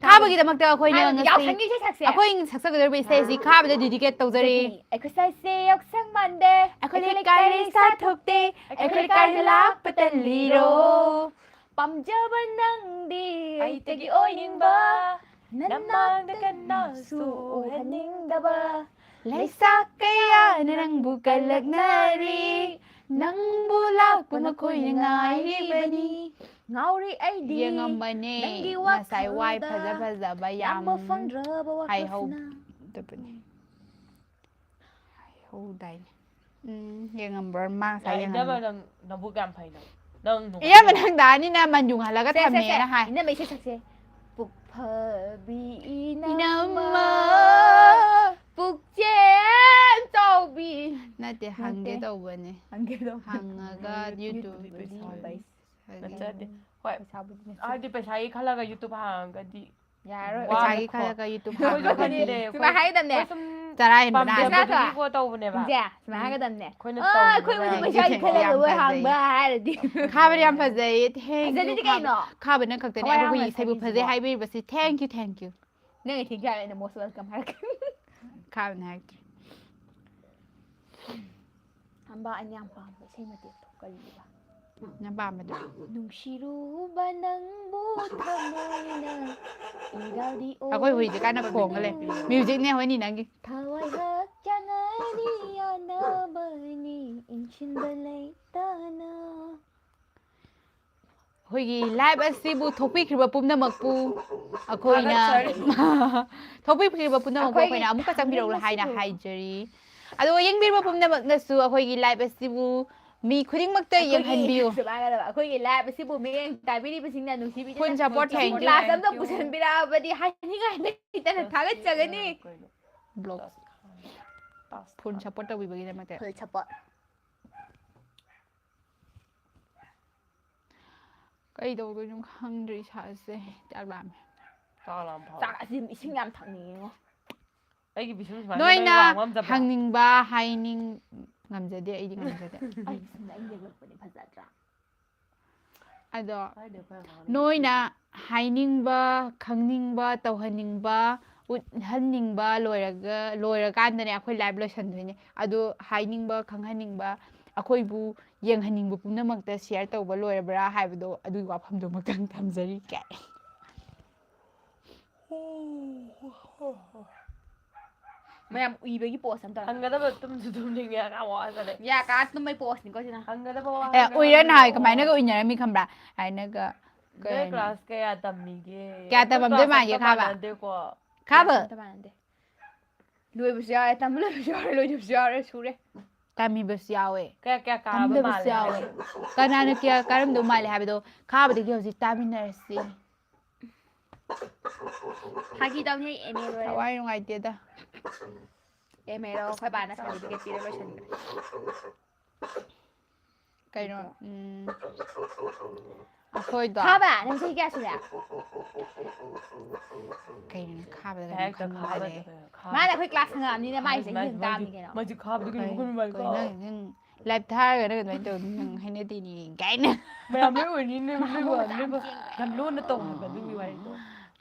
ꯊꯥꯕꯒꯤꯗꯃꯛꯇ ꯑꯩꯈꯣꯏꯅ ꯊꯥꯕꯒꯤ ꯉꯁꯤ ꯌꯥꯎꯁꯪꯒꯤ ꯏꯁꯩ ꯁꯛꯁꯦ꯫ ꯑꯩꯈꯣꯏ ꯁꯛꯆꯒꯗꯧꯔꯤꯕ ꯏꯁꯩ ꯑꯁꯤ ꯊꯥꯕꯗ dedicate ꯇꯧꯖꯔꯤ꯫ ꯑꯩꯈꯣꯏ ꯁꯛꯁꯦ ꯌꯥꯎꯁꯪ ꯃꯥꯟꯗꯦ꯫ ꯑꯩꯈꯣꯏ ꯂꯩꯀꯥꯏ ꯂꯩꯁꯥ ꯊꯣꯛꯇꯦ꯫ ꯑꯩꯈꯣꯏ ꯂꯩꯀꯥꯏꯗ ꯂꯥꯛꯄ ꯇꯜꯂꯤꯔꯣ? ꯄꯥꯝꯖꯕ ꯅꯪꯗꯤ ꯑꯩꯇꯒꯤ ꯑꯣꯏꯅꯤꯡꯕ꯫ ꯅꯅꯥꯛꯇ ꯅꯃꯥꯡꯗ ꯀꯟꯅꯁꯨ ꯀꯟꯅꯁꯨ ꯎꯍꯟꯅꯤꯡꯗꯕ꯫ ꯂꯩꯁꯥ ꯀꯌꯥꯅ ꯅꯪꯕꯨ ꯀꯜꯂꯛꯅꯔꯤ꯫ ꯅꯪꯕꯨ ꯂꯥꯛꯄ ꯃꯈꯣꯏꯅ ꯉꯥꯏꯔꯤꯕꯅꯤ꯫ ꯉꯥꯎꯔꯤ ꯑꯩꯗꯤ ꯌꯦꯡꯉꯝꯕꯅꯦ ꯅꯪꯒꯤ ꯉꯁꯥꯏ ꯋꯥꯏ ꯋꯥꯈꯜꯗ ꯐꯖ ꯐꯖꯕ ꯌꯥꯝ ꯂꯥꯝꯕ ꯐꯪꯗ꯭ꯔꯕ ꯋꯥꯈꯜꯁꯤꯅ꯫ ꯍꯥꯏꯍꯧꯗꯕꯅꯦ꯫ ꯍꯥꯏꯍꯧꯗꯥꯏꯅꯦ? ꯎꯝ, ꯌꯦꯡꯉꯝꯕ꯭ꯔꯣ? ꯃꯥ ꯉꯁꯥꯏ ꯌꯥꯏ, ꯏꯅꯝꯃ ꯌꯦꯡꯉꯝꯕ꯭ꯔꯣ? ꯅꯪ ꯅꯕꯨꯛ ꯌꯥꯝ ꯐꯩ ꯅꯪ꯫ ꯅꯪ ꯅꯣꯡꯃ ꯏꯅꯝꯃ ꯅꯪ ꯗꯥꯅꯤꯅ ꯃꯟꯖꯨꯡ ꯍꯜꯂꯒ ꯁꯦ, ꯁꯦ, ꯁꯦ꯫ ꯊꯝꯃꯦꯅ ꯍꯥꯏ꯫ ꯏꯅꯝꯃ ꯏꯁꯩ ꯁꯛꯁꯦ꯫ ꯄꯨꯛ ꯐꯕꯤ ꯏꯅꯝꯃ, ꯏꯅꯝꯃ꯫ ꯄꯨꯛꯆꯦꯜ ꯆꯥꯎꯕꯤ꯫ ꯅꯠꯇꯦ, ꯍꯪꯒꯦ ꯅꯠꯇꯦ꯫ ꯇꯧꯕꯅꯦ꯫ ꯍꯪꯒꯦ ꯇꯧꯕꯅꯦ꯫ ꯍꯪꯉꯒ ꯅꯣꯏ YouTube YouTubeꯇꯗꯤ ꯄꯩꯁꯥ ꯍꯥꯏꯗꯤ ꯅꯠꯆꯗꯦ꯫ ꯍꯣꯏ꯫ ꯄꯩꯁꯥꯕꯨꯗꯤ ꯅꯠꯆꯗꯦ꯫ ꯍꯥꯏꯗꯤ ꯄꯩꯁꯥꯒꯤ ꯈꯜꯂꯒ YouTube ꯍꯥꯡꯉꯒꯗꯤ ꯌꯥꯔꯣꯏ꯫ ꯋꯥ- ꯄꯩꯁꯥꯒꯤ ꯀꯣ꯫ ꯈꯜꯂꯒ YouTube ꯑꯩꯈꯣꯏꯁꯨ ꯍꯥꯡꯉꯒꯗꯤ ꯈꯟꯗꯦ, ꯑꯩꯈꯣꯏ ꯁꯨꯃꯥꯏ ꯍꯥꯏꯒꯗꯕꯅꯦ꯫ ꯑꯩꯈꯣꯏ ꯁꯨꯝ ꯆꯔꯥ ꯍꯦꯟꯕ ꯄꯥꯝꯖꯕꯗꯨꯒꯤꯀꯣ ꯅꯥꯁ꯫ ꯇꯧꯕꯅꯦꯕ꯫ ꯁꯤꯡꯖꯦ, ꯁꯨꯃꯥꯏ ꯍꯥꯏꯒꯗꯕꯅꯦ꯫ ꯑꯩꯈꯣꯏꯅ ꯑ, ꯑꯩꯈꯣꯏꯕꯨꯗꯤ ꯇꯧꯕꯅꯦꯕ꯫ ꯄꯩꯁꯥꯒꯤ ꯌꯥꯝ ꯈꯜꯂꯒ ꯂꯣꯏ ꯐꯖꯩ꯫ ꯍꯥꯡꯕ ꯍꯥꯏꯔꯗꯤ꯫ ꯈꯥꯕꯗꯤ ꯌꯥꯝ ꯐꯖꯩꯌꯦ꯫ Thank you, ꯐꯖꯗꯗꯤ ꯈꯥꯕ-, ꯀꯩꯅꯣ? ꯈꯥꯕꯅ ꯈꯛꯇꯅꯦ ꯊꯋꯥꯏ ꯑꯩꯈꯣꯏꯒꯤ ꯌꯥꯎꯅ ꯏꯁꯩꯕꯨ ꯐꯖꯩ ꯁꯛꯏꯁꯤꯕꯣ꯫ ꯍꯥꯏꯕꯤꯔꯤꯕꯁꯤ꯫ Thank you, thank you꯫ ꯅꯪ ꯑꯩ ꯊꯦꯡꯀ꯭ꯌꯨ ꯍꯥꯏꯔ ꯑꯩꯅ most welcome ꯍꯥꯏꯔꯛꯀꯦ꯫ ꯈꯥꯕꯅ ꯍꯥꯏꯔꯛꯇ꯭ꯔꯦ꯫ ꯑꯝꯕꯥ ꯑꯩꯅ ꯌꯥꯝ ꯄꯥꯝꯕ ꯏꯁꯩ ꯃꯇꯦꯛꯇꯣ ꯀꯔꯤꯕ? ꯅꯪ ꯄꯥꯝꯕꯗꯣ꯫ ꯅꯨꯡꯁꯤꯔꯨꯕ ꯅꯪꯕꯨ ꯊꯃꯣꯏꯅ ꯏꯔꯥꯜꯗꯤ ꯑꯩꯈꯣꯏ ꯍꯨꯏꯁꯦ ꯀꯥꯟꯅ ꯈꯣꯡꯒ ꯂꯩ꯫ ꯃ꯭ꯌꯨꯖꯤꯛꯅꯦ ꯍꯣꯏꯅꯤ ꯅꯪꯒꯤ꯫ ꯊꯋꯥꯏ ꯍꯛꯆꯥꯡ ꯑꯅꯤ ꯌꯥꯅꯕꯅꯤ ꯏꯟꯁꯤꯟꯕ ꯂꯩꯇꯅ꯫ ꯑꯩꯈꯣꯏꯒꯤ ꯂꯥꯏꯞ ꯑꯁꯤꯕꯨ ꯊꯣꯛꯄꯤꯈ꯭ꯔꯤꯕ ꯄꯨꯝꯅꯃꯛꯄꯨ ꯑꯩꯈꯣꯏꯅ ꯊꯣꯛꯄꯤꯈ꯭ꯔꯤꯕ ꯄꯨꯝꯅꯃꯛꯄꯨ ꯑꯩꯈꯣꯏꯅ ꯑꯃꯨꯛꯀ ꯆꯪꯕꯤꯔꯛꯎ ꯍꯥꯏꯅ ꯍꯥꯏꯖꯔꯤ꯫ ꯑꯗꯨꯒ ꯌꯦꯡꯕꯤꯔꯤꯕ ꯄꯨꯝꯅꯃꯛꯅꯁꯨ ꯑꯩꯈꯣꯏꯒꯤ ꯂꯥꯏꯞ ꯑꯁꯤꯕꯨ ꯃꯤ ꯈꯨꯗꯤꯡꯃꯛꯇ ꯌꯦꯡꯍꯟꯕꯤꯌꯨ꯫ ꯑꯩꯈꯣꯏꯒꯤ ꯂꯥꯏꯞ ꯑꯁꯤꯕꯨ ꯃꯤꯠꯌꯦꯡ ꯇꯥꯕꯤꯔꯤꯕꯁꯤꯡꯅ ꯅꯨꯡꯁꯤꯕꯤꯗꯨꯅ Full support, thank you, glass thank ꯑꯝꯇ you. ꯄꯨꯁꯤꯟꯕꯤꯔꯛꯑꯕꯗꯤ ꯍꯥꯏꯅꯤꯡꯉꯥꯏ ꯂꯩꯇꯅ ꯊꯥꯒꯠꯆꯒꯅꯤ꯫ ꯕ꯭ꯂꯣꯛ꯫ ꯐꯨꯜ ꯁꯞꯄꯣꯔꯠ ꯇꯧꯕꯤꯕꯒꯤꯗꯃꯛꯇ꯫ Full support꯫ ꯀꯩ ꯇꯧꯗꯣꯏꯅꯣ ꯈꯪꯗ꯭ꯔꯦ ꯏꯁꯥꯁꯦ꯫ ꯆꯥꯛ ꯂꯥꯝꯃꯦ꯫ ꯆꯥꯛ ꯂꯥꯝ ꯐꯥꯎ꯫ ꯆꯥꯛ ꯑꯁꯤ ꯏꯁꯤꯡ ꯌꯥꯝ ꯊꯛꯅꯤꯡꯉꯤꯉꯣ꯫ ꯑꯩꯒꯤ ꯄꯤꯁꯨꯝ ꯁꯨꯃꯥꯏꯅ ꯅꯣꯏꯅ ꯅꯣꯏ ꯋꯥꯡꯕ ꯑꯃ ꯆꯠꯄ꯭ꯔꯥ? ꯍꯪꯅꯤꯡꯕ ꯍꯥꯏꯅꯤꯡ ꯉꯝꯖꯗꯦ, ꯑꯩꯗꯤ ꯉꯝꯖꯗꯦ꯫ ꯑꯩ ꯁꯨꯝ ꯑꯩ ꯌꯦꯛꯂꯛꯄꯅꯦ ꯐꯖꯗ꯭ꯔꯥ? ꯑꯗꯣ ꯍꯥꯏꯗꯦ, ꯑꯩꯈꯣꯏ ꯑꯉꯥꯡꯅ ꯅꯣꯏꯅ ꯍꯥꯏꯅꯤꯡꯕ, ꯈꯪꯅꯤꯡꯕ, ꯇꯧꯍꯟꯅꯤꯡꯕ, ꯎꯠꯍꯟꯅꯤꯡꯕ ꯂꯣꯏꯔꯒ ꯂꯣꯏꯔꯀꯥꯟꯗꯅꯦ ꯑꯩꯈꯣꯏ ꯂꯥꯏꯞ ꯂꯣꯏꯁꯟꯗꯣꯏꯅꯦ꯫ ꯑꯗꯣ ꯍꯥꯏꯅꯤꯡꯕ, ꯈꯪꯍꯟꯅꯤꯡꯕ, ꯑꯩꯈꯣꯏꯕꯨ ꯌꯦꯡꯍꯟꯅꯤꯡꯕ ꯄꯨꯝꯅꯃꯛꯇ ꯁꯤꯌꯔ ꯇꯧꯕ ꯂꯣꯏꯔꯕ꯭ꯔꯥ ꯍꯥꯏꯕꯗꯣ ꯑꯗꯨꯒꯤ ꯋꯥꯐꯝꯗꯨꯃꯛꯇꯪ ꯊꯝꯖꯔꯤ꯫ ꯀꯥꯏ꯫ ꯃꯌꯥꯝ ꯎꯏꯕꯒꯤ ꯄꯣꯁ ꯑꯃ ꯇꯧꯔꯦ꯫ ꯍꯪꯒꯗꯕ ꯇꯨꯝꯁꯨ ꯇꯨꯝꯅꯤꯡꯉꯦ ꯑꯉꯥꯡ ꯋꯥ ꯆꯠꯂꯦ꯫ ꯌꯥ ꯀꯥ ꯇꯨꯝꯕꯩ ꯄꯣꯁꯅꯤꯀꯣ ꯁꯤꯅ꯫ ꯍꯪꯒꯗꯕ ꯋꯥ ꯑꯦ ꯍꯪꯒꯗꯕ ꯎꯏꯔ ꯅꯍꯥꯟ ꯋꯥ꯫ ꯀꯃꯥꯏꯅꯒ ꯎꯏꯅꯔꯝꯃꯤ ꯈꯪꯕ꯭ꯔꯥ? ꯍꯥꯏꯅꯒ ꯅꯣꯏ ꯀ꯭ꯂꯥꯁ ꯀꯌꯥ ꯇꯝꯃꯤꯒꯦ? ꯀꯌꯥ ꯑꯩꯈꯣꯏ ꯇꯝꯃꯝꯗꯣꯏ ꯀ꯭ꯂꯥꯁ ꯃꯥꯟꯒꯦ ꯑꯝꯇ ꯈꯥꯕ? ꯃꯥꯟꯅꯗꯦꯀꯣ꯫ ꯈꯥꯕ꯫ ꯑꯝꯇ ꯃꯥꯟꯅꯗꯦ꯫ ꯂꯣꯏꯕꯁꯨ ꯌꯥꯎꯔꯦ, ꯇꯝꯕ ꯂꯣꯏꯕꯁꯨ ꯌꯥꯎꯔꯦ, ꯂꯣꯏꯗꯕꯁꯨ ꯌꯥꯎꯔꯦ, ꯁꯨꯔꯦ꯫ ꯇꯝꯃꯤꯕꯁꯨ ꯌꯥꯎꯋꯦ꯫ ꯀꯌꯥ ꯀꯌꯥ ꯀꯥꯕ ꯇꯝꯗꯕꯁꯨ ꯃꯥꯜꯂꯦ? ꯌꯥꯎꯋꯦ꯫ ꯀꯅꯥꯅ ꯀꯌꯥ ꯀꯔꯝꯗꯧ ꯃꯥꯜꯂꯦ ꯍꯥꯏꯕꯗꯣ ꯈꯥꯕꯗꯒꯤ ꯍꯧꯖꯤꯛ ꯇꯥꯃꯤꯟꯅꯔꯁꯤ꯫ ꯐꯥꯒꯤ ꯇꯧꯅꯤ, ꯑꯩ ꯑꯦꯝ ꯑꯦ ꯂꯣꯏꯔꯦ꯫ ꯊꯋꯥꯏ ꯅꯨꯡꯉꯥꯏꯇꯦꯗ꯫ ꯑꯦꯝ ꯑꯦ ꯂꯣ ꯑꯩꯈꯣꯏ ꯕꯥꯅ ꯁꯥꯔꯇꯤꯐꯤꯀꯦꯠ ꯄꯤꯔ ꯂꯣꯏꯁꯟꯈ꯭ꯔꯦ꯫ ꯀꯩꯅꯣ ꯎꯝ, ꯑꯩꯈꯣꯏꯗꯣ ꯈꯥꯕ ꯅꯪ ꯆꯍꯤ ꯀꯌꯥ ꯁꯨꯔꯦ? ꯀꯩꯅꯣ ꯈꯥꯕꯗ ꯀꯩꯅꯣ ꯍꯦꯛꯇ ꯈꯪꯕ ꯈꯥꯕꯗ ꯃꯥꯜꯂꯦ꯫ ꯃꯥꯅ ꯑꯩꯈꯣꯏ ꯀ꯭ꯂꯥꯁ ꯍꯪꯉꯛꯑꯕꯅꯤꯅ ꯃꯥꯒꯤ ꯆꯍꯤ ꯍꯪ ꯇꯥꯕꯅꯤ ꯀꯩꯅꯣ꯫ ꯃꯥꯁꯨ ꯈꯥꯕꯗ ꯀꯩꯅꯣ ꯀꯩ- ꯈꯪꯕ ꯃꯥꯜꯂꯦꯀꯣ꯫ ꯀꯩ ꯅꯪ ꯅꯪ ꯂꯥꯏꯞ ꯊꯥꯔꯒ ꯅꯪ ꯑꯗꯨꯃꯥꯏꯅ ꯇꯧꯕ ꯅꯪ ꯍꯩꯅꯗꯦꯅꯦ ꯀꯥꯏꯅ꯫ ꯃꯌꯥꯝ ꯂꯣꯏ ꯑꯣꯏꯅꯤ ꯅꯣꯏ ꯅꯣꯏ ꯋꯥ ꯅꯣꯏ ꯋꯥ ꯌꯥꯝ ꯂꯣꯟꯅ ꯇꯧ ꯍꯥꯏꯕ ꯑꯗꯨꯒꯤ ꯋꯥꯔꯤꯗꯣ꯫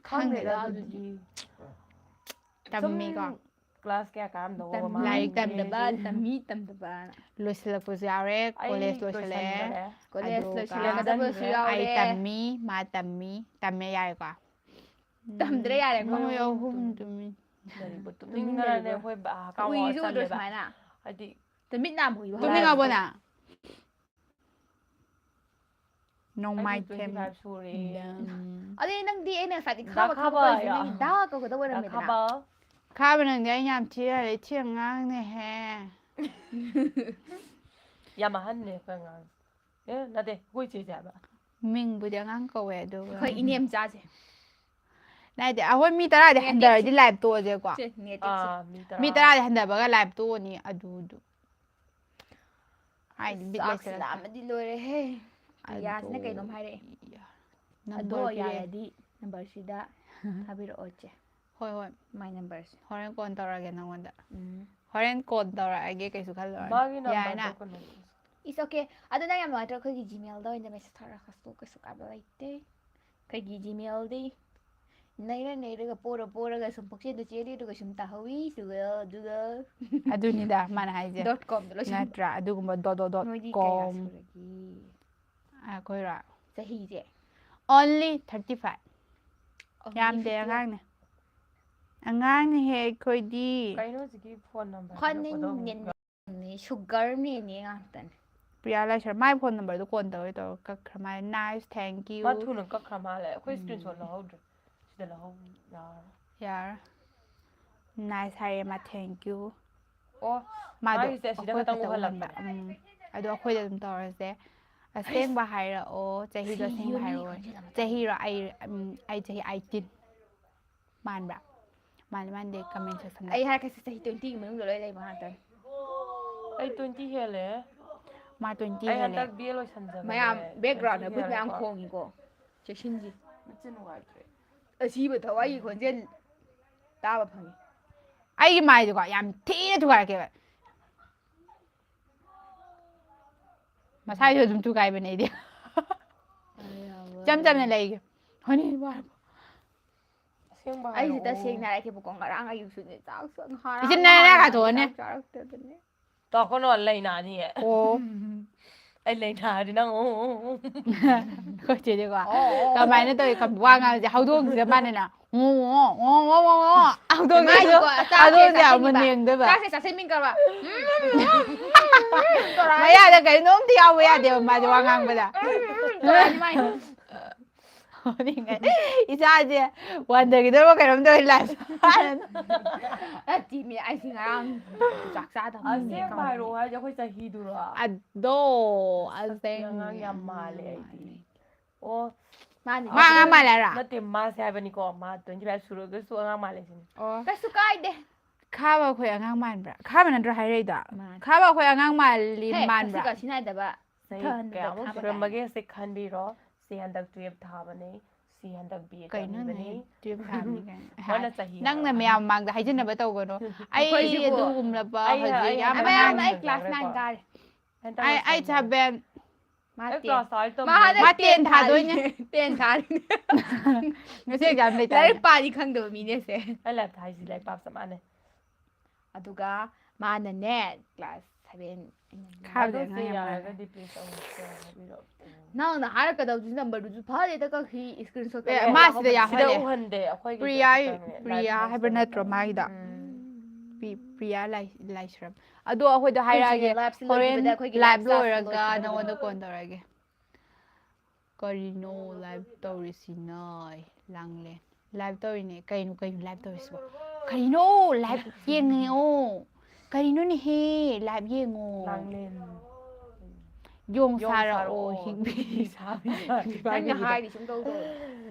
ꯈꯪꯗꯦꯗ ꯈꯪꯗꯦꯗ ꯑꯗꯨꯗꯤ꯫ ꯑꯗꯨꯗꯤ꯫ ꯇꯝꯃꯤꯀꯣ꯫ ꯁꯨꯝ class ꯀꯌꯥ ꯀꯥꯔꯝꯗꯧꯕ ꯇꯝꯃꯤ, ꯂꯥꯏꯔꯤꯛ ꯃꯥꯟꯒꯦ? ꯇꯝꯗꯕ꯫ ꯇꯝꯃꯤ ꯇꯝꯗꯕꯅ꯫ ꯂꯣꯏꯁꯤꯜꯂꯛꯄꯁꯨ ꯌꯥꯎꯔꯦ꯫ ꯑꯩ ꯀꯣꯂꯦꯖ ꯂꯣꯏꯁꯤꯜꯂꯛꯑꯦ꯫ ꯂꯣꯏꯁꯤꯟꯈ꯭ꯔꯦ꯫ ꯀꯣꯂꯦꯖ ꯑꯗꯨꯒ ꯂꯣꯏꯁꯤꯜꯂꯛꯀꯗꯕꯁꯨ ꯊꯥꯖꯤꯟꯈ꯭ꯔꯦ꯫ ꯑꯩ ꯌꯥꯎꯔꯦ꯫ ꯇꯝꯃꯤ, ꯃꯥ ꯇꯝꯃꯤ꯫ ꯇꯝꯃꯦ, ꯌꯥꯔꯦꯀꯣ꯫ ꯇꯝꯗ꯭ꯔꯦ, ꯌꯥꯔꯦꯀꯣ꯫ ꯅꯣꯏ ꯑꯍꯨꯝ ꯇꯨꯝꯃꯤ꯫ ꯂꯥꯏꯔꯤꯛꯄꯨ ꯇꯨꯝꯅꯤꯡꯗꯔꯦ꯫ ꯇꯨꯝꯅꯤꯡꯗꯅꯅꯦ ꯑꯩꯈꯣꯏ ꯕꯥ ꯀꯥ ꯎꯏꯔꯤꯁꯦ ꯎꯗ꯭ꯔꯣ ꯆꯠꯂꯦꯕ꯫ ꯁꯨꯃꯥꯏꯅ? ꯍꯥꯏꯗꯤ ꯇꯨꯃꯤꯠ ꯅꯥꯝ ꯎꯏꯕ ꯍꯧꯔꯦ꯫ ꯇꯨꯝꯅꯤꯡꯉꯕꯣ ꯅꯪ? ꯑꯩꯗꯤ ꯅꯣꯡꯃꯥꯏꯊꯦꯝ꯫ twenty five ꯁꯨꯔꯦ꯫ ꯎꯝ꯫ ꯑꯗꯨꯗꯤ ꯅꯪꯗꯤ ꯑꯩꯅ ꯉꯁꯥꯏꯗꯤ ꯗꯥ ꯈꯥꯕ ꯈꯥꯕ ꯈꯥꯕ ꯀꯧꯔꯤꯁꯦ ꯌꯥ꯫ ꯅꯪꯗꯤ ꯗꯥ ꯀꯧꯒꯗꯕ ꯑꯣꯏꯔꯝꯃꯦꯗꯅ꯫ ꯈꯥꯕ꯫ ꯈꯥꯕ ꯅꯪꯗꯤ ꯑꯩ ꯌꯥꯝ ꯊꯤꯅ ꯂꯩꯊꯤ ꯑꯉꯥꯡꯅꯦꯍꯦ꯫ ꯌꯥꯝ ꯑꯍꯟꯅꯦ ꯑꯩꯈꯣꯏ ꯑꯉꯥꯡ꯫ ꯑꯦ ꯅꯠꯇꯦ ꯑꯩꯈꯣꯏ ꯆꯦꯁꯦ ꯍꯥꯏꯕ꯫ ꯃꯤꯡꯕꯨꯗꯤ ꯑꯉꯥꯡ ꯀꯧꯋꯦ ꯑꯗꯨꯒ꯫ ꯑꯩꯈꯣꯏ ꯏꯅꯦꯝꯆꯥꯁꯦ꯫ ꯅꯠꯇꯦ, ꯑꯩꯈꯣꯏ ꯃꯤ ꯇꯔꯥꯗꯤ ꯅꯦꯠ ꯍꯟꯊꯔꯗꯤ ꯇꯦꯛꯁꯤ꯫ live ꯇꯣꯛꯑꯁꯦꯀꯣ꯫ ꯁꯦ, ꯅꯦꯠ ꯇꯦꯛꯁꯤ꯫ ꯑꯥ ꯃꯤ ꯇꯔꯥ꯫ ꯃꯤ ꯇꯔꯥꯗꯤ ꯍꯟꯊꯕꯒ live ꯇꯣꯛꯑꯅꯤ ꯑꯗꯨꯗꯨ꯫ ꯍꯥꯏꯗꯤ ꯕꯤꯠ ꯆꯥꯛꯁꯤ ꯂꯩꯁꯤꯜꯂꯛꯇ꯭ꯔꯦ꯫ ꯂꯥꯝꯕꯗꯤ ꯂꯣꯏꯔꯦꯍꯦ꯫ ꯑꯗꯣ ꯌꯥꯁꯤꯅ ꯀꯩꯅꯣꯝ ꯍꯥꯏꯔꯛꯑꯦ꯫ number ꯑꯗꯣ ꯄꯤꯔꯛꯑꯦ꯫ ꯌꯥꯔꯗꯤ number ꯁꯤꯗ ꯊꯥꯕꯤꯔꯛꯑꯣ ꯆꯦ꯫ ꯍꯣꯏ ꯍꯣꯏ꯫ My number ꯁꯦ꯫ ꯍꯣꯔꯦꯟ call ꯇꯧꯔꯛꯑꯒꯦ ꯅꯪꯉꯣꯟꯗ꯫ ꯎꯝ꯫ ꯍꯣꯔꯦꯟ call ꯇꯧꯔꯛꯑꯒꯦ, ꯀꯩꯁꯨ ꯈꯜꯂꯨꯔꯅꯨ꯫ ꯃꯥꯒꯤ ꯌꯥꯔꯦꯅ? number ꯗꯣ ꯀꯩꯅꯣ꯫ It's okay. ꯑꯗꯣ ꯅꯪ ꯌꯥꯝ ꯅꯨꯡꯉꯥꯏꯇ꯭ꯔꯣ? ꯑꯩꯈꯣꯏꯒꯤ Gmail ꯗ ꯑꯣꯏꯅ message ꯊꯥꯔꯛꯑꯁꯨ ꯀꯩꯁꯨ ꯀꯥꯏꯕ ꯂꯩꯇꯦ꯫ ꯑꯩꯈꯣꯏꯒꯤ Gmail ꯗꯤ ꯅꯩꯔ ꯅꯩꯔꯒ ꯄꯣꯔ ꯄꯣꯔꯒ ꯁꯨꯝ ꯄꯨꯛꯆꯦꯟꯗ ꯆꯦꯜꯂꯤ ꯑꯗꯨꯒ ꯁꯨꯝ ꯇꯥꯍꯧꯋꯤ ꯑꯗꯨꯒ ꯑꯗꯨꯒ ꯑꯗꯨꯅꯤꯗ ꯃꯥꯅ ꯍꯥꯏꯁꯦ꯫ dot com ꯗ ꯂꯣꯏꯁꯤꯟ꯫ ꯅꯠꯇ꯭ꯔꯥ? ꯑꯗꯨꯒꯨꯝꯕ dot dot dot ꯅꯣꯏꯗꯤ ꯀꯌꯥ com꯫ ꯁꯨꯔꯒꯦ? ꯑꯩꯈꯣꯏꯔꯣ? ꯆꯍꯤꯁꯦ? Only thirty five꯫ Only ꯌꯥꯝꯗꯦ, fifty one꯫ ꯑꯉꯥꯡꯅꯦ꯫ ꯑꯉꯥꯡꯅꯦꯍꯦ ꯑꯩꯈꯣꯏꯗꯤ꯫ ꯀꯩꯅꯣ ꯍꯧꯖꯤꯛꯀꯤ phone number ꯈ꯭ꯋꯥꯏ ꯄꯤꯔꯛꯄꯗꯣ ꯑꯃꯨꯛ ꯅꯦ-, sugar ꯃꯦꯅꯦ ꯉꯥꯛꯇꯅꯦ꯫ ꯄ꯭ꯔꯤꯌꯥ ꯂꯥꯏꯁ꯭ꯔꯝ꯫ ꯃꯥꯏ phone number ꯗꯣ call ꯇꯧꯔꯦ ꯇꯧꯔ ꯀꯛꯈ꯭ꯔꯦ꯫ ꯃꯥꯏ nice, thank you꯫ ꯃꯥ ꯊꯨꯅ ꯀꯛꯈ꯭ꯔ ꯃꯥꯜꯂꯦ꯫ ꯑꯩꯈꯣꯏ ꯎꯝ꯫ Screenshot ꯂꯧꯍꯧꯗ꯭ꯔꯦ꯫ ꯁꯤꯗ ꯂꯧꯍꯧ ꯌꯥꯔꯔꯣꯏ꯫ ꯌꯥꯔꯦ꯫ Nice ꯍꯥꯏꯔꯦ ꯃꯥ, thank you꯫ ꯑꯣ ꯃꯥꯗꯣ ꯃꯥꯒꯤꯁꯦ ꯑꯁꯤꯗ ꯑꯩꯈꯣꯏ ꯈꯛꯇꯪ ꯈꯛꯇ ꯎꯍꯜꯂꯛꯄ꯫ ꯎꯍꯟꯕ꯫ ꯎꯝ꯫ ꯑꯗꯣ ꯑꯩꯈꯣꯏꯗ ꯑꯗꯨꯝ ꯇꯧꯔꯁꯦ꯫ ꯑꯁꯦꯡꯕ ꯍꯥꯏꯔꯛꯑꯣ꯫ ꯆꯍꯤꯗꯣ ꯁꯤ ꯑꯁꯦꯡꯕ ꯌꯨꯝꯒꯤ ꯍꯥꯏꯔꯛꯑꯣ꯫ ꯈꯣꯟꯖꯦꯜ ꯑꯃ ꯇꯥꯏ꯫ ꯆꯍꯤꯔꯣ? ꯑꯩ, ꯎꯝ, ꯑꯩ ꯆꯍꯤ eighteen꯫ ꯃꯥꯟꯕ꯭ꯔꯥ? ꯃꯥꯟꯗꯦ, ꯃꯥꯟꯗꯦ, comment section ꯗ꯫ ꯑꯩ ꯍꯥꯏꯔꯛꯀꯦ ꯁꯤ, ꯆꯍꯤ twenty ꯒꯤ ꯃꯅꯨꯡꯗ ꯂꯣꯏ ꯂꯩꯕ ꯉꯥꯛꯇꯅꯦ꯫ ꯑꯩ twenty ꯍꯦꯜꯂꯦ꯫ ꯃꯥ twenty ꯑꯩ ꯍꯦꯜꯂꯦ꯫ ꯍꯟꯗꯛ B A ꯂꯣꯏꯁꯟꯖꯕꯅꯦ꯫ ꯃꯌꯥꯝ background ꯗ twenty ꯕꯨꯠ ꯃꯌꯥꯝ ꯍꯦꯜꯂꯦꯀꯣ꯫ ꯈꯣꯡꯉꯤꯀꯣ꯫ ꯆꯦꯛꯁꯤꯟꯁꯤ꯫ ꯃꯤꯠꯁꯦ ꯅꯨꯡꯉꯥꯏꯇ꯭ꯔꯦ꯫ ꯑꯁꯤꯕ ꯊꯋꯥꯏꯒꯤ ꯈꯣꯟꯖꯦꯜ ꯇꯥꯕ ꯐꯪꯉꯤ꯫ ꯑꯩꯒꯤ ꯃꯥꯏꯗꯤꯀꯣ ꯌꯥꯝ ꯊꯤꯅ ꯊꯨꯒꯥꯏꯔꯛꯀꯦꯕ꯫ ꯃꯁꯥꯏꯁꯨ ꯑꯗꯨꯝ ꯊꯨꯒꯥꯏꯕꯅꯦ ꯑꯩꯗꯤ꯫ ꯏꯆꯝ ꯆꯝꯅ ꯂꯩꯒꯦ꯫ ꯍꯣꯅꯤ ꯋꯥꯔꯕꯣ? ꯑꯁꯦꯡꯕ ꯑꯩꯁꯦ ꯍꯥꯏꯔꯛꯑꯣ꯫ ꯇꯁꯦꯡꯅ ꯍꯥꯏꯔꯛꯀꯦꯕꯀꯣ, ꯉꯔꯥꯡ ꯑꯌꯨꯛꯁꯨꯅꯦ ꯆꯥꯛꯁꯨ ꯉꯔꯥꯡ ꯏꯆꯤꯟ ꯅꯅꯥꯎ ꯅꯍꯥꯟ ꯀꯥꯊꯣꯛꯑꯣꯅꯦ꯫ ꯆꯥꯛ ꯆꯥꯔꯛꯇꯕꯅꯦ꯫ ꯇꯧꯀꯅꯣ ꯂꯩꯅꯥꯅꯤꯌꯦ꯫ ꯑꯣ꯫ ꯑꯩ ꯂꯩꯅꯥꯗꯤ ꯅꯪ ꯎ, ꯎ, ꯎ, ꯎ꯫ ꯑꯩꯈꯣꯏ ꯆꯦꯗꯤꯀꯣ ꯑꯣ, ꯑꯣ, ꯀꯃꯥꯏꯅ ꯇꯧꯋꯤ ꯈꯪꯕ? ꯋꯥ ꯉꯥꯡꯕꯁꯦ ꯍꯧꯗꯣꯡꯁꯤꯗ ꯃꯥꯟꯅꯅ ꯉꯣ ꯉꯣ ꯉꯣ ꯉꯣ ꯉꯣ ꯉꯣ꯫ ꯍꯧꯗꯣꯡꯁꯤꯁꯨ ꯃꯥꯏꯗꯤꯀꯣ ꯆꯥꯛꯁꯦ ꯍꯧꯗꯣꯡꯁꯦ ꯌꯥꯝ ꯆꯥꯁꯤꯟꯈꯤꯕ꯫ ꯃꯨꯟꯅ ꯌꯦꯡꯗꯣꯏꯕ꯫ ꯆꯥꯛꯁꯦ ꯆꯥꯁꯤꯟꯈꯤꯕ꯫ ꯃꯌꯥꯗ ꯀꯩꯅꯣꯝꯇ ꯌꯥꯎꯕ ꯌꯥꯗꯦꯕ ꯃꯥꯁꯦ ꯋꯥ ꯉꯥꯡꯕꯗ꯫ ꯇꯧꯔꯛꯑꯅꯤ ꯃꯥꯏ꯫ ꯏꯆꯥꯁꯦ ꯋꯥꯟꯊꯈꯤꯗꯧꯔꯕ ꯀꯩꯅꯣꯝ ꯇꯧꯋꯤ ꯂꯥꯏꯐ꯫ ꯅꯠꯇꯦꯃꯤ, ꯑꯩꯁꯦ ꯉꯔꯥꯡ ꯆꯥꯛ ꯆꯥꯗꯕꯅꯦ ꯑꯁꯦꯡꯕ ꯈꯪꯕ꯭ꯔꯥ? ꯍꯥꯏꯔꯛꯑꯣ ꯍꯥꯏꯁꯦ ꯑꯩꯈꯣꯏ ꯆꯍꯤꯗꯨꯔꯣ? ꯑꯗꯣ ꯑꯁ, ꯑꯉꯥꯡ ꯌꯥꯝ ꯃꯥꯜꯂꯦ ꯑꯩꯗꯤ꯫ ꯑꯣ, ꯃꯥꯅꯤ꯫ ꯃꯥ ꯑꯉꯥꯡ ꯃꯥꯜꯂꯦ ꯍꯥꯏꯔꯣ? ꯅꯠꯇꯦ, ꯃꯥꯁꯦ ꯍꯥꯏꯕꯅꯤꯀꯣ, ꯃꯥ twenty five ꯁꯨꯔꯒꯁꯨ ꯑꯉꯥꯡ ꯃꯥꯜꯂꯦ ꯁꯤꯅꯤ꯫ ꯑꯣ꯫ ꯀꯩꯁꯨ ꯀꯥꯏꯗꯦ꯫ ꯈꯥꯕ ꯑꯩꯈꯣꯏ ꯑꯉꯥꯡ ꯃꯥꯟꯕ꯭ꯔꯥ? ꯈꯥꯕ ꯅꯠꯇ꯭ꯔꯣ ꯍꯥꯏꯔꯛꯏꯗꯣ? ꯃꯥꯅꯤ꯫ ꯈꯥꯕ ꯑꯩꯈꯣꯏ ꯑꯉꯥꯡ ꯃꯥꯜꯂꯤ ꯍꯦ, ꯃꯥꯟꯕ꯭ꯔꯥ? ꯈꯛꯁꯤ ꯈꯛꯁꯤ ꯅꯥꯏꯗꯕ꯫ ꯆꯍꯤ ꯊꯥꯍꯟꯕꯗꯣ ꯀꯌꯥꯃꯨꯛ ꯈꯥꯕ ꯁꯨꯔꯝꯃꯒꯦ ꯁꯦ ꯈꯟꯕꯤꯔꯣ꯫ ꯁꯤ ꯍꯟꯗꯛ twelve ꯊꯥꯕꯅꯦ, ꯁꯤ ꯍꯟꯗꯛ B.A. ꯀꯩꯅꯣꯅꯦ? ꯇꯝꯃꯤꯕꯅꯤ꯫ Twelve ꯊꯥꯕꯅꯤ ꯀꯥꯏꯅ꯫ ꯃꯥꯅ ꯆꯍꯤ ꯅꯪꯅ ꯍꯥꯏꯔꯣ꯫ ꯃꯌꯥꯝ ꯃꯥꯡꯗ ꯍꯥꯏꯖꯤꯟꯅꯕ ꯇꯧꯒꯅꯨ꯫ ꯑꯩ ꯑꯩꯈꯣꯏꯁꯤꯕꯨ ꯑꯗꯨꯒꯨꯝꯂꯕ ꯑꯩ- ꯍꯧꯖꯤꯛ ꯑꯩ- ꯌꯥꯝ ꯑꯩ- ꯑꯃꯌꯥꯝ ꯑꯉꯥꯡ ꯑꯩ class nine ꯀꯥꯔꯦ꯫ ꯑꯩ ꯑꯩ seven꯫ ꯃꯥ ꯑꯩ ten꯫ class five ꯃꯥ ꯍꯟꯗꯛ ꯃꯥ ꯇꯝꯃꯤꯕꯅꯤ꯫ ten ꯊꯥꯗꯣꯏꯅꯦ꯫ ten ꯊꯥꯔꯤꯅꯦ꯫ ꯉꯁꯤ exam ꯂꯩꯇꯥꯔꯦ꯫ ꯂꯥꯏꯔꯤꯛ ꯄꯥꯗꯤ ꯈꯪꯗꯕ ꯃꯤꯅꯦꯁꯦ꯫ ꯑꯩ life ꯊꯥꯏꯁꯤ ꯂꯥꯏꯔꯤꯛ ꯄꯥꯕ ꯆꯞ ꯃꯥꯟꯅꯩ꯫ ꯑꯗꯨꯒ ꯃꯥꯅꯅꯦ class seven꯫ ꯈꯥꯕꯗꯤ ꯑꯗꯣ ꯁꯤ ꯑꯉꯥꯡ ꯌꯥꯝ ꯃꯥꯜꯂꯦ꯫ ꯌꯥꯔꯒꯗꯤ please ꯑꯃꯨꯛ share ꯍꯥꯏꯕꯤꯔꯛꯑꯣ꯫ ꯅꯪꯅ ꯍꯥꯏꯔꯛꯀꯗꯕꯗꯨꯁꯨ numberꯗꯨꯁꯨ ꯐꯔꯦꯗ ꯀꯛꯈꯤ screenshot ꯑꯦ, ꯀꯛꯈꯤ ꯃꯥꯁꯤꯗ ꯌꯥꯎꯍꯧꯕꯅꯤ꯫ ꯌꯥꯎꯍꯜꯂꯦ꯫ ꯁꯤꯗ ꯎꯍꯟꯗꯦ ꯑꯩꯈꯣꯏꯒꯤ ꯄ꯭ꯔꯤꯌꯥ ꯈꯛꯇꯪꯅꯦ, live ꯄ꯭ꯔꯤꯌꯥ post ꯍꯥꯏꯕ ꯇꯧꯕ꯫ ꯅꯠꯇ꯭ꯔꯣ ꯃꯥꯒꯤꯗꯣ? ꯎꯝ꯫ ꯄ꯭ꯔꯤ- ꯄ꯭ꯔꯤꯌꯥ ꯂꯥꯏ ꯂꯥꯏꯁ꯭ꯔꯝ꯫ ꯑꯗꯣ ꯑꯩꯈꯣꯏꯗ ꯑꯩꯈꯣꯏ ꯍꯥꯏꯔꯛꯑꯒꯦ ꯁꯤꯗ liveꯁꯤ ꯍꯣꯔꯦꯟ ꯂꯣꯏꯈꯤꯕꯗ ꯑꯩꯈꯣꯏꯒꯤ live live class ꯂꯣꯏꯔꯒ ꯂꯣꯏꯈꯤꯕꯗ꯫ ꯅꯉꯣꯟꯗ call ꯇꯧꯔꯛꯑꯒꯦ꯫ ꯀꯔꯤꯅꯣ live ꯇꯧꯔꯤꯁꯤꯅ? ꯂꯥꯡꯂꯦ꯫ Live ꯇꯧꯔꯤꯅꯦ꯫ ꯀꯩꯅꯣ ꯀꯩꯅꯣ live ꯇꯧꯔꯤꯁꯤꯕꯣ? ꯀꯩꯅꯣ live ꯌꯦꯡꯉꯤꯑꯣ꯫ ꯀꯔꯤꯅꯣꯅꯦꯍꯦ? Live ꯌꯦꯡꯉꯣ꯫ ꯂꯥꯡꯂꯦꯟ꯫ ꯌꯣꯡ ꯌꯣꯡ ꯁꯥꯔꯛꯑꯣ꯫ ꯁꯥꯔꯛꯑꯣ꯫ ꯍꯤꯡꯕꯤ- ꯁꯥꯕꯤ ꯅꯪꯅ ꯁꯥꯕꯤ꯫ ꯍꯥꯏꯔꯤ ꯁꯨꯝ ꯇꯧ ꯇꯧ꯫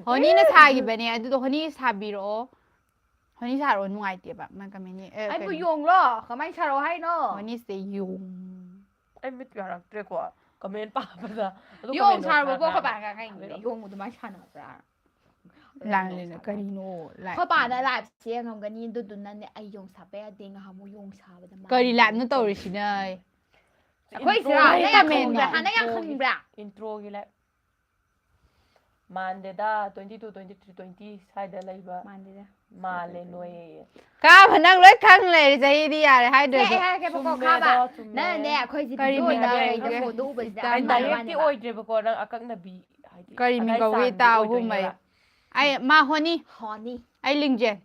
ꯍꯣꯅꯤꯅ ꯁꯥꯈꯤꯕꯅꯦ ꯑꯗꯨꯗꯣ ꯍꯣꯅꯤ ꯁꯥꯕꯤꯔꯛꯑꯣ꯫ ꯍꯣꯅꯤ ꯁꯥꯔꯛꯑꯣ ꯅꯨꯡꯉꯥꯏꯇꯦꯕ ꯃꯥ comment ꯌꯦ- ꯑꯦ, ꯑꯩꯕꯨ ꯀꯩꯅꯣ꯫ ꯌꯣꯡꯂꯣ? ꯀꯃꯥꯏꯅ ꯁꯥꯔꯛꯑꯣ ꯍꯥꯏꯅꯣ? ꯍꯣꯅꯤꯁꯦ ꯌꯣꯡ꯫ ꯑꯩ ꯃꯤꯠ ꯌꯥꯔꯛꯇ꯭ꯔꯦꯀꯣ comment ꯄꯥꯕꯗ꯫ ꯑꯗꯨ ꯌꯣꯡ comment ꯁꯥꯔꯕ ꯄꯣ ꯃꯈꯥꯗ ꯑꯩꯈꯣꯏ ꯄꯥꯅ ꯉꯥꯡꯉꯤꯅꯦ꯫ ꯍꯥꯏꯕꯤꯔꯛꯑꯣ꯫ ꯌꯣꯡꯕꯨ ꯑꯗꯨꯃꯥꯏꯅ ꯁꯥꯟꯅꯕ꯭ꯔꯥ? ꯂꯥꯡꯂꯦꯅ ꯀꯔꯤꯅꯣ live? ꯑꯩꯈꯣꯏ ꯄꯥꯅ liveꯁꯦ ꯌꯦꯡꯉꯝꯒꯅꯤ ꯑꯗꯨꯗꯨꯅꯅꯦ ꯑꯩ ꯌꯣꯡ ꯁꯥꯕ ꯌꯥꯗꯦ ꯉꯍꯥꯟꯃꯨꯛ ꯌꯣꯡ ꯁꯥꯕꯗ ꯃꯥ ꯀꯔꯤ liveꯅꯣ ꯇꯧꯔꯤꯁꯤꯅ? ꯑꯩꯈꯣꯏ Intro ꯁꯤꯔꯥ ꯒꯤ ꯅꯪ ꯌꯥꯝ comment ꯈꯪꯕ꯭ꯔꯥ? ꯅꯣ? ꯍꯥꯟꯅ ꯌꯥꯝ Intro ꯒꯤ- ꯈꯪꯕ꯭ꯔꯥ? Intro ꯒꯤ live꯫ ꯃꯥꯟꯗꯦꯗ, twenty two, twenty three, twenty ꯁ꯭ꯋꯥꯏꯗ ꯂꯩꯕ ꯃꯥꯟꯗꯦꯗ꯫ ꯃꯥꯜꯂꯦ ꯅꯣꯏ꯫ ꯀꯥꯕ ꯅꯪ ꯂꯣꯏ ꯈꯪ ꯂꯩꯔꯤꯁꯦ ꯑꯩꯗꯤ ꯌꯥꯔꯦ ꯁꯦ ꯍꯥꯏꯗ꯭ꯔꯁꯨ꯫ ꯑꯩ ꯍꯥꯏꯔꯛꯀꯦꯕꯀꯣ ꯆꯨꯝꯃꯦ ꯈꯥꯕ꯫ ꯑꯗꯣ, ꯆꯨꯝꯃꯦ꯫ ꯅꯪꯅꯦ ꯑꯩꯈꯣꯏꯁꯦ ꯀꯔꯤ video ꯃꯤꯡ ꯇꯥꯔꯒ ꯀꯧꯒꯦ? ꯑꯩꯅ ꯐꯣꯟꯗꯣ ꯎꯕꯁꯤꯗ ꯏꯇꯥ ꯑꯩ ꯍꯪꯕ directꯤ ꯋꯥꯅꯦꯕ꯫ ꯑꯣꯏꯗ꯭ꯔꯦꯕꯀꯣ, ꯅꯪ ꯑꯀꯛꯅꯕꯤ ꯍꯥꯏꯗꯤ ꯀꯔꯤ ꯃꯤꯡ ꯑꯗꯥꯏ ꯀꯧꯏ ꯆꯥꯡꯗꯤ ꯏꯇꯥꯎ ꯑꯣꯏꯗꯣꯏꯅꯦꯕ꯫ ꯍꯨꯝꯕꯩ? ꯑꯩ ꯃꯥ ꯍꯣꯅꯤ꯫ ꯍꯣꯅꯤ꯫ ꯑꯩ ꯂꯤꯡꯖꯦꯜ꯫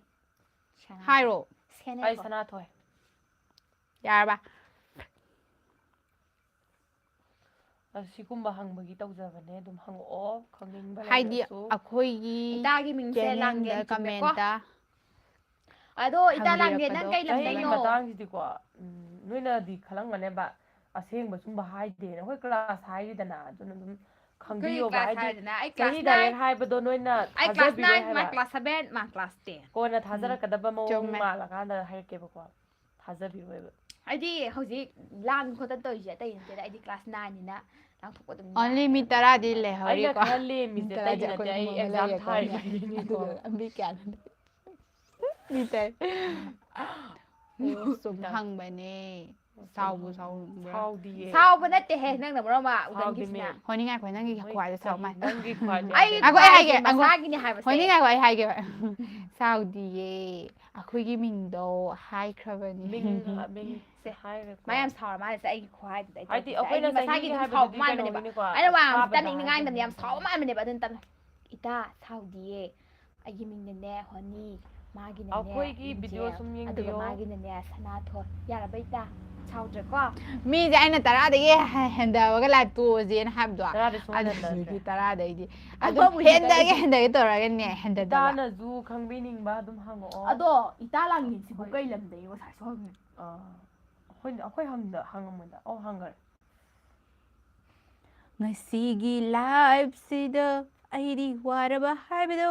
ꯁꯅꯥ꯫ ꯍꯥꯏꯔꯣ꯫ ꯁꯦꯅꯦ ꯑꯩ ꯊꯣꯏ꯫ ꯁꯅꯥꯊꯣꯏ꯫ ꯌꯥꯔꯕ? ꯑꯗꯨ ꯁꯤꯒꯨꯝꯕ ꯍꯪꯕꯒꯤ ꯇꯧꯖꯕꯅꯦ, ꯑꯗꯨꯝ ꯍꯪꯉꯛꯑꯣ, ꯈꯪꯅꯤꯡꯕ ꯍꯥꯏꯗꯤ ꯂꯩꯔꯁꯨ꯫ ꯑꯩꯈꯣꯏꯒꯤ ꯏꯇꯥꯒꯤ ꯃꯤꯡꯁꯦ ꯂꯥꯡꯂꯦꯟ channelꯗ ꯆꯨꯝꯃꯦꯀꯣ꯫ commentꯇ ꯑꯗꯣ ꯏꯇꯥ ꯂꯥꯡꯂꯦꯟ ꯅꯪ ꯍꯪꯕꯤꯔꯛꯄꯗꯣ꯫ ꯀꯩ ꯆꯍꯤꯒꯤ ꯂꯝꯗꯩꯅꯣ? ꯃꯇꯥꯡꯁꯤꯗꯤꯀꯣ, ꯎꯝ, ꯅꯣꯏꯅꯗꯤ ꯈꯜꯂꯝꯒꯅꯦꯕ, ꯑꯁꯦꯡꯕ ꯁꯨꯝꯕ ꯍꯥꯏꯗꯦꯅ꯫ ꯑꯩꯈꯣꯏ class ꯍꯥꯏꯔꯤꯗꯅ, ꯑꯗꯨꯅ ꯑꯗꯨꯝ ꯑꯩꯈꯣꯏ ꯈꯪꯕꯤꯌꯣꯕ꯫ class ꯍꯥꯏꯗꯤ ꯍꯥꯏꯔꯗꯅ ꯑꯩ ꯆꯍꯤ class direct nine, ꯍꯥꯏꯕꯗꯣ ꯅꯣꯏꯅ ꯑꯩ class ꯊꯥꯖꯕꯤꯔꯣꯏ nine, ꯃꯥ ꯍꯥꯏꯕ꯫ class seven, ꯃꯥ class ten꯫ ꯀꯣꯟꯅ ꯊꯥꯖꯔꯛꯀꯗꯕ ꯃꯑꯣꯡ ꯆꯨꯝꯃꯦ꯫ ꯃꯥꯜꯂꯀꯥꯟꯗ ꯍꯥꯏꯔꯛꯀꯦꯕꯀꯣ, ꯊꯥꯖꯕꯤꯔꯣꯏꯕ꯫ ꯍꯥꯏꯗꯤ ꯍꯧꯖꯤꯛ ꯂꯥꯡ ꯈꯣꯠꯇꯅ ꯇꯧꯔꯤꯁꯦ ꯑꯇꯩ ꯅꯠꯇꯦꯗ, ꯑꯩꯗꯤ class nineꯅꯤꯅ ꯂꯥꯡꯊꯣꯛꯄ ꯑꯗꯨꯝ only ꯌꯥꯏ꯫ ꯃꯤ ꯇꯔꯥꯗꯤ ꯑꯩꯅ ꯂꯩꯍꯧꯔꯤꯀꯣ꯫ ꯈꯔ ꯂꯦꯝꯃꯤꯁꯦ ꯃꯤ ꯇꯔꯥꯗꯤ ꯑꯇꯩꯒꯤ ꯅꯠꯇꯦ, ꯑꯩꯈꯣꯏ ꯑꯩ ꯏꯃꯨꯡ ꯑꯃ exam ꯂꯩꯔꯦꯀꯣ꯫ ꯊꯥꯔꯤꯕꯅꯤꯀꯣ꯫ ꯑꯗꯨꯗꯣ ꯃꯤ ꯀꯌꯥꯅꯣ? ꯃꯤ ꯇꯔꯥ꯫ ꯑꯣ, ꯁꯨꯝ ꯍꯪꯕꯅꯦ꯫ ꯁꯥꯎꯕꯨ ꯁꯥꯎꯕ꯭ꯔꯥ? ꯁꯥꯎꯗꯤꯌꯦ꯫ ꯁꯥꯎꯕ ꯅꯠꯇꯦꯍꯦ, ꯅꯪꯅ ꯃꯔꯣꯟ ꯑꯃ ꯁꯥꯎꯗꯤꯃꯦ꯫ ꯎꯗꯟꯒꯤꯁꯤꯅ꯫ ꯍꯣꯏꯅꯤꯡꯉꯥꯏꯈꯣ, ꯅꯪꯒꯤ ꯃꯣꯏ ꯈ꯭ꯋꯥꯏꯗ ꯁꯥꯎ ꯆꯍꯤ ꯃꯥꯜꯂꯦ꯫ ꯅꯪꯒꯤ ꯈ꯭ꯋꯥꯏꯗ ꯑꯩ ꯌꯥꯝ ꯑꯩꯈꯣꯏ ꯑꯩ ꯍꯥꯏꯒꯦ, ꯈ꯭ꯋꯥꯏꯗꯒꯤ ꯑꯩꯈꯣꯏ ꯃꯁꯥꯒꯤꯅꯦ ꯍꯥꯏꯕꯁꯦ꯫ ꯍꯣꯏꯅꯤꯡꯉꯥꯏꯈꯣ ꯑꯩ ꯍꯥꯏꯒꯦꯕ꯫ ꯁꯥꯎꯗꯤꯌꯦ꯫ ꯑꯩꯈꯣꯏꯒꯤ ꯃꯤꯡꯗꯣ ꯍꯥꯏꯈ꯭ꯔꯕꯅꯤ꯫ ꯃꯤꯡ ꯃꯤꯡ ꯁꯦ, ꯍꯥꯏꯔꯦꯀꯣ꯫ ꯃꯥ ꯌꯥꯝ ꯁꯥꯎꯔ ꯃꯥꯜꯂꯦ ꯁꯦ, ꯑꯩꯒꯤ ꯈꯨꯍꯥꯏꯗꯨꯗ ꯑꯩ ꯍꯥꯏꯗꯤ ꯇꯧꯔꯛꯀꯦꯁꯦ꯫ ꯑꯩꯈꯣꯏꯅ ꯑꯩꯗꯤ ꯃꯁꯥꯒꯤ ꯆꯍꯤꯒꯤ ꯑꯗꯨꯝ ꯍꯥꯏꯕꯗꯨꯗꯤ ꯁꯥꯎꯕ ꯃꯥꯟꯕꯅꯦꯕ꯫ ꯀꯩꯅꯣꯅꯤꯅꯦꯀꯣ, ꯑꯩꯅ ꯋꯥ ꯉꯥꯡꯕꯁꯦ ꯐꯥꯕꯗ ꯇꯥꯅꯤꯡꯗꯤ ꯉꯥꯡꯗꯕꯅꯦ, ꯌꯥꯝ ꯍꯥꯏꯕꯅꯤꯅ꯫ ꯁꯥꯎꯕ ꯃꯥꯟꯕꯅꯦꯕ꯫ ꯑꯗꯨꯅ ꯇꯞꯅ, "ꯏꯇꯥ, ꯁꯥꯎꯗꯤꯌꯦ꯫ ꯑꯩꯒꯤ ꯃꯤꯡꯅꯅꯦ ꯍꯣꯅꯤ, ꯃꯥꯒꯤꯅꯅꯦ ꯑꯩꯈꯣꯏꯒꯤ video ꯂꯤꯡꯖꯦꯜ, ꯁꯨꯝ ꯑꯗꯨꯒ ꯌꯦꯡꯕꯤꯌꯣ꯫ ꯃꯥꯒꯤꯅꯅꯦ ꯁꯅꯥꯊꯣꯏ꯫ ꯌꯥꯔꯕ ꯏꯇꯥ? ꯁꯥꯎꯗ꯭ꯔꯦꯀꯣ?" ꯃꯤꯁꯦ ꯑꯩꯅ ꯇꯔꯥꯗꯒꯤ ꯍꯦ-, ꯍꯦꯟꯗꯕꯒ live ꯇꯣꯛꯑꯁꯦꯅ ꯍꯥꯏꯕꯗꯣ꯫ ꯇꯔꯥꯗ ꯁꯨꯡꯍꯟ ꯑꯗꯨꯗꯤ ꯍꯟꯊꯗ꯭ꯔꯦ꯫ ꯇꯔꯥꯗꯩꯗꯤ꯫ ꯑꯗꯨ ꯑꯗꯨꯝ ꯇꯧꯕ ꯍꯧꯖꯤꯛ ꯍꯦꯟꯗꯒꯦ ꯇꯧꯔꯤꯁꯦ꯫ ꯍꯦꯟꯗꯒꯦ ꯇꯧꯔꯒꯅꯦ ꯍꯦꯟꯗꯗꯕ꯫ ꯏꯇꯥꯅꯁꯨ ꯈꯪꯕꯤꯅꯤꯡꯕ ꯑꯗꯨꯝ ꯍꯪꯉꯛꯑꯣ꯫ ꯑꯗꯣ ꯏꯇꯥ ꯂꯥꯡꯂꯦꯟꯁꯤꯕꯨ ꯀꯩ ꯂꯝꯗꯩꯅꯣ? ꯉꯁꯥꯏꯁꯨ ꯍꯪꯉꯦ꯫ ꯑꯥ, ꯑꯩꯈꯣꯏ ꯑꯩꯈꯣꯏ ꯍꯪꯗ ꯍꯪꯉꯝꯃꯣꯏꯗ꯫ ꯑꯣ, ꯍꯪꯈꯔꯦ꯫ ꯉꯁꯤꯒꯤ liveꯁꯤꯗ ꯑꯩꯗꯤ ꯋꯥꯔꯕ ꯍꯥꯏꯕꯗꯣ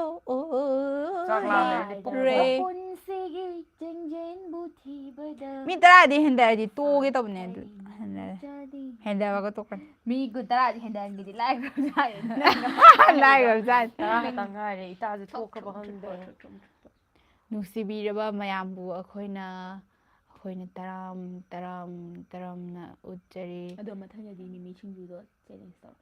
ꯆꯥꯛ ꯂꯥꯝꯃꯦ, ꯑꯩꯗꯤ ꯄꯨꯛ ꯑꯣꯏꯔꯦ꯫ ꯄꯨꯟꯁꯤꯒꯤ ꯆꯤꯡꯖꯦꯟꯕꯨ ꯊꯤꯕꯗ ꯃꯤ ꯇꯔꯥꯗꯤ ꯍꯦꯟꯗꯔꯗꯤ ꯇꯣꯛꯑꯒꯦ ꯇꯧꯕꯅꯦ ꯑꯗꯨ꯫ ꯑꯩ ꯍꯦꯟꯗꯔꯦ꯫ ꯆꯥꯗꯤ꯫ ꯍꯦꯟꯗꯔꯒ ꯇꯣꯛꯀꯅꯤ꯫ ꯃꯤ ꯀꯨꯟ ꯇꯔꯥꯗꯤ ꯍꯦꯟꯗꯔꯒꯗꯤ ꯂꯥꯏꯈ꯭ꯔꯕ ꯖꯥꯠꯅꯤ꯫ ꯂꯥꯏꯈ꯭ꯔꯕ ꯖꯥꯠꯅꯤ꯫ ꯇꯔꯥ ꯈꯛꯇꯪ ꯉꯥꯏꯔꯦ, ꯏꯇꯥꯁꯦ ꯊꯣꯛꯈ꯭ꯔꯕ ꯈꯪꯗꯦ꯫ ꯅꯨꯡꯁꯤꯕꯤꯔꯕ ꯃꯌꯥꯝꯕꯨ ꯑꯩꯈꯣꯏꯅ, ꯑꯩꯈꯣꯏꯅ ꯇꯔꯥꯝ ꯇꯔꯥꯝ ꯇꯔꯥꯝꯅ ꯎꯠꯆꯔꯤ꯫ ꯑꯗꯣ ꯃꯊꯪꯗꯗꯤ ꯃꯤꯃꯤ ꯁꯤꯡꯖꯨꯗꯣ challenge ꯇꯧꯔꯣ꯫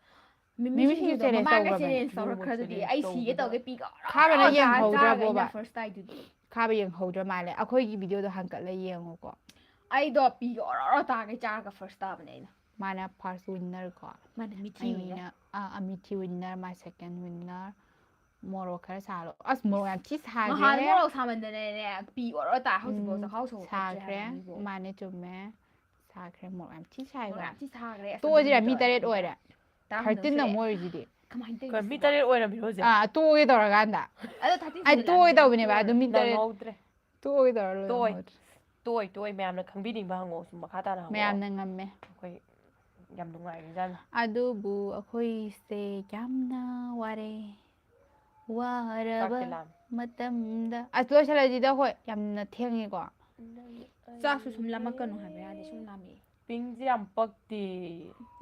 ꯃꯤꯃꯤ ꯁꯤꯡꯖꯨꯗꯣ ꯃꯃꯥꯡꯗ ꯇꯧꯈ꯭ꯔꯕꯅꯦ꯫ ꯆꯦꯂꯦꯟꯖ ꯇꯧꯔꯛꯈ꯭ꯔꯗꯨꯗꯤ꯫ ꯑꯩ ꯁꯤꯒꯦ ꯇꯧꯒꯦ ꯄꯤꯒ ꯈꯥꯕꯅ ꯌꯦꯡꯍꯧꯗ꯭ꯔꯕꯣꯕ? ꯐꯥꯔꯁ ꯇꯥꯏꯗꯨꯗꯤ꯫ ꯈꯥꯕ ꯌꯦꯡꯍꯧꯗ꯭ꯔ ꯃꯥꯜꯂꯦ꯫ ꯑꯩꯈꯣꯏꯒꯤ ꯚꯤꯗꯤꯑꯣꯗꯣ ꯍꯟꯀꯠꯂ ꯌꯦꯡꯉꯨꯀꯣ꯫ ꯑꯩꯗꯣ ꯄꯤꯒ ꯑꯣꯔꯣ ꯑꯣꯔꯣ ꯇꯥꯒꯩ ꯆꯥꯔꯒ ꯐꯥꯔꯁ ꯇꯥꯕꯅꯦ ꯑꯩꯅ꯫ ꯃꯥꯅ ꯐꯥꯔꯁ ꯋꯤꯟꯅꯔ ꯀꯣ꯫ ꯃꯥꯅ ꯃꯤꯊꯤ ꯋꯤꯟꯅꯔ꯫ ꯑꯩꯅ, ꯑꯥ, ꯑꯃꯤꯊꯤ ꯋꯤꯟꯅꯔ, ꯃꯥ ꯁꯦꯀꯦꯟ ꯋꯤꯟꯅꯔ꯫ ꯃꯣꯔꯣꯛ ꯈꯔ ꯁꯥꯍꯜꯂꯣ꯫ ꯑꯁ, ꯃꯣꯔꯣꯛ ꯌꯥꯝ ꯊꯤ ꯁꯥꯈ꯭ꯔꯦ꯫ ꯅꯍꯥꯟ ꯃꯣꯔꯣꯛ ꯁꯥꯃꯟꯗꯅꯅꯦ ꯄꯤ ꯑꯣꯔꯣ ꯇꯥ꯫ ꯍꯧꯖꯤꯛꯐꯥꯎ ꯎꯝ, ꯆꯥꯛꯈꯥꯎ ꯁꯣꯛꯄ ꯐꯠꯇ꯭ꯔꯦ ꯁꯥꯈ꯭ꯔꯦ꯫ ꯍꯥꯏꯕ ꯃꯤꯕꯨ꯫ ꯃꯥꯅꯦ, ꯆꯨꯝꯃꯦ꯫ ꯁꯥꯈ꯭ꯔꯦ, ꯃꯣꯔꯣꯛ ꯌꯥꯝ ꯊꯤ ꯁꯥꯏꯕ꯫ ꯃꯣꯔꯣꯛ ꯌꯥꯝ ꯊꯤ ꯁꯥꯈ꯭ꯔꯦ꯫ ꯑꯁ, ꯇꯣꯛꯑꯁꯤꯔꯥ? ꯑꯗꯨ ꯃꯤ ꯇꯔꯦꯠ ꯑꯣꯏꯔꯦ꯫ ꯇꯔꯥꯍꯨꯝꯗꯣꯏ ꯊꯥꯔꯇꯤꯟ ꯁꯨꯔꯦ꯫ ꯑꯃ ꯑꯣꯏꯔꯤꯁꯤꯗꯤ꯫ ꯀꯃꯥꯏꯅ ꯇꯧꯔꯤꯅꯣ ꯀꯩꯅꯣ, ꯃꯤ ꯁꯤꯕꯣ? ꯇꯔꯦꯠ ꯑꯣꯏꯔꯝꯃꯤꯔꯣ ꯍꯧꯖꯤꯛ? ꯑꯥ, ꯇꯣꯛꯑꯒꯦ ꯇꯧꯔꯀꯥꯟꯗ꯫ ꯑꯗꯣ ꯊꯥꯔꯇꯤꯟ ꯑꯩ ꯁꯨꯔꯦ ꯇꯣꯛꯑꯒꯦ ꯂꯥꯛꯑꯅꯤ꯫ ꯇꯧꯕꯅꯦꯕ, ꯑꯗꯨ ꯃꯤ ꯇꯔꯦꯠ꯫ ꯅꯪꯍꯧꯗ꯭ꯔꯦ꯫ ꯇꯣꯛꯑꯒꯦ ꯇꯧꯔ ꯂꯣꯏꯔꯦ, ꯇꯣꯛꯑꯣꯏ꯫ ꯅꯪꯍꯧꯗ꯭ꯔꯦ꯫ ꯇꯣꯛꯑꯣꯏ, ꯇꯣꯛꯑꯣꯏ, ꯃꯌꯥꯝꯅ ꯈꯪꯕꯤꯅꯤꯡꯕ ꯍꯪꯉꯛꯑꯣ, ꯁꯨꯝ ꯃꯈꯥ ꯇꯥꯅ ꯍꯪꯉꯛꯑꯣ꯫ ꯃꯌꯥꯝꯅ ꯉꯝꯃꯦ꯫ ꯑꯩꯈꯣꯏ ꯌꯥꯝ ꯅꯨꯡꯉꯥꯏꯔꯤꯖꯥꯠꯅꯤ꯫ ꯑꯗꯨꯕꯨ ꯑꯩꯈꯣꯏꯁꯦ ꯌꯥꯝꯅ ꯋꯥꯔꯦ꯫ ꯋꯥꯔꯕ ꯆꯥꯛꯇꯤ ꯂꯥꯝꯃꯦ꯫ ꯃꯇꯝꯗ꯫ ꯑꯁ, ꯂꯣꯏꯁꯤꯜꯂꯁꯤꯗ, ꯍꯣꯏ, ꯌꯥꯝꯅ ꯊꯦꯡꯉꯦꯀꯣ꯫ ꯆꯥꯛꯁꯨ ꯁꯨꯝ ꯂꯥꯝꯃꯛꯀꯅꯨ ꯍꯥꯏꯕ ꯌꯥꯗꯦ, ꯁꯨꯝ ꯂꯥꯝꯃꯛꯑꯦ꯫ ꯄꯤꯡꯁꯦ ꯌꯥꯝ ꯄꯛꯇꯦ꯫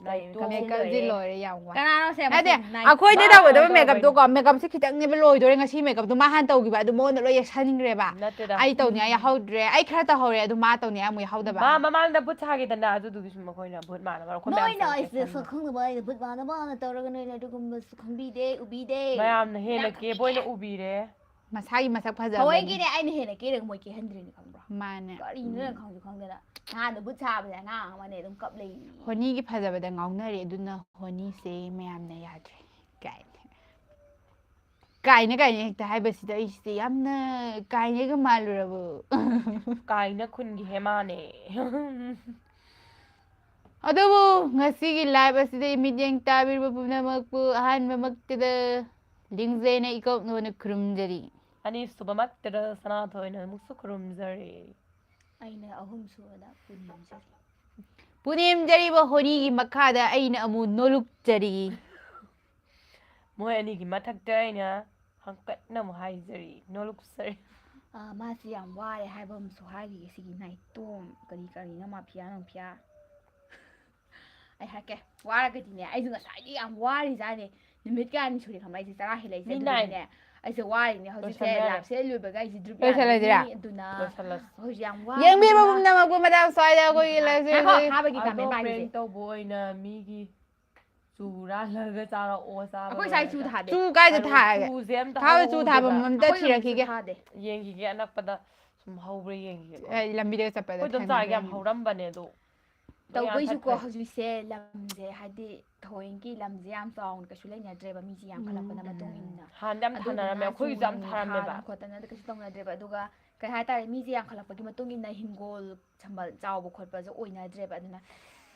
ꯀꯩ ꯅꯥꯏꯇꯣꯝ꯫ ꯃꯦꯀꯞꯁꯦ ꯃꯦꯀꯞꯁꯦ ꯂꯣꯏꯔꯦ꯫ ꯂꯣꯏꯔꯦ, ꯌꯥꯝ ꯋꯥꯏ꯫ ꯀꯅꯥꯅꯣ ꯁꯦ ꯅꯠꯇꯦ, ꯃꯁꯤ ꯅꯥꯏꯇꯣꯝ? ꯑꯩꯈꯣꯏꯗ ꯃꯥ ꯇꯧꯒꯗꯕ ꯍꯥꯟꯅ ꯃꯦꯀꯞꯇꯣ ꯇꯧꯕꯩꯅꯦ꯫ ꯀꯣ, ꯃꯦꯀꯞꯁꯦ ꯈꯤꯇꯪꯅꯦꯕ ꯂꯣꯏꯗꯣꯔꯦ, ꯉꯁꯤ ꯃꯦꯀꯞꯇꯣ ꯃꯥ ꯍꯥꯟꯅ ꯇꯧꯈꯤꯕ, ꯑꯗꯨ ꯃꯉꯣꯟꯗ ꯂꯣꯏ ꯌꯦꯛꯁꯟꯈ꯭ꯔꯦꯕ꯫ ꯅꯠꯇꯦꯗ꯫ ꯑꯩ ꯇꯧꯅꯤꯡꯉꯥꯏ ꯌꯥꯍꯧꯗ꯭ꯔꯦ, ꯑꯩ ꯈꯔ ꯇꯧꯍꯧꯔꯦ, ꯑꯗꯨ ꯃꯥ ꯇꯧꯅꯤꯡꯉꯥꯏ ꯑꯃꯨꯛ ꯌꯥꯍꯧꯗꯕ꯫ ꯃꯥ ꯃꯃꯥꯡꯗ ꯚꯨꯠ ꯁꯥꯈꯤꯗꯅ, ꯑꯗꯨꯗꯨꯒꯤ ꯁꯨꯝ ꯑꯩꯈꯣꯏꯅ ꯚꯨꯠ ꯃꯥꯟꯅꯕ ꯑꯩꯈꯣꯏ ꯃꯌꯥꯝ ꯅꯣꯏꯅ ꯁꯥꯈꯤ ꯑꯩꯁꯦ ꯈꯟꯕ꯫ ꯁꯛ ꯈꯪꯗꯕ ꯑꯩꯅ ꯚꯨꯠ ꯃꯥꯟꯅꯕꯅ ꯇꯧꯔꯒ ꯅꯣꯏꯅ ꯑꯗꯨꯒꯨꯝꯕꯁꯨ ꯈꯪꯕꯤꯗꯦ, ꯎꯕꯤꯗꯦ꯫ ꯃꯌꯥꯝꯅ ꯍꯦꯟꯅ ꯌꯥꯝ ꯀꯦꯕ ꯑꯣꯏꯅ ꯈꯪꯕꯤꯗꯦ꯫ ꯎꯕꯤꯔꯦ꯫ ꯃꯁꯥꯒꯤ ꯃꯁꯛ ꯐꯖꯕꯅꯤ꯫ ꯊꯑꯣꯏꯒꯤꯅꯦ ꯑꯩꯅ ꯍꯦꯟꯅ ꯀꯦꯔꯒ ꯃꯣꯏ ꯀꯦꯍꯟꯗ꯭ꯔꯤꯅꯤ, ꯈꯪꯕ꯭ꯔꯣ? ꯃꯥꯅꯦ꯫ ꯀꯔꯤꯅꯣ ꯅꯪ ꯎꯝ꯫ ꯈꯪꯁꯨ ꯈꯪꯗꯅ꯫ ꯅꯍꯥꯟꯗ ꯚꯨꯠ ꯁꯥꯕꯁꯦ ꯑꯉꯥꯡ ꯑꯃꯅꯦ ꯑꯗꯨꯝ ꯀꯞ ꯂꯩꯔꯤ꯫ ꯍꯣꯅꯤꯒꯤ ꯐꯖꯕꯗ ꯉꯥꯎꯅꯔꯦ, ꯑꯗꯨꯅ ꯍꯣꯅꯤꯁꯦ ꯃꯌꯥꯝꯅ ꯌꯥꯗ꯭ꯔꯦ ꯀꯥꯏꯅ꯫ ꯀꯥꯏꯅ, ꯀꯥꯏꯅ ꯍꯦꯛꯇ ꯍꯥꯏꯕꯁꯤꯗ ꯑꯩꯁꯦ ꯌꯥꯝꯅ ꯀꯥꯏꯅꯒ ꯃꯥꯜꯂꯨꯔꯕꯣ? ꯀꯥꯏꯅ ꯈꯨꯟꯒꯤ ꯍꯦꯃꯥꯅꯦ꯫ ꯑꯗꯨꯕꯨ ꯉꯁꯤꯒꯤ live ꯑꯁꯤꯗ ꯃꯤꯠꯌꯦꯡ ꯇꯥꯕꯤꯔꯤꯕ ꯄꯨꯝꯅꯃꯛꯄꯨ ꯑꯍꯥꯟꯕꯃꯛꯇꯗ ꯂꯤꯡꯖꯩꯅ ꯏꯀꯣꯛꯅꯣꯅ ꯈꯨꯔꯨꯝꯖꯔꯤ꯫ ꯑꯅꯤꯁꯨꯕꯃꯛꯇꯗ ꯁꯅꯥꯊꯣꯏꯅ ꯑꯃꯨꯛꯁꯨ ꯈꯨꯔꯨꯝꯖꯔꯤ꯫ ꯑꯩꯅ ꯑꯍꯨꯝꯁꯨꯕꯗ ꯄꯨꯅꯦꯝꯖꯔꯤ꯫ ꯄꯨꯅꯦꯝꯖꯔꯤꯕ ꯍꯣꯅꯤꯒꯤ ꯃꯈꯥꯗ ꯑꯩꯅ ꯑꯃꯨꯛ ꯅꯣꯂꯨꯛꯆꯔꯤ꯫ ꯃꯣꯏ ꯑꯅꯤꯒꯤ ꯃꯊꯛꯇ ꯑꯩꯅ ꯍꯪꯀꯠꯅ ꯑꯃꯨꯛ ꯍꯥꯏꯖꯔꯤ, ꯅꯣꯂꯨꯛꯆꯔꯤ꯫ ꯑꯥ, ꯃꯥꯁꯤ ꯌꯥꯝ ꯋꯥꯔꯦ ꯍꯥꯏꯕ ꯑꯃꯁꯨ ꯍꯥꯏꯔꯤꯌꯦ, ꯁꯤꯒꯤ ꯅꯥꯏꯇꯣꯝ ꯀꯔꯤ ꯀꯔꯤꯅꯣ, ꯃꯥꯐꯤꯌꯥ ꯅꯨꯡꯐꯤꯌꯥ꯫ ꯑꯩ ꯍꯥꯏꯔꯛꯀꯦ, ꯋꯥꯔꯒꯗꯤꯅꯦ, ꯑꯩꯁꯨ ꯉꯁꯥꯏꯗꯤ ꯌꯥꯝ ꯋꯥꯔꯤꯖꯥꯠꯅꯦ꯫ ꯅꯨꯃꯤꯠ ꯀꯌꯥꯅꯤ ꯁꯨꯔꯦ ꯈꯪꯕ꯭ꯔꯥ ꯑꯩꯁꯦ ꯆꯔꯥ ꯍꯦꯜꯂꯛꯏꯁꯦ? ꯃꯤ ꯅꯥꯏ꯫ ꯑꯗꯨꯒꯤꯅꯦ ꯑꯩꯁꯦ ꯋꯥꯔꯤꯅꯦ ꯍꯧꯖꯤꯛꯁꯦ꯫ ꯂꯣꯏꯁꯟꯕ ꯌꯥꯔꯦ꯫ Live ꯁꯦ ꯂꯣꯏꯕꯒ ꯑꯩꯁꯦ drip ꯂꯣꯏꯁꯜꯂꯁꯤꯔꯥ? ꯌꯥꯔꯅꯤ꯫ ꯑꯗꯨꯅ ꯂꯣꯏꯁꯜꯂꯁꯤ꯫ ꯍꯧꯖꯤꯛ ꯌꯥꯝ ꯋꯥꯔꯦ ꯌꯦꯡꯕꯤꯕ ꯈꯪꯕ꯭ꯔꯥ? ꯄꯨꯝꯅꯃꯛꯄꯨ ꯃꯇꯥꯡ ꯁ꯭ꯋꯥꯏꯗ ꯑꯩꯈꯣꯏꯒꯤ live ꯁꯦ ꯉꯥꯏꯈꯣ, ꯑꯩꯈꯣꯏ ꯐꯥꯕꯒꯤ comment ꯑꯗꯣ ꯄꯥꯏꯈꯤꯁꯦ꯫ Prank ꯇꯧꯕ ꯑꯣꯏꯅ ꯃꯤꯒꯤ ꯆꯨ ꯍꯨꯔꯥꯜꯂꯒ ꯆꯥꯔꯛꯑꯣ ꯆꯥꯕ ꯑꯩꯈꯣꯏ ꯁ꯭ꯋꯥꯏ ꯆꯨ ꯂꯣꯏꯔꯒ꯫ ꯊꯥꯗꯦ꯫ ꯆꯨ ꯀꯥꯏꯗ ꯑꯗꯣ ꯊꯥꯔꯒꯦ? ꯆꯨꯁꯦ ꯑꯝꯇ ꯊꯥꯕ ꯆꯨ ꯊꯥꯕ ꯍꯧꯍꯧꯗꯦꯕ꯫ ꯃꯐꯝꯗ ꯑꯩꯈꯣꯏ ꯌꯨꯝꯗ ꯆꯨ ꯊꯤꯔꯛꯈꯤꯒꯦ꯫ ꯊꯥꯗꯦ꯫ ꯌꯦꯡꯈꯤꯒꯦ ꯑꯅꯛꯄꯗ ꯁꯨꯝ ꯍꯧꯕ꯭ꯔꯥ ꯌꯦꯡꯈꯤꯒꯦꯀꯣ꯫ ꯑꯦ, ꯂꯝꯕꯤꯗꯒ ꯆꯠꯄꯗ ꯑꯩꯈꯣꯏ ꯑꯗꯨꯝ ꯆꯥꯒꯦ ꯌꯥꯝ ꯊꯦꯡꯅꯈ꯭ꯔꯦ꯫ ꯍꯧꯔꯝꯕꯅꯦ ꯑꯗꯣ꯫ ꯂꯣꯏ ꯇꯧꯕꯩꯁꯨꯀꯣ ꯌꯥꯟꯊꯠꯈ꯭ꯔꯦ꯫ ꯍꯧꯖꯤꯛꯁꯦ ꯂꯝꯁꯦ ꯍꯥꯏꯗꯤ ꯊꯑꯣꯏꯒꯤ ꯂꯝꯁꯦ ꯌꯥꯝ ꯆꯥꯎꯅ ꯀꯩꯁꯨ ꯂꯩꯅꯗ꯭ꯔꯦꯕ ꯃꯤꯁꯦ ꯌꯥꯝꯈꯠꯂꯛꯄꯅ ꯎꯝ꯫ ꯃꯇꯨꯡ ꯏꯟꯅ꯫ ꯍꯥꯟꯅꯗꯤ ꯌꯥꯝ ꯊꯥꯅꯔꯝꯃꯦ꯫ ꯑꯗꯨꯗꯨꯅ ꯑꯩꯈꯣꯏꯒꯤꯁꯨ ꯌꯥꯝ ꯆꯨ ꯅꯨꯡ ꯊꯥꯔꯝꯃꯦꯕ꯫ ꯊꯥꯗꯅ ꯈꯣꯠꯇꯅ ꯀꯩꯁꯨ ꯇꯧꯅꯗ꯭ꯔꯦꯕ꯫ ꯑꯗꯨꯒ ꯀꯩ ꯍꯥꯏꯇꯥꯔꯦ, ꯃꯤꯁꯦ ꯌꯥꯝꯈꯠꯂꯛꯄꯒꯤ ꯃꯇꯨꯡ ꯏꯟꯅ ꯍꯤꯡꯒꯣꯜ ꯁꯝꯕꯜ ꯆꯥꯎꯕ ꯈꯣꯠꯄꯁꯨ ꯑꯣꯏꯅꯗ꯭ꯔꯦꯕ꯫ ꯑꯗꯨꯅ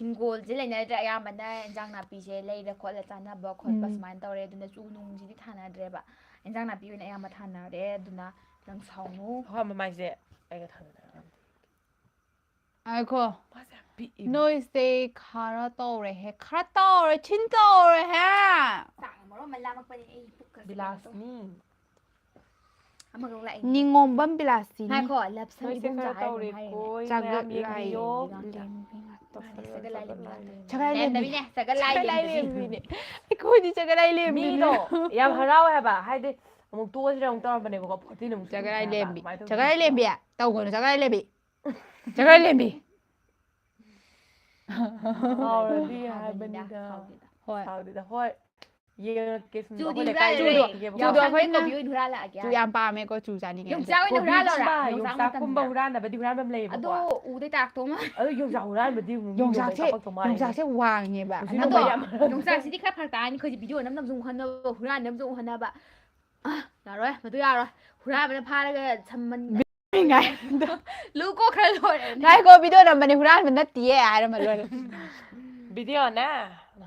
ꯍꯤꯡꯒꯣꯜꯁꯦ ꯂꯩꯅꯗ꯭ꯔꯦ꯫ ꯑꯌꯥꯝꯕꯅ ꯏꯟꯖꯥꯡ ꯅꯥꯄꯤꯁꯦ ꯂꯩꯔ ꯈꯣꯠꯂ ꯆꯥꯅꯕ ꯈꯣꯠꯄ ꯎꯝ꯫ ꯁꯨꯃꯥꯏꯅ ꯇꯧꯔꯦ꯫ ꯑꯗꯨꯅ ꯆꯨ ꯅꯨꯡꯁꯤꯗꯤ ꯊꯥꯅꯗ꯭ꯔꯦꯕ꯫ ꯏꯟꯖꯥꯡ ꯅꯥꯄꯤ ꯑꯣꯏꯅ ꯑꯌꯥꯝꯕ ꯊꯥꯅꯔꯦ꯫ ꯑꯗꯨꯅ ꯅꯪ ꯁꯥꯎꯅꯨ꯫ ꯍꯣꯏ, ꯃꯃꯥꯏꯁꯦ ꯑꯩꯒ ꯊꯥꯅꯗꯅ꯫ ꯉꯥꯏꯈꯣ꯫ ꯃꯥꯁꯦ ꯌꯥꯝ ꯄꯤꯛꯏ꯫ ꯅꯣꯏꯁꯦ ꯈꯔ ꯇꯧꯔꯦꯍꯦ꯫ ꯈꯔ ꯇꯧꯔꯦ꯫ ꯊꯤꯟ ꯇꯧꯔꯦꯍꯦ꯫ ꯆꯥꯛꯅ ꯃꯔꯣꯟ ꯑꯃ ꯂꯥꯝꯃꯛꯄꯅꯦ ꯑꯩ ꯄꯨꯛꯀꯁꯦ ꯀꯩꯅꯣ ꯇꯧꯋꯦ꯫ ꯕꯤꯂꯥꯁꯅꯤ꯫ ꯑꯃꯒ ꯂꯥꯛꯑꯦ꯫ ꯅꯤꯉꯣꯝꯕꯝ ꯕꯤꯂꯥꯁꯤꯅꯤ꯫ ꯉꯥꯏꯈꯣ, ꯂꯞꯁꯟ ꯅꯣꯏꯁꯦ ꯏꯕꯣꯝꯆꯥ ꯈꯔ ꯍꯥꯏꯔꯤꯅꯦ ꯇꯧꯔꯦꯀꯣ꯫ ꯍꯥꯏꯔꯤꯅꯦ꯫ ꯃꯌꯥꯝ ꯆꯥꯒꯠ ꯌꯦꯡꯕꯤꯌꯣ꯫ ꯂꯥꯏꯔꯦꯝꯕꯤ ꯉꯥꯛꯇ꯫ ꯃꯥꯅꯦ, ꯆꯒꯠ ꯂꯥꯏꯔꯦꯝꯕꯤ ꯉꯥꯛꯇ꯫ ꯆꯒꯠ ꯂꯥꯏꯔꯦꯝꯕꯤ꯫ ꯂꯩꯔꯝꯗꯕꯤꯅꯦ, ꯆꯒꯠ ꯂꯥꯏꯔꯦꯝꯕꯤ꯫ ꯂꯥꯏꯔꯦꯝꯕꯤꯅꯦ꯫ ꯑꯩꯈꯣꯏꯗꯤ ꯆꯒꯠ ꯂꯥꯏꯔꯦꯝꯕꯤꯅꯦ꯫ ꯃꯤꯗꯣ ꯌꯥꯝ ꯍꯔꯥꯎꯋꯦ ꯍꯥꯏꯕ꯫ ꯍꯥꯏꯗꯤ ꯑꯃꯨꯛ ꯇꯣꯛꯑꯁꯤꯔ ꯑꯃꯨꯛ ꯇꯧꯔꯝꯕꯅꯦꯕꯀꯣ꯫ ꯐꯣꯔꯇꯤꯟ ꯑꯃꯨꯛ ꯆꯒꯠ ꯆꯠꯈ꯭ꯔꯦ ꯍꯥꯏꯕ꯫ ꯂꯥꯏꯔꯦꯝꯕꯤ꯫ ꯑꯗꯨꯃꯥꯏꯅ ꯇꯧꯗꯅ ꯆꯒꯠ ꯂꯥꯏꯔꯦꯝꯕꯤ꯫ ꯇꯧꯒꯅꯨ ꯆꯒꯠ ꯂꯥꯏꯔꯦꯝꯕꯤ꯫ ꯆꯒꯠ ꯂꯥꯏꯔꯦꯝꯕꯤ꯫ ꯁꯥꯎꯔꯗꯤ ꯍꯥꯏꯕꯅꯤꯗ, ꯍꯥꯏꯕꯅꯤꯗ꯫ ꯁꯥꯎꯗꯦꯗ꯫ ꯍꯣꯏ꯫ ꯁꯥꯎꯗꯦꯗ꯫ ꯍꯣꯏ꯫ ꯌꯦꯡꯉꯛꯀꯦ ꯁꯨꯝ ꯆꯨꯗꯤ ꯑꯩꯈꯣꯏ ꯍꯨꯔꯥꯜꯂꯔꯣꯏ꯫ ꯂꯩꯀꯥꯏꯗ ꯌꯦꯡꯉꯛꯀꯦꯕꯀꯣ꯫ ꯆꯨꯗꯣ ꯑꯩꯈꯣꯏꯅ ꯀꯣꯕꯤ ꯑꯣꯏꯅ ꯍꯨꯔꯥꯜꯂꯛꯑꯒꯦ꯫ ꯆꯨ ꯌꯥꯝ ꯄꯥꯝꯃꯦꯀꯣ ꯆꯨ ꯆꯥꯅꯤꯡꯉꯦ꯫ ꯌꯣꯡꯆꯥꯛ ꯑꯣꯏꯅ ꯍꯨꯔꯥꯜꯂꯣꯔꯥ? ꯀꯣꯕꯤꯒꯨꯝꯕ, ꯌꯣꯡꯆꯥꯛ ꯌꯣꯡꯆꯥꯛꯀꯨꯝꯕ ꯃꯇꯝꯗ꯫ ꯍꯨꯔꯥꯟꯅꯕꯗꯤ ꯍꯨꯔꯥꯟꯕ ꯑꯃ ꯑꯗꯣ ꯂꯩꯌꯦꯕꯀꯣ꯫ ꯎꯗꯩ ꯇꯥꯔꯛꯇꯧ ꯃꯥꯜꯂꯦ꯫ ꯑꯗꯨ ꯌꯣꯡꯆꯥꯛ ꯍꯨꯔꯥꯟꯕꯗꯤ ꯑꯃꯨꯛ ꯃꯤꯗꯣ ꯌꯣꯡꯆꯥꯛꯁꯦ ꯀꯞꯄꯛꯇꯧ ꯃꯥꯜꯂꯦ꯫ ꯌꯣꯡꯆꯥꯛꯁꯦ ꯋꯥꯡꯉꯦꯕ꯫ ꯍꯧꯖꯤꯛ ꯑꯗꯣ ꯃꯌꯥꯝ ꯌꯣꯡꯆꯥꯛꯁꯤꯗꯤ ꯈꯔ ꯐꯔꯛ ꯇꯥꯔꯅꯤ꯫ ꯑꯩꯈꯣꯏꯗꯤ ꯚꯤꯗꯤꯑꯣ ꯅꯝꯅꯕꯁꯨ ꯑꯃꯨꯛ ꯍꯣꯠꯅꯕ, ꯍꯨꯔꯥꯟꯅꯕꯁꯨ ꯑꯃꯨꯛ ꯍꯣꯠꯅꯕ꯫ ꯑ, ꯌꯥꯔꯣꯏ, ꯃꯗꯨ ꯌꯥꯔꯣꯏ꯫ ꯍꯨꯔꯥꯟꯕꯅ ꯐꯥꯔꯒ ꯁꯝꯃꯟ ꯂꯨ ꯀꯣꯛꯈ꯭ꯔ ꯂꯣꯏꯔꯦꯅꯦ꯫ ꯉꯥꯏꯈꯣ, ꯚꯤꯗꯤꯑꯣ ꯅꯝꯕꯅꯦ, ꯍꯨꯔꯥꯟꯕ ꯅꯠꯇꯤꯌꯦ ꯍꯥꯏꯔꯝꯃ ꯂꯣꯏꯔꯦ꯫ ꯚꯤꯗꯤꯑꯣꯅꯦ꯫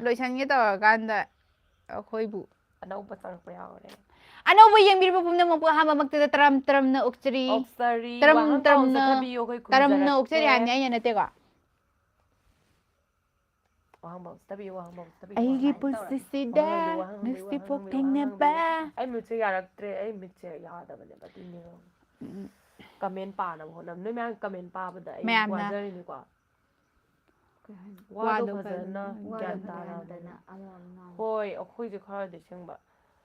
ꯂꯣꯏꯁꯟꯒꯦ ꯇꯧꯔꯀꯥꯟꯗ ꯑꯩꯈꯣꯏꯕꯨ ꯑꯅꯧꯕ ꯆꯪꯉꯛꯄ ꯌꯥꯎꯔꯦ꯫ ꯑꯅꯧꯕ ꯌꯦꯡꯕꯤꯔꯤꯕ ꯄꯨꯝꯅꯃꯛꯄꯨ ꯑꯍꯥꯟꯕꯃꯛꯇꯗ ꯇꯔꯝ ꯇꯔꯝꯅ ꯑꯣꯛꯆꯔꯤ꯫ ꯑꯣꯛꯆꯔꯤ꯫ ꯇꯔꯝ ꯋꯥꯍꯪ ꯄꯥꯎ ꯇꯔꯝꯅ ꯆꯠꯊꯕꯤꯌꯨ, ꯑꯩꯈꯣꯏ ꯇꯔꯝꯅ ꯈꯨꯝꯖꯔꯛꯀꯦ꯫ ꯑꯣꯛꯆꯔꯤ ꯍꯥꯏꯕꯅꯤ, ꯑꯩꯅ ꯅꯠꯇꯦꯀꯣ꯫ ꯋꯥꯍꯪ ꯄꯥꯎ ꯆꯠꯊꯕꯤꯌꯨ, ꯋꯥꯍꯪ ꯄꯥꯎ ꯆꯠꯊꯕꯤꯌꯨ, ꯑꯩꯒꯤ ꯋꯥꯍꯪ ꯍꯪꯕꯤꯌꯨ꯫ ꯄꯨꯟꯁꯤꯁꯤꯗ ꯋꯥꯍꯪ ꯍꯪꯕꯤꯌꯨ, ꯋꯥꯍꯪ ꯅꯨꯡꯁꯤꯕꯣꯛ ꯍꯪꯕꯤꯌꯨ, ꯋꯥꯍꯪ ꯊꯦꯡꯅꯕ꯫ ꯍꯪꯕꯤꯌꯨ꯫ ꯑꯩ ꯃꯤꯠꯁꯦ ꯌꯥꯔꯛꯇ꯭ꯔꯦ, ꯑꯩ ꯃꯤꯠꯁꯦ ꯌꯥꯗꯕꯅꯦꯕ, ꯑꯗꯨꯏꯅꯦ꯫ ꯎꯝ, ꯀꯃꯦꯟ ꯄꯥꯅꯕ ꯍꯣꯠꯅꯕ꯫ ꯅꯣꯏ ꯃꯌꯥꯝ ꯀꯃꯦꯟ ꯄꯥꯕꯗ ꯑꯩ ꯃꯌꯥꯝꯅ꯫ ꯋꯥꯖꯔꯤꯅꯤꯀꯣ꯫ ꯀꯩ ꯍꯥꯏꯅꯣ? ꯋꯥꯗꯣ ꯋꯥꯗꯣ ꯐꯖꯅ ꯐꯖꯅ ꯒ꯭ꯌꯥꯟ ꯋꯥꯗꯣ ꯇꯥꯅ꯫ ꯐꯖꯅ ꯑꯃ ꯑꯃ ꯉꯥꯡꯉꯣ꯫ ꯍꯣꯏ, ꯑꯩꯈꯣꯏꯁꯦ ꯈꯔꯗꯤ ꯑꯁꯦꯡꯕ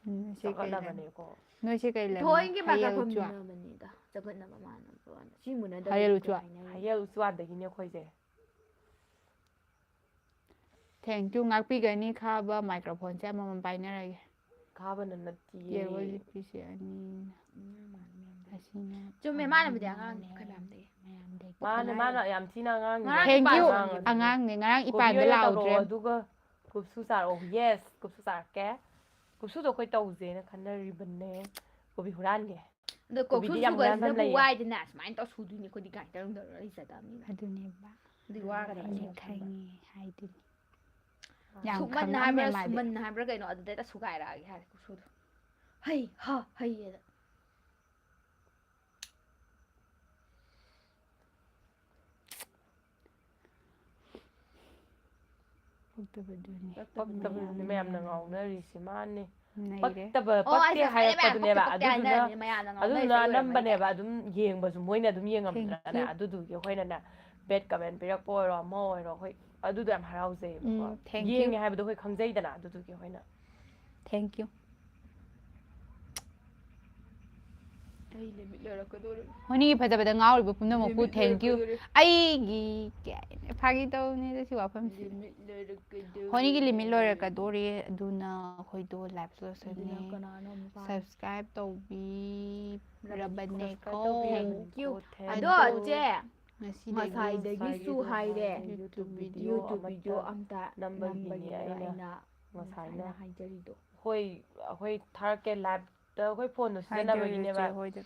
ꯎꯝ, ꯁꯤ ꯀꯩ ꯂꯝ-, ꯆꯥꯎꯈꯠꯂꯕꯅꯦꯀꯣ꯫ ꯅꯣꯏ ꯁꯤ ꯀꯩ ꯂꯝꯅꯣ? ꯊꯑꯣꯏꯒꯤ ꯍꯌꯦꯜ ꯃꯥꯏꯀ꯭ꯔꯐꯣꯟ ꯆꯨ꯫ ꯃꯨꯟꯅꯕꯅꯤꯗ, ꯆꯒꯠꯅꯕ ꯃꯥꯟꯅꯕ ꯋꯥꯅꯤ꯫ ꯁꯤ ꯃꯨꯟꯅꯗꯕꯗꯤ ꯍꯌꯦꯜ ꯆꯨ꯫ ꯀꯩ ꯍꯥꯏꯅꯔꯤ? ꯍꯌꯦꯜ ꯎꯆꯨꯋꯥꯗꯒꯤꯅꯦ ꯑꯩꯈꯣꯏꯁꯦ꯫ Thank you. ꯉꯥꯛꯄꯤꯒꯅꯤ ꯈꯥꯕ꯫ Microphone ꯁꯦ ꯑꯃꯃꯝ ꯄꯥꯏꯅꯔꯒꯦ꯫ ꯈꯥꯕꯅ ꯅꯠꯇꯤꯌꯦ꯫ ꯌꯦꯔꯣꯜ ꯄꯤꯁꯦ ꯑꯅꯤꯅ꯫ ꯎꯝ, ꯃꯥꯅꯤ, ꯃꯌꯥꯝꯗꯩ꯫ ꯑꯁꯤꯅ ꯆꯨꯝꯃꯦ, ꯃꯥꯅꯕꯨꯗꯤ ꯑꯃꯅꯦ꯫ ꯑꯉꯥꯡꯅꯤ ꯑꯩꯈꯣꯏ ꯃꯌꯥꯝꯗꯒꯤ꯫ ꯃꯌꯥꯝꯗꯒꯤ꯫ ꯃꯥꯅꯦ, ꯃꯥꯅ ꯌꯥꯝ ꯊꯤꯅ ꯑꯉꯥꯡꯅꯤ꯫ ꯉꯔꯥꯡ Thank you꯫ ꯏꯄꯥꯟꯗ ꯑꯉꯥꯡꯅꯦ꯫ ꯉꯔꯥꯡ ꯀꯣꯕꯤ ꯏꯄꯥꯟꯗ ꯑꯣꯏꯅ ꯂꯥꯎꯗ꯭ꯔꯦ꯫ ꯇꯧꯔꯛꯑꯣ, ꯑꯗꯨꯒ ꯀꯨꯞꯁꯨ ꯆꯥꯔꯛꯑꯣ꯫ Yes, ꯀꯨꯞꯁꯨ ꯆꯥꯔꯛꯀꯦ꯫ ꯀꯨꯞꯁꯨꯗꯣ ꯑꯩꯈꯣꯏ ꯇꯧꯁꯦꯅ ꯈꯟꯅꯔꯤꯕꯅꯦ꯫ ꯀꯣꯕꯤ ꯍꯨꯔꯥꯟꯒꯦ꯫ ꯑꯗꯣ ꯀꯣꯕꯤꯗꯤ ꯀꯣꯛꯁꯨ ꯌꯥꯝ ꯍꯨꯔꯥꯟꯐꯝ ꯁꯨꯒꯥꯏꯁꯤꯅꯕꯨ ꯂꯩꯌꯦ꯫ ꯋꯥꯏꯗꯅ ꯁꯨꯃꯥꯏꯅ ꯇꯧ ꯁꯨꯗꯣꯏꯅꯤ ꯑꯩꯈꯣꯏꯗꯤ ꯒ꯭ꯔꯥꯏꯟꯗꯔ ꯅꯨꯡꯗꯔ ꯂꯩꯖꯗꯕꯅꯤꯅ꯫ ꯑꯗꯨꯅꯦꯕ꯫ ꯑꯗꯨꯒꯤ ꯋꯥꯒꯗꯕꯅꯤ ꯑꯩꯅ ꯑꯩꯅ ꯈꯟꯕ꯫ ꯈꯪꯉꯤ ꯍꯥꯏꯗꯨꯅꯤ꯫ ꯌꯥꯝ ꯁꯨꯛꯃꯟ ꯈꯪꯉꯝꯃꯦ ꯍꯥꯏꯕ꯭ꯔꯥ ꯃꯥꯗꯤ꯫ ꯁꯨꯃꯟ ꯍꯥꯏꯕ꯭ꯔꯥ ꯀꯩꯅꯣ ꯑꯗꯨꯗ ꯍꯦꯛꯇ ꯁꯨꯒꯥꯏꯔꯛꯑꯒꯦ ꯍꯥꯏꯔꯦ ꯀꯨꯞꯁꯨꯗꯣ꯫ ꯍꯩ ꯍꯥ ꯍꯩ ꯑꯗ꯫ ꯄꯛꯇꯕꯗꯨꯅꯤ꯫ ꯄꯛꯇꯕꯗꯨꯅꯤ ꯃꯌꯥꯝꯅ ꯉꯥꯎꯅꯔꯤꯁꯤ ꯃꯥꯅꯤ꯫ ꯅꯩꯔꯦ꯫ ꯄꯛꯇꯕ ꯑꯣ, ꯄꯛꯇꯦ ꯑꯩꯁꯦ ꯐꯔꯦ ꯍꯥꯏꯔꯛꯄꯗꯨꯅꯦꯕ꯫ ꯃꯌꯥꯝ ꯄꯛꯇꯦ ꯑꯗꯨꯗꯨꯅ ꯍꯥꯏꯅꯔꯕꯅꯤꯅ ꯃꯌꯥꯝꯅ ꯑꯗꯨꯗꯨꯅ ꯉꯥꯎꯅꯔꯤꯁꯦ ꯑꯅꯝꯕꯅꯦꯕ ꯑꯗꯨꯝ ꯌꯦꯡꯕꯁꯨ ꯃꯣꯏꯅ ꯑꯗꯨꯝ ꯌꯦꯡꯉꯝꯗ꯭ꯔꯅꯦ꯫ Thank you. ꯑꯗꯨꯗꯨꯒꯤ ꯑꯩꯈꯣꯏꯅꯅꯦ bad comment ꯄꯤꯔꯛꯄ ꯑꯣꯏꯔꯣ ꯑꯃ ꯑꯣꯏꯔꯣ ꯑꯩꯈꯣꯏ ꯑꯗꯨꯗꯣ ꯌꯥꯝ ꯍꯔꯥꯎꯖꯩꯌꯦꯕꯀꯣ꯫ ꯎꯝ, thank you. ꯌꯦꯡꯉꯦ ꯍꯥꯏꯕꯗꯣ ꯑꯩꯈꯣꯏ ꯈꯪꯖꯩꯗꯅ ꯑꯗꯨꯗꯨꯒꯤ ꯑꯩꯈꯣꯏꯅ꯫ Thank you꯫ ꯑꯩ limit ꯂꯣꯏꯔꯛꯀꯗꯧꯔꯦ꯫ ꯍꯣꯅꯤꯒꯤ ꯐꯖꯕꯗ ꯉꯥꯎꯔꯤꯕ ꯄꯨꯝꯅꯃꯛꯄꯨ Limit thank you꯫ ꯂꯣꯏꯔꯛꯀꯗꯧꯔꯦ꯫ ꯑꯩꯒꯤ ꯀꯩ-, ꯐꯥꯒꯤ ꯇꯧꯅꯤꯗ ꯁꯤ ꯋꯥꯐꯝꯁꯤ꯫ Limit ꯂꯣꯏꯔꯛꯀꯗꯧꯔꯦ꯫ ꯍꯣꯅꯤꯒꯤ limit ꯂꯣꯏꯔꯛꯀꯗꯣꯔꯦ, ꯑꯗꯨꯅ ꯑꯩꯈꯣꯏꯗꯣ live ꯑꯗꯨꯅ ꯂꯣꯏꯁꯟꯅꯤ꯫ ꯀꯅꯥꯅꯣ ꯑꯃꯨꯛ ꯄꯥꯝꯃꯤ? Subscribe ꯇꯧꯕꯤꯔꯕꯅꯦꯀꯣ꯫ Thank you꯫ Thank ꯑꯗꯣ you꯫ ꯆꯦ, ꯉꯁꯤꯗꯒꯤ ꯉꯁꯥꯏꯗꯒꯤꯁꯨ ꯉꯁꯥꯏꯒꯤꯗꯣ ꯍꯥꯏꯔꯦ꯫ ꯍꯥꯏꯔꯦ, YouTube YouTube video video ꯑꯃꯠꯇ ꯑꯝꯇ ꯅꯝꯕꯒꯤꯅꯦ ꯅꯝꯕꯒꯤꯅꯦ ꯑꯩꯅ ꯑꯩꯅ ꯉꯁꯥꯏꯅ ꯉꯁꯥꯏꯅ ꯍꯥꯏꯖꯔꯤꯗꯣ꯫ ꯍꯣꯏ, ꯑꯩꯈꯣꯏ ꯊꯥꯔꯛꯀꯦ liveꯇ ꯑꯩꯈꯣꯏ phoneꯗꯣ ꯁꯤꯖꯤꯟꯅꯕꯒꯤꯅꯦꯕ꯫ ꯍꯥꯏꯗꯣꯏꯔꯦ ꯍꯣꯏꯗ꯫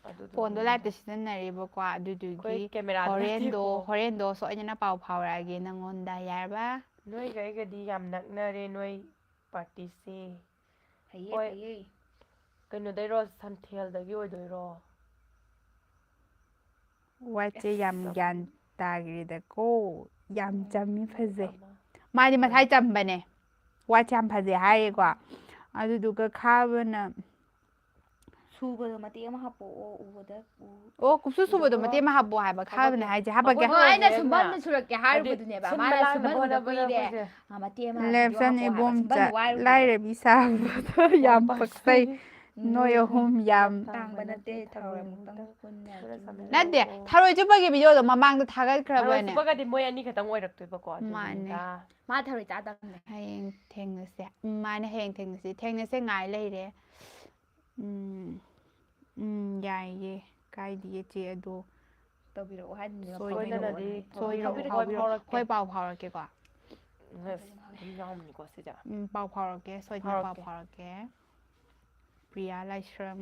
ꯑꯗꯨꯗꯨꯒꯤꯅꯦ꯫ Phoneꯗꯣ liveꯇ ꯁꯤꯖꯤꯟꯅꯔꯦꯕꯀꯣ, ꯑꯗꯨꯗꯨꯒꯤ ꯑꯩꯈꯣꯏ cameraꯗ ꯍꯣꯔꯦꯟꯗꯣ, ꯅꯠꯇꯦꯀꯣ꯫ ꯍꯣꯔꯦꯟꯗꯣ ꯁꯣꯏꯗꯅ ꯄꯥꯎ ꯐꯥꯎꯔꯛꯑꯒꯦ ꯅꯪꯉꯣꯟꯗ, ꯌꯥꯔꯕ? ꯅꯣꯏꯒ ꯑꯩꯒꯗꯤ ꯌꯥꯝ ꯅꯛꯅꯔꯦ ꯅꯣꯏ partyꯁꯦ꯫ ꯐꯩꯌꯦ, ꯍꯣꯏ꯫ ꯐꯩꯌꯦ꯫ ꯀꯩꯅꯣꯗꯩꯔꯣ, ꯁꯟꯊꯦꯜꯗꯒꯤ ꯑꯣꯏꯗꯣꯏꯔꯣ? ꯋꯥꯁꯦ ꯌꯥꯝ ꯑꯁ, ꯒ꯭ꯌꯥꯟ ꯇꯥꯈ꯭ꯔꯦꯗꯀꯣ꯫ ꯌꯥꯝ ꯆꯝꯃꯤ, ꯐꯖꯩ꯫ ꯑꯃ꯫ ꯃꯥꯗꯤ ꯃꯁꯥꯏ ꯆꯝꯕꯅꯦ꯫ ꯋꯥꯁꯦ ꯌꯥꯝ ꯐꯖꯩ ꯍꯥꯏꯔꯦꯀꯣ꯫ ꯑꯗꯨꯗꯨꯒ ꯈꯥꯕꯅ ꯁꯨꯕꯗꯣ ꯃꯇꯦꯛ ꯑꯃ ꯍꯥꯞꯄꯛꯑꯣ, ꯎꯕꯗ ꯎ-, ꯑꯣ, ꯀꯨꯞꯁꯨ ꯁꯨꯕꯗꯣ ꯎꯕꯗꯣ꯫ ꯃꯇꯦꯛ ꯑꯃ ꯍꯥꯞꯄꯣ ꯍꯥꯏꯕ ꯈꯥꯕꯅ ꯍꯥꯏꯁꯦ꯫ ꯍꯥꯄꯛꯀꯦ꯫ ꯑꯣ, ꯑꯩꯅ ꯍꯣꯏ, ꯁꯨꯝꯕꯟꯗ ꯍꯣꯏ꯫ ꯁꯨꯔꯛꯀꯦ ꯍꯥꯏꯗꯤ ꯍꯥꯏꯔꯨꯕꯗꯨꯅꯦꯕ꯫ ꯁꯤꯟꯕ ꯃꯥꯅ ꯂꯥꯡꯗꯕ ꯁꯨꯝꯕꯟꯗꯨꯗ ꯍꯣꯠꯅꯕꯗ ꯀꯨꯏꯔꯦ꯫ ꯑꯩꯈꯣꯏꯁꯦ꯫ ꯑ, ꯃꯇꯦꯛ ꯑꯃ ꯍꯥꯞꯄꯤꯌꯣ ꯂꯦꯞꯁꯟ ꯍꯥꯏꯕ ꯏꯕꯣꯝꯆꯥ ꯁꯨꯝꯕꯟ ꯋꯥꯏꯔꯨꯕꯗꯣ꯫ ꯂꯥꯏꯔꯕꯤ ꯁꯥꯕꯗꯣ ꯌꯥꯝ ꯌꯥꯝ ꯄꯛꯆꯩ꯫ ꯄꯛꯆꯩ꯫ ꯅꯣꯏ ꯑꯍꯨꯝ ꯌꯥꯝ ꯇꯥꯡꯕ ꯅꯠꯇꯦ, ꯊꯔꯣꯏ ꯑꯃꯨꯛꯇꯪ ꯄꯨꯟꯅ ꯆꯨꯝꯃꯦ꯫ ꯅꯠꯇꯦ, ꯊꯔꯣꯏ ꯆꯨꯞꯄꯒꯤ videoꯗꯣ ꯃꯃꯥꯡꯗ ꯊꯥꯒꯠꯈ꯭ꯔꯕꯅꯦ꯫ ꯊꯔꯣꯏ ꯆꯨꯞꯄꯒꯗꯤ ꯃꯣꯏ ꯑꯅꯤ ꯈꯛꯇꯪ ꯑꯣꯏꯔꯛꯇꯣꯏꯕꯀꯣ, ꯃꯥꯅꯦ꯫ ꯑꯗꯨꯅꯤꯗ꯫ ꯃꯥ ꯊꯔꯣꯏ ꯆꯥꯗꯕꯅꯦ꯫ ꯍꯌꯦꯡ ꯊꯦꯡꯅꯁꯦ꯫ ꯎꯝ, ꯃꯥꯅꯦ, ꯍꯌꯦꯡ ꯊꯦꯡꯅꯁꯦ꯫ ꯊꯦꯡꯅꯁꯦ ꯉꯥꯏ ꯂꯩꯔꯦ꯫ ꯎꯝ, ꯎꯝ, ꯌꯥꯏꯌꯦ꯫ ꯀꯥꯏꯗꯤꯌꯦ ꯆꯦ, ꯑꯗꯣ ꯇꯧꯕꯤꯔꯛꯑꯣ ꯍꯥꯏꯗꯨꯅ ꯁꯣꯏꯗꯅ ꯐꯥꯎꯕꯤꯔꯛꯑꯣ꯫ ꯁꯣꯏꯗꯅꯗꯤ ꯁꯣꯏꯗꯅ ꯐꯥꯎꯕꯤꯔꯛꯑꯣ꯫ ꯐꯥꯎꯕꯤꯔꯛꯑꯣ꯫ ꯍꯣꯏ, ꯄꯥꯎ ꯐꯥꯎꯔꯛꯀꯦꯀꯣ꯫ ꯑꯁ, ꯑꯗꯨꯝ ꯌꯥꯎꯔꯝꯅꯤꯀꯣ ꯁꯤꯁꯦ꯫ ꯎꯝ, ꯄꯥꯎ ꯐꯥꯎꯔꯛꯀꯦ꯫ ꯁꯣꯏꯗꯅ ꯄꯥꯎ ꯐꯥꯎꯔꯛꯀꯦ꯫ ꯐꯥꯎꯔꯛꯀꯦ꯫ ꯄ꯭ꯔꯤꯌꯥ ꯂꯥꯏꯁ꯭ꯔꯝ,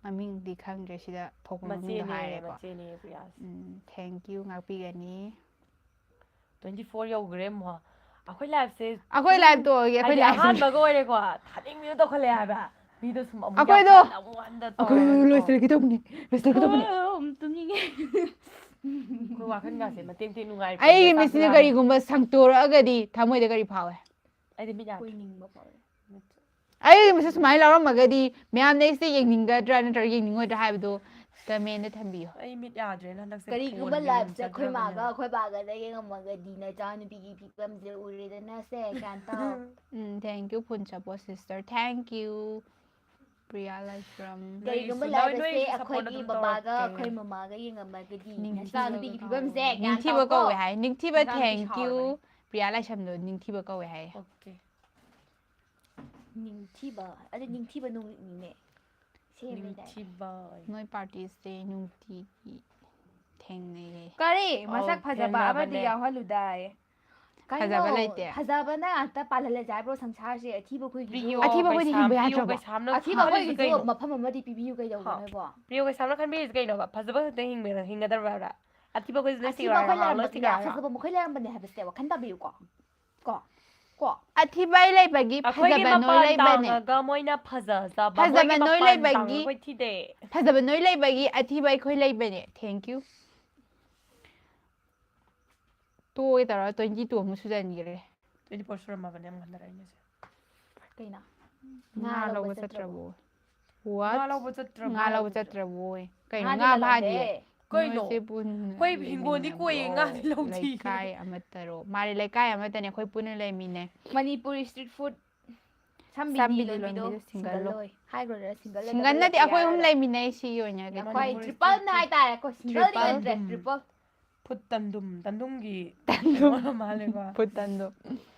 ꯃꯃꯤꯡꯗꯤ ꯈꯪꯗ꯭ꯔꯦ, ꯁꯤꯗ ꯊꯣꯛꯄ ꯃꯃꯤꯡꯗꯣ ꯃꯆꯦꯅꯦ, ꯍꯥꯏꯔꯦꯀꯣ꯫ ꯃꯆꯦꯅꯦ ꯄ꯭ꯔꯤꯌꯥꯁꯦ꯫ ꯎꯝ, thank you, ꯉꯥꯛꯄꯤꯒꯅꯤ꯫ Twenty four ꯌꯧꯈ꯭ꯔꯦ ꯑꯃꯨꯛ꯫ ꯑꯩꯈꯣꯏ liveꯁꯦ ꯑꯩꯈꯣꯏ ꯑꯗꯨꯝ live ꯇꯣꯛꯑꯒꯦ, ꯑꯩꯈꯣꯏ ꯍꯥꯏꯗꯤ live꯫ ꯑꯍꯥꯟꯕꯒ ꯑꯣꯏꯔꯦꯀꯣ, ꯊꯥꯅꯤꯡꯕꯤꯗꯣ ꯇꯧꯈꯠꯂꯛꯑꯦ ꯍꯥꯏꯕ꯫ ꯃꯤꯗꯣ ꯁꯨꯝ ꯑꯃꯨꯛ ꯑꯩꯈꯣꯏꯗꯣ ꯌꯥꯝ ꯍꯟꯅ, ꯑꯃꯨꯛ ꯍꯟꯅ ꯑꯩꯈꯣꯏ ꯇꯧꯔꯦꯕꯀꯣ꯫ ꯂꯣꯏꯁꯤꯜꯂꯒꯦ ꯇꯧꯕꯅꯤ, ꯂꯣꯏꯁꯤꯜꯂꯒꯦ ꯇꯧꯕꯅꯤ꯫ ꯑꯣ, ꯇꯨꯝꯅꯤꯡꯉꯦ꯫ ꯑꯩꯈꯣꯏ ꯋꯥꯈꯜꯒꯥꯁꯦ ꯃꯇꯦꯛ ꯃꯇꯦꯛ ꯅꯨꯡꯉꯥꯏꯔꯛꯄ ꯑꯩꯒꯤ ꯃꯇꯥꯡ ꯃꯤꯠꯁꯤꯅ ꯌꯥꯎꯔꯦ꯫ ꯀꯔꯤꯒꯨꯝꯕ ꯁꯪꯇꯣꯔꯛꯑꯒꯗꯤ ꯊꯃꯣꯏꯗ ꯀꯔꯤ ꯐꯥꯎꯋꯦ? ꯑꯩꯗꯤ ꯃꯤꯠ ꯌꯥꯗ꯭ꯔꯦ꯫ ꯀꯣꯏꯅꯤꯡꯕ ꯐꯥꯎꯋꯦ꯫ ꯑꯩꯒꯤ ꯃꯤꯠꯁꯦ ꯁꯨꯃꯥꯏꯅ ꯂꯥꯎꯔꯝꯃꯒꯗꯤ ꯃꯌꯥꯝꯅ ꯑꯩꯁꯦ ꯌꯦꯡꯅꯤꯡꯒꯗ꯭ꯔꯥ ꯅꯠꯇ꯭ꯔꯒ ꯌꯦꯡꯅꯤꯡꯉꯣꯏꯗ꯭ꯔꯥ ꯍꯥꯏꯕꯗꯣ commentꯗ ꯊꯝꯕꯤꯌꯨ꯫ ꯑꯩ ꯃꯤꯠ ꯌꯥꯗ꯭ꯔꯦꯅ ꯍꯟꯗꯛꯁꯦ ꯀꯔꯤꯒꯨꯝꯕ phone liveꯁꯦ ꯑꯩꯈꯣꯏ ꯃꯥꯒ ꯌꯦꯡꯖꯗ꯭ꯔꯕꯅꯦ꯫ ꯑꯩꯈꯣꯏ ꯕꯥꯒꯗ ꯌꯦꯡꯉꯝꯃꯒꯗꯤ ꯅꯆꯥꯅꯨꯄꯤꯒꯤ ꯐꯤꯕꯝꯁꯦ ꯎꯔꯦꯗꯅ ꯁꯦ, ꯒ꯭ꯌꯥꯟ ꯇꯥꯎ꯫ ꯎꯝ, thank you, phone support sister, thank you꯫ Priya ꯂꯥꯏꯁ꯭ꯔꯝ꯫ ꯀꯔꯤꯒꯨꯝꯕ ꯅꯣꯏꯁꯨ, ꯅꯣꯏ, liveꯁꯦ ꯅꯣꯏꯁꯨ support ꯑꯩꯈꯣꯏꯒꯤ ꯑꯗꯨꯝ ꯕꯕꯥꯒ ꯇꯧꯔꯛꯀꯦ꯫ ꯑꯩꯈꯣꯏ ꯃꯃꯥꯒ ꯌꯦꯡꯉꯝꯃꯒꯗꯤ ꯅꯤꯡꯊꯤꯕ ꯅꯆꯥꯅꯨꯄꯤꯒꯤ ꯐꯤꯕꯝꯁꯦ, ꯒ꯭ꯌꯥꯟ ꯅꯤꯡꯊꯤꯕ ꯇꯥꯎꯀꯣ꯫ ꯀꯧꯋꯦ ꯍꯥꯏ꯫ ꯅꯤꯡꯊꯤꯕ, ꯅꯆꯥꯅꯨꯄꯤ thank you꯫ ꯁꯥꯎꯔꯕꯅꯦ꯫ ꯄ꯭ꯔꯤꯌꯥ ꯂꯥꯏꯁ꯭ꯔꯝꯗꯣ ꯅꯤꯡꯊꯤꯕ ꯀꯧꯋꯦ ꯍꯥꯏ꯫ Okay꯫ ꯅꯤꯡꯊꯤꯕ, ꯑꯗꯨ ꯅꯤꯡꯊꯤꯕ ꯅꯨꯃꯤꯠꯅꯤꯅꯦ꯫ ꯁꯦꯝꯃꯦꯗꯥꯏ꯫ ꯅꯤꯡꯊꯤꯕ꯫ ꯅꯣꯏ partyꯁꯦ ꯅꯨꯡꯇꯤꯒꯤ ꯊꯦꯡꯅꯩꯌꯦ꯫ ꯀꯔꯤ? ꯑꯧ, ꯃꯁꯛ ꯐꯖꯕ ꯑꯃꯗꯤ ꯊꯦꯡꯅꯕꯅꯦ꯫ ꯌꯥꯎꯍꯜꯂꯨꯗꯥꯏ꯫ ꯀꯩꯅꯣ? ꯐꯖꯕ ꯂꯩꯇꯦ꯫ ꯐꯖꯕꯅ ꯉꯥꯛꯇ ꯄꯥꯜꯍꯜꯂꯁꯦ ꯍꯥꯏꯕ꯭ꯔꯣ ꯁꯪꯁꯥꯔꯁꯦ? ꯑꯊꯤꯕ ꯑꯩꯈꯣꯏꯒꯤꯁꯨ ꯄ꯭ꯔꯤꯌꯣ ꯑꯊꯤꯕ ꯑꯩꯈꯣꯏꯗꯤ ꯀꯩꯁꯥꯝ-, ꯍꯤꯡꯕ ꯄ꯭ꯔꯤꯌꯣ ꯌꯥꯗ꯭ꯔꯕꯣ? ꯀꯩꯁꯥꯝꯅ ꯑꯊꯤꯕ ꯈꯜꯂꯤꯁꯦ ꯑꯩꯈꯣꯏꯒꯤꯁꯨ ꯀꯩꯅꯣ? ꯃꯐꯝ ꯑꯃꯗꯤ ꯄꯤꯕꯤꯌꯨ ꯀꯩꯗꯧꯕꯅꯣ ꯍꯥ? ꯏꯕꯣ? ꯄ꯭ꯔꯤꯌꯣ ꯀꯩꯁꯥꯝꯅ ꯈꯟꯕꯤꯔꯤꯁꯦ ꯀꯩꯅꯣꯕ? ꯐꯖꯕ ꯈꯛꯇ ꯍꯤꯡꯕ-, ꯍꯤꯡꯒꯗꯕ꯭ꯔꯥ? ꯑꯊꯤꯕ ꯑꯩꯈꯣꯏꯁꯦ ꯂꯣꯏ ꯑꯊꯤꯕ ꯁꯤꯈ꯭ꯔꯣ ꯑꯩꯈꯣꯏ ꯍꯥꯏꯔꯣ, ꯂꯣꯏ ꯂꯩꯔꯝꯕꯒꯤꯅꯦ, ꯁꯤꯈ꯭ꯔꯣ ꯍꯥꯏꯔꯣ? ꯐꯖꯕ ꯃꯈꯣꯏ ꯂꯩꯔꯝꯕꯅꯦ ꯍꯥꯏꯕꯁꯦ ꯋꯥꯈꯜ ꯇꯥꯕꯤꯌꯨꯀꯣ꯫ ꯀꯣ? ꯀꯣ? ꯑꯊꯤꯕ ꯑꯩ ꯂꯩꯕꯒꯤ ꯑꯩꯈꯣꯏꯒꯤ ꯐꯖꯕ ꯅꯣꯏ ꯃꯄꯥꯟ ꯂꯩꯕꯅꯦ꯫ ꯇꯥꯡꯉꯒ ꯃꯣꯏꯅ ꯐꯖꯖꯕ, ꯐꯖꯕ ꯃꯣꯏꯒꯤ ꯅꯣꯏ ꯃꯄꯥꯟ ꯂꯩꯕꯒꯤ, ꯇꯥꯡꯉꯒ ꯑꯩꯈꯣꯏ ꯊꯤꯗꯦ꯫ ꯐꯖꯕ ꯅꯣꯏ ꯂꯩꯕꯒꯤ ꯑꯊꯤꯕ ꯑꯩꯈꯣꯏ ꯂꯩꯕꯅꯦ꯫ Thank you꯫ ꯇꯣꯛꯑꯒꯦ ꯇꯧꯔ twenty two ꯑꯃꯨꯛ ꯁꯨꯖꯟꯈ꯭ꯔꯦ꯫ Twenty four ꯁꯨꯔꯝꯃꯕꯅꯦ ꯑꯃꯨꯛ ꯍꯟꯊꯔꯛꯏꯅꯦ ꯁꯦ꯫ ꯀꯩꯅꯣ? ꯉꯥ ꯉꯥ ꯂꯧꯕ ꯂꯧꯕ ꯆꯠꯇ꯭ꯔꯕꯣ? ꯆꯠꯇ꯭ꯔꯕꯣ? What? ꯉꯥ ꯂꯧꯕ ꯆꯠꯇ꯭ꯔꯕꯣ? ꯉꯥ ꯂꯧꯕ ꯆꯠꯇ꯭ꯔꯕꯣ? ꯀꯩꯅꯣ? ꯉꯥꯗꯤ ꯉꯥ ꯂꯧꯗꯦ꯫ ꯐꯥꯗꯤꯌꯦ? ꯀꯩꯅꯣ? ꯅꯣꯏꯁꯦ ꯄꯨꯟꯅ ꯑꯩꯈꯣꯏ ꯍꯤꯡꯒꯣꯜꯗꯤ ꯂꯩꯃꯤꯟꯅꯕ꯭ꯔꯣ? ꯀꯣꯏꯌꯦ, ꯉꯥꯗꯤ ꯂꯧꯗꯦ꯫ ꯂꯩꯀꯥꯏ ꯑꯃꯠꯇꯔꯣ? ꯃꯥꯅꯦ, ꯂꯩꯀꯥꯏ ꯑꯃꯠꯇꯅꯦ, ꯑꯩꯈꯣꯏ ꯄꯨꯟꯅ ꯂꯩꯃꯤꯟꯅꯩ꯫ Manipuri street food꯫ ꯁꯝꯕꯤꯗꯤ ꯁꯝꯕꯤꯗꯤ ꯂꯣꯟꯕꯤꯗꯣ ꯂꯣꯟꯕꯤꯗꯣ ꯁꯤꯡꯒꯜ single ꯂꯣ꯫ ꯂꯣꯏ ꯍꯥꯏꯈ꯭ꯔꯣꯗꯅ ꯁꯤꯡꯒꯜ ꯁꯤꯡꯒꯜ ꯅꯠꯇꯦ, ꯑꯩꯈꯣꯏ ꯑꯍꯨꯝ ꯂꯩꯃꯤꯟꯅꯩ ꯁꯤꯒꯤ ꯑꯣꯏꯅ꯫ ꯑꯩꯈꯣꯏ ꯇ꯭ꯔꯤꯄꯜꯅ ꯍꯥꯏꯇꯥꯔꯦꯀꯣ, ꯁꯤꯡꯒꯜꯗꯤ Triple. ꯅꯠꯇ꯭ꯔꯦ, ꯇ꯭ꯔꯤꯄꯜ꯫ ꯐꯨꯠ ꯇꯟꯗꯨꯝ ꯇꯟꯗꯨꯝꯒꯤ ꯀꯩꯅꯣ ꯃꯥꯜꯂꯦꯀꯣ꯫ ꯐꯨꯠ ꯇꯟꯗꯨꯝ꯫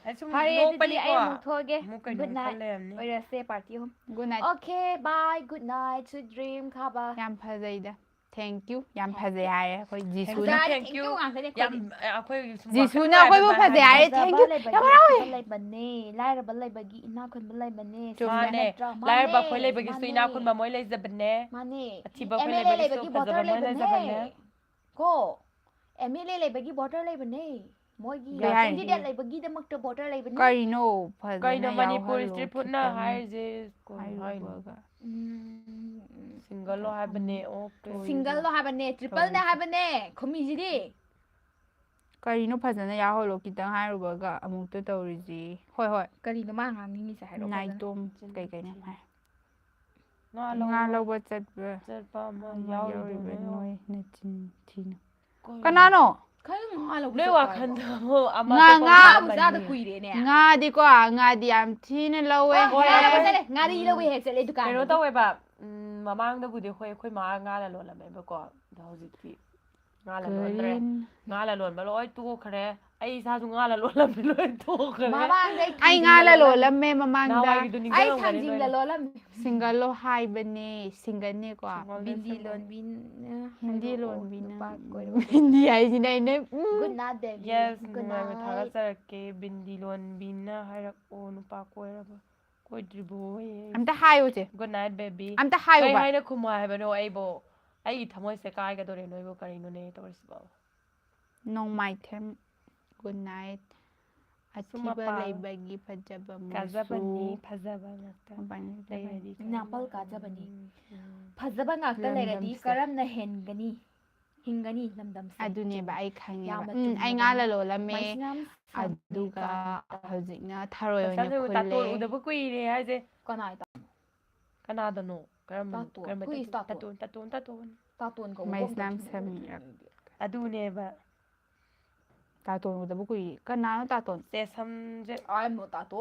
ꯑꯩ ꯁꯨꯝ ꯐꯔꯦ, ꯑꯗꯨꯗꯤ ꯅꯣꯛꯄꯅꯤꯀꯣ꯫ ꯑꯩ ꯑꯃꯨꯛ ꯊꯣꯛꯑꯒꯦ꯫ ꯑꯃꯨꯛ ꯀꯩꯅꯣ Good night ꯈꯜ ꯂꯩꯔꯝꯅꯤ꯫ ꯑꯣꯏꯔꯁꯦ ꯄꯥꯔꯇꯤ ꯑꯍꯨꯝ꯫ Good night. Okay, bye, good night, sweet dream, ꯈꯥꯕ꯫ ꯌꯥꯝ ꯐꯖꯩꯗ꯫ Thank you. ꯌꯥꯝ ꯐꯖꯩ ꯍꯥꯏꯔꯦ ꯑꯩꯈꯣꯏ ꯖꯤꯁꯨꯅ꯫ ꯐꯖꯔꯦ, Thank thank you. you ꯉꯥꯛꯇꯅꯦ ꯌꯥꯝ ꯑꯩꯈꯣꯏꯗꯤ꯫ ꯑꯩꯈꯣꯏ ꯁꯨꯝ ꯖꯤꯁꯨꯅ ꯋꯥꯈꯜ ꯑꯩꯈꯣꯏꯕꯨ ꯅꯨꯡꯉꯥꯏꯕ ꯐꯖꯩ ꯍꯥꯏꯔꯦ꯫ ꯐꯖꯕ Thank you. ꯂꯩꯕꯒꯤ ꯌꯥꯝ ꯍꯔꯥꯎꯋꯦ꯫ ꯑꯐꯕ ꯂꯩꯕꯅꯦ, ꯂꯥꯏꯔꯕ ꯂꯩꯕꯒꯤ ꯏꯅꯥꯛ ꯈꯨꯟꯕ ꯂꯩꯕꯅꯦ꯫ ꯆꯨꯝꯃꯦ꯫ ꯃꯥꯅꯦ꯫ ꯅꯠꯇ꯭ꯔꯥ? ꯂꯥꯏꯔꯕ ꯃꯥꯅꯦ, ꯑꯩꯈꯣꯏ ꯂꯩꯕꯒꯤꯁꯨ ꯃꯥꯅꯦ꯫ ꯏꯅꯥꯛ ꯈꯨꯟꯕ ꯃꯣꯏ ꯂꯩꯖꯕꯅꯦ꯫ ꯃꯥꯅꯦ꯫ ꯑꯊꯤꯕ ꯑꯩꯈꯣꯏ MLA ꯂꯩꯕꯒꯤꯁꯨ ꯂꯩꯕꯒꯤ voter ꯐꯖꯕ ꯃꯣꯏ ꯂꯩꯕꯅꯦ꯫ ꯂꯩꯖꯕꯅꯦ꯫ ꯀꯣ, MLA ꯂꯩꯕꯒꯤ voter ꯂꯩꯕꯅꯦ꯫ ꯃꯣꯏꯒꯤ ꯀꯩ ꯍꯥꯏ? Candidate ꯂꯩꯕꯒꯤꯗꯃꯛꯇ voter ꯂꯩꯕꯅꯦ꯫ ꯀꯔꯤꯅꯣ? ꯐꯖꯅ ꯀꯩꯅꯣ ꯃꯅꯤꯄꯨꯔ ꯌꯥꯎꯍꯜꯂꯣ street foodꯅ ꯈꯤꯇꯪ ꯍꯥꯏꯔꯤꯁꯦ? ꯀꯩ ꯍꯥꯏꯅꯣ? ꯍꯥꯏꯔꯨꯕꯒ꯫ ꯎꯝ, Single ꯂꯣ ꯍꯥꯏꯕꯅꯦ꯫ Okay. Single ꯂꯣ ꯍꯥꯏꯕꯅꯦ, triple ꯅꯦ ꯍꯥꯏꯕꯅꯦ, ꯈꯨꯝꯃꯤꯁꯤꯗꯤ꯫ ꯀꯔꯤꯅꯣ ꯐꯖꯅ ꯌꯥꯎꯍꯜꯂꯣ ꯈꯤꯇꯪ ꯍꯥꯏꯔꯨꯕꯒ ꯑꯃꯨꯛꯇ ꯇꯧꯔꯤꯁꯤ꯫ ꯍꯣꯏ, ꯍꯣꯏ꯫ ꯀꯔꯤꯅꯣ ꯃꯥ ꯉꯥꯡꯅꯤꯡꯉꯤꯁꯦ ꯍꯥꯏꯔꯣ ꯐꯖꯅ꯫ ꯅꯥꯏꯇꯣꯝ ꯀꯩ ꯀꯩꯅꯣ ꯍꯥꯏ꯫ ꯉꯥ ꯉꯥ ꯂꯧꯕ ꯂꯧꯕ ꯆꯠꯄ ꯆꯠꯄ ꯑꯃ ꯑꯃ ꯌꯥꯎꯔꯤꯕ ꯌꯥꯎꯔꯤꯕ ꯅꯣꯏ꯫ ꯅꯣꯏ ꯅꯆꯤꯟ ꯊꯤꯅꯨ꯫ ꯀꯩꯅꯣ? ꯀꯅꯥꯅꯣ? ꯈꯔ ꯉꯥ ꯂꯧꯕ ꯅꯣꯏ ꯆꯠꯄ ꯋꯥꯈꯜꯗ ꯑꯃ ꯑꯃ ꯉꯥ, ꯑꯇꯣꯞꯄ ꯉꯥ꯫ ꯑꯃ ꯉꯥꯕꯨ ꯆꯥꯗ ꯑꯃꯅꯤ꯫ ꯀꯨꯏꯔꯦꯅꯦ꯫ ꯉꯥꯗꯤꯀꯣ, ꯉꯥꯗꯤ ꯌꯥꯝ ꯊꯤꯅ ꯂꯧꯋꯦ꯫ ꯑꯣ, ꯍꯣꯏ, ꯉꯥ ꯂꯧꯕ ꯑꯩꯈꯣꯏ ꯆꯠꯂꯦ, ꯉꯥꯔꯤ ꯂꯧꯕ ꯍꯦꯛ ꯆꯠꯂꯦ ꯗꯨꯀꯥꯟꯗ꯫ ꯀꯩꯅꯣ ꯇꯧꯋꯦꯕ꯫ ꯎꯝ, ꯃꯃꯥꯡꯗꯕꯨꯗꯤ ꯑꯩꯈꯣꯏ ꯑꯩꯈꯣꯏ ꯃꯥ ꯉꯥ ꯂꯂꯣꯜꯂꯝꯃꯦꯕꯀꯣ꯫ ꯑꯗꯣ ꯍꯧꯖꯤꯛꯇꯤ ꯉꯥ ꯂꯂꯣꯟꯗ꯭ꯔꯦ꯫ ꯀꯔꯤꯟ? ꯉꯥ ꯂꯂꯣꯟꯕ ꯂꯣꯏ ꯇꯣꯛꯈ꯭ꯔꯦ꯫ ꯑꯩ ꯏꯁꯥꯁꯨ ꯉꯥ ꯂꯂꯣꯜꯂꯝꯃꯦ, ꯂꯣꯏ ꯇꯣꯛꯈ꯭ꯔꯦ꯫ ꯃꯃꯥꯡꯗ ꯑꯩ ꯑꯩ ꯉꯥ ꯂꯂꯣꯜꯂꯝꯃꯦ ꯃꯃꯥꯡꯗ꯫ ꯅꯍꯥꯟꯋꯥꯏꯒꯤꯗꯣ ꯑꯩ ꯅꯤꯡꯁꯤꯡꯉꯝꯒꯅꯤ ꯊꯥꯡꯖꯤꯡ ꯅꯣꯏꯅ꯫ ꯂꯂꯣꯜꯂꯝꯃꯦ꯫ Single ꯂꯣ ꯍꯥꯏꯕꯅꯦ, single ꯅꯦꯀꯣ꯫ Single ꯕꯤꯟꯗꯤ single꯫ ꯂꯣꯟꯕꯤꯅ ꯍꯤꯟꯗꯤ ꯍꯥꯏꯔꯛꯑꯣ, ꯂꯣꯟꯕꯤꯅ꯫ ꯅꯨꯄꯥ ꯀꯣꯏꯔꯛꯑꯣ꯫ ꯍꯤꯟꯗꯤ ꯍꯥꯏꯁꯤꯅ ꯑꯩꯅ, ꯎꯝ꯫ Good night, baby. Yes, Good ꯅꯨꯡꯉꯥꯏꯕ night. ꯊꯥꯒꯠꯆꯔꯛꯀꯦ꯫ ꯕꯤꯟꯗꯤ ꯂꯣꯟꯕꯤꯅ ꯍꯥꯏꯔꯛꯑꯣ, ꯅꯨꯄꯥ ꯀꯣꯏꯔꯕ ꯀꯣꯏꯗ꯭ꯔꯤꯕꯣ? ꯑꯝꯇ ꯍꯥꯏꯌꯨꯁꯦ꯫ Good night, baby. ꯑꯝꯇ ꯀꯩ ꯍꯥꯏꯌꯨꯕ꯫ ꯍꯥꯏꯅ ꯈꯨꯝꯃꯣ ꯍꯥꯏꯕꯅꯣ ꯑꯩꯕꯣ? ꯑꯩꯒꯤ ꯊꯃꯣꯏꯁꯦ ꯀꯥꯏꯒꯗꯧꯔꯦ ꯅꯣꯏꯕꯨ, ꯀꯔꯤꯅꯣꯅꯦ ꯇꯧꯔꯤꯁꯤꯕꯣ? ꯅꯣꯡꯃꯥꯏꯊꯦꯝ, good night꯫ ꯑꯊꯤꯕ ꯃꯄꯥ ꯂꯩꯕꯒꯤ ꯐꯖꯕ ꯀꯥꯖꯕꯅꯤ, ꯃꯆꯨ꯫ ꯐꯖꯕ ꯉꯥꯛꯇ ꯃꯄꯥꯟ ꯂꯩꯔꯗꯤ ꯀꯔꯝꯅ ꯅꯥꯄꯜ ꯀꯥꯖꯕꯅꯤ꯫ ꯎꯝ, ꯎꯝ꯫ ꯐꯖꯕ ꯉꯥꯛꯇ ꯂꯩꯔꯗꯤ ꯂꯝꯗꯝꯁꯦ꯫ ꯀꯔꯝꯅ ꯍꯦꯟꯒꯅꯤ? ꯍꯤꯡꯒꯅꯤ ꯂꯝꯗꯝꯁꯦ꯫ ꯑꯗꯨꯅꯦꯕ ꯑꯩ ꯈꯪꯉꯦꯕ꯫ ꯌꯥꯝꯅ ꯎꯝ, ꯑꯩ ꯆꯨꯝꯕ ꯉꯥ ꯋꯥꯐꯝ꯫ ꯂꯂꯣꯜꯂꯝꯃꯦ, ꯃꯩꯁꯅꯥꯝ ꯑꯗꯨꯒ ꯁꯝꯅꯤꯀꯥꯟꯇ꯫ ꯍꯧꯖꯤꯛꯅ ꯊꯔꯣꯏ ꯑꯣꯏꯅ ꯃꯁꯝꯁꯦ ꯈꯨꯜꯂꯦ꯫ ꯇꯥꯇꯣꯟ ꯎꯗꯕ ꯀꯨꯏꯔꯦ ꯍꯥꯏꯁꯦ꯫ ꯀꯅꯥ ꯇꯥ-? ꯀꯅꯥꯗꯅꯣ? ꯀꯔꯝꯕꯅꯣ? ꯇꯥꯇꯣꯟ, ꯀꯔꯝꯕ who is ꯇꯥꯇꯣꯟ? ꯇꯥꯇꯣꯟ? ꯇꯥꯇꯣꯟ, ꯇꯥꯇꯣꯟ꯫ ꯇꯥꯇꯣꯟ ꯀꯧꯕ ꯃꯩꯁꯅꯥꯝ ꯀꯧꯗꯕꯁꯨ ꯁꯝꯃꯤꯔ꯫ ꯎꯗꯦ꯫ ꯑꯗꯨꯅꯦꯕ꯫ ꯇꯥꯇꯣꯟ ꯎꯗꯕ ꯀꯨꯏꯔꯦ꯫ ꯀꯅꯥꯅꯣ ꯇꯥꯇꯣꯟ? ꯁꯦ ꯁꯝꯁꯦ꯫ ꯑꯥꯏ ꯃꯣ ꯇꯥꯇꯣ꯫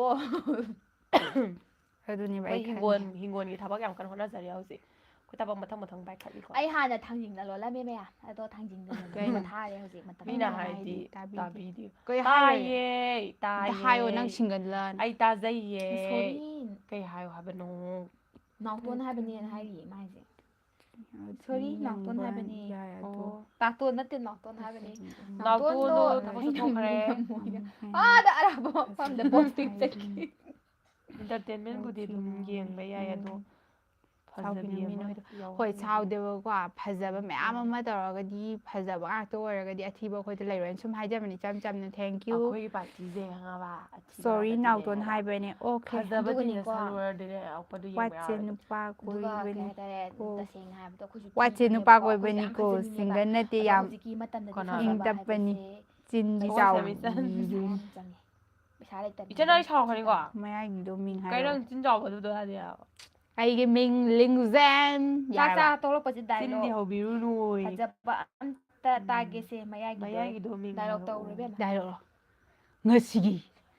ꯑꯗꯨꯅꯦꯕ ꯑꯩꯈꯣꯏ ꯑꯩ ꯍꯤꯡꯒꯣꯜ ꯈꯜꯂꯤꯁꯦ꯫ ꯍꯤꯡꯒꯣꯜꯒꯤ ꯊꯕꯛ ꯌꯥꯝ ꯀꯟꯅ ꯍꯣꯠꯅꯖꯔꯤ ꯍꯧꯖꯤꯛ꯫ ꯑꯣ ꯊꯕꯛ ꯃꯊꯪ ꯃꯊꯪ ꯄꯥꯏꯈꯠꯂꯤꯀꯣ꯫ ꯑꯩ ꯍꯥꯟꯅ ꯊꯥꯡꯖꯤꯡꯗ ꯂꯣꯜꯂꯝꯃꯦ ꯃꯌꯥꯝ, ꯑꯗꯣ ꯊꯥꯡꯖꯤꯡꯗ ꯀꯩꯅꯣ? ꯊꯥꯔꯦ ꯍꯧꯖꯤꯛ ꯃꯇꯝ ꯃꯤꯅ ꯃꯇꯝ ꯍꯥꯏꯗꯤ ꯇꯥꯕꯤꯗꯦ꯫ ꯇꯥꯕꯤꯗꯦ꯫ ꯀꯩ ꯍꯥꯏꯔꯣꯏ? ꯇꯥꯏꯌꯦ ꯑꯝꯇ ꯇꯥꯏꯌꯦ꯫ ꯍꯥꯏꯌꯣ, ꯅꯪ ꯁꯤꯡꯒꯜꯂ? ꯑꯩ ꯇꯥꯖꯩꯌꯦ꯫ Sorry. ꯀꯩ ꯍꯥꯏꯌꯣ ꯍꯥꯏꯕꯅꯣ? ꯅꯥꯎꯇꯣꯟ ꯍꯥꯏꯕꯅꯦꯅ ꯍꯥꯏꯔꯤꯌꯦ ꯃꯥ ꯍꯥꯏꯁꯦ꯫ Sorry, ꯅꯥꯎꯇꯣꯟ ꯍꯥꯏꯕꯅꯦ꯫ ꯌꯥꯏ ꯑꯗꯣ꯫ ꯑꯣ꯫ ꯅꯥꯎꯇꯣꯟ ꯅꯠꯇꯦ, ꯅꯥꯎꯇꯣꯟ ꯍꯥꯏꯕꯅꯦ꯫ ꯅꯥꯎꯇꯣꯟꯗꯣ ꯅꯥꯎꯇꯣꯟꯗꯣ ꯊꯕꯛ ꯑꯩ ꯆꯠꯊꯣꯛꯈ꯭ꯔꯦ꯫ ꯅꯪ ꯅꯤꯡꯉꯝꯃꯣꯏꯗ꯫ ꯎꯝ, ꯑꯥꯗ ꯑꯔꯥꯞꯄ ꯃꯐꯝꯗ posting ꯆꯠꯈꯤ꯫ Entertainment ꯕꯨꯗꯤ ꯑꯗꯨꯝ ꯌꯦꯡꯕ ꯌꯥꯏ ꯑꯗꯣ꯫ ꯁꯥꯎꯈꯤꯅꯨ ꯐꯖꯕꯤ ꯃꯤ ꯑꯃ ꯅꯣꯏꯗꯣ꯫ ꯌꯥꯎꯍꯟꯅꯤꯡꯉꯤ꯫ ꯍꯣꯏ, ꯁꯥꯎꯗꯦꯕꯀꯣ, ꯐꯖꯕ ꯃꯌꯥꯝ ꯑꯃ ꯇꯧꯔꯒꯗꯤ, ꯐꯖꯕ ꯉꯥꯛꯇ ꯑꯣꯏꯔꯒꯗꯤ ꯑꯊꯤꯕ ꯑꯩꯈꯣꯏꯗ ꯂꯩꯔꯣꯏꯅ ꯁꯨꯝ ꯍꯥꯏꯖꯕꯅꯤ, ꯏꯆꯝ ꯆꯝꯅ꯫ Thank you꯫ ꯑꯩꯈꯣꯏꯒꯤ partyꯁꯦ ꯈꯪꯉꯕ ꯑꯊꯤꯕ Sorry, ꯉꯥꯛꯇ ꯅꯥꯎꯇꯣꯟ ꯊꯤꯔꯦꯕ꯫ ꯍꯥꯏꯕꯅꯦ꯫ Okay꯫ ꯐꯖꯕ ꯑꯗꯨꯒꯅꯦꯀꯣ, ꯊꯤꯅ ꯁꯜꯂꯨꯔꯗꯤꯅꯦ ꯑꯩꯈꯣꯏꯗꯣ ꯌꯦꯡꯕ ꯋꯥꯠꯁꯦ ꯌꯥꯔꯣꯏ꯫ ꯅꯨꯄꯥ ꯑꯗꯨꯒ ꯀꯩ ꯀꯣꯏꯕꯅꯤ꯫ ꯍꯥꯏꯇꯥꯔꯦ, ꯑꯣ꯫ ꯇꯁꯦꯡꯅ ꯍꯥꯏꯕꯗꯣ ꯑꯩꯈꯣꯏꯁꯨ ꯋꯥꯠꯁꯦ ꯊꯤꯕꯅꯦꯕ, ꯅꯨꯄꯥ ꯑꯩꯈꯣꯏꯁꯨ ꯌꯥꯝ ꯀꯣꯏꯕꯅꯤꯀꯣ, ꯐꯖꯅꯤꯡꯉꯦꯕ꯫ single ꯅꯠꯇꯦ, ꯑꯗꯣ ꯌꯥꯝ ꯍꯧꯖꯤꯛꯀꯤ ꯃꯇꯝꯗꯗꯤ ꯀꯅꯥꯅꯣ? ꯐꯖꯕ ꯏꯪ ꯇꯞꯄꯅꯤ꯫ ꯍꯥꯏꯕꯁꯦ ꯆꯤꯟꯗꯤ ꯊꯃꯣꯏ ꯆꯥꯎ꯫ ꯁꯦꯝꯕ ꯏꯆꯟ꯫ ꯄꯩꯁꯥ ꯌꯥꯝ ꯆꯪꯉꯦ, ꯄꯩꯁꯥ ꯂꯩꯇꯕꯅꯤꯅ꯫ ꯏꯆꯟ, ꯑꯩ ꯁꯥꯎꯔꯛꯀꯅꯤꯀꯣ꯫ ꯃꯌꯥꯏꯒꯤꯗꯣ ꯃꯤꯡ ꯀꯩꯅꯣ ꯍꯥꯏꯔꯣ꯫ ꯅꯪ ꯆꯤꯟ ꯆꯥꯎꯕꯗꯨꯗꯣ ꯍꯥꯏꯗꯤ ꯌꯥꯔꯕ? ꯑꯩꯒꯤ ꯃꯤꯡ ꯂꯤꯡꯖꯦꯟ꯫ ꯆꯥꯛ ꯆꯥ ꯌꯥꯔꯕ? ꯇꯣꯛꯂꯛꯄꯁꯤ ꯆꯤꯟꯗꯤ dialogue ꯍꯧꯕꯤꯔꯨꯅꯨ꯫ ꯐꯖꯕ ꯑꯝꯇ ꯇꯥꯒꯦꯁꯦ, ꯃꯌꯥꯏꯒꯤꯗꯣ꯫ ꯃꯌꯥꯏꯒꯤꯗꯣ ꯃꯤꯡ Dialogue ꯍꯥꯏꯔꯛꯑꯣ꯫ ꯇꯧꯔꯨꯔꯣ ꯏꯕꯦꯝꯃ꯫ Dialogue ꯂꯣ? ꯉꯁꯤꯒꯤ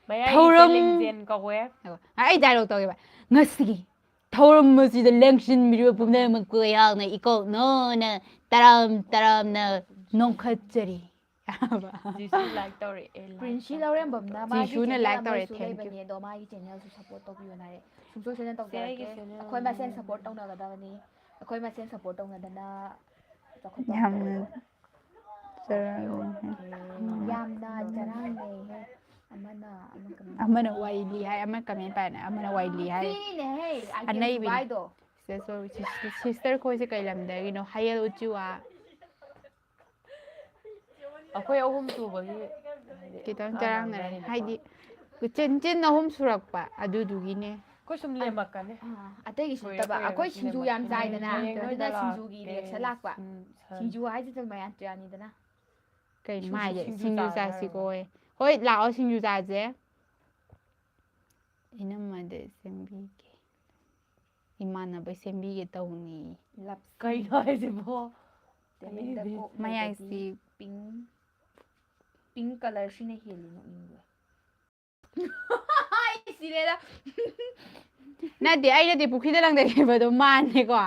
ꯃꯌꯥꯏꯒꯤꯁꯦ ꯊꯧꯔꯝ- ꯂꯤꯡꯖꯦꯟ ꯀꯧꯋꯦ꯫ ꯉꯥꯏꯈꯣ, ꯑꯩ dialogue ꯇꯧꯒꯦꯕ꯫ ꯉꯁꯤꯒꯤ ꯊꯧꯔꯝ ꯑꯁꯤꯗ ꯂꯦꯡꯁꯤꯟꯕꯤꯔꯤꯕ ꯄꯨꯝꯅꯃꯛꯄꯨ ꯑꯩꯍꯥꯛꯅ ꯏꯀꯣꯛꯅꯣꯅ ꯇꯔꯥꯝ ꯇꯔꯥꯝꯅ ꯅꯣꯝꯈꯠꯆꯔꯤ꯫ ꯖꯤꯁꯨ like ꯇꯧꯔꯛꯑꯦ, like ꯄ꯭ꯔꯤꯟꯁꯤ ꯇꯧꯔꯛꯑꯦ꯫ ꯂꯧꯔꯦꯝꯕꯝꯅ ꯃꯥꯒꯤ ꯖꯤꯁꯨꯅ channel like ꯑꯃꯁꯨ ꯇꯧꯔꯦ, thank you꯫ ꯂꯩꯕꯅꯦ, ꯑꯗꯣ ꯃꯥꯒꯤ channelꯁꯨ support ꯇꯧꯕꯤꯌꯣꯅ ꯍꯥꯏꯔꯦ꯫ ꯁꯨꯡꯁꯣꯏ ꯁꯣꯏꯗꯅ ꯆꯦ, ꯑꯩꯒꯤ ꯇꯧꯖꯔꯛꯀꯦ꯫ channel ꯑꯩꯈꯣꯏ ꯃꯁꯦꯟ support ꯇꯧꯅꯒꯗꯕꯅꯤ꯫ ꯑꯩꯈꯣꯏ ꯃꯁꯦꯟ support ꯇꯧꯅꯗꯅ ꯆꯥꯎꯈꯠꯄ ꯌꯥꯝꯅ ꯑꯃ ꯑꯣꯏꯔꯣꯏ꯫ ꯆꯔꯥꯡꯅꯩ꯫ ꯌꯥꯝꯅ ꯆꯔꯥꯡꯅꯩꯍꯦ꯫ ꯑꯃꯅ ꯑꯃ comment ꯑꯃꯅ ꯋꯥꯔꯤ ꯂꯤ ꯍꯥꯏ, ꯑꯃꯅ comment ꯄꯥꯏꯅ, ꯑꯃꯅ ꯋꯥꯔꯤ ꯂꯤ ꯍꯥꯏ꯫ ꯁꯤꯅꯤꯅꯦꯍꯦ, item ꯑꯅꯩꯕꯤꯅꯤ꯫ ꯊꯨꯒꯥꯏꯗꯣ꯫ Sister, sister ꯈꯣꯏꯁꯦ ꯀꯩ ꯂꯝꯗꯒꯤꯅꯣ? ꯍꯌꯦꯜ ꯎꯆꯨꯋꯥ꯫ ꯑꯩꯈꯣꯏ ꯑꯍꯨꯝ ꯁꯨꯕꯒꯤ ꯈꯤꯇꯪ ꯑꯥ, ꯆꯔꯥꯡꯅꯔꯦ꯫ ꯉꯥꯡꯅꯔꯤꯅꯦꯀꯣ꯫ ꯍꯥꯏꯗꯤ ꯆꯤꯟ ꯆꯤꯟ ꯑꯍꯨꯝ ꯁꯨꯔꯛꯄ ꯑꯗꯨꯗꯨꯒꯤꯅꯦ꯫ ꯑꯩꯈꯣꯏ ꯁꯨꯝ ꯂꯦꯝꯃꯛꯀꯅꯤ꯫ ꯑꯥ, ꯑꯇꯩꯒꯤꯁꯨ ꯀꯨꯏꯔ ꯅꯠꯇꯕ, ꯀꯨꯏꯔꯒ ꯑꯩꯈꯣꯏ ꯁꯨꯝ ꯁꯤꯡꯖꯨ ꯂꯦꯝꯃꯛꯀꯅꯤ꯫ ꯌꯥꯝ ꯆꯥꯏꯗꯅ, ꯍꯌꯦꯡ ꯑꯗꯨꯅ ꯅꯣꯏꯗ ꯁꯤꯡꯖꯨꯒꯤ ꯂꯥꯛꯀꯦ꯫ reaction ꯂꯥꯛꯄ꯫ ꯎꯝ, ꯁꯟ- ꯁꯤꯡꯖꯨ ꯍꯥꯏꯁꯤꯗ ꯃꯌꯥꯝ ꯆꯥꯅꯤꯗꯅ꯫ ꯀꯩꯅꯣ ꯁꯤꯡꯖꯨ- ꯃꯥ ꯍꯥꯏꯁꯦ? ꯁꯤꯡꯖꯨ ꯁꯤꯡꯖꯨ ꯆꯥꯁꯦ ꯆꯥꯁꯤ ꯍꯥꯏꯔꯣ꯫ ꯀꯣꯏ꯫ ꯍꯣꯏ, ꯂꯥꯛꯑꯣ, ꯁꯤꯡꯖꯨ ꯆꯥꯁꯦ꯫ ꯏꯅꯝꯃꯗ ꯁꯦꯝꯕꯤꯒꯦ꯫ ꯏꯃꯥꯟꯅꯕ ꯁꯦꯝꯕꯤꯒꯦ ꯇꯧꯅꯤ꯫ Love ꯀꯩꯅꯣ ꯍꯥꯏꯁꯤꯕꯣ? ꯇꯦꯂꯦꯟꯗ ꯑꯩꯗꯤ ꯀꯣꯛ ꯃꯌꯥꯏꯁꯤ ꯂꯩꯕꯒꯤ pink, pink colour ꯁꯤꯅ ꯍꯦꯜꯂꯤ ꯅꯣꯛꯅꯤꯡꯕ꯫ ꯁꯤꯔꯦꯗ꯫ ꯅꯠꯇꯦ, ꯑꯩ ꯅꯠꯇꯦ, ꯄꯨꯈ꯭ꯔꯤꯗ ꯂꯪꯊꯈꯤꯕꯗꯣ ꯃꯥꯟꯅꯦꯀꯣ꯫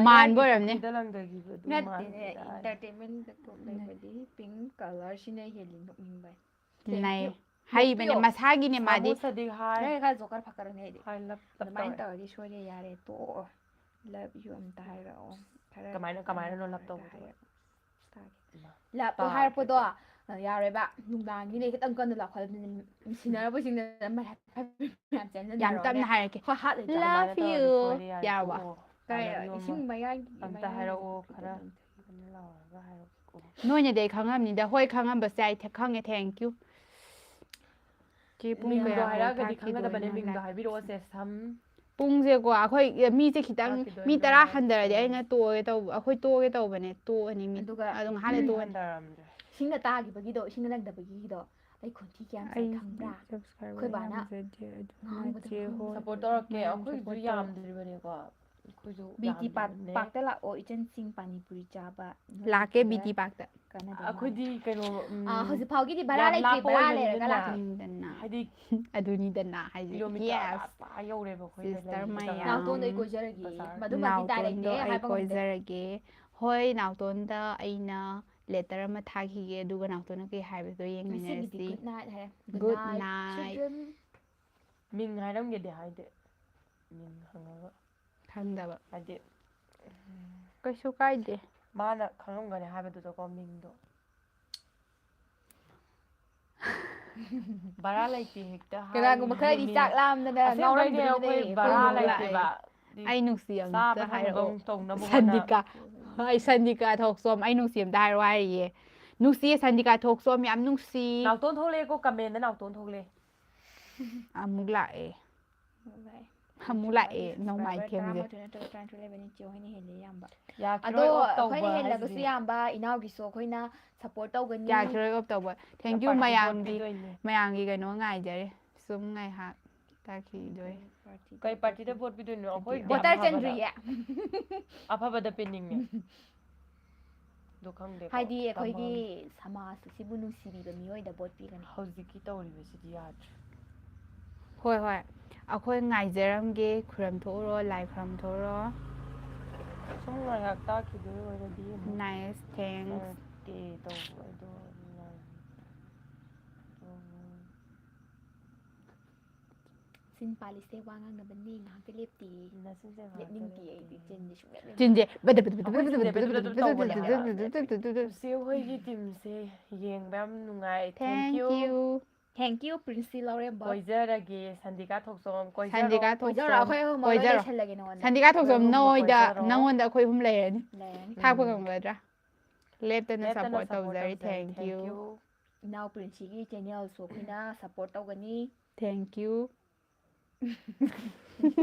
ꯃꯥꯟꯕ ꯑꯣꯏꯔꯝꯅꯤ꯫ ꯄꯨꯈ꯭ꯔꯤꯗ ꯂꯪꯊꯈꯤꯕꯗꯨ ꯅꯠꯇꯦꯅꯦ, ꯃꯥꯟꯗꯦꯗ꯫ Entertainment ꯂꯩꯕꯗꯤ pink colour ꯁꯤꯅ ꯍꯦꯜꯂꯤ ꯅꯣꯛꯅꯤꯡꯕ꯫ ꯅꯩ꯫ ꯍꯩꯕꯅꯦ, ꯃꯁꯥꯒꯤꯅꯦ ꯃꯥꯗꯤ꯫ ꯁꯥꯃꯨꯁꯗꯤ ꯍꯥꯏ꯫ ꯅꯪ ꯈꯔ ꯖꯣꯀꯔ ꯐꯀꯔꯅꯦ ꯑꯩꯗꯤ꯫ ꯍꯥꯏ ꯂꯞ ꯂꯞ ꯑꯗꯨꯃꯥꯏꯅ ꯇꯧꯔꯦ꯫ ꯇꯧꯔꯗꯤ ꯁꯣꯏꯔꯦ, ꯌꯥꯔꯦ, ꯇꯣꯛꯑꯣ꯫ Love you ꯑꯝꯇ ꯍꯥꯏꯔꯛꯑꯣ꯫ ꯈꯔ ꯀꯃꯥꯏꯅ- ꯀꯃꯥꯏꯅꯅꯣ ꯀꯟꯅ ꯂꯞ ꯇꯧꯕꯗꯣ? ꯍꯥꯏꯔꯛꯑꯣ꯫ ꯇꯥꯒꯦ꯫ ꯏꯃꯥ, ꯂꯞ ꯇꯥꯒꯦ ꯍꯥꯏꯔꯛꯄꯗꯣ ꯇꯧ꯫ ꯌꯥꯔꯣꯏꯕ꯫ ꯅꯨꯡꯗꯥꯡꯒꯤꯅꯦ ꯈꯤꯇꯪ ꯀꯟꯅ ꯂꯥꯎꯈꯠꯂꯕꯅꯤꯅ ꯁꯤꯟꯅꯔꯕꯁꯤꯡꯅ ꯃꯌꯥꯝ ꯌꯥꯝ ꯇꯞꯅ ꯍꯥꯏꯔꯛꯀꯦ꯫ ꯍꯣꯏ, ꯍꯥꯠꯂꯣꯏꯗ꯭ꯔꯥ? Love ꯑꯗꯨꯃꯥꯏꯅ ꯇꯧꯔꯗꯤ you꯫ ꯁꯣꯏꯔꯦ, ꯌꯥꯔꯦ, ꯌꯥꯔꯕꯣ? ꯇꯣꯛꯑꯣ꯫ ꯀꯩ ꯍꯥꯏꯔꯛꯑꯣ, ꯏꯁꯤꯡ ꯃꯌꯥꯏꯒꯤ ꯑꯝꯇ ꯃꯌꯥꯏꯒꯤ ꯍꯥꯏꯔꯛꯑꯣ, ꯈꯤꯇꯪ ꯈꯔ ꯑꯝꯇ꯫ ꯀꯟꯅ ꯂꯥꯎꯔꯒ ꯍꯥꯏꯔꯛꯑꯣ꯫ ꯅꯣꯏꯅꯗꯤ ꯑꯩ ꯈꯪꯉꯝꯅꯤꯗ꯫ ꯍꯣꯏ, ꯈꯪꯉꯝꯕꯁꯨ ꯌꯥꯏ꯫ ꯊꯦ-, ꯈꯪꯉꯦ, thank you꯫ ꯆꯦ, ꯄꯨꯡ ꯃꯤꯡꯗꯣ ꯀꯌꯥꯃꯨꯛ ꯍꯥꯏꯔꯛꯑꯒꯗꯤ ꯊꯥꯈꯤꯗꯣꯏꯅꯣ ꯈꯪꯒꯗꯕꯅꯦ, ꯅꯪ ꯃꯤꯡꯗꯣ live? ꯍꯥꯏꯕꯤꯔꯛꯑꯣ, ꯁꯦ ꯁꯝ꯫ ꯄꯨꯡꯁꯦꯀꯣ, ꯑꯩꯈꯣꯏ ꯃꯤꯁꯦ ꯈꯤꯇꯪ, ꯊꯥꯈꯤꯗꯣꯏꯅꯣ ꯃꯤ ꯇꯔꯥ ꯍꯥꯏꯁꯤꯗꯤ꯫ ꯍꯟꯊꯔꯗꯤ ꯑꯩꯅ ꯇꯣꯛꯑꯒꯦ ꯇꯧꯕ, ꯑꯩꯈꯣꯏ ꯇꯣꯛꯑꯒꯦ ꯇꯧꯕꯅꯦ, ꯇꯣꯛꯑꯅꯤ ꯃꯤ꯫ ꯑꯗꯨꯒ ꯑꯗꯨ ꯉꯥꯏꯍꯥꯛ ꯂꯩ ꯇꯣꯛꯑꯅꯤ꯫ ꯍꯟꯊꯔꯝꯗ꯭ꯔꯦ꯫ ꯏꯁꯤꯡꯗ ꯇꯥꯈꯤꯕꯒꯤꯗꯣ, ꯏꯁꯤꯡꯗ ꯂꯪꯗꯕꯒꯤꯗꯣ ꯑꯩ ꯈꯣꯟꯊꯤ ꯀꯌꯥꯝ ꯆꯥꯏ ꯑꯩ ꯈꯪꯕ꯭ꯔꯥ? subscriber ꯑꯩꯈꯣꯏ ꯕꯥꯅ ꯌꯥꯝꯖꯗꯦ, ꯑꯗꯨꯅ ꯉꯥꯡꯕꯗ ꯆꯦ ꯉꯥꯡꯕꯗ ꯍꯣꯏ꯫ Support ꯇꯧꯔꯛꯀꯦ, ꯃꯌꯥꯝ ꯑꯩꯈꯣꯏꯁꯨ support ꯇꯧꯔꯛꯑꯣ꯫ ꯌꯥꯝꯗ꯭ꯔꯤꯕꯅꯦꯀꯣ꯫ ꯑꯩꯈꯣꯏꯁꯨ ꯕꯤ ꯇꯤ ꯄꯥꯔꯛ ꯌꯥꯝꯗ꯭ꯔꯤꯕꯅꯦ꯫ ꯄꯥꯔꯛꯇ ꯂꯥꯛꯑꯣ, ꯏꯆꯟꯁꯤꯡ ꯄꯥꯅꯤ ꯄꯨꯔꯤ ꯆꯥꯕ꯫ ꯅꯣꯏ ꯂꯥꯛꯀꯦ, ꯈꯔ ꯕꯤ ꯇꯤ ꯄꯥꯔꯛꯇ꯫ ꯀꯥꯟꯅꯗꯧ ꯃꯥꯜꯂꯦ꯫ ꯑꯩꯈꯣꯏꯗꯤ ꯀꯩꯅꯣ, ꯎꯝ, ꯑꯥ, ꯍꯧꯖꯤꯛ ꯐꯥꯎꯒꯤꯗꯤ ꯚꯔꯥ ꯌꯥꯝ ꯂꯩꯇꯦ, ꯂꯥꯞꯄ ꯚꯔꯥ ꯑꯣꯏꯕꯅꯤꯅ ꯂꯩꯔꯒ ꯂꯥꯛꯀꯦ꯫ ꯑꯗꯨꯅꯤꯗꯅ꯫ ꯍꯥꯏꯗꯤ ꯑꯗꯨꯅꯤꯗꯅ ꯍꯥꯏꯁꯦ꯫ kilometer Yes꯫ ꯑꯥ ꯌꯧꯔꯦꯕ ꯑꯩꯈꯣꯏꯅ Sister ꯂꯩꯔꯤꯕ ꯃꯌꯥꯝ꯫ ꯖꯒꯥ꯫ ꯅꯥꯎꯇꯣꯟꯗꯣ ꯑꯩ ꯀꯣꯏꯖꯔꯒꯦ꯫ ꯕꯖꯥꯔ꯫ ꯃꯗꯨꯃꯛꯇꯤ ꯎꯄꯥꯏ ꯂꯩꯇꯦ, ꯅꯥꯎꯇꯣꯟꯗꯣ ꯑꯩ ꯍꯥꯏꯕ ꯉꯝꯗꯦ꯫ ꯀꯣꯏꯖꯔꯒꯦ꯫ ꯍꯣꯏ, ꯅꯥꯎꯇꯣꯟꯗ ꯑꯩꯅ letter ꯑꯃ ꯊꯥꯈꯤꯒꯦ, ꯑꯗꯨꯒ ꯅꯥꯎꯇꯣꯟꯅ ꯀꯩ ꯍꯥꯏꯕꯗꯣ ꯉꯁꯤꯒꯤꯗꯤ ꯌꯦꯡꯃꯤꯟꯅꯔꯁꯤ꯫ good night ꯍꯥꯏꯔꯦ꯫ Good night꯫ Sweet dream꯫ ꯃꯤꯡ ꯍꯥꯏꯔꯝꯒꯦꯗꯤ ꯍꯥꯏꯗꯦ꯫ ꯃꯤꯡ ꯍꯪꯉꯒ꯫ ꯈꯪꯗꯕ꯫ ꯍꯥꯏꯗꯤ ꯀꯩꯁꯨ ꯀꯥꯏꯗꯦ꯫ ꯃꯥꯅ ꯈꯪꯉꯝꯒꯅꯤ ꯍꯥꯏꯕꯗꯨꯗꯀꯣ, ꯃꯤꯡꯗꯣ꯫ ꯚꯔꯥ ꯂꯩꯇꯦ ꯍꯦꯛꯇ ꯀꯅꯥꯒꯨꯝꯕ ꯈꯔꯗꯤ ꯍꯥꯏꯔꯤꯅꯦ꯫ ꯆꯥꯛ ꯂꯥꯝꯗꯅ ꯑꯁꯦꯡꯕꯩꯅꯦ, ꯉꯥꯎꯔꯝꯈꯤꯕꯅꯦ꯫ ꯑꯩꯈꯣꯏ ꯚꯔꯥ ꯈꯣꯡ ꯂꯩꯇꯦꯕ꯫ ꯂꯥꯛꯑꯦ꯫ ꯑꯩ ꯅꯨꯡꯁꯤ ꯑꯝꯇ ꯆꯥꯕ ꯍꯥꯏꯔꯛꯑꯣ꯫ ꯊꯛꯅꯕ ꯇꯧꯅꯕ ꯍꯣꯠꯅ- ꯁꯟꯗꯤꯀꯥ꯫ ꯍꯣꯏ, ꯁꯟꯗꯤꯀꯥ ꯊꯣꯛꯆꯣꯝ, ꯑꯩ ꯅꯨꯡꯁꯤ ꯑꯝꯇ ꯍꯥꯏꯔꯛꯑꯣ ꯍꯥꯏꯔꯤꯌꯦ꯫ ꯅꯨꯡꯁꯤꯌꯦ, ꯁꯟꯗꯤꯀꯥ ꯊꯣꯛꯆꯣꯝ, ꯌꯥꯝ ꯅꯨꯡꯁꯤ꯫ ꯅꯥꯎꯇꯣꯟ ꯊꯣꯛꯂꯛꯑꯦꯀꯣ, comment ꯗ ꯅꯥꯎꯇꯣꯟ ꯊꯣꯛꯂꯛꯑꯦ꯫ ꯑꯃꯨꯛ ꯂꯥꯛꯑꯦ꯫ ꯚꯥꯏ꯫ ꯑꯃꯨꯛ ꯂꯥꯛꯑꯦ, ꯑꯩꯒꯤ ꯅꯣꯡꯃꯥꯏ subscriber ꯊꯦꯝꯁꯦ꯫ ꯇꯔꯥꯃꯥꯊꯣꯏ ꯅꯠꯇ꯭ꯔꯒ ꯇꯔꯥꯅꯤꯊꯣꯏ ꯂꯩꯕꯅꯤ, ꯆꯦ ꯍꯣꯏꯅ ꯍꯦꯜꯂꯦ ꯌꯥꯝꯕ꯫ ꯌꯥꯈꯤꯔꯣꯏ, ꯑꯗꯣ off ꯑꯩꯈꯣꯏꯅ ꯇꯧꯕ ꯍꯦꯜꯂꯒꯁꯨ ꯍꯥꯏꯁꯤꯗꯤ꯫ ꯌꯥꯝꯕ, ꯏꯅꯥꯎꯒꯤꯁꯨ ꯑꯩꯈꯣꯏꯅ support ꯇꯧꯒꯅꯤ꯫ ꯌꯥꯈꯤꯔꯣꯏ off ꯇꯧꯕ꯫ Thank you party ꯃꯌꯥꯝꯒꯤ, vote ꯄꯤꯗꯣꯏꯅꯦ꯫ ꯃꯌꯥꯝꯒꯤ ꯀꯩꯅꯣ ꯉꯥꯏꯖꯔꯤ꯫ ꯁꯨꯝ ꯉꯥꯏꯍꯥꯛ ꯇꯥꯈꯤꯗꯣꯏ꯫ ꯀꯩ party ꯗ vote ꯄꯤꯗꯣꯏꯅꯣ? ꯑꯩꯈꯣꯏ Voter ꯌꯥꯝ ꯐꯕꯗ꯫ ꯆꯟꯗ꯭ꯔꯤꯌꯦ꯫ ꯑꯐꯕꯗ ꯄꯤꯅꯤꯡꯉꯦ꯫ ꯑꯗꯣ ꯈꯪꯗꯦꯀꯣ, ꯍꯥꯏꯗꯤ ꯇꯝꯕ ꯑꯩꯈꯣꯏꯒꯤ ꯉꯝꯗꯦ꯫ ꯁꯃꯥꯖ ꯑꯁꯤꯕꯨ ꯅꯨꯡꯁꯤꯕꯤꯕ ꯃꯤꯑꯣꯏꯗ vote ꯄꯤꯒꯅꯤ꯫ ꯍꯧꯖꯤꯛꯀꯤ ꯇꯧꯔꯤꯕꯁꯤꯗꯤ ꯌꯥꯗ꯭ꯔꯦ꯫ ꯍꯣꯏ, ꯍꯣꯏ꯫ ꯑꯩꯈꯣꯏ ꯉꯥꯏꯖꯔꯝꯒꯦ꯫ ꯈꯨꯔꯝ ꯊꯣꯛꯎꯔꯣ, ꯂꯥꯏ ꯈꯨꯔꯝ ꯊꯣꯛꯎꯔꯣ꯫ ꯁꯨꯝ ꯉꯥꯏꯍꯥꯛ ꯇꯥꯛꯈꯤꯗꯣꯏ ꯑꯣꯏꯔꯗꯤ ꯑꯃꯨꯛ Nice, thanks. ꯇꯦ ꯇꯧꯕ ꯑꯗꯣ ꯉꯥꯏ-, ꯎꯝ, ꯁꯤꯟ ꯄꯥꯜꯂꯤꯁꯦ ꯋꯥ ꯉꯥꯡꯅꯕꯅꯤ, ꯉꯥꯏꯍꯥꯛꯇꯤ ꯂꯦꯞꯇꯦ꯫ ꯅꯆꯤꯟꯁꯦ ꯉꯥꯏꯍꯥꯛꯇ ꯂꯦꯞꯅꯤꯡꯗꯦ ꯂꯦꯞꯇꯦ꯫ ꯑꯩꯗꯤ ꯆꯤꯟꯁꯦ ꯁꯨꯡꯂꯦꯞ ꯂꯦꯞꯇꯦ꯫ ꯆꯤꯟꯁꯦ ꯕꯗ ꯕꯗ ꯑꯩꯈꯣꯏ ꯆꯤꯟꯁꯦ ꯕꯗ ꯕꯗ ꯕꯗ ꯇꯧꯕꯅꯦ ꯍꯥꯏꯕ꯫ ꯕꯗ ꯏꯆꯦ ꯍꯣꯏꯒꯤ ꯇꯤꯝꯁꯦ ꯌꯦꯡꯕ ꯌꯥꯝ ꯅꯨꯡꯉꯥꯏ꯫ Thank Thank you꯫ you. Thank you, Princey ꯂꯧꯔꯦꯝꯕ꯫ ꯀꯣꯏꯖꯔꯒꯦ ꯁꯟꯗꯤꯀꯥ ꯊꯣꯛꯆꯣꯝ꯫ ꯀꯣꯏꯖꯔꯣ꯫ ꯁꯟꯗꯤꯀꯥ ꯀꯣꯏꯖꯔꯣ, ꯑꯩꯈꯣꯏ ꯑꯍꯨꯝ ꯃꯔꯣꯏ ꯀꯣꯏꯖꯔꯣ꯫ ꯂꯩꯁꯜꯂꯒꯦ ꯅꯉꯣꯟꯗ꯫ ꯁꯟꯗꯤꯀꯥ ꯊꯣꯛꯆꯣꯝ ꯑꯩꯈꯣꯏ ꯑꯍꯨꯝ ꯅꯣꯏꯗ ꯀꯣꯏꯖꯔꯣ꯫ ꯅꯉꯣꯟꯗ ꯑꯩꯈꯣꯏ ꯑꯍꯨꯝ ꯂꯩꯔꯅꯤ꯫ ꯂꯩꯔꯅꯤ꯫ ꯊꯥꯛꯄ ꯎꯝ꯫ ꯉꯝꯒꯗ꯭ꯔꯥ? ꯂꯦꯞꯇꯅ ꯂꯦꯞꯇꯅ support support ꯇꯧꯖꯔꯤ꯫ ꯇꯧꯖꯩ꯫ Thank Thank you. you꯫ ꯏꯅꯥꯎ ꯄ꯭ꯔꯤꯟꯁꯤꯒꯤ ꯆꯦꯅꯦꯜꯁꯨ ꯑꯩꯈꯣꯏꯅ support ꯇꯧꯒꯅꯤ꯫ Thank you.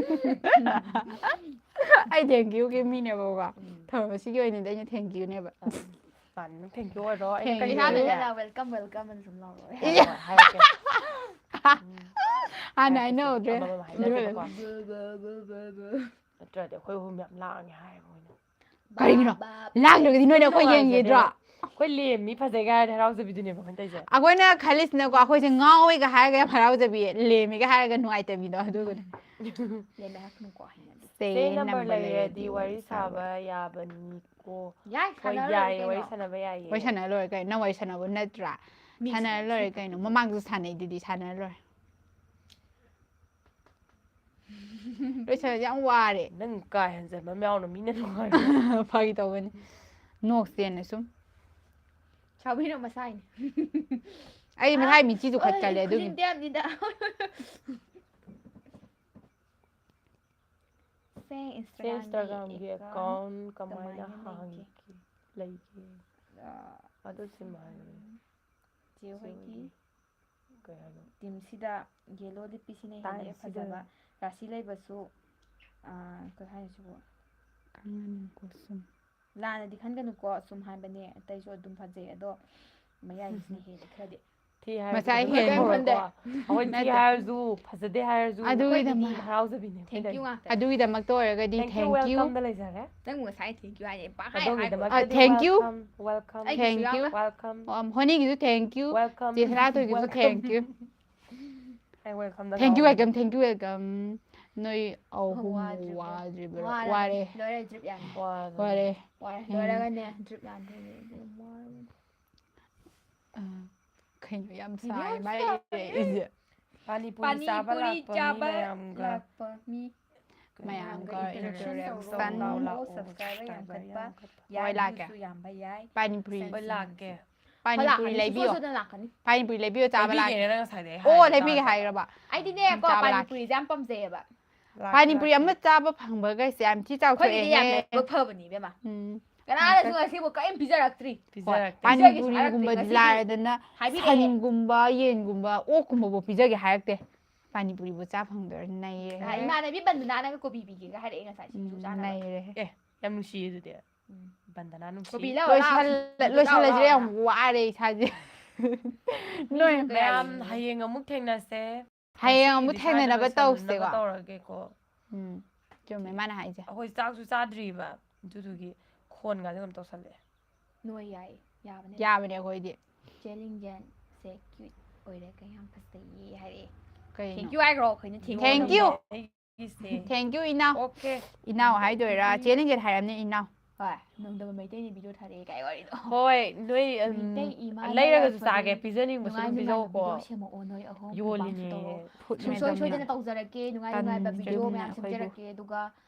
ꯑꯩ thank you ꯒꯤ ꯃꯤꯅꯦꯕꯀꯣ꯫ ꯎꯝ꯫ ꯊꯧꯔꯝ ꯑꯁꯤꯒꯤ ꯑꯣꯏꯅꯗꯤ ꯑꯩꯅ thank you ꯅꯦꯕ꯫ ꯃꯥꯅꯤ, ꯅꯪ thank you ꯑꯣꯏꯔꯣ꯫ ꯑꯩꯅ Thank ꯀꯔꯤ you. ꯄꯩꯁꯥ ꯍꯥꯏꯔꯒꯦ? ꯄꯤꯗꯅ welcome, welcome ꯑꯅ ꯁꯨꯝ ꯂꯥꯎꯔꯣ꯫ ꯍꯣꯏ, ꯍꯣꯏ, ꯍꯥꯏꯔꯛꯀꯦ꯫ ꯎꯝ꯫ ꯍꯥꯟꯅ ꯍꯥꯏꯔꯛꯀꯦ꯫ ꯍꯥꯏꯅꯍꯧꯗ꯭ꯔꯦ꯫ ꯑꯃꯃꯝ ꯍꯥꯏꯅꯁꯦꯕꯀꯣ꯫ ꯕ, ꯕ, ꯕ, ꯕ, ꯕ꯫ ꯅꯠꯇ꯭ꯔꯗꯤ ꯑꯩꯈꯣꯏ ꯑꯍꯨꯝ ꯌꯥꯝ ꯂꯥꯡꯉꯦ ꯍꯥꯏ ꯃꯣꯏꯅ꯫ ꯀꯔꯤꯒꯤꯅꯣ? ꯕꯥ, ꯕꯥ꯫ ꯂꯥꯡꯗ꯭ꯔꯒꯗꯤ ꯅꯣꯏꯅ ꯑꯩꯈꯣꯏ ꯅꯨꯡꯉꯥꯏꯖꯗꯦꯕ꯫ ꯌꯦꯡꯉꯤꯗ꯭ꯔꯣ? ꯑꯩꯈꯣꯏ ꯂꯦꯝꯃꯤ ꯐꯖꯩꯒ ꯍꯥꯏꯔꯗꯤ ꯍꯔꯥꯎꯖꯕꯤꯗꯨꯅꯦꯕ ꯑꯩꯈꯣꯏꯅ ꯇꯧꯔꯤꯁꯦ꯫ ꯑꯩꯈꯣꯏꯅ ꯈꯜꯂꯤꯁꯤꯅꯀꯣ, ꯑꯩꯈꯣꯏꯁꯦ ꯉꯥꯎꯋꯦꯒ ꯍꯥꯏꯔꯒ ꯌꯥꯝ ꯍꯔꯥꯎꯖꯕꯤ, ꯂꯦꯝꯃꯤꯒ ꯍꯥꯏꯔꯒ ꯅꯨꯡꯉꯥꯏꯇꯕꯤꯗꯣ ꯑꯗꯨꯒꯅꯦ꯫ ꯂꯦꯝꯃꯦ ꯍꯥꯏꯔꯛꯀꯅꯨꯀꯣ, ꯍꯩꯅꯗꯦ꯫ ꯆꯦ ꯆꯦ number number ꯂꯩꯔꯗꯤ ꯂꯩꯔꯗꯤ ꯋꯥꯔꯤ ꯋꯥꯔꯤ ꯁꯥꯕ ꯁꯥꯕ ꯌꯥꯕꯅꯤꯀꯣ꯫ ꯌꯥꯏ, ꯍꯣꯏ, ꯁꯥꯟꯅꯔ ꯂꯣꯏꯔꯦ ꯌꯥꯏꯌꯦ, ꯋꯥꯔꯤ ꯀꯩꯅꯣ꯫ ꯁꯥꯟꯅꯕ ꯌꯥꯏꯌꯦ꯫ ꯋꯥꯔꯤ ꯁꯥꯟꯅ ꯂꯣꯏꯔꯦ ꯀꯩꯅꯣ? ꯅꯪ ꯋꯥꯔꯤ ꯁꯥꯟꯅꯕ ꯅꯠꯇ꯭ꯔꯥ? ꯃꯤ ꯁꯥꯟꯅꯔ ꯁꯥꯟꯅ- ꯂꯣꯏꯔꯦ ꯀꯩꯅꯣ? ꯃꯃꯥꯡꯗꯁꯨ ꯁꯥꯟꯅꯩꯗꯨꯗꯤ, ꯁꯥꯟꯅꯔ ꯂꯣꯏꯔꯦ꯫ ꯂꯣꯏꯁꯜꯂꯁꯦ, ꯌꯥꯝ ꯋꯥꯔꯦ꯫ ꯅꯪ ꯀꯥ ꯍꯦꯟꯖꯟꯕ ꯑꯃ ꯌꯥꯎꯅ ꯃꯤꯅ ꯅꯨꯡꯉꯥꯏꯕ꯫ ꯐꯥꯒꯤ ꯇꯧꯕꯅꯤ꯫ ꯅꯣꯛꯁꯦꯅ ꯁꯨꯝ꯫ ꯁꯥꯎꯕꯤꯅꯣ, ꯃꯁꯥꯏꯅꯦ꯫ ꯑꯩ ꯃꯁꯥꯏ ꯃꯤꯆꯤꯁꯨ ꯈꯠꯀꯜꯂꯦ ꯑꯩ ꯑꯗꯨꯒꯤ꯫ ꯈꯨꯖꯤꯟꯗꯤ ꯌꯥꯝꯅꯤꯗ꯫ ꯁꯦ ꯁꯦ Instagram-ꯒꯤ Instagram-ꯒꯤ account account ꯀꯃꯥꯏꯅ ꯀꯃꯥꯏꯅ ꯍꯥꯡꯒꯦ? ꯂꯩꯒꯦ? ꯑ, ꯑꯗꯨ ꯁꯤꯃ ꯍꯥꯏꯕꯅꯦ꯫ ꯆꯦ ꯍꯣꯏꯒꯤ ꯀꯩ ꯍꯥꯏꯅꯣ? ꯇꯤꯝꯁꯤꯗ ꯌꯦꯂꯣ ꯂꯤꯠꯄꯤꯁꯤꯅ ꯍꯦꯜꯂꯦ ꯇꯥꯏꯝꯁꯤꯗ꯫ ꯐꯖꯕ꯫ ꯔꯥꯁꯤ ꯂꯩꯕꯁꯨ, ꯑ, ꯀꯩ ꯍꯥꯏꯅꯣ ꯁꯤꯕꯨ? ꯈꯪꯉꯅꯤꯀꯣ ꯁꯨꯝ꯫ ꯂꯥꯟꯅꯗꯤ ꯈꯟꯒꯅꯨꯀꯣ, ꯁꯨꯝ ꯍꯥꯏꯕꯅꯦ꯫ ꯑꯇꯩꯁꯨ ꯑꯗꯨꯝ ꯐꯖꯩ, ꯑꯗꯣ ꯃꯌꯥꯏꯁꯤꯅ ꯍꯦꯜꯂꯦ ꯈꯔꯗꯤ꯫ ꯊꯤ ꯍꯥꯏꯔꯁꯨ ꯃꯁꯥꯏ ꯑꯗꯨꯝ ꯍꯦꯟꯕ꯫ ꯀꯧꯔꯣꯀꯣ꯫ ꯈꯟꯗꯦ꯫ ꯑꯩꯈꯣꯏ ꯊꯤ ꯅꯠꯇꯦ꯫ ꯍꯥꯏꯔꯁꯨ, ꯐꯖꯗꯦ ꯍꯥꯏꯔꯁꯨ꯫ ꯑꯗꯨꯒꯤꯗꯃꯛ ꯑꯩꯈꯣꯏꯗꯤ ꯍꯔꯥꯎꯖꯕꯤꯅꯦ Thank you ꯑꯩꯈꯣꯏꯗꯤ꯫ ꯉꯥꯛꯇ꯫ ꯑꯗꯨꯒꯤꯗꯃꯛꯇ ꯑꯣꯏꯔꯒꯗꯤ Thank you, thank you꯫ welcome-ꯗ ꯂꯩꯖꯔꯦ꯫ ꯅꯪꯕꯨ ꯉꯁꯥꯏ thank you ꯍꯥꯏꯅꯦ꯫ ꯄꯥꯛꯍꯥꯏ ꯑꯗꯣꯝꯒꯤꯗꯃꯛꯇ ꯍꯥꯏꯈ꯭ꯔꯣ꯫ ꯑ, thank you꯫ welcome, welcome, ꯑꯩꯒꯤꯁꯨ Thank you꯫ ꯌꯥꯎꯅ꯫ welcome, ꯑꯣ, ꯍꯣꯅꯤꯒꯤꯁꯨ thank you꯫ welcome, ꯆꯦ ꯁꯅꯥꯊꯣꯏꯒꯤꯁꯨ welcome꯫ Thank you꯫ ꯑꯩ welcome ꯗ Thank you, ꯉꯥꯎꯔꯦ꯫ Welcome, thank you, welcome. ꯅꯣꯏ ꯑꯍꯨꯝ ꯋꯥꯗ꯭ꯔꯤꯕ꯭ꯔꯣ? ꯋꯥꯗ꯭ꯔꯤꯕ꯭ꯔꯣ? ꯋꯥꯔꯦ꯫ ꯋꯥꯔꯦ꯫ ꯂꯣꯏꯔꯦ drip ꯌꯥꯟꯕ꯫ ꯋꯥꯗꯅ꯫ ꯋꯥꯔꯦ꯫ ꯋꯥꯔꯦ꯫ ꯎꯝ꯫ ꯂꯣꯏꯔꯒꯅꯦ drip ꯌꯥꯟꯗꯣꯏꯅꯦ꯫ ꯑꯗꯨꯝ ꯋꯥꯔꯕꯅꯦ꯫ ꯑ, ꯀꯩꯅꯣ ꯌꯥꯝ ꯀꯩꯅꯣ ꯁꯥꯏ ꯌꯥꯝ ꯃꯥꯏ ꯁꯥꯏ꯫ ꯑꯩꯁꯦ꯫ ꯄꯥꯅꯤ ꯄꯨꯔꯤ ꯆꯥꯕ ꯂꯥꯛꯄ ꯃꯤ ꯆꯥꯕ ꯃꯌꯥꯝꯒ꯫ ꯂꯥꯛꯄ ꯃꯤ ꯃꯌꯥꯝꯒ ꯃꯌꯥꯝꯒ interaction introduction ꯇꯧꯔꯣ꯫ ꯇꯧꯔꯣ꯫ ꯂꯥꯛꯑꯣ꯫ Subscriber ꯌꯥꯝꯈꯠꯄ ꯍꯣꯏ, ꯌꯥꯏ, ꯂꯥꯛꯀꯦ꯫ views ꯁꯨ ꯌꯥꯝꯕ ꯌꯥꯏ꯫ ꯄꯥꯅꯤꯄꯨꯔꯤ꯫ ꯍꯣꯏ, ꯂꯥꯛꯀꯦ꯫ ꯍꯣꯏ, ꯄꯥꯅꯤꯄꯨꯔꯤ ꯂꯥꯛꯀꯅꯤ꯫ ꯂꯩꯕꯤꯌꯣ꯫ ꯁꯣꯏ ꯁꯣꯏꯗꯅ ꯂꯥꯛꯀꯅꯤ꯫ ꯄꯥꯅꯤꯄꯨꯔꯤ ꯂꯩꯕꯤꯌꯣ, ꯆꯥꯕ ꯂꯥꯛꯀꯦ꯫ ꯂꯩꯕꯤꯒꯦꯅ ꯅꯪ ꯉꯁꯥꯏꯗꯩ ꯑꯣ, ꯍꯥꯏꯔꯒ ꯂꯩꯕꯤꯒꯦ ꯆꯥꯕ ꯍꯥꯏꯔꯕ? ꯑꯩꯗꯤꯅꯦꯀꯣ, ꯆꯥꯕ ꯂꯥꯛꯀꯦ꯫ ꯄꯥꯅꯤꯄꯨꯔꯤꯁꯦ ꯌꯥꯝ ꯄꯥꯝꯖꯩꯌꯦꯕ꯫ ꯂꯥꯛꯀꯦ, ꯄꯥꯅꯤꯄꯨꯔꯤ ꯂꯥꯛꯀꯦ꯫ ꯑꯃ ꯆꯥꯕ ꯐꯪꯕꯒꯩꯁꯦ ꯌꯥꯝ ꯊꯤ ꯑꯩꯈꯣꯏꯒꯤꯗꯤ ꯌꯥꯝ ꯆꯥꯎꯊꯣꯛꯑꯦꯍꯦ꯫ ꯂꯥꯏꯕꯛ ꯐꯕꯅꯤꯕꯦꯝꯃ꯫ ꯎꯝ꯫ ꯀꯅꯥꯅꯁꯨ ꯉꯁꯤꯕꯨ ꯀꯔꯤꯝ ꯄꯤꯖꯔꯛꯇ꯭ꯔꯤ꯫ ꯄꯤꯖꯔꯛꯇꯦ꯫ ꯄꯤꯖꯒꯦꯁꯨ ꯍꯥꯏꯔꯛꯇꯦ ꯄꯥꯅꯤꯄꯨꯔꯤꯒꯨꯝꯕꯗꯤ ꯉꯁꯤꯗꯤ꯫ ꯂꯥꯏꯔꯗꯅ ꯍꯥꯏꯕꯤꯔꯛꯑꯦ꯫ ꯁꯟꯒꯨꯝꯕ, ꯌꯦꯟꯒꯨꯝꯕ, ꯑꯣꯛꯀꯨꯝꯕꯕꯨ ꯄꯤꯖꯒꯦ ꯍꯥꯏꯔꯛꯇꯦ꯫ ꯄꯥꯅꯤꯄꯨꯔꯤꯕꯨ ꯆꯥ ꯐꯪꯗꯣꯏꯔ ꯅꯩꯌꯦ꯫ ꯑ, ꯏꯃꯥꯟꯅꯕꯤ ꯕꯟꯗꯅꯥꯅꯒ ꯀꯣꯕꯤ ꯄꯤꯒꯦꯒ ꯍꯥꯏꯔꯛꯑꯦ ꯉꯁꯥꯏ ꯁꯤꯡꯖꯨ ꯆꯥꯅꯕ꯫ ꯅꯩꯔꯦꯍꯦ꯫ ꯑꯦ, ꯌꯥꯝ ꯅꯨꯡꯁꯤꯌꯦ ꯑꯗꯨꯗꯤ꯫ ꯎꯝ꯫ ꯕꯟꯗꯅꯥ ꯅꯨꯡꯁꯤ꯫ ꯀꯣꯕꯤ ꯂꯧꯔ ꯂꯥꯛꯑꯣ, ꯂꯣꯏꯁꯜꯂ- ꯁꯤꯡꯖꯨ ꯆꯥꯔꯨ ꯂꯣꯏꯁꯜꯂꯁꯤꯔ, ꯂꯥꯛꯑꯣ꯫ ꯌꯥꯝ ꯋꯥꯔꯦ ꯏꯁꯥꯁꯦ꯫ ꯃꯤꯁꯨ ꯅꯣꯏ ꯀꯌꯥ ꯃꯌꯥꯝ ꯌꯦꯡꯉꯤ? ꯍꯌꯦꯡ ꯑꯃꯨꯛ ꯊꯦꯡꯅꯁꯦ꯫ ꯍꯌꯦꯡ ꯑꯃꯨꯛ ꯉꯁꯤꯒꯤꯗꯤ ꯁ꯭ꯋꯥꯏꯗ ꯊꯦꯡꯅꯅꯕ ꯂꯣꯏꯁꯜꯂꯅꯕ ꯇꯧꯁꯦꯀꯣ꯫ ꯇꯧꯔꯒꯦꯀꯣ꯫ ꯎꯝ, ꯆꯨꯝꯃꯦ ꯃꯥꯅ ꯍꯥꯏꯁꯦ꯫ ꯑꯩꯈꯣꯏ ꯆꯥꯛꯁꯨ ꯆꯥꯗ꯭ꯔꯤꯕ, ꯑꯗꯨꯗꯨꯒꯤ ꯈꯣꯟꯒꯁꯦ ꯀꯩꯅꯣꯝ ꯇꯧꯁꯜꯂꯛꯑꯦ꯫ ꯅꯣꯏ ꯌꯥꯏ, ꯌꯥꯕꯅꯦ꯫ ꯌꯥꯕꯅꯦ ꯑꯩꯈꯣꯏꯗꯤ꯫ ꯆꯦ ꯂꯤꯡꯖꯦꯜꯁꯦ cute ꯑꯣꯏꯔꯒ ꯌꯥꯝ ꯐꯖꯩꯌꯦ ꯍꯥꯏꯔꯛꯑꯦ꯫ ꯀꯩꯅꯣ? Thank you ꯍꯥꯏꯈ꯭ꯔꯣ ꯑꯩꯈꯣꯏꯅ thank you Thank ꯍꯥꯏꯈ꯭ꯔꯣ꯫ you꯫ ꯑꯩꯒꯤꯁꯦ꯫ Thank you, ꯏꯅꯥꯎ꯫ Okay꯫ ꯏꯅꯥꯎ ꯍꯥꯏꯗꯣꯏꯔꯥ? ꯆꯦ ꯂꯤꯡꯖꯦꯜ ꯍꯥꯏꯔꯝꯅꯦ ꯏꯅꯥꯎ꯫ ꯍꯣꯏ, ꯅꯣꯡꯗꯝꯕ ꯃꯩꯇꯩꯅ video ꯊꯥꯔꯛꯑꯦ ꯀꯥꯏ ꯋꯥꯔꯤꯗꯣ꯫ ꯍꯣꯏ, ꯅꯣꯏ, ꯎꯝ, ꯃꯩꯇꯩ ꯏꯃꯥ ꯂꯩꯔꯒꯁꯨ ꯂꯥꯏꯔꯕ ꯆꯥꯒꯦ, ꯐꯨꯔꯨꯞ ꯄꯤꯖꯅꯤꯡꯕꯁꯨ ꯅꯨꯡꯉꯥꯏ ꯑꯗꯨꯝ ꯅꯨꯡꯉꯥꯏꯕ ꯄꯤꯖꯧꯀꯣ꯫ video ꯁꯦꯝꯃꯛꯑꯣ ꯅꯣꯏ ꯑꯍꯨꯝ, ꯃꯨꯛꯕꯥꯡꯁꯨ ꯌꯣꯜꯂꯤꯅꯦ꯫ ꯇꯧꯔꯛꯑꯣ꯫ Food ꯁꯨꯡꯁꯣꯏ madam ꯅ ꯁꯣꯏꯗꯅ ꯇꯧꯖꯔꯛꯀꯦ, ꯅꯨꯡꯉꯥꯏ ꯅꯨꯡꯉꯥꯏꯕ video ꯇꯟꯗ꯭ꯔꯗꯤꯅꯦ ꯃꯌꯥꯝ ꯑꯩꯈꯣꯏꯕꯨ꯫ ꯁꯦꯝꯖꯔꯛꯀꯦ, ꯑꯗꯨꯒ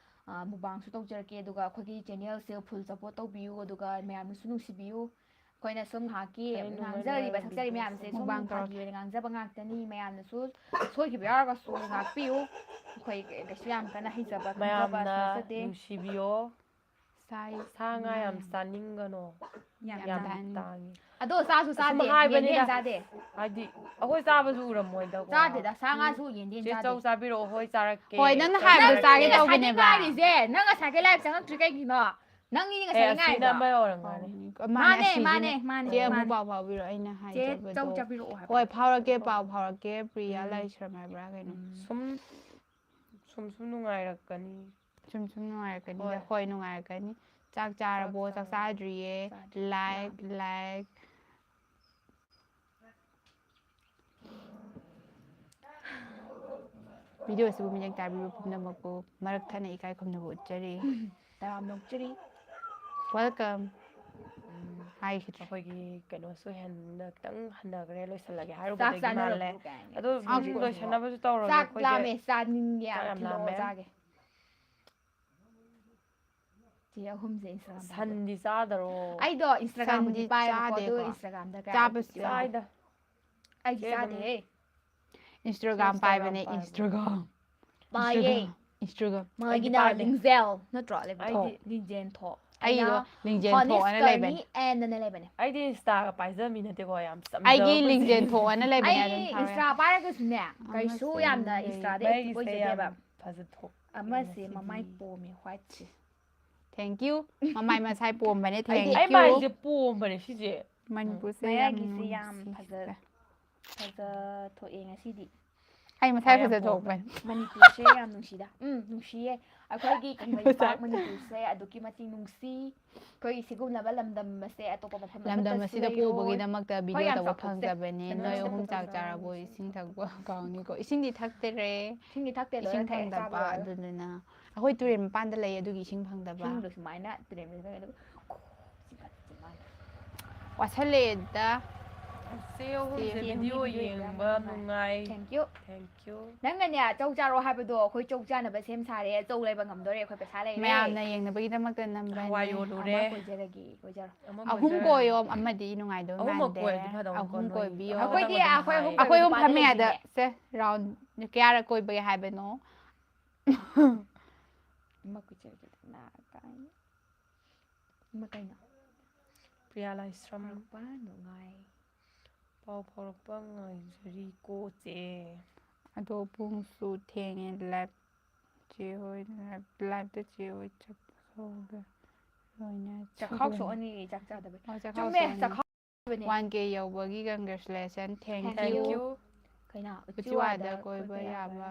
ꯑ, ꯃꯨꯛꯕꯥꯡꯁꯨ ꯇꯧꯖꯔꯛꯀꯦ, ꯑꯗꯨꯒ ꯑꯩꯈꯣꯏꯒꯤ channel ꯁꯦ full support ꯇꯧꯕꯤꯌꯨ, ꯑꯗꯨꯒ ꯃꯌꯥꯝꯅꯁꯨ ꯅꯨꯡꯁꯤꯕꯤꯌꯨ꯫ ꯑꯩꯈꯣꯏꯅ ꯁꯨꯝ ꯉꯥꯏꯍꯥꯛꯀꯤ ꯀꯩ ꯅꯨꯡꯉꯥꯏ ꯉꯥꯡꯖꯔꯤꯕ ꯅꯨꯡꯉꯥꯏꯕ ꯁꯛꯆꯔꯤ video ꯃꯌꯥꯝꯁꯦ ꯁꯨꯝ ꯃꯨꯛꯕꯥꯡ ꯇꯧꯔꯛꯀꯦ꯫ ꯐꯥꯒꯤ ꯑꯣꯏꯅ ꯉꯥꯡꯖꯕ ꯉꯥꯛꯇꯅꯤ, ꯃꯌꯥꯝꯅꯁꯨ ꯁꯣꯏꯈꯤꯕ ꯌꯥꯎꯔꯒꯁꯨ ꯉꯥꯛꯄꯤꯌꯨ꯫ ꯑꯩꯈꯣꯏ ꯀꯩꯁꯨ ꯌꯥꯝ ꯀꯟꯅ ꯍꯩꯖꯕ ꯈꯪꯖꯕ ꯃꯌꯥꯝꯅ ꯅꯠꯆꯗꯦ꯫ ꯅꯨꯡꯁꯤꯕꯤꯌꯣ꯫ ꯁꯥꯏ- ꯁꯥ ꯉꯥ ꯌꯥꯝ ꯎꯝ꯫ ꯆꯥꯅꯤꯡꯒꯅꯣ꯫ ꯌꯥꯝ ꯌꯥꯝ ꯇꯥꯡꯉꯤ꯫ ꯇꯥꯡꯉꯤ꯫ ꯑꯗꯣ ꯆꯥꯁꯨ ꯑꯁꯨꯝ ꯆꯥꯗꯦ, ꯍꯥꯏꯕꯅꯤꯗ꯫ ꯌꯦꯟꯗꯦꯝ ꯆꯥꯗꯦ꯫ ꯍꯥꯏꯗꯤ ꯑꯩꯈꯣꯏ ꯆꯥꯕꯁꯨ ꯎꯔꯝꯃꯣꯏꯗꯀꯣ꯫ ꯆꯥꯗꯦꯗ, ꯁꯥ ꯉꯥꯁꯨ ꯌꯦꯟꯗꯦꯝ ꯆꯦ ꯆꯥꯗꯦ꯫ ꯆꯧ ꯆꯥꯕꯤꯔꯛꯑꯣ, ꯍꯣꯏ ꯆꯥꯔꯛꯀꯦ꯫ ꯍꯣꯏ, ꯅꯪꯅ ꯀꯩ ꯍꯥꯏꯕꯗꯣ ꯆꯥꯔꯛꯀꯦ? ꯆꯥꯒꯦ ꯉꯁꯥꯏꯗꯩ ꯇꯧꯕꯅꯦꯕ꯫ ꯉꯥꯏꯔꯤꯁꯦ, ꯅꯪ ꯉꯁꯥꯏꯗꯩ live ꯆꯪꯉꯛꯇ꯭ꯔꯤ ꯀꯩꯒꯤꯅꯣ? ꯅꯪꯒꯤꯗꯤ ꯑꯦ, ꯉꯁꯥꯏꯗꯩ ꯑꯁꯤꯅ ꯉꯥꯏꯔꯤꯕ? ꯑꯃ ꯑꯣꯏꯔꯝꯒꯅꯤ꯫ ꯃꯥꯅꯦ, ꯃꯥꯅꯦ, ꯑꯁꯤꯁꯤꯅ꯫ ꯃꯥꯅꯦ, ꯃꯥꯅꯦ, ꯆꯦ ꯑꯃꯨꯛ ꯃꯥꯅꯦ꯫ ꯄꯥꯎ ꯐꯥꯎꯕꯤꯔꯣ, ꯑꯩꯅ ꯆꯦ ꯆꯧ ꯍꯥꯏꯖꯕꯗꯣ꯫ ꯆꯥꯕꯤꯔꯛꯑꯣ ꯍꯥꯏꯕ꯫ ꯍꯣꯏ, ꯐꯥꯎꯔꯛꯀꯦ, ꯄꯥꯎ ꯐꯥꯎꯔꯛꯀꯦ, ꯄ꯭ꯔꯤꯌꯥ ꯎꯝ꯫ ꯂꯥꯏꯁ꯭ꯔꯝ ꯍꯥꯏꯕ꯭ꯔꯥ ꯀꯩꯅꯣ꯫ ꯎꯝ꯫ ꯁꯨꯝ, ꯁꯨꯝ, ꯁꯨꯝ ꯅꯨꯡꯉꯥꯏꯔꯛꯀꯅꯤ꯫ ꯁꯨꯝ, ꯁꯨꯝ ꯅꯨꯡꯉꯥꯏꯔꯛꯀꯅꯤꯗ꯫ ꯍꯣꯏ꯫ ꯍꯣꯏ, ꯅꯨꯡꯉꯥꯏꯔꯛꯀꯅꯤ꯫ ꯆꯥꯛ ꯆꯥꯔꯕꯣ? ꯆꯥꯛ ꯆꯥꯛ ꯆꯥꯔꯦ꯫ ꯆꯥꯗ꯭ꯔꯤꯌꯦ꯫ ꯆꯥꯗ꯭ꯔꯤ꯫ Like, ꯂꯥꯝꯃꯦ꯫ like꯫ ꯚꯤꯗꯤꯑꯣ ꯑꯁꯤꯕꯨ ꯃꯤꯠꯌꯦꯡ ꯇꯥꯕꯤꯕ ꯄꯨꯝꯅꯃꯛꯄꯨ ꯃꯔꯛ ꯊꯠꯅ ꯏꯀꯥꯏ ꯈꯨꯝꯅꯕ ꯎꯠꯆꯔꯤ꯫ ꯇꯔꯥꯝꯅ ꯑꯣꯛꯆꯔꯤ꯫ Welcome꯫ ꯎꯝ, ꯍꯥꯏꯈꯤꯗ꯭ꯔꯣ? ꯑꯩꯈꯣꯏꯒꯤ ꯀꯩꯅꯣꯁꯨ ꯍꯦꯟꯅ ꯈꯤꯇꯪ ꯍꯟꯊꯈ꯭ꯔꯦ, ꯂꯣꯏꯁꯤꯜꯂꯒꯦ ꯆꯥꯛ ꯍꯥꯏꯔꯨꯕꯗꯒꯤ ꯃꯥꯜꯂꯦ꯫ ꯆꯥꯅꯔꯕ꯭ꯔꯣ ꯀꯥꯏꯅ꯫ ꯑꯗꯣ ꯑꯥ, ꯍꯧꯖꯤꯛ ꯂꯣꯏꯁꯟꯅꯕꯁꯨ ꯇꯧꯔꯒꯦ ꯆꯥꯛ ꯑꯩꯈꯣꯏꯁꯦ꯫ ꯂꯥꯝꯃꯦ, ꯆꯥꯅꯤꯡꯉꯦ ꯆꯥꯛ ꯌꯥꯝ, ꯊꯤꯜꯂꯛꯑꯣ ꯂꯥꯝꯃꯦ꯫ ꯆꯥꯒꯦ꯫ ꯆꯦ ꯑꯍꯨꯝꯁꯦ Instagram ꯄꯥꯏꯕ꯫ ꯁꯟꯗꯤ ꯆꯥꯗꯔꯣ? ꯑꯩꯗꯣ Instagram ꯕꯨꯗꯤ ꯁꯟꯗꯤ ꯄꯥꯏꯌꯦꯕꯀꯣ, ꯑꯗꯣ ꯆꯥꯗꯦꯀꯣ꯫ Instagram ꯗ ꯀꯌꯥ ꯆꯥꯕꯁꯨ ꯌꯥꯎꯗꯦ꯫ ꯆꯥꯏꯗ꯫ ꯑꯩꯗꯤ ꯆꯦ ꯑꯗꯨꯝ ꯆꯥꯗꯦꯍꯦ꯫ Instagram ꯄꯥꯏꯕꯅꯦ, Instagram ꯄꯥꯏꯕ꯫ Instagram꯫ ꯄꯥꯏꯌꯦ꯫ Instagram꯫ Instagram꯫ ꯃꯥꯒꯤꯅ ꯑꯩꯗꯤ ꯄꯥꯏꯗꯦ꯫ ꯂꯤꯡꯖꯦꯜ ꯅꯠꯇ꯭ꯔꯣ ꯂꯩꯕꯗꯣ? ꯑꯩꯗꯤ ꯂꯤꯡꯖꯦꯜ ꯊꯣꯛ꯫ ꯑꯩꯗꯣ ꯑꯩꯅ ꯂꯤꯡꯖꯦꯜ ꯊꯣꯛ ꯍꯥꯏꯅ ꯍꯣꯅꯦꯁ ꯂꯩꯕꯅꯦ꯫ ꯀꯔꯅꯤ ꯑꯦꯟ ꯑꯅ ꯂꯩꯕꯅꯦ꯫ ꯑꯩꯗꯤ Insta ꯒ ꯄꯥꯏꯖꯕ ꯃꯤ ꯅꯠꯇꯦꯀꯣ, ꯌꯥꯝ ꯆꯝꯖꯕ ꯑꯩꯒꯤ ꯄꯨꯟꯁꯤ꯫ ꯂꯤꯡꯖꯦꯜ ꯊꯣꯛ ꯍꯥꯏꯅ ꯂꯩꯕꯅꯦ, ꯑꯩ ꯑꯗꯨꯝ ꯊꯥꯔꯣ Insta ꯌꯥꯔꯦ꯫ ꯄꯥꯏꯔꯒꯁꯨꯅꯦ, ꯑꯃ ꯀꯩꯁꯨ ꯁꯦꯝꯒꯦ꯫ ꯌꯥꯝꯅ Insta ꯗ active ꯃꯩꯒꯤꯁꯦ ꯌꯥꯝ ꯑꯣꯏꯖꯗꯦꯕ꯫ ꯐꯖꯊꯣꯛ꯫ ꯑꯃꯁꯦ ꯉꯁꯤꯗꯤ꯫ ꯃꯃꯥꯏ ꯄꯣꯝꯃꯦ, white ꯁꯦ꯫ Thank you꯫ ꯃꯃꯥꯏ ꯃꯁꯥꯏ ꯄꯣꯝꯕꯅꯦ, ꯑꯩꯗꯤ thank ꯑꯩ you꯫ ꯃꯥꯏꯁꯦ ꯄꯣꯝꯕꯅꯦ ꯁꯤꯁꯦ꯫ ꯃꯅꯤꯄꯨꯔꯁꯦ ꯌꯥꯝ ꯃꯌꯥꯏꯒꯤꯁꯦ ꯌꯥꯝ ꯅꯨꯡꯁꯤꯗ꯫ ꯐꯖ-, ꯐꯖ ꯊꯣꯛꯑꯦ ꯉꯁꯤꯗꯤ꯫ ꯑꯩ ꯃꯁꯥꯏ ꯃꯥꯏ ꯌꯥꯝ ꯐꯖ ꯄꯣꯝꯕ꯫ ꯊꯣꯛꯄꯅꯦ꯫ ꯃꯅꯤꯄꯨꯔꯁꯦ ꯌꯥꯝ ꯅꯨꯡꯁꯤꯗ꯫ ꯎꯝ, ꯅꯨꯡꯁꯤꯌꯦ꯫ ꯑꯩꯈꯣꯏꯒꯤ ꯀꯪꯂꯩꯄꯥꯛ ꯃꯁꯥꯏ ꯃꯅꯤꯄꯨꯔꯁꯦ ꯑꯗꯨꯛꯀꯤ ꯃꯇꯤꯛ ꯅꯨꯡꯁꯤ꯫ ꯑꯩꯈꯣꯏꯒꯤ ꯁꯤꯒꯨꯝꯂꯕ ꯂꯝꯗꯝ ꯑꯁꯦ ꯑꯇꯣꯞꯄ ꯃꯐꯝ ꯂꯝꯗꯝ ꯑꯃꯠꯇꯁꯨ ꯑꯁꯤꯗ ꯂꯩꯔꯣꯏ꯫ ꯄꯣꯛꯎꯕꯒꯤꯗꯃꯛꯇ ꯍꯣꯏ, video ꯌꯥꯝ ꯇꯧꯕ ꯆꯥꯎꯊꯣꯛꯆꯩ꯫ ꯐꯪꯖꯕꯅꯦ꯫ ꯂꯝꯗꯝ ꯅꯣꯏ ꯑꯁꯤꯗ ꯑꯍꯨꯝ ꯆꯥꯛ ꯄꯣꯛꯆꯕꯅꯤ꯫ ꯆꯥꯔꯕꯣ? ꯏꯁꯤꯡ ꯊꯛꯄ ꯀꯥꯎꯅꯤꯀꯣ꯫ ꯏꯁꯤꯡꯗꯤ ꯊꯛꯇꯔꯦ꯫ ꯏꯁꯤꯡꯗꯤ ꯊꯛꯇꯦ, ꯂꯣꯏꯔꯦ, ꯏꯁꯤꯡ ꯊꯛꯑꯦ, ꯐꯪꯗꯕ ꯆꯥꯕ ꯂꯣꯏꯔꯦ꯫ ꯑꯗꯨꯗꯨꯅ ꯑꯩꯈꯣꯏ ꯇꯨꯔꯦꯜ ꯃꯄꯥꯟꯗ ꯂꯩ, ꯑꯗꯨꯒꯤ ꯏꯁꯤꯡ ꯐꯪꯗꯕ꯫ ꯏꯁꯤꯡꯗꯣ ꯁꯨꯃꯥꯏꯅ ꯇꯨꯔꯦꯜ ꯃꯄꯥꯟꯗ ꯂꯩ, ꯑꯗꯨꯒ ꯋꯥꯁꯜꯂꯛꯑꯦꯗ꯫ ꯆꯦ ꯑꯍꯨꯝꯁꯦ ꯆꯦ ꯑꯍꯨꯝꯒꯤ video video ꯌꯦꯡꯕ ꯌꯦꯡꯕ ꯌꯥꯝ ꯅꯨꯡꯉꯥꯏ꯫ ꯅꯨꯡꯉꯥꯏ꯫ Thank you꯫ Thank you꯫ ꯅꯪꯅꯅꯦ, ꯆꯧ ꯆꯥꯔꯣ ꯍꯥꯏꯕꯗꯣ, ꯑꯩꯈꯣꯏ ꯆꯧ ꯆꯥꯅꯕ ꯁꯦꯝ ꯁꯥꯔꯦ꯫ ꯆꯧ ꯂꯩꯕ ꯉꯝꯗꯣꯔꯦ, ꯑꯩꯈꯣꯏ ꯄꯩꯁꯥ ꯂꯩꯔꯦ꯫ ꯃꯌꯥꯝꯅ ꯌꯦꯡꯅꯕꯒꯤꯗꯃꯛꯇ ꯅꯝꯕꯅꯦ꯫ ꯍꯋꯥꯏ ꯌꯣꯜꯂꯨꯔꯦ꯫ ꯑꯃ ꯀꯣꯏꯖꯔꯒꯦ, ꯀꯣꯏꯖꯔꯣ꯫ ꯑꯃ ꯑꯍꯨꯝ ꯀꯣꯏꯖꯔꯒꯦ꯫ ꯀꯣꯏꯌꯣ, ꯑꯃꯗꯤ ꯅꯨꯡꯉꯥꯏꯗꯧ ꯑꯍꯨꯝꯃꯛ ꯃꯥꯟꯗꯦ꯫ ꯀꯣꯏꯔꯗꯤ ꯐꯗꯧꯕꯀꯣ, ꯑꯍꯨꯝ ꯅꯣꯏ ꯀꯣꯏꯕꯤꯌꯣ꯫ ꯑꯃꯗ ꯑꯩꯈꯣꯏꯗꯤ ꯅꯨꯡꯉꯥꯏ꯫ ꯑꯩꯈꯣꯏ ꯑꯍꯨꯝ ꯑꯩꯈꯣꯏ ꯑꯍꯨꯝ ꯀꯣꯏꯕ ꯐꯝꯃꯦ ꯅꯨꯄꯥꯗꯨꯅ ꯑꯗ, ꯍꯦꯜꯂꯦ꯫ ꯁꯦ, round ꯀꯌꯥꯔꯛ ꯀꯣꯏꯕꯒꯦ ꯍꯥꯏꯕꯅꯣ? ꯑꯃ ꯀꯣꯏꯖꯔꯒꯦ, ꯅꯥ ꯀꯥꯏꯅ꯫ ꯑꯃ ꯀꯩꯅꯣ? ꯄ꯭ꯔꯤꯌꯥ ꯂꯥꯏꯁ꯭ꯔꯝ꯫ ꯐꯥꯎꯔꯛꯄ ꯅꯨꯡꯉꯥꯏ꯫ ꯄꯥꯎ ꯐꯥꯎꯔꯛꯄ ꯉꯥꯏꯖꯔꯤꯀꯣ, ꯆꯦ꯫ ꯑꯗꯣ ꯄꯨꯡꯁꯨ ꯊꯦꯡꯉꯦ, live ꯆꯦ ꯍꯣꯏ live, live ꯇ ꯆꯦ ꯍꯣꯏ ꯆꯥꯛ ꯆꯥꯛꯈꯥꯎꯒ ꯂꯣꯏꯅ ꯆꯥꯛꯈꯥꯎ ꯁꯣꯛꯑꯅꯤ꯫ ꯁꯣꯛꯑꯅꯤ, ꯆꯥꯛ ꯆꯥꯗꯕꯩ꯫ ꯑꯣ, ꯆꯥꯛꯈꯥꯎ ꯆꯨꯝꯃꯦ, ꯁꯣꯛꯑꯅꯤ꯫ ꯆꯥꯛꯈꯥꯎ ꯁꯣꯛꯑꯅꯤ꯫ One K ꯌꯧꯕꯒꯤ congratulation, thank Thank you꯫ You꯫ ꯀꯩꯅꯣ, ꯎꯆꯤꯋꯥꯗ ꯎꯆꯤꯋꯥꯗ ꯀꯣꯏꯕ ꯀꯣꯏꯕ ꯌꯥꯕ꯫ ꯌꯥꯕ꯫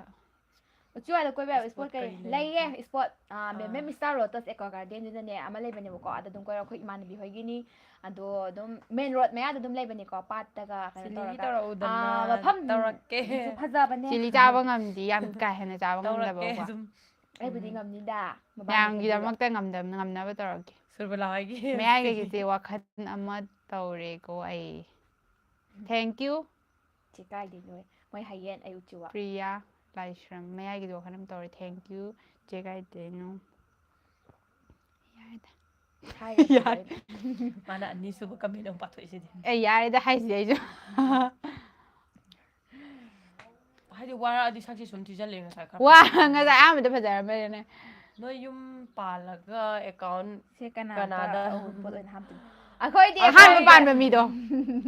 ꯎꯆꯤꯋꯥꯗ ꯀꯣꯏꯕ ꯌꯥꯕ Spot ꯏꯁꯄꯣꯠ ꯀꯔꯤ ꯀꯔꯤ ꯂꯩ? ꯂꯩꯌꯦ? ꯏꯁꯄꯣꯠ ꯑꯥ꯫ ꯃꯦꯝ ꯏꯁꯇꯥꯔ ꯂꯣꯇꯁ ꯑꯦꯀ꯭ꯋꯥ ꯒꯥꯔꯗꯦꯟꯗꯨꯗꯅꯦ ꯑꯃ ꯂꯩꯕꯅꯦꯕꯀꯣ, ꯑꯗ ꯑꯗꯨꯝ ꯀꯣꯏꯔꯣ꯫ ꯑꯩꯈꯣꯏ ꯏꯃꯥꯟꯅꯕꯤ ꯍꯣꯏꯒꯤꯅꯤ꯫ ꯑꯗꯣ ꯑꯗꯨꯝ ꯃꯦꯟ ꯔꯣꯗ ꯃꯌꯥꯗ ꯑꯗꯨꯝ ꯂꯩꯕꯅꯤꯀꯣ, ꯄꯥꯠꯇꯒ ꯀꯩꯅꯣ ꯆꯤꯂꯤꯒꯤ ꯇꯧꯔꯒ꯫ ꯇꯧꯔꯛꯎꯗꯅ꯫ ꯑꯥ, ꯃꯐꯝ ꯇꯧꯔꯛꯀꯦ꯫ ꯐꯖꯕꯅꯦ꯫ ꯆꯤꯂꯤ ꯆꯥꯕ ꯉꯝꯗꯤ, ꯌꯥꯝ ꯀꯥ ꯍꯦꯟꯅ ꯆꯥꯕ ꯇꯧꯔꯛꯀꯦ ꯉꯝꯗꯕꯀꯣ꯫ ꯑꯗꯨꯝ꯫ ꯑꯩꯕꯨꯗꯤ ꯉꯝꯅꯤꯗ꯫ ꯃꯕꯥꯅꯤ ꯉꯝꯅꯤꯕ꯫ ꯃꯌꯥꯝꯒꯤꯗꯃꯛꯇ ꯉꯝꯗꯕ ꯉꯝꯅꯕ ꯇꯧꯔꯛꯀꯦ꯫ ꯁꯨꯔꯕꯂꯥ ꯍꯣꯏꯒꯤ ꯃꯌꯥꯏꯒꯤꯁꯦ ꯋꯥꯈꯜ ꯑꯃ ꯇꯧꯔꯦꯀꯣ ꯑꯩ꯫ Thank you꯫ ꯆꯦ ꯀꯥꯏꯗꯩꯅꯣ? ꯃꯣꯏ ꯍꯌꯦꯟ ꯑꯩ ꯎꯆꯤꯋꯥ꯫ ꯄ꯭ꯔꯤꯌꯥ ꯂꯥꯏꯁ꯭ꯔꯝ ꯃꯌꯥꯏꯒꯤꯗꯤ ꯋꯥꯈꯜ ꯑꯃ ꯇꯧꯔꯦ꯫ Thank you꯫ ꯆꯦ ꯀꯥꯏꯗꯩꯅꯣ? ꯌꯥꯔꯦꯗ꯫ ꯍꯥꯏꯔꯦ ꯌꯥꯔꯦ꯫ ꯂꯣꯏꯅ꯫ ꯃꯥꯅ ꯑꯅꯤꯁꯨꯕ ꯀꯃꯦꯟ ꯑꯃꯨꯛ ꯄꯥꯊꯣꯛꯏꯁꯤꯗꯤ꯫ ꯑꯦ, ꯌꯥꯔꯦꯗ ꯍꯥꯏꯁꯤꯗꯤ ꯑꯩꯁꯨ꯫ ꯍꯥꯏꯗꯤ ꯋꯥꯔꯛꯑꯗꯤ ꯁꯛꯁꯤ ꯁꯨꯝ ꯊꯤꯖꯤꯜꯂꯦ ꯉꯁꯥꯏ ꯈꯔ ꯋꯥ ꯐꯖꯅ꯫ ꯉꯁꯥꯏ ꯑꯍꯥꯟꯕꯗ ꯐꯖꯔꯝꯕꯅꯦ꯫ ꯅꯣꯏ ꯌꯨꯝ ꯄꯥꯜꯂꯒ ꯑꯦꯀꯥꯎꯟ ꯁꯦ ꯀꯅꯥ ꯀꯅꯥꯗ? ꯇꯧꯔꯛꯑꯣ ꯄꯣꯠ ꯑꯣꯏꯅ ꯍꯥꯞꯇꯣꯏꯅꯣ? ꯑꯩꯈꯣꯏꯗꯤ ꯑꯍꯥꯟꯕ ꯑꯩꯈꯣꯏ ꯄꯥꯟꯕ ꯃꯤꯗꯣ,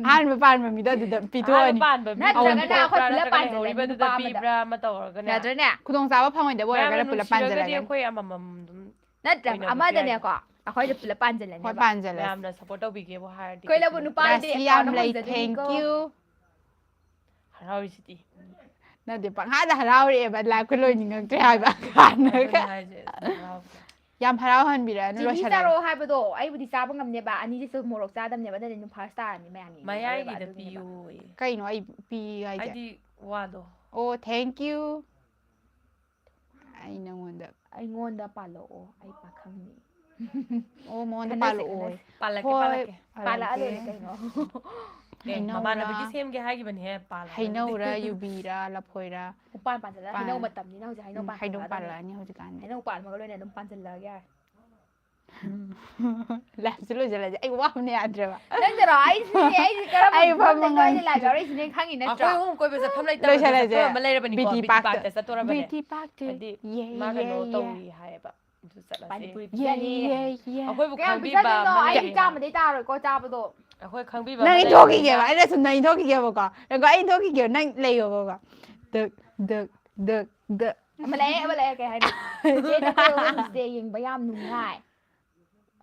ꯑꯍꯥꯟꯕ ꯄꯥꯟꯕ ꯃꯤꯗꯣ ꯑꯗꯨꯗ ꯑꯍꯥꯟꯕ ꯄꯤꯊꯣꯛꯑꯅꯤ꯫ ꯄꯥꯟꯕ ꯃꯤ ꯅꯠꯇ꯭ꯔꯒꯅ ꯑꯣꯏꯅ ꯑꯩꯈꯣꯏ ꯄꯤꯕ꯭ꯔꯥ ꯄꯨꯂꯞ ꯅꯠꯇ꯭ꯔꯒ ꯄꯥꯟꯁꯤꯜꯂꯅꯤ ꯂꯩꯍꯧꯔꯤꯕꯗꯨꯗ ꯅꯨꯄꯥ ꯑꯃꯗ꯫ ꯄꯤꯕ꯭ꯔꯥ ꯑꯃ ꯇꯧꯔꯒꯅꯦ꯫ ꯌꯥꯗ꯭ꯔꯅꯦ? ꯈꯨꯗꯣꯡꯆꯥꯕ ꯐꯪꯉꯣꯏꯗꯕ ꯃꯌꯥꯝꯅ ꯑꯣꯏꯔꯒꯅ ꯄꯨꯂꯞ ꯅꯨꯡꯁꯤꯔꯒꯗꯤ ꯄꯥꯟꯁꯤꯜꯂꯅꯤ꯫ ꯑꯩꯈꯣꯏ ꯑꯃꯃꯝ ꯑꯗꯨꯝ ꯅꯠꯇ꯭ꯔ ꯑꯣꯏꯅꯕꯁꯨ ꯑꯃꯗꯅꯦꯀꯣ ꯌꯥꯏꯗ꯫ ꯑꯩꯈꯣꯏꯗ ꯄꯨꯂꯞ ꯄꯥꯟꯁꯤꯜꯂꯅꯤ꯫ ꯍꯣꯏ, ꯄꯥꯟꯁꯤꯜꯂꯁꯤ꯫ ꯃꯌꯥꯝꯅ ꯁꯞꯄꯣꯔꯠ ꯇꯧꯕꯤꯒꯦꯕꯨ ꯍꯥꯏꯔꯗꯤ ꯑꯩꯈꯣꯏꯅꯕꯨ ꯑꯩꯈꯣꯏ ꯅꯨꯄꯥꯗꯤ ꯔꯥꯁꯤ account ꯌꯥꯝ ꯑꯃ ꯂꯩ, ꯍꯥꯡꯖꯅꯤꯀꯣ꯫ Thank you꯫ ꯍꯔꯥꯎꯔꯤꯁꯤꯗꯤ꯫ ꯅꯠꯇꯦ, ꯄꯪꯍꯥꯗ ꯍꯔꯥꯎꯔꯛꯑꯦꯕ, ꯂꯥꯏꯐꯀ ꯂꯣꯏꯅꯤꯡꯉꯛꯇ꯭ꯔꯦ ꯍꯥꯏꯕ ꯀꯥꯟꯅꯒ꯫ ꯑꯗꯨꯅꯦ ꯍꯥꯏꯁꯦ, ꯍꯔꯥꯎꯕꯗꯣ꯫ ꯌꯥꯝ ꯍꯔꯥꯎꯍꯟꯕꯤꯔꯛꯑꯅꯨ, ꯆꯤꯅꯤ ꯂꯣꯏꯁꯜꯂꯒꯦ꯫ ꯆꯥꯔꯛꯑꯣ ꯍꯥꯏꯕꯗꯣ ꯑꯩꯕꯨꯗꯤ ꯆꯥꯕ ꯉꯝꯅꯦꯕ, ꯑꯅꯤꯁꯤꯁꯨ ꯃꯣꯔꯣꯛ ꯆꯥꯗꯕꯅꯦꯕ, ꯑꯗꯨꯅ ꯑꯗꯨꯝ ꯐꯥꯔꯁ ꯇꯥꯔꯅꯤ ꯃꯌꯥꯝ ꯌꯦꯡꯅꯔꯣꯏꯕ, ꯃꯌꯥꯏꯒꯤꯗ ꯑꯗꯨꯒꯤꯅꯦꯕ꯫ ꯄꯤꯌꯣꯌꯦ꯫ ꯀꯩꯅꯣ ꯑꯩ ꯄꯤ ꯍꯥꯏꯁꯦ? ꯍꯥꯏꯗꯤ ꯋꯥꯗꯣ꯫ ꯑꯣ, thank you꯫ ꯑꯩ ꯅꯉꯣꯟꯗ꯫ ꯑꯩꯉꯣꯟꯗ ꯄꯥꯜꯂꯛꯑꯣ, ꯑꯩ ꯄꯥꯈꯪꯅꯤ꯫ ꯑꯣ, ꯃꯉꯣꯟꯗ ꯈꯟꯅꯁꯤ, ꯄꯥꯜꯂꯛꯑꯣ꯫ ꯈꯟꯅꯁꯤ꯫ ꯄꯥꯜꯂꯛꯀꯦ, ꯍꯣꯏ, ꯄꯥꯜꯂꯛꯀꯦ꯫ ꯄꯥꯜꯂꯛꯑ ꯂꯣꯏꯔꯦ ꯀꯩꯅꯣ꯫ ꯑꯦ, ꯍꯩꯅꯧꯔꯥ, ꯃꯃꯥꯟꯅꯕꯤꯒꯤ ꯁꯦꯝꯒꯦ ꯍꯥꯏꯈꯤꯕꯅꯦꯍꯦ, ꯄꯥꯜꯂꯛꯑꯣ꯫ ꯍꯩꯅꯧꯔꯥ, ꯌꯨꯕꯤꯔꯥ, ꯂꯐꯣꯏꯔꯥ꯫ ꯎꯄꯥꯟ ꯄꯥꯟꯖꯜꯂ, ꯄꯥꯟ-, ꯍꯩꯅꯧ ꯃꯇꯝꯅꯤꯅ ꯍꯧꯖꯤꯛ ꯍꯩꯅꯧ ꯎꯝ, ꯄꯥꯟ ꯍꯩꯅꯧ ꯄꯥꯜꯂꯛꯑꯗꯣꯏꯅꯦ꯫ ꯄꯥꯜꯂꯛꯑꯅꯤ ꯍꯧꯖꯤꯛꯀꯥꯟꯗꯤ꯫ ꯍꯩꯅꯧ ꯄꯥꯜꯂꯛꯄꯒ ꯂꯣꯏꯅ ꯑꯗꯨꯝ ꯄꯥꯟꯖꯜꯂꯛꯑꯒꯦ ꯌꯥꯔꯦ꯫ ꯂꯥꯏꯐꯁꯦ ꯂꯣꯏꯁꯤꯜꯂꯁꯦ꯫ ꯑꯩ ꯋꯥꯕꯅ ꯌꯥꯗ꯭ꯔꯦꯕ꯫ ꯅꯪꯗꯔꯣ? ꯑꯩꯁꯤꯅꯦ, ꯑꯩꯁꯦ ꯀꯔꯝꯕ ꯑꯩ ꯃꯐꯝꯗꯩꯅꯣ ꯐꯝꯃꯝꯃꯣꯏ꯫ ꯑꯩꯅ ꯂꯥꯏꯐ ꯌꯥꯎꯔꯛꯏꯁꯤꯅꯦ ꯈꯪꯉꯤ ꯅꯠꯇ꯭ꯔꯣ? ꯑꯩꯈꯣꯏ ꯑꯍꯨꯝ ꯀꯣꯏꯕ ꯆꯠꯐꯝ ꯂꯩꯇꯕ ꯂꯣꯏꯁꯤꯜꯂꯁꯦ꯫ ꯆꯠꯐꯝ ꯑꯃ ꯂꯩꯔꯕꯅꯤꯀꯣ, ꯕꯤ ꯇꯤ ꯕꯤ ꯇꯤ ꯄꯥꯔꯛꯇ꯫ ꯄꯥꯔꯛꯇ ꯆꯠꯇꯣꯔꯕꯅꯦ꯫ ꯕꯤ ꯇꯤ ꯄꯥꯔꯛꯇ꯫ ꯍꯥꯏꯗꯤ ꯌꯦ, ꯃꯥ ꯌꯦ, ꯀꯩꯅꯣ ꯌꯦ꯫ ꯇꯧꯔꯤ ꯍꯥꯏꯌꯦꯕ꯫ ꯑꯗꯨ ꯆꯠꯂꯁꯦ꯫ ꯄꯥꯅꯤꯄꯨꯔꯤ ꯌꯦ, ꯄꯤꯖꯅꯤ꯫ ꯌꯦ, ꯌꯦ꯫ ꯑꯩꯈꯣꯏꯕꯨ ꯀꯌꯥꯝ ꯈꯪꯕꯤꯕ ꯄꯤꯖꯗꯣꯏꯅꯣ? ꯑꯃ ꯑꯩꯗꯤ ꯂꯩꯔꯦ꯫ ꯆꯥꯝꯃꯗꯩ ꯇꯥꯔꯣꯏꯀꯣ ꯆꯥꯕꯗꯣ꯫ ꯑꯩꯈꯣꯏ ꯈꯪꯕꯤꯕ ꯅꯪ ꯑꯃ ꯏꯟꯊꯣꯛꯈꯤꯒꯦꯕ꯫ ꯂꯩꯔꯦ꯫ ꯑꯩꯅ ꯁꯨꯝ ꯅꯪ ꯏꯟꯊꯣꯛꯈꯤꯒꯦꯕꯀꯣ꯫ ꯅꯪꯀꯣ, ꯑꯩ ꯏꯟꯊꯣꯛꯈꯤꯒꯦꯕ꯫ ꯅꯪ ꯂꯩꯌꯣꯕꯀꯣ꯫ ꯗꯛ, ꯗꯛ, ꯗꯛ, ꯗꯛ꯫ ꯑꯃ ꯂꯩ, ꯑꯃ ꯂꯩ, ꯀꯩ ꯍꯥꯏꯅꯤ? ꯆꯦ, ꯅꯈꯣꯏ ꯑꯍꯨꯝꯁꯦ ꯌꯦꯡꯕ ꯌꯥꯝ ꯅꯨꯡꯉꯥꯏ꯫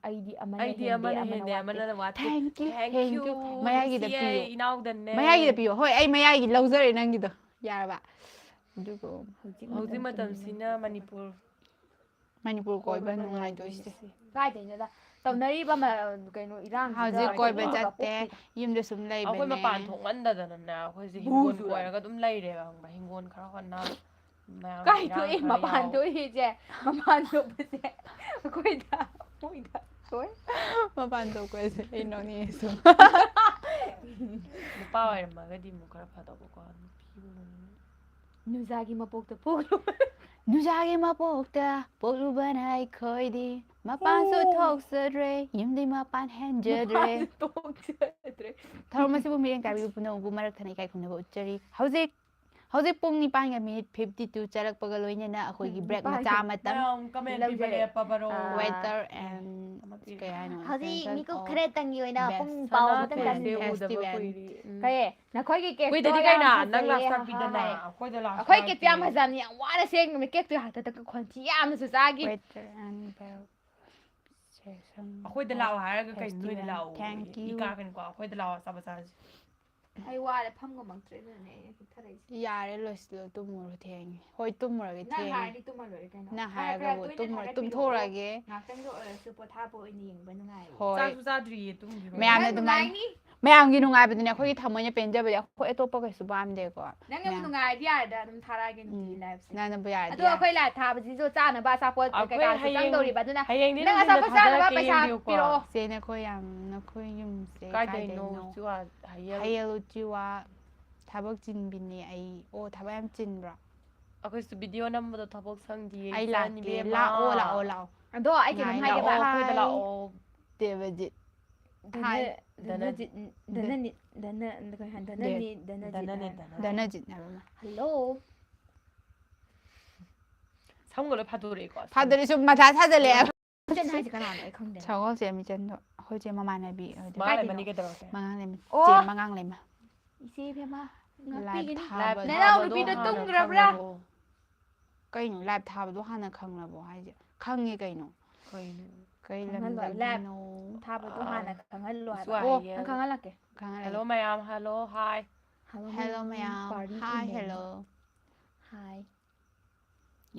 ꯑꯩꯗꯤ ꯑꯃꯅ ꯑꯩꯗꯤ ꯍꯦꯟꯗꯦ, ꯑꯃꯅ ꯑꯃꯅ ꯍꯦꯟꯗꯦ, ꯋꯥꯠꯇꯦ꯫ ꯑꯃꯅ ꯋꯥꯠꯇꯦ꯫ Thank you, Thank thank you, you꯫ ꯃꯌꯥꯏꯒꯤꯗ ꯅꯨꯡꯁꯤꯌꯦ, ꯄꯤꯌꯣ꯫ ꯏꯅꯥꯎꯗꯅꯦ꯫ ꯃꯌꯥꯏꯒꯤꯗ ꯄꯤꯌꯣ꯫ ꯍꯣꯏ, ꯑꯩ ꯃꯌꯥꯏꯒꯤ ꯂꯧꯖꯔꯦ ꯅꯪꯒꯤꯗꯣ꯫ ꯌꯥꯔꯕ? ꯑꯗꯨꯕꯨ ꯍꯧꯖꯤꯛ ꯍꯧꯖꯤꯛ ꯃꯇꯝꯁꯤꯅ ꯃꯇꯝꯁꯤꯅ ꯃꯅꯤꯄꯨꯔ ꯃꯅꯤꯄꯨꯔ ꯀꯣꯏꯕ ꯅꯨꯡꯉꯥꯏꯗꯣꯏꯁꯦ꯫ ꯀꯥꯏꯗꯩꯅꯣꯗ ꯇꯧꯅꯔꯤꯕ ꯃ- ꯀꯩꯅꯣ ꯏꯔꯥꯡꯁꯤꯒ ꯍꯧꯖꯤꯛ ꯀꯣꯏꯕ ꯀꯩꯅꯣꯒ ꯆꯠꯇꯦ, ꯄꯣꯛꯇꯦ꯫ ꯌꯨꯝꯗ ꯁꯨꯝ ꯂꯩꯕꯅꯦ꯫ ꯑꯩꯈꯣꯏ ꯃꯄꯥꯟ ꯊꯣꯛꯃꯟꯗꯗꯅꯅꯦ ꯑꯩꯈꯣꯏꯁꯦ ꯕꯨ ꯍꯤꯡꯒꯣꯜ ꯆꯨꯔꯦ꯫ ꯀꯣꯏꯔꯒ ꯑꯗꯨꯝ ꯂꯩꯔꯦꯕ ꯈꯪꯕ꯭ꯔꯥ? ꯍꯤꯡꯒꯣꯜ ꯈꯔ ꯍꯣꯠꯅ, ꯃꯌꯥꯝ ꯀꯥꯏ ꯏꯔꯥꯡ ꯊꯣꯛꯏ ꯈꯔ ꯃꯄꯥꯟ ꯌꯥꯎ꯫ ꯊꯣꯛꯏꯁꯦ? ꯃꯄꯥꯟ ꯊꯣꯛꯄꯁꯦ ꯑꯩꯈꯣꯏꯗ ꯃꯣꯏꯗ ꯊꯣꯛꯏ꯫ ꯃꯄꯥꯟ ꯊꯣꯛꯄꯁꯦ ꯑꯩ ꯅꯣꯛꯅꯤꯡꯉꯦ ꯁꯨꯝ꯫ ꯅꯨꯄꯥ ꯑꯣꯏꯔꯝꯃꯒꯗꯤ ꯑꯃꯨꯛ ꯈꯔ ꯐꯗꯧꯕꯀꯣ, ꯅꯨꯄꯤ ꯑꯣꯏꯕꯅꯤꯅ꯫ ꯅꯨꯖꯥꯒꯤ ꯃꯄꯣꯛꯇ ꯄꯣꯛꯂꯨꯕ꯫ ꯅꯨꯖꯥꯒꯤ ꯃꯄꯣꯛꯇ ꯄꯣꯛꯂꯨꯕꯅ ꯑꯩꯈꯣꯏꯗꯤ ꯃꯄꯥꯟꯁꯨ ꯑꯣ꯫ ꯊꯣꯛꯆꯗ꯭ꯔꯦ, ꯌꯨꯝꯗꯤ ꯃꯄꯥꯟ ꯍꯦꯟꯖꯗ꯭ꯔꯦ꯫ ꯃꯄꯥꯟꯁꯨ ꯊꯣꯛꯆꯗ꯭ꯔꯦ꯫ ꯊꯧꯔꯝ ꯑꯁꯤꯕꯨ ꯃꯤꯠꯌꯦꯡ ꯇꯥꯕꯤꯕ ꯄꯨꯝꯅꯃꯛꯄꯨ ꯃꯔꯛ ꯊꯠꯅ ꯏꯀꯥꯏ ꯈꯨꯝꯅꯕ ꯎꯠꯆꯔꯤ꯫ ꯍꯧꯖꯤꯛ ꯍꯧꯖꯤꯛ ꯄꯨꯡ ꯅꯤꯄꯥꯟꯒ ꯃꯤꯅꯤꯠ ꯐꯤꯐꯇꯤ ꯇꯨ ꯆꯠꯂꯛꯄꯒ ꯂꯣꯏꯅꯅ ꯑꯩꯈꯣꯏꯒꯤ ꯎꯝ, ꯕ꯭ꯔꯦꯛ ꯅꯤꯄꯥꯟ ꯃꯆꯥ ꯇꯨ꯫ ꯑꯃꯇꯪ ꯃꯌꯥꯝ ꯀꯃꯦꯟ ꯂꯧꯖꯔꯦ꯫ ꯄꯤꯕꯤꯔꯦ, ꯄꯕꯔꯣ꯫ ꯑꯥ꯫ Waiter and ꯑꯃ ꯄꯤꯔꯦ꯫ ꯀꯩ ꯍꯥꯏꯅꯣ? ꯍꯧꯖꯤꯛ Cancel ꯃꯤꯀꯨꯞ all ꯈꯔꯇꯪꯒꯤ ꯑꯣꯏꯅ best ꯄꯨꯡ ꯄꯥꯎ ꯁꯅꯥ ꯑꯃꯇꯪ ꯐꯦꯁꯇꯤ ꯇꯥꯅꯤꯡꯉꯦ꯫ ꯎꯗꯕ Festival. ꯀꯨꯏꯔꯦ꯫ ꯎꯝ꯫ ꯀꯩ ꯅꯈꯣꯏꯒꯤ ꯀꯦꯛꯇꯣ ꯀꯨꯏꯗꯗꯤ ꯌꯥꯝ ꯀꯩꯅꯣ, ꯅꯪ ꯐꯖꯩꯌꯦ, ꯂꯥꯛꯁ ꯍꯥ, ꯇꯥꯛꯄꯤꯗꯅ꯫ ꯍꯥꯏ꯫ ꯑꯩꯈꯣꯏꯗ ꯂꯥꯛꯁ ꯑꯩꯈꯣꯏ ꯀꯦꯛꯇꯣ ꯌꯥꯝ ꯇꯥꯛꯄꯤꯔꯦ꯫ ꯐꯖꯕꯅꯤ, ꯌꯥꯝ ꯋꯥꯅ ꯁꯦꯝꯃꯤ ꯀꯦꯛꯇꯣ ꯍꯥꯛꯇ ꯈꯣꯟꯊꯤ ꯌꯥꯝꯅꯁꯨ ꯆꯥꯈꯤ꯫ Waiter and bell session ꯑꯩꯈꯣꯏꯗ of ꯂꯥꯛꯑꯣ ꯍꯥꯏꯔꯒ ꯀꯩꯅꯣ ꯅꯣꯏꯗ festival. ꯂꯥꯛꯑꯣ? Thank you. ꯏꯀꯥꯒꯅꯤꯀꯣ, ꯑꯩꯈꯣꯏꯗ ꯂꯥꯛꯑꯣ, ꯑꯆꯥꯄꯣꯠ ꯆꯥꯁꯤ꯫ ꯑꯩ ꯋꯥꯔꯦ, ꯐꯝ ꯉꯝꯃꯛꯇ꯭ꯔꯦ, ꯑꯗꯨꯅꯅꯦ ꯑꯩ ꯍꯤꯞꯊꯔꯛꯏꯁꯦ꯫ ꯌꯥꯔꯦ, ꯂꯣꯏꯁꯤꯜꯂꯣ, ꯇꯨꯝꯃꯨꯔꯣ, ꯊꯦꯡꯉꯦ꯫ ꯍꯣꯏ, ꯇꯨꯝꯃꯨꯔꯒꯦ, ꯅꯪ ꯊꯦꯡꯉꯦ꯫ ꯍꯥꯏꯔꯗꯤ ꯇꯨꯝꯃ ꯂꯣꯏꯔꯦ ꯀꯩꯅꯣ꯫ ꯅꯪ ꯈꯔ ꯈꯔ ꯍꯥꯏꯔꯒꯕꯨ ꯇꯣꯏꯅ ꯇꯨꯝꯃꯨꯔ-, ꯊꯥꯒꯠꯄꯤꯔꯛꯑꯣ꯫ ꯇꯨꯝꯊꯣꯛꯎꯔꯒꯦ꯫ ꯉꯥꯛꯇꯪꯗ ꯑꯣꯏꯔꯁꯨ ꯄꯣꯊꯥꯕ ꯑꯣꯏꯅ ꯌꯦꯡꯕ ꯅꯨꯡꯉꯥꯏꯌꯦ꯫ ꯍꯣꯏ꯫ ꯆꯥꯛꯁꯨ ꯆꯥꯗ꯭ꯔꯤꯌꯦ, ꯇꯨꯝꯈꯤꯔꯣꯏ꯫ ꯃꯌꯥꯝꯅ ꯅꯪ ꯑꯗꯨꯃꯥꯏꯅ ꯅꯨꯡꯉꯥꯏꯅꯤ꯫ ꯃꯌꯥꯝꯒꯤ ꯅꯨꯡꯉꯥꯏꯕꯗꯨꯅꯦ ꯑꯩꯈꯣꯏꯒꯤ ꯊꯃꯣꯏꯅ ꯄꯦꯟꯖꯕꯗꯤ꯫ ꯑꯩꯈꯣꯏ ꯑꯇꯣꯞꯄ ꯀꯩꯁꯨ ꯄꯥꯝꯗꯦꯀꯣ꯫ ꯅꯪ ꯌꯥꯝ ꯃꯌꯥꯝ- ꯅꯨꯡꯉꯥꯏꯔꯗꯤ ꯌꯥꯔꯦꯗ, ꯑꯗꯨꯝ ꯊꯥꯔꯛꯑꯒꯦ ꯅꯨꯡꯇꯤꯒꯤ ꯎꯝ, ꯂꯥꯏꯐꯁꯦ꯫ ꯅꯪꯅꯕꯨ ꯌꯥꯔꯗꯤ ꯑꯗꯣ ꯌꯥꯔꯦ꯫ ꯑꯩꯈꯣꯏ ꯂꯥꯏꯐ ꯊꯥꯕꯁꯤꯁꯨ ꯆꯥꯅꯕ ꯑꯆꯥꯄꯣꯠ ꯑꯩꯈꯣꯏ ꯀꯩꯀꯥꯁꯨ ꯍꯌꯦꯡ, ꯆꯪꯗꯧꯔꯤꯕ, ꯑꯗꯨꯅ ꯍꯌꯦꯡꯗꯤ ꯅꯪ ꯅꯨꯡꯊꯤꯜꯗ ꯑꯆꯥꯄꯣꯠ ꯆꯥꯅꯕ ꯊꯥꯖꯔꯛꯀꯦ, ꯄꯩꯁꯥ ꯌꯦꯡꯕꯤꯌꯨꯀꯣ꯫ ꯄꯤꯔꯛꯑꯣ꯫ ꯆꯦ, ꯅꯈꯣꯏ ꯌꯥꯝ, ꯅꯈꯣꯏ ꯌꯨꯝꯁꯦ ꯀꯥꯏꯗꯩꯅꯣ? ꯀꯥꯏꯗꯩꯅꯣ? ꯎꯆꯤꯋꯥ, ꯍꯌꯦꯜ꯫ ꯍꯌꯦꯜ ꯎꯆꯤꯋꯥ꯫ ꯊꯕꯛ ꯆꯤꯟꯕꯤꯅꯦ ꯑꯩ꯫ ꯑꯣ, ꯊꯕꯛ ꯌꯥꯝ ꯆꯤꯟꯕ꯭ꯔꯣ? ꯑꯩꯈꯣꯏꯁꯨ ꯚꯤꯗꯤꯑꯣ ꯅꯝꯕꯗꯣ ꯊꯕꯛ ꯁꯪꯗꯤꯌꯦ, ꯑꯩ ꯏꯆꯟ ꯂꯥꯛꯀꯦ꯫ ꯏꯕꯦꯝꯃ꯫ ꯂꯥꯛꯑꯣ, ꯂꯥꯛꯑꯣ, ꯂꯥꯛꯑꯣ꯫ ꯑꯗꯣ ꯑꯩ ꯀꯩꯅꯣꯝ ꯉꯥꯏ ꯍꯥꯏꯒꯦꯕ꯫ ꯂꯥꯛꯑꯣ, ꯑꯩꯈꯣꯏꯗ ꯍꯥꯏ꯫ ꯂꯥꯛꯑꯣ꯫ ꯗꯦꯕꯖꯤꯠ꯫ ꯙꯅ-, ꯍꯥꯏ꯫ ꯙꯅꯖꯤꯠ, ꯙꯅꯅꯤꯠ, ꯙꯅ-, ꯀꯩ ꯍꯥꯏ-, ꯙꯅꯅꯤꯠ, ꯙꯅꯖꯤꯠ ꯙꯅꯅꯤꯠ, ꯍꯥꯏꯕ꯫ ꯙꯅꯖꯤꯠ꯫ ꯙꯅꯖꯤꯠ ꯍꯥꯏꯕ ꯑꯃ꯫ ꯍꯜꯂꯣ꯫ ꯁꯝꯒ ꯂꯣꯏ ꯐꯥꯗꯣꯔꯛꯑꯦꯀꯣ꯫ ꯐꯥꯗꯣꯔꯛꯑꯦ, ꯁꯨꯝ ꯃꯊꯥ ꯁꯥꯖꯜꯂꯛꯑꯦ꯫ ꯏꯆꯟ ꯍꯥꯏꯁꯦ ꯀꯅꯥꯅꯣ? ꯑꯩ ꯈꯪꯗꯦ꯫ ꯁꯒꯣꯜꯁꯦ ꯃꯤꯆꯟꯗꯣ ꯑꯩꯈꯣꯏ ꯆꯦ ꯃꯃꯥꯟꯅꯕꯤ ꯑꯣꯏꯗꯣꯏꯅꯦ꯫ ꯃꯉꯥꯡ ꯀꯥꯏꯗꯩꯅꯣ? ꯂꯩꯃꯅꯤ ꯀꯩꯗꯧꯔꯒꯦ? ꯃꯉꯥꯡ ꯂꯩꯃ꯫ ꯑꯣ꯫ ꯆꯦ ꯃꯉꯥꯡ ꯂꯩꯃ꯫ ꯏꯆꯦ ꯏꯕꯦꯝꯃ, ꯂꯥꯏꯐ ꯉꯥꯛꯄꯤꯒꯅꯤ꯫ ꯊꯥꯕꯗꯣ ꯅꯅꯥꯎ ꯅꯨꯄꯤꯗꯣ ꯍꯥꯟꯅ ꯇꯨꯝꯈ꯭ꯔꯕ꯭ꯔꯥ? ꯈꯪꯉꯕꯣ? ꯀꯩꯅꯣ, ꯂꯥꯏꯐ ꯊꯥꯕꯗꯣ ꯍꯥꯟꯅ ꯈꯪꯂꯕꯣ ꯍꯥꯏꯁꯦ? ꯈꯪꯉꯦ ꯀꯩꯅꯣ꯫ ꯀꯩꯅꯣ? ꯀꯩ ꯈꯪꯍꯜꯂꯣ, ꯂꯝꯗꯒꯤꯅꯣ? ꯊꯥꯕꯗꯣ ꯍꯥꯟꯅ ꯈꯪꯍꯜꯂꯣ ꯍꯥꯏꯕ꯫ ꯎꯆꯤꯋꯥ ꯑꯣ, ꯍꯌꯦꯜ꯫ ꯅꯪ ꯈꯪꯍꯜꯂꯛꯀꯦ꯫ ꯈꯪꯍꯜꯂꯦ꯫ ꯍꯜꯂꯣ ꯃꯌꯥꯝ, ꯍꯜꯂꯣ, ꯍꯥꯏ꯫ ꯍꯜꯂꯣ ꯃꯌꯥꯝ꯫ Party ꯍꯥꯏ, woman. ꯍꯦꯜꯂꯣ꯫ ꯍꯥꯏ꯫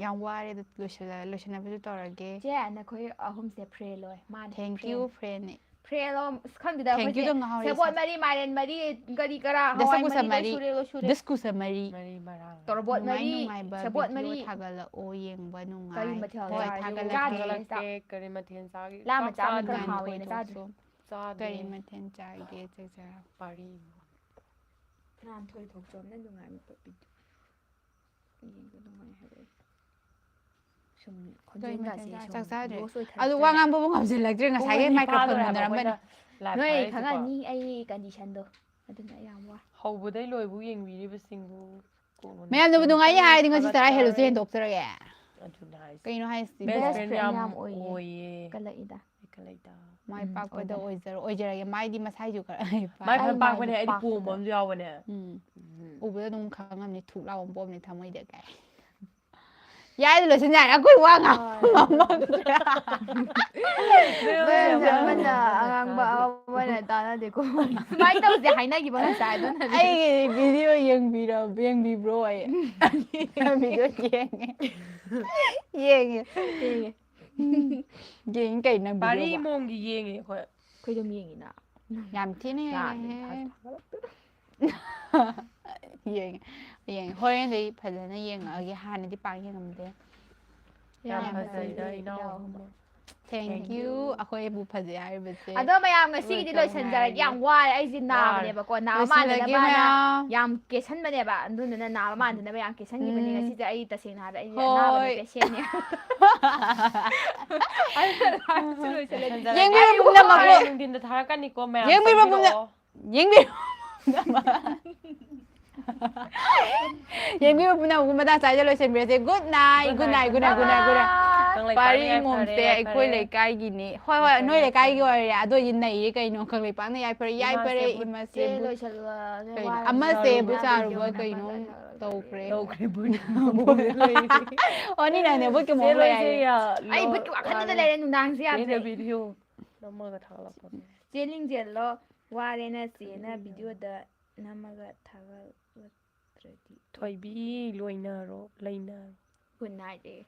ꯌꯥꯝ ꯋꯥꯔꯦ, ꯑꯗꯨ ꯂꯣꯏꯁꯤꯜꯂ- ꯂꯣꯏꯁꯤꯟꯅꯕꯁꯨ ꯇꯧꯔꯒꯦ꯫ ꯆꯦ, ꯅꯈꯣꯏ ꯑꯍꯨꯝꯁꯦ ꯐ꯭ꯔꯦ ꯂꯣꯏ꯫ ꯃꯥꯅꯦ, Thank ꯐ꯭ꯔꯦ꯫ you, friend ꯅꯦ꯫ ꯐ꯭ꯔꯦ ꯂꯣ-, ꯑꯁ, ꯈꯪꯗꯦꯗ, Thank you ꯑꯩꯈꯣꯏꯁꯦ ꯗꯣ ꯉꯥꯎꯔꯦ, ꯁꯦꯕꯣꯠ ꯏꯁꯥ꯫ ꯃꯔꯤ, ꯃꯥꯏꯔꯦꯟ ꯃꯔꯤ, ꯀꯔꯤ ꯀꯔꯥ, ꯍꯋꯥꯏ ꯗꯁꯀꯨꯁ ꯃꯔꯤ, ꯂꯣꯏ ꯃꯔꯤ꯫ ꯁꯨꯔꯦ, ꯂꯣꯏ ꯁꯨꯔꯦ꯫ ꯗꯁꯀꯨꯁ ꯃꯔꯤ꯫ ꯃꯔꯤ ꯃꯔꯥꯡ꯫ ꯇꯣꯔꯕꯣꯠ ꯅꯨꯡꯉꯥꯏ ꯃꯔꯤ, ꯅꯨꯡꯉꯥꯏꯕ ꯁꯦꯕꯣꯠ video ꯃꯔꯤ꯫ ꯊꯥꯒꯠꯂꯛꯑꯣ, ꯌꯦꯡꯕ ꯅꯨꯡꯉꯥꯏ꯫ ꯀꯔꯤ ꯃꯊꯦꯜ ꯍꯣꯏ, ꯆꯥꯔꯒꯦ? ꯊꯥꯒꯠꯂꯛꯀꯦ, ꯆꯥꯗ꯭ꯔꯤ꯫ ꯊꯥꯒꯠꯂꯛꯀꯦ꯫ ꯀꯔꯤ ꯃꯊꯦꯜ ꯆꯥꯒꯦ? ꯂꯥꯝꯃ ꯆꯥꯛ ꯆꯥꯕꯅ ꯈꯔ ꯆꯥꯗ꯭ꯔꯤ꯫ ꯍꯥꯎꯋꯦꯅ ꯆꯥꯗ꯭ꯔꯤ꯫ ꯆꯥꯗꯦ꯫ ꯀꯔꯤ ꯃꯊꯦꯜ ꯆꯥꯒꯦ, ꯆꯥꯛ ꯆꯥꯔꯕꯣ? ꯄꯥꯔꯤ꯫ ꯉꯔꯥꯡ ꯊꯣꯏ ꯊꯣꯛꯆꯣꯝꯅ ꯅꯨꯡꯉꯥꯏꯕ video ꯌꯦꯡꯕ ꯅꯨꯡꯉꯥꯏ ꯍꯥꯏꯔꯛꯑꯦ꯫ ꯁꯨꯝ ꯀꯔꯤ ꯃꯊꯦꯜ ꯈꯣꯟꯖꯦꯜꯒꯥꯁꯦ ꯆꯥ-, ꯁꯨꯝ ꯆꯥꯛ ꯆꯥꯗ꯭ꯔꯦ꯫ loss ꯑꯣꯏꯊꯔꯛꯇ꯭ꯔꯅꯦ꯫ ꯑꯗꯨ ꯋꯥ ꯉꯥꯡꯕꯕꯨ ꯉꯝꯁꯤꯜꯂꯛꯇ꯭ꯔꯦ, ꯉꯁꯥꯏꯒꯤ ꯄꯨꯡ ꯑꯅꯤ microphone ꯐꯥꯗꯣꯔꯦ ꯍꯥꯏꯕ ꯃꯨꯟꯅꯔꯝꯕꯅꯤ꯫ ꯑꯩꯈꯣꯏꯅ live ꯅꯣꯏ ꯊꯥꯔꯛꯏꯁꯦꯀꯣ꯫ ꯈꯪꯉꯝꯅꯤ ꯑꯩ condition ꯗꯣ꯫ ꯑꯗꯨꯅ ꯌꯥꯝ ꯋꯥꯏ꯫ ꯍꯧꯕꯗꯩ ꯂꯣꯏꯕꯨ ꯌꯦꯡꯕꯤꯔꯤꯕꯁꯤꯡꯕꯨ ꯀꯣꯟꯅ ꯃꯌꯥꯝꯅꯕꯨ ꯅꯨꯡꯉꯥꯏꯌꯦ ꯍꯥꯏꯔꯗꯤ ꯉꯁꯤ ꯇꯔꯥ ꯍꯦꯜꯂꯁꯨ ꯊꯥꯒꯠꯆꯔꯤ꯫ ꯍꯦꯟꯗꯣꯛꯆꯔꯒꯦ꯫ ꯑꯗꯨꯅ ꯍꯥꯏꯁꯦ꯫ ꯀꯩꯅꯣ ꯍꯥꯏꯁꯤꯗꯤ? Best Best friend friend ꯌꯥꯝ ꯌꯥꯝ ꯑꯣꯏꯌꯦ꯫ ꯑꯣꯏꯌꯦ꯫ ꯀꯜꯂꯛꯏꯗ꯫ ꯀꯜꯂꯛꯏꯗ꯫ ꯃꯥꯏ ꯎꯝ, ꯄꯥꯛꯄꯗ ꯑꯣꯏꯕꯅꯦ꯫ ꯑꯣꯏꯖꯔꯣ, ꯑꯣꯏꯖꯔꯒꯦ꯫ ꯃꯥꯏꯗꯤ ꯃꯁꯥꯏꯁꯨ ꯈꯔ ꯍꯩ ꯄꯥꯏ꯫ ꯃꯥꯏ ꯃꯥꯏ ꯐꯅ ꯄꯥꯛꯄꯅꯦ, ꯃꯥꯏꯗꯤ ꯑꯩꯗꯤ ꯄꯥꯛꯄꯗ꯫ ꯄꯣꯝꯕ ꯑꯃꯁꯨ ꯌꯥꯎꯕꯅꯦ꯫ ꯎꯝ꯫ ꯎꯝ꯫ ꯎꯕꯗ ꯑꯗꯨꯝ ꯈꯪꯉꯝꯅꯤ, ꯊꯨꯛ ꯂꯥꯎꯕ ꯄꯣꯝꯅꯤ ꯊꯃꯣꯏꯗ ꯀꯥꯏ꯫ ꯌꯥꯏꯗ, ꯂꯣꯏꯁꯤꯟ ꯌꯥꯔꯦ꯫ ꯑꯩꯈꯣꯏ ꯋꯥ ꯉꯥꯡ-, ꯍꯣꯏ꯫ ꯉꯥꯡꯉꯝꯗ꯭ꯔꯦ꯫ ꯅꯣꯏꯁꯦ ꯑꯃꯅ ꯑꯉꯥꯡꯕ, ꯑꯃꯅ ꯇꯥꯟꯅꯗꯦꯀꯣ꯫ ꯁꯨꯃꯥꯏꯅ ꯇꯧꯁꯦ ꯍꯥꯏꯅꯈꯤꯕ ꯉꯁꯥꯏ, ꯑꯗꯨꯅꯅꯦ꯫ ꯑꯩꯒꯤ video ꯌꯦꯡꯕꯤꯔ-, ꯌꯦꯡꯕꯤꯕ꯭ꯔꯣ ꯑꯩ? Video ꯌꯦꯡꯉꯦ꯫ ꯌꯦꯡꯉꯦ꯫ ꯌꯦꯡꯉꯦ꯫ ꯌꯦꯡꯉꯤ ꯀꯩꯅꯣ ꯅꯪ ꯄꯥꯔꯤ video ꯕꯣ? ꯃꯣꯡꯒꯤ ꯌꯦꯡꯉꯦ ꯑꯩꯈꯣꯏ꯫ ꯑꯩꯈꯣꯏ ꯑꯗꯨꯝ ꯌꯦꯡꯉꯤꯅ꯫ ꯌꯥꯝ ꯊꯤꯅ ꯌꯥꯝꯅ ꯌꯦꯡꯉꯦꯍꯦ꯫ ꯊꯥꯒꯠꯂꯛꯇꯦ꯫ ꯌꯦꯡꯉꯦ, ꯌꯦꯡꯉꯦ꯫ ꯍꯣꯔꯦꯟꯗꯩ ꯐꯖꯅ ꯌꯦꯡꯉꯛꯑꯒꯦ, ꯍꯥꯟꯅꯗꯤ ꯄꯥꯛ ꯌꯦꯡꯉꯝꯗꯦ꯫ ꯌꯥꯝ ꯌꯥꯝ ꯐꯖꯩꯗ ꯐꯖꯩ, ꯏꯅꯥꯎ ꯏꯅꯥꯎ ꯑꯍꯨꯝꯃꯛ꯫ Thank Thank you꯫ you꯫ ꯑꯩꯈꯣꯏꯕꯨ ꯐꯖꯩ ꯍꯥꯏꯔꯤꯕꯁꯦ꯫ ꯑꯗꯣ ꯃꯌꯥꯝ ꯉꯁꯤꯒꯤꯗꯤ ꯂꯣꯏ ꯂꯣꯏꯁꯟꯖꯔꯒꯦ꯫ ꯌꯥꯝ ꯈꯪꯅꯔꯅꯤ꯫ ꯋꯥꯔꯦ, ꯑꯩꯁꯦ ꯋꯥꯔꯦ꯫ ꯅꯥꯕꯅꯦꯕꯀꯣ꯫ ꯅꯥꯕ ꯂꯣꯏꯁꯤꯜꯂꯒꯦ ꯃꯥꯟꯗꯅꯕꯅ ꯃꯌꯥꯝ꯫ ꯌꯥꯝ ꯀꯦꯁꯟꯕꯅꯦꯕ꯫ ꯑꯗꯨꯗꯨꯅ ꯅꯥꯕ ꯃꯥꯟꯗꯅꯕ ꯌꯥꯝ ꯀꯦꯁꯟꯈꯤꯕꯅꯦ꯫ ꯎꯝ꯫ ꯉꯁꯤꯁꯦ ꯑꯩ ꯇꯁꯦꯡꯅ ꯍꯥꯏꯔꯕꯗ ꯑꯩ ꯑꯅꯥꯕ ꯍꯣꯏ꯫ ꯅꯠꯇꯦ, ꯁꯦꯝꯅꯦ꯫ ꯑꯗꯨꯅ ꯂꯥꯏꯐꯁꯨ ꯂꯣꯏꯁꯤꯜꯂꯒꯦ꯫ ꯌꯦꯡꯕꯤꯕ ꯄꯨꯝꯅꯃꯛꯄꯨ꯫ ꯍꯣꯔꯦꯟ ꯅꯨꯡꯊꯤꯟꯗ ꯊꯥꯔꯛꯀꯅꯤꯀꯣ ꯃꯌꯥꯝ, ꯌꯦꯡꯕꯤꯕ ꯆꯪꯕꯤꯔꯛꯑꯣ꯫ ꯌꯦꯡꯕꯤꯌꯨ꯫ ꯌꯦꯡꯕꯤꯌꯨ ꯄꯨꯝꯅꯃꯛꯄꯨ ꯃꯇꯥꯡ ꯆꯥꯏꯗ ꯂꯣꯏꯁꯤꯟꯕꯤꯔꯁꯦ꯫ Good night, good night, good night, good night, good night꯫ Bye. ꯄꯥꯔꯤ ꯌꯥꯏꯐꯔꯦ, ꯃꯣꯝꯁꯦ ꯌꯥꯏꯐꯔꯦ, ꯑꯩꯈꯣꯏ ꯌꯥꯏꯐꯔꯦ꯫ ꯂꯩꯀꯥꯏꯒꯤꯅꯤ꯫ ꯍꯣꯏ, ꯍꯣꯏ, ꯌꯥꯏꯐꯔꯦ, ꯅꯣꯏ ꯌꯥꯏꯐꯔꯦ꯫ ꯂꯩꯀꯥꯏꯒꯤ ꯑꯣꯏꯔꯦ꯫ ꯑꯗꯨ ꯑꯣꯏꯗꯤ ꯅꯩꯔꯦ ꯀꯩꯅꯣ꯫ ꯀꯪꯂꯩꯄꯥꯛꯅ ꯌꯥꯏꯐꯔꯦ, ꯌꯥꯏꯐꯔꯦ, ꯆꯦ, ꯏꯃꯥꯁꯦꯕꯨ꯫ ꯂꯣꯏꯁꯜꯂꯣ, ꯅꯣꯏ ꯀꯩꯅꯣ? ꯋꯥꯔꯦ꯫ ꯑꯃꯁꯦꯕꯨ ꯌꯥꯝ ꯆꯥꯔꯨꯕ ꯌꯥꯝ ꯀꯩꯅꯣ ꯌꯥꯝ ꯇꯧꯈ꯭ꯔꯦ꯫ ꯇꯧꯈ꯭ꯔꯦ, ꯕꯨꯠ ꯃꯣꯝ ꯂꯩꯔꯦ꯫ ꯑꯣ, ꯅꯤꯅꯅꯦ, ꯕꯨꯠꯀꯤ ꯆꯦ ꯃꯑꯣꯡ ꯂꯩ ꯍꯥꯏꯌꯦ꯫ ꯂꯣꯏꯁꯦ, ꯌꯥ, ꯑꯩ ꯂꯣ-, ꯕꯨꯠꯀꯤ ꯋꯥꯈꯜꯗꯨꯗ ꯋꯥꯔꯦ꯫ ꯂꯩꯔꯦ ꯅꯨꯡꯗꯥꯡꯁꯦ ꯌꯥꯗ꯭ꯔꯦ꯫ ꯆꯦꯅ video ꯅꯝꯃꯒ ꯊꯥꯒꯠꯂꯛꯄꯅꯦ꯫ ꯆꯦ ꯂꯤꯡꯖꯦꯜꯂꯣ, ꯋꯥꯔꯦꯅ ꯆꯦꯅ videoꯗ ꯅꯝꯃꯒ ꯊꯥꯒꯠꯂꯛ-, ꯊꯣꯏꯕꯤ ꯂꯣꯏꯅꯔꯣ, ꯂꯩꯅꯔꯣ꯫ Good night ꯑꯦ꯫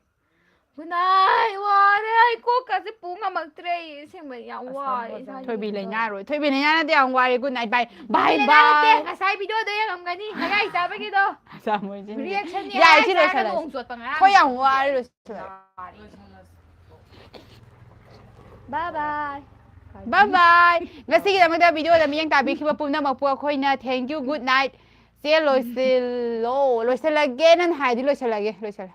Good night꯫ ꯋꯥꯔꯦ, ꯑꯩ ꯀꯣꯛꯀꯁꯦ ꯄꯨ ꯉꯝꯃꯛꯇ꯭ꯔꯦ꯫ ꯑꯩ ꯑꯁꯦꯡꯕ ꯌꯥꯝ ꯋꯥꯔꯦ ꯏꯁꯥꯁꯦ꯫ ꯊꯣꯏꯕꯤ ꯂꯩꯅꯥꯔꯣꯏ꯫ ꯊꯣꯏꯕꯤ ꯂꯩꯅꯥ ꯅꯠꯇꯦ, ꯌꯥꯝ ꯋꯥꯔꯦ꯫ Good night, bye, bye, ꯂꯩꯅꯥ ꯅꯠꯇꯦ, bye꯫ ꯉꯁꯥꯏ video ꯗ ꯌꯦꯡꯉꯝꯒꯅꯤ, ꯍꯒꯥꯏ ꯆꯥꯕꯒꯤꯗꯣ꯫ ꯆꯥꯃꯣꯏꯁꯤꯅꯦ꯫ Reaction ꯅꯦ, ꯌꯥꯏ, ꯍꯒꯥꯏ ꯁꯤ ꯆꯥꯔꯒ ꯂꯣꯏꯁꯤꯜꯂꯁꯤ꯫ ꯅꯣꯡ ꯆꯣꯠꯄ ꯉꯔꯥꯡ꯫ ꯑꯩꯈꯣꯏ ꯌꯥꯝ ꯋꯥꯔꯦ, ꯂꯣꯏꯁꯤꯜꯂꯁꯤ꯫ Bye bye꯫ Bye bye꯫ ꯉꯁꯤꯒꯤꯗꯃꯛꯇ video ꯗ ꯃꯤꯠꯌꯦꯡ ꯇꯥꯕꯤꯈꯤꯕ ꯄꯨꯝꯅꯃꯛꯄꯨ ꯑꯩꯈꯣꯏꯅ thank you, good night꯫ ꯆꯦ ꯂꯣꯏꯁꯤꯜꯂꯣ꯫ ꯂꯣꯏꯁꯤꯜꯂꯒꯦ ꯅꯪ ꯍꯥꯏꯗꯤ ꯂꯣꯏꯁꯤꯜꯂꯒꯦ꯫ ꯂꯣꯏꯁꯤꯜꯂꯦ꯫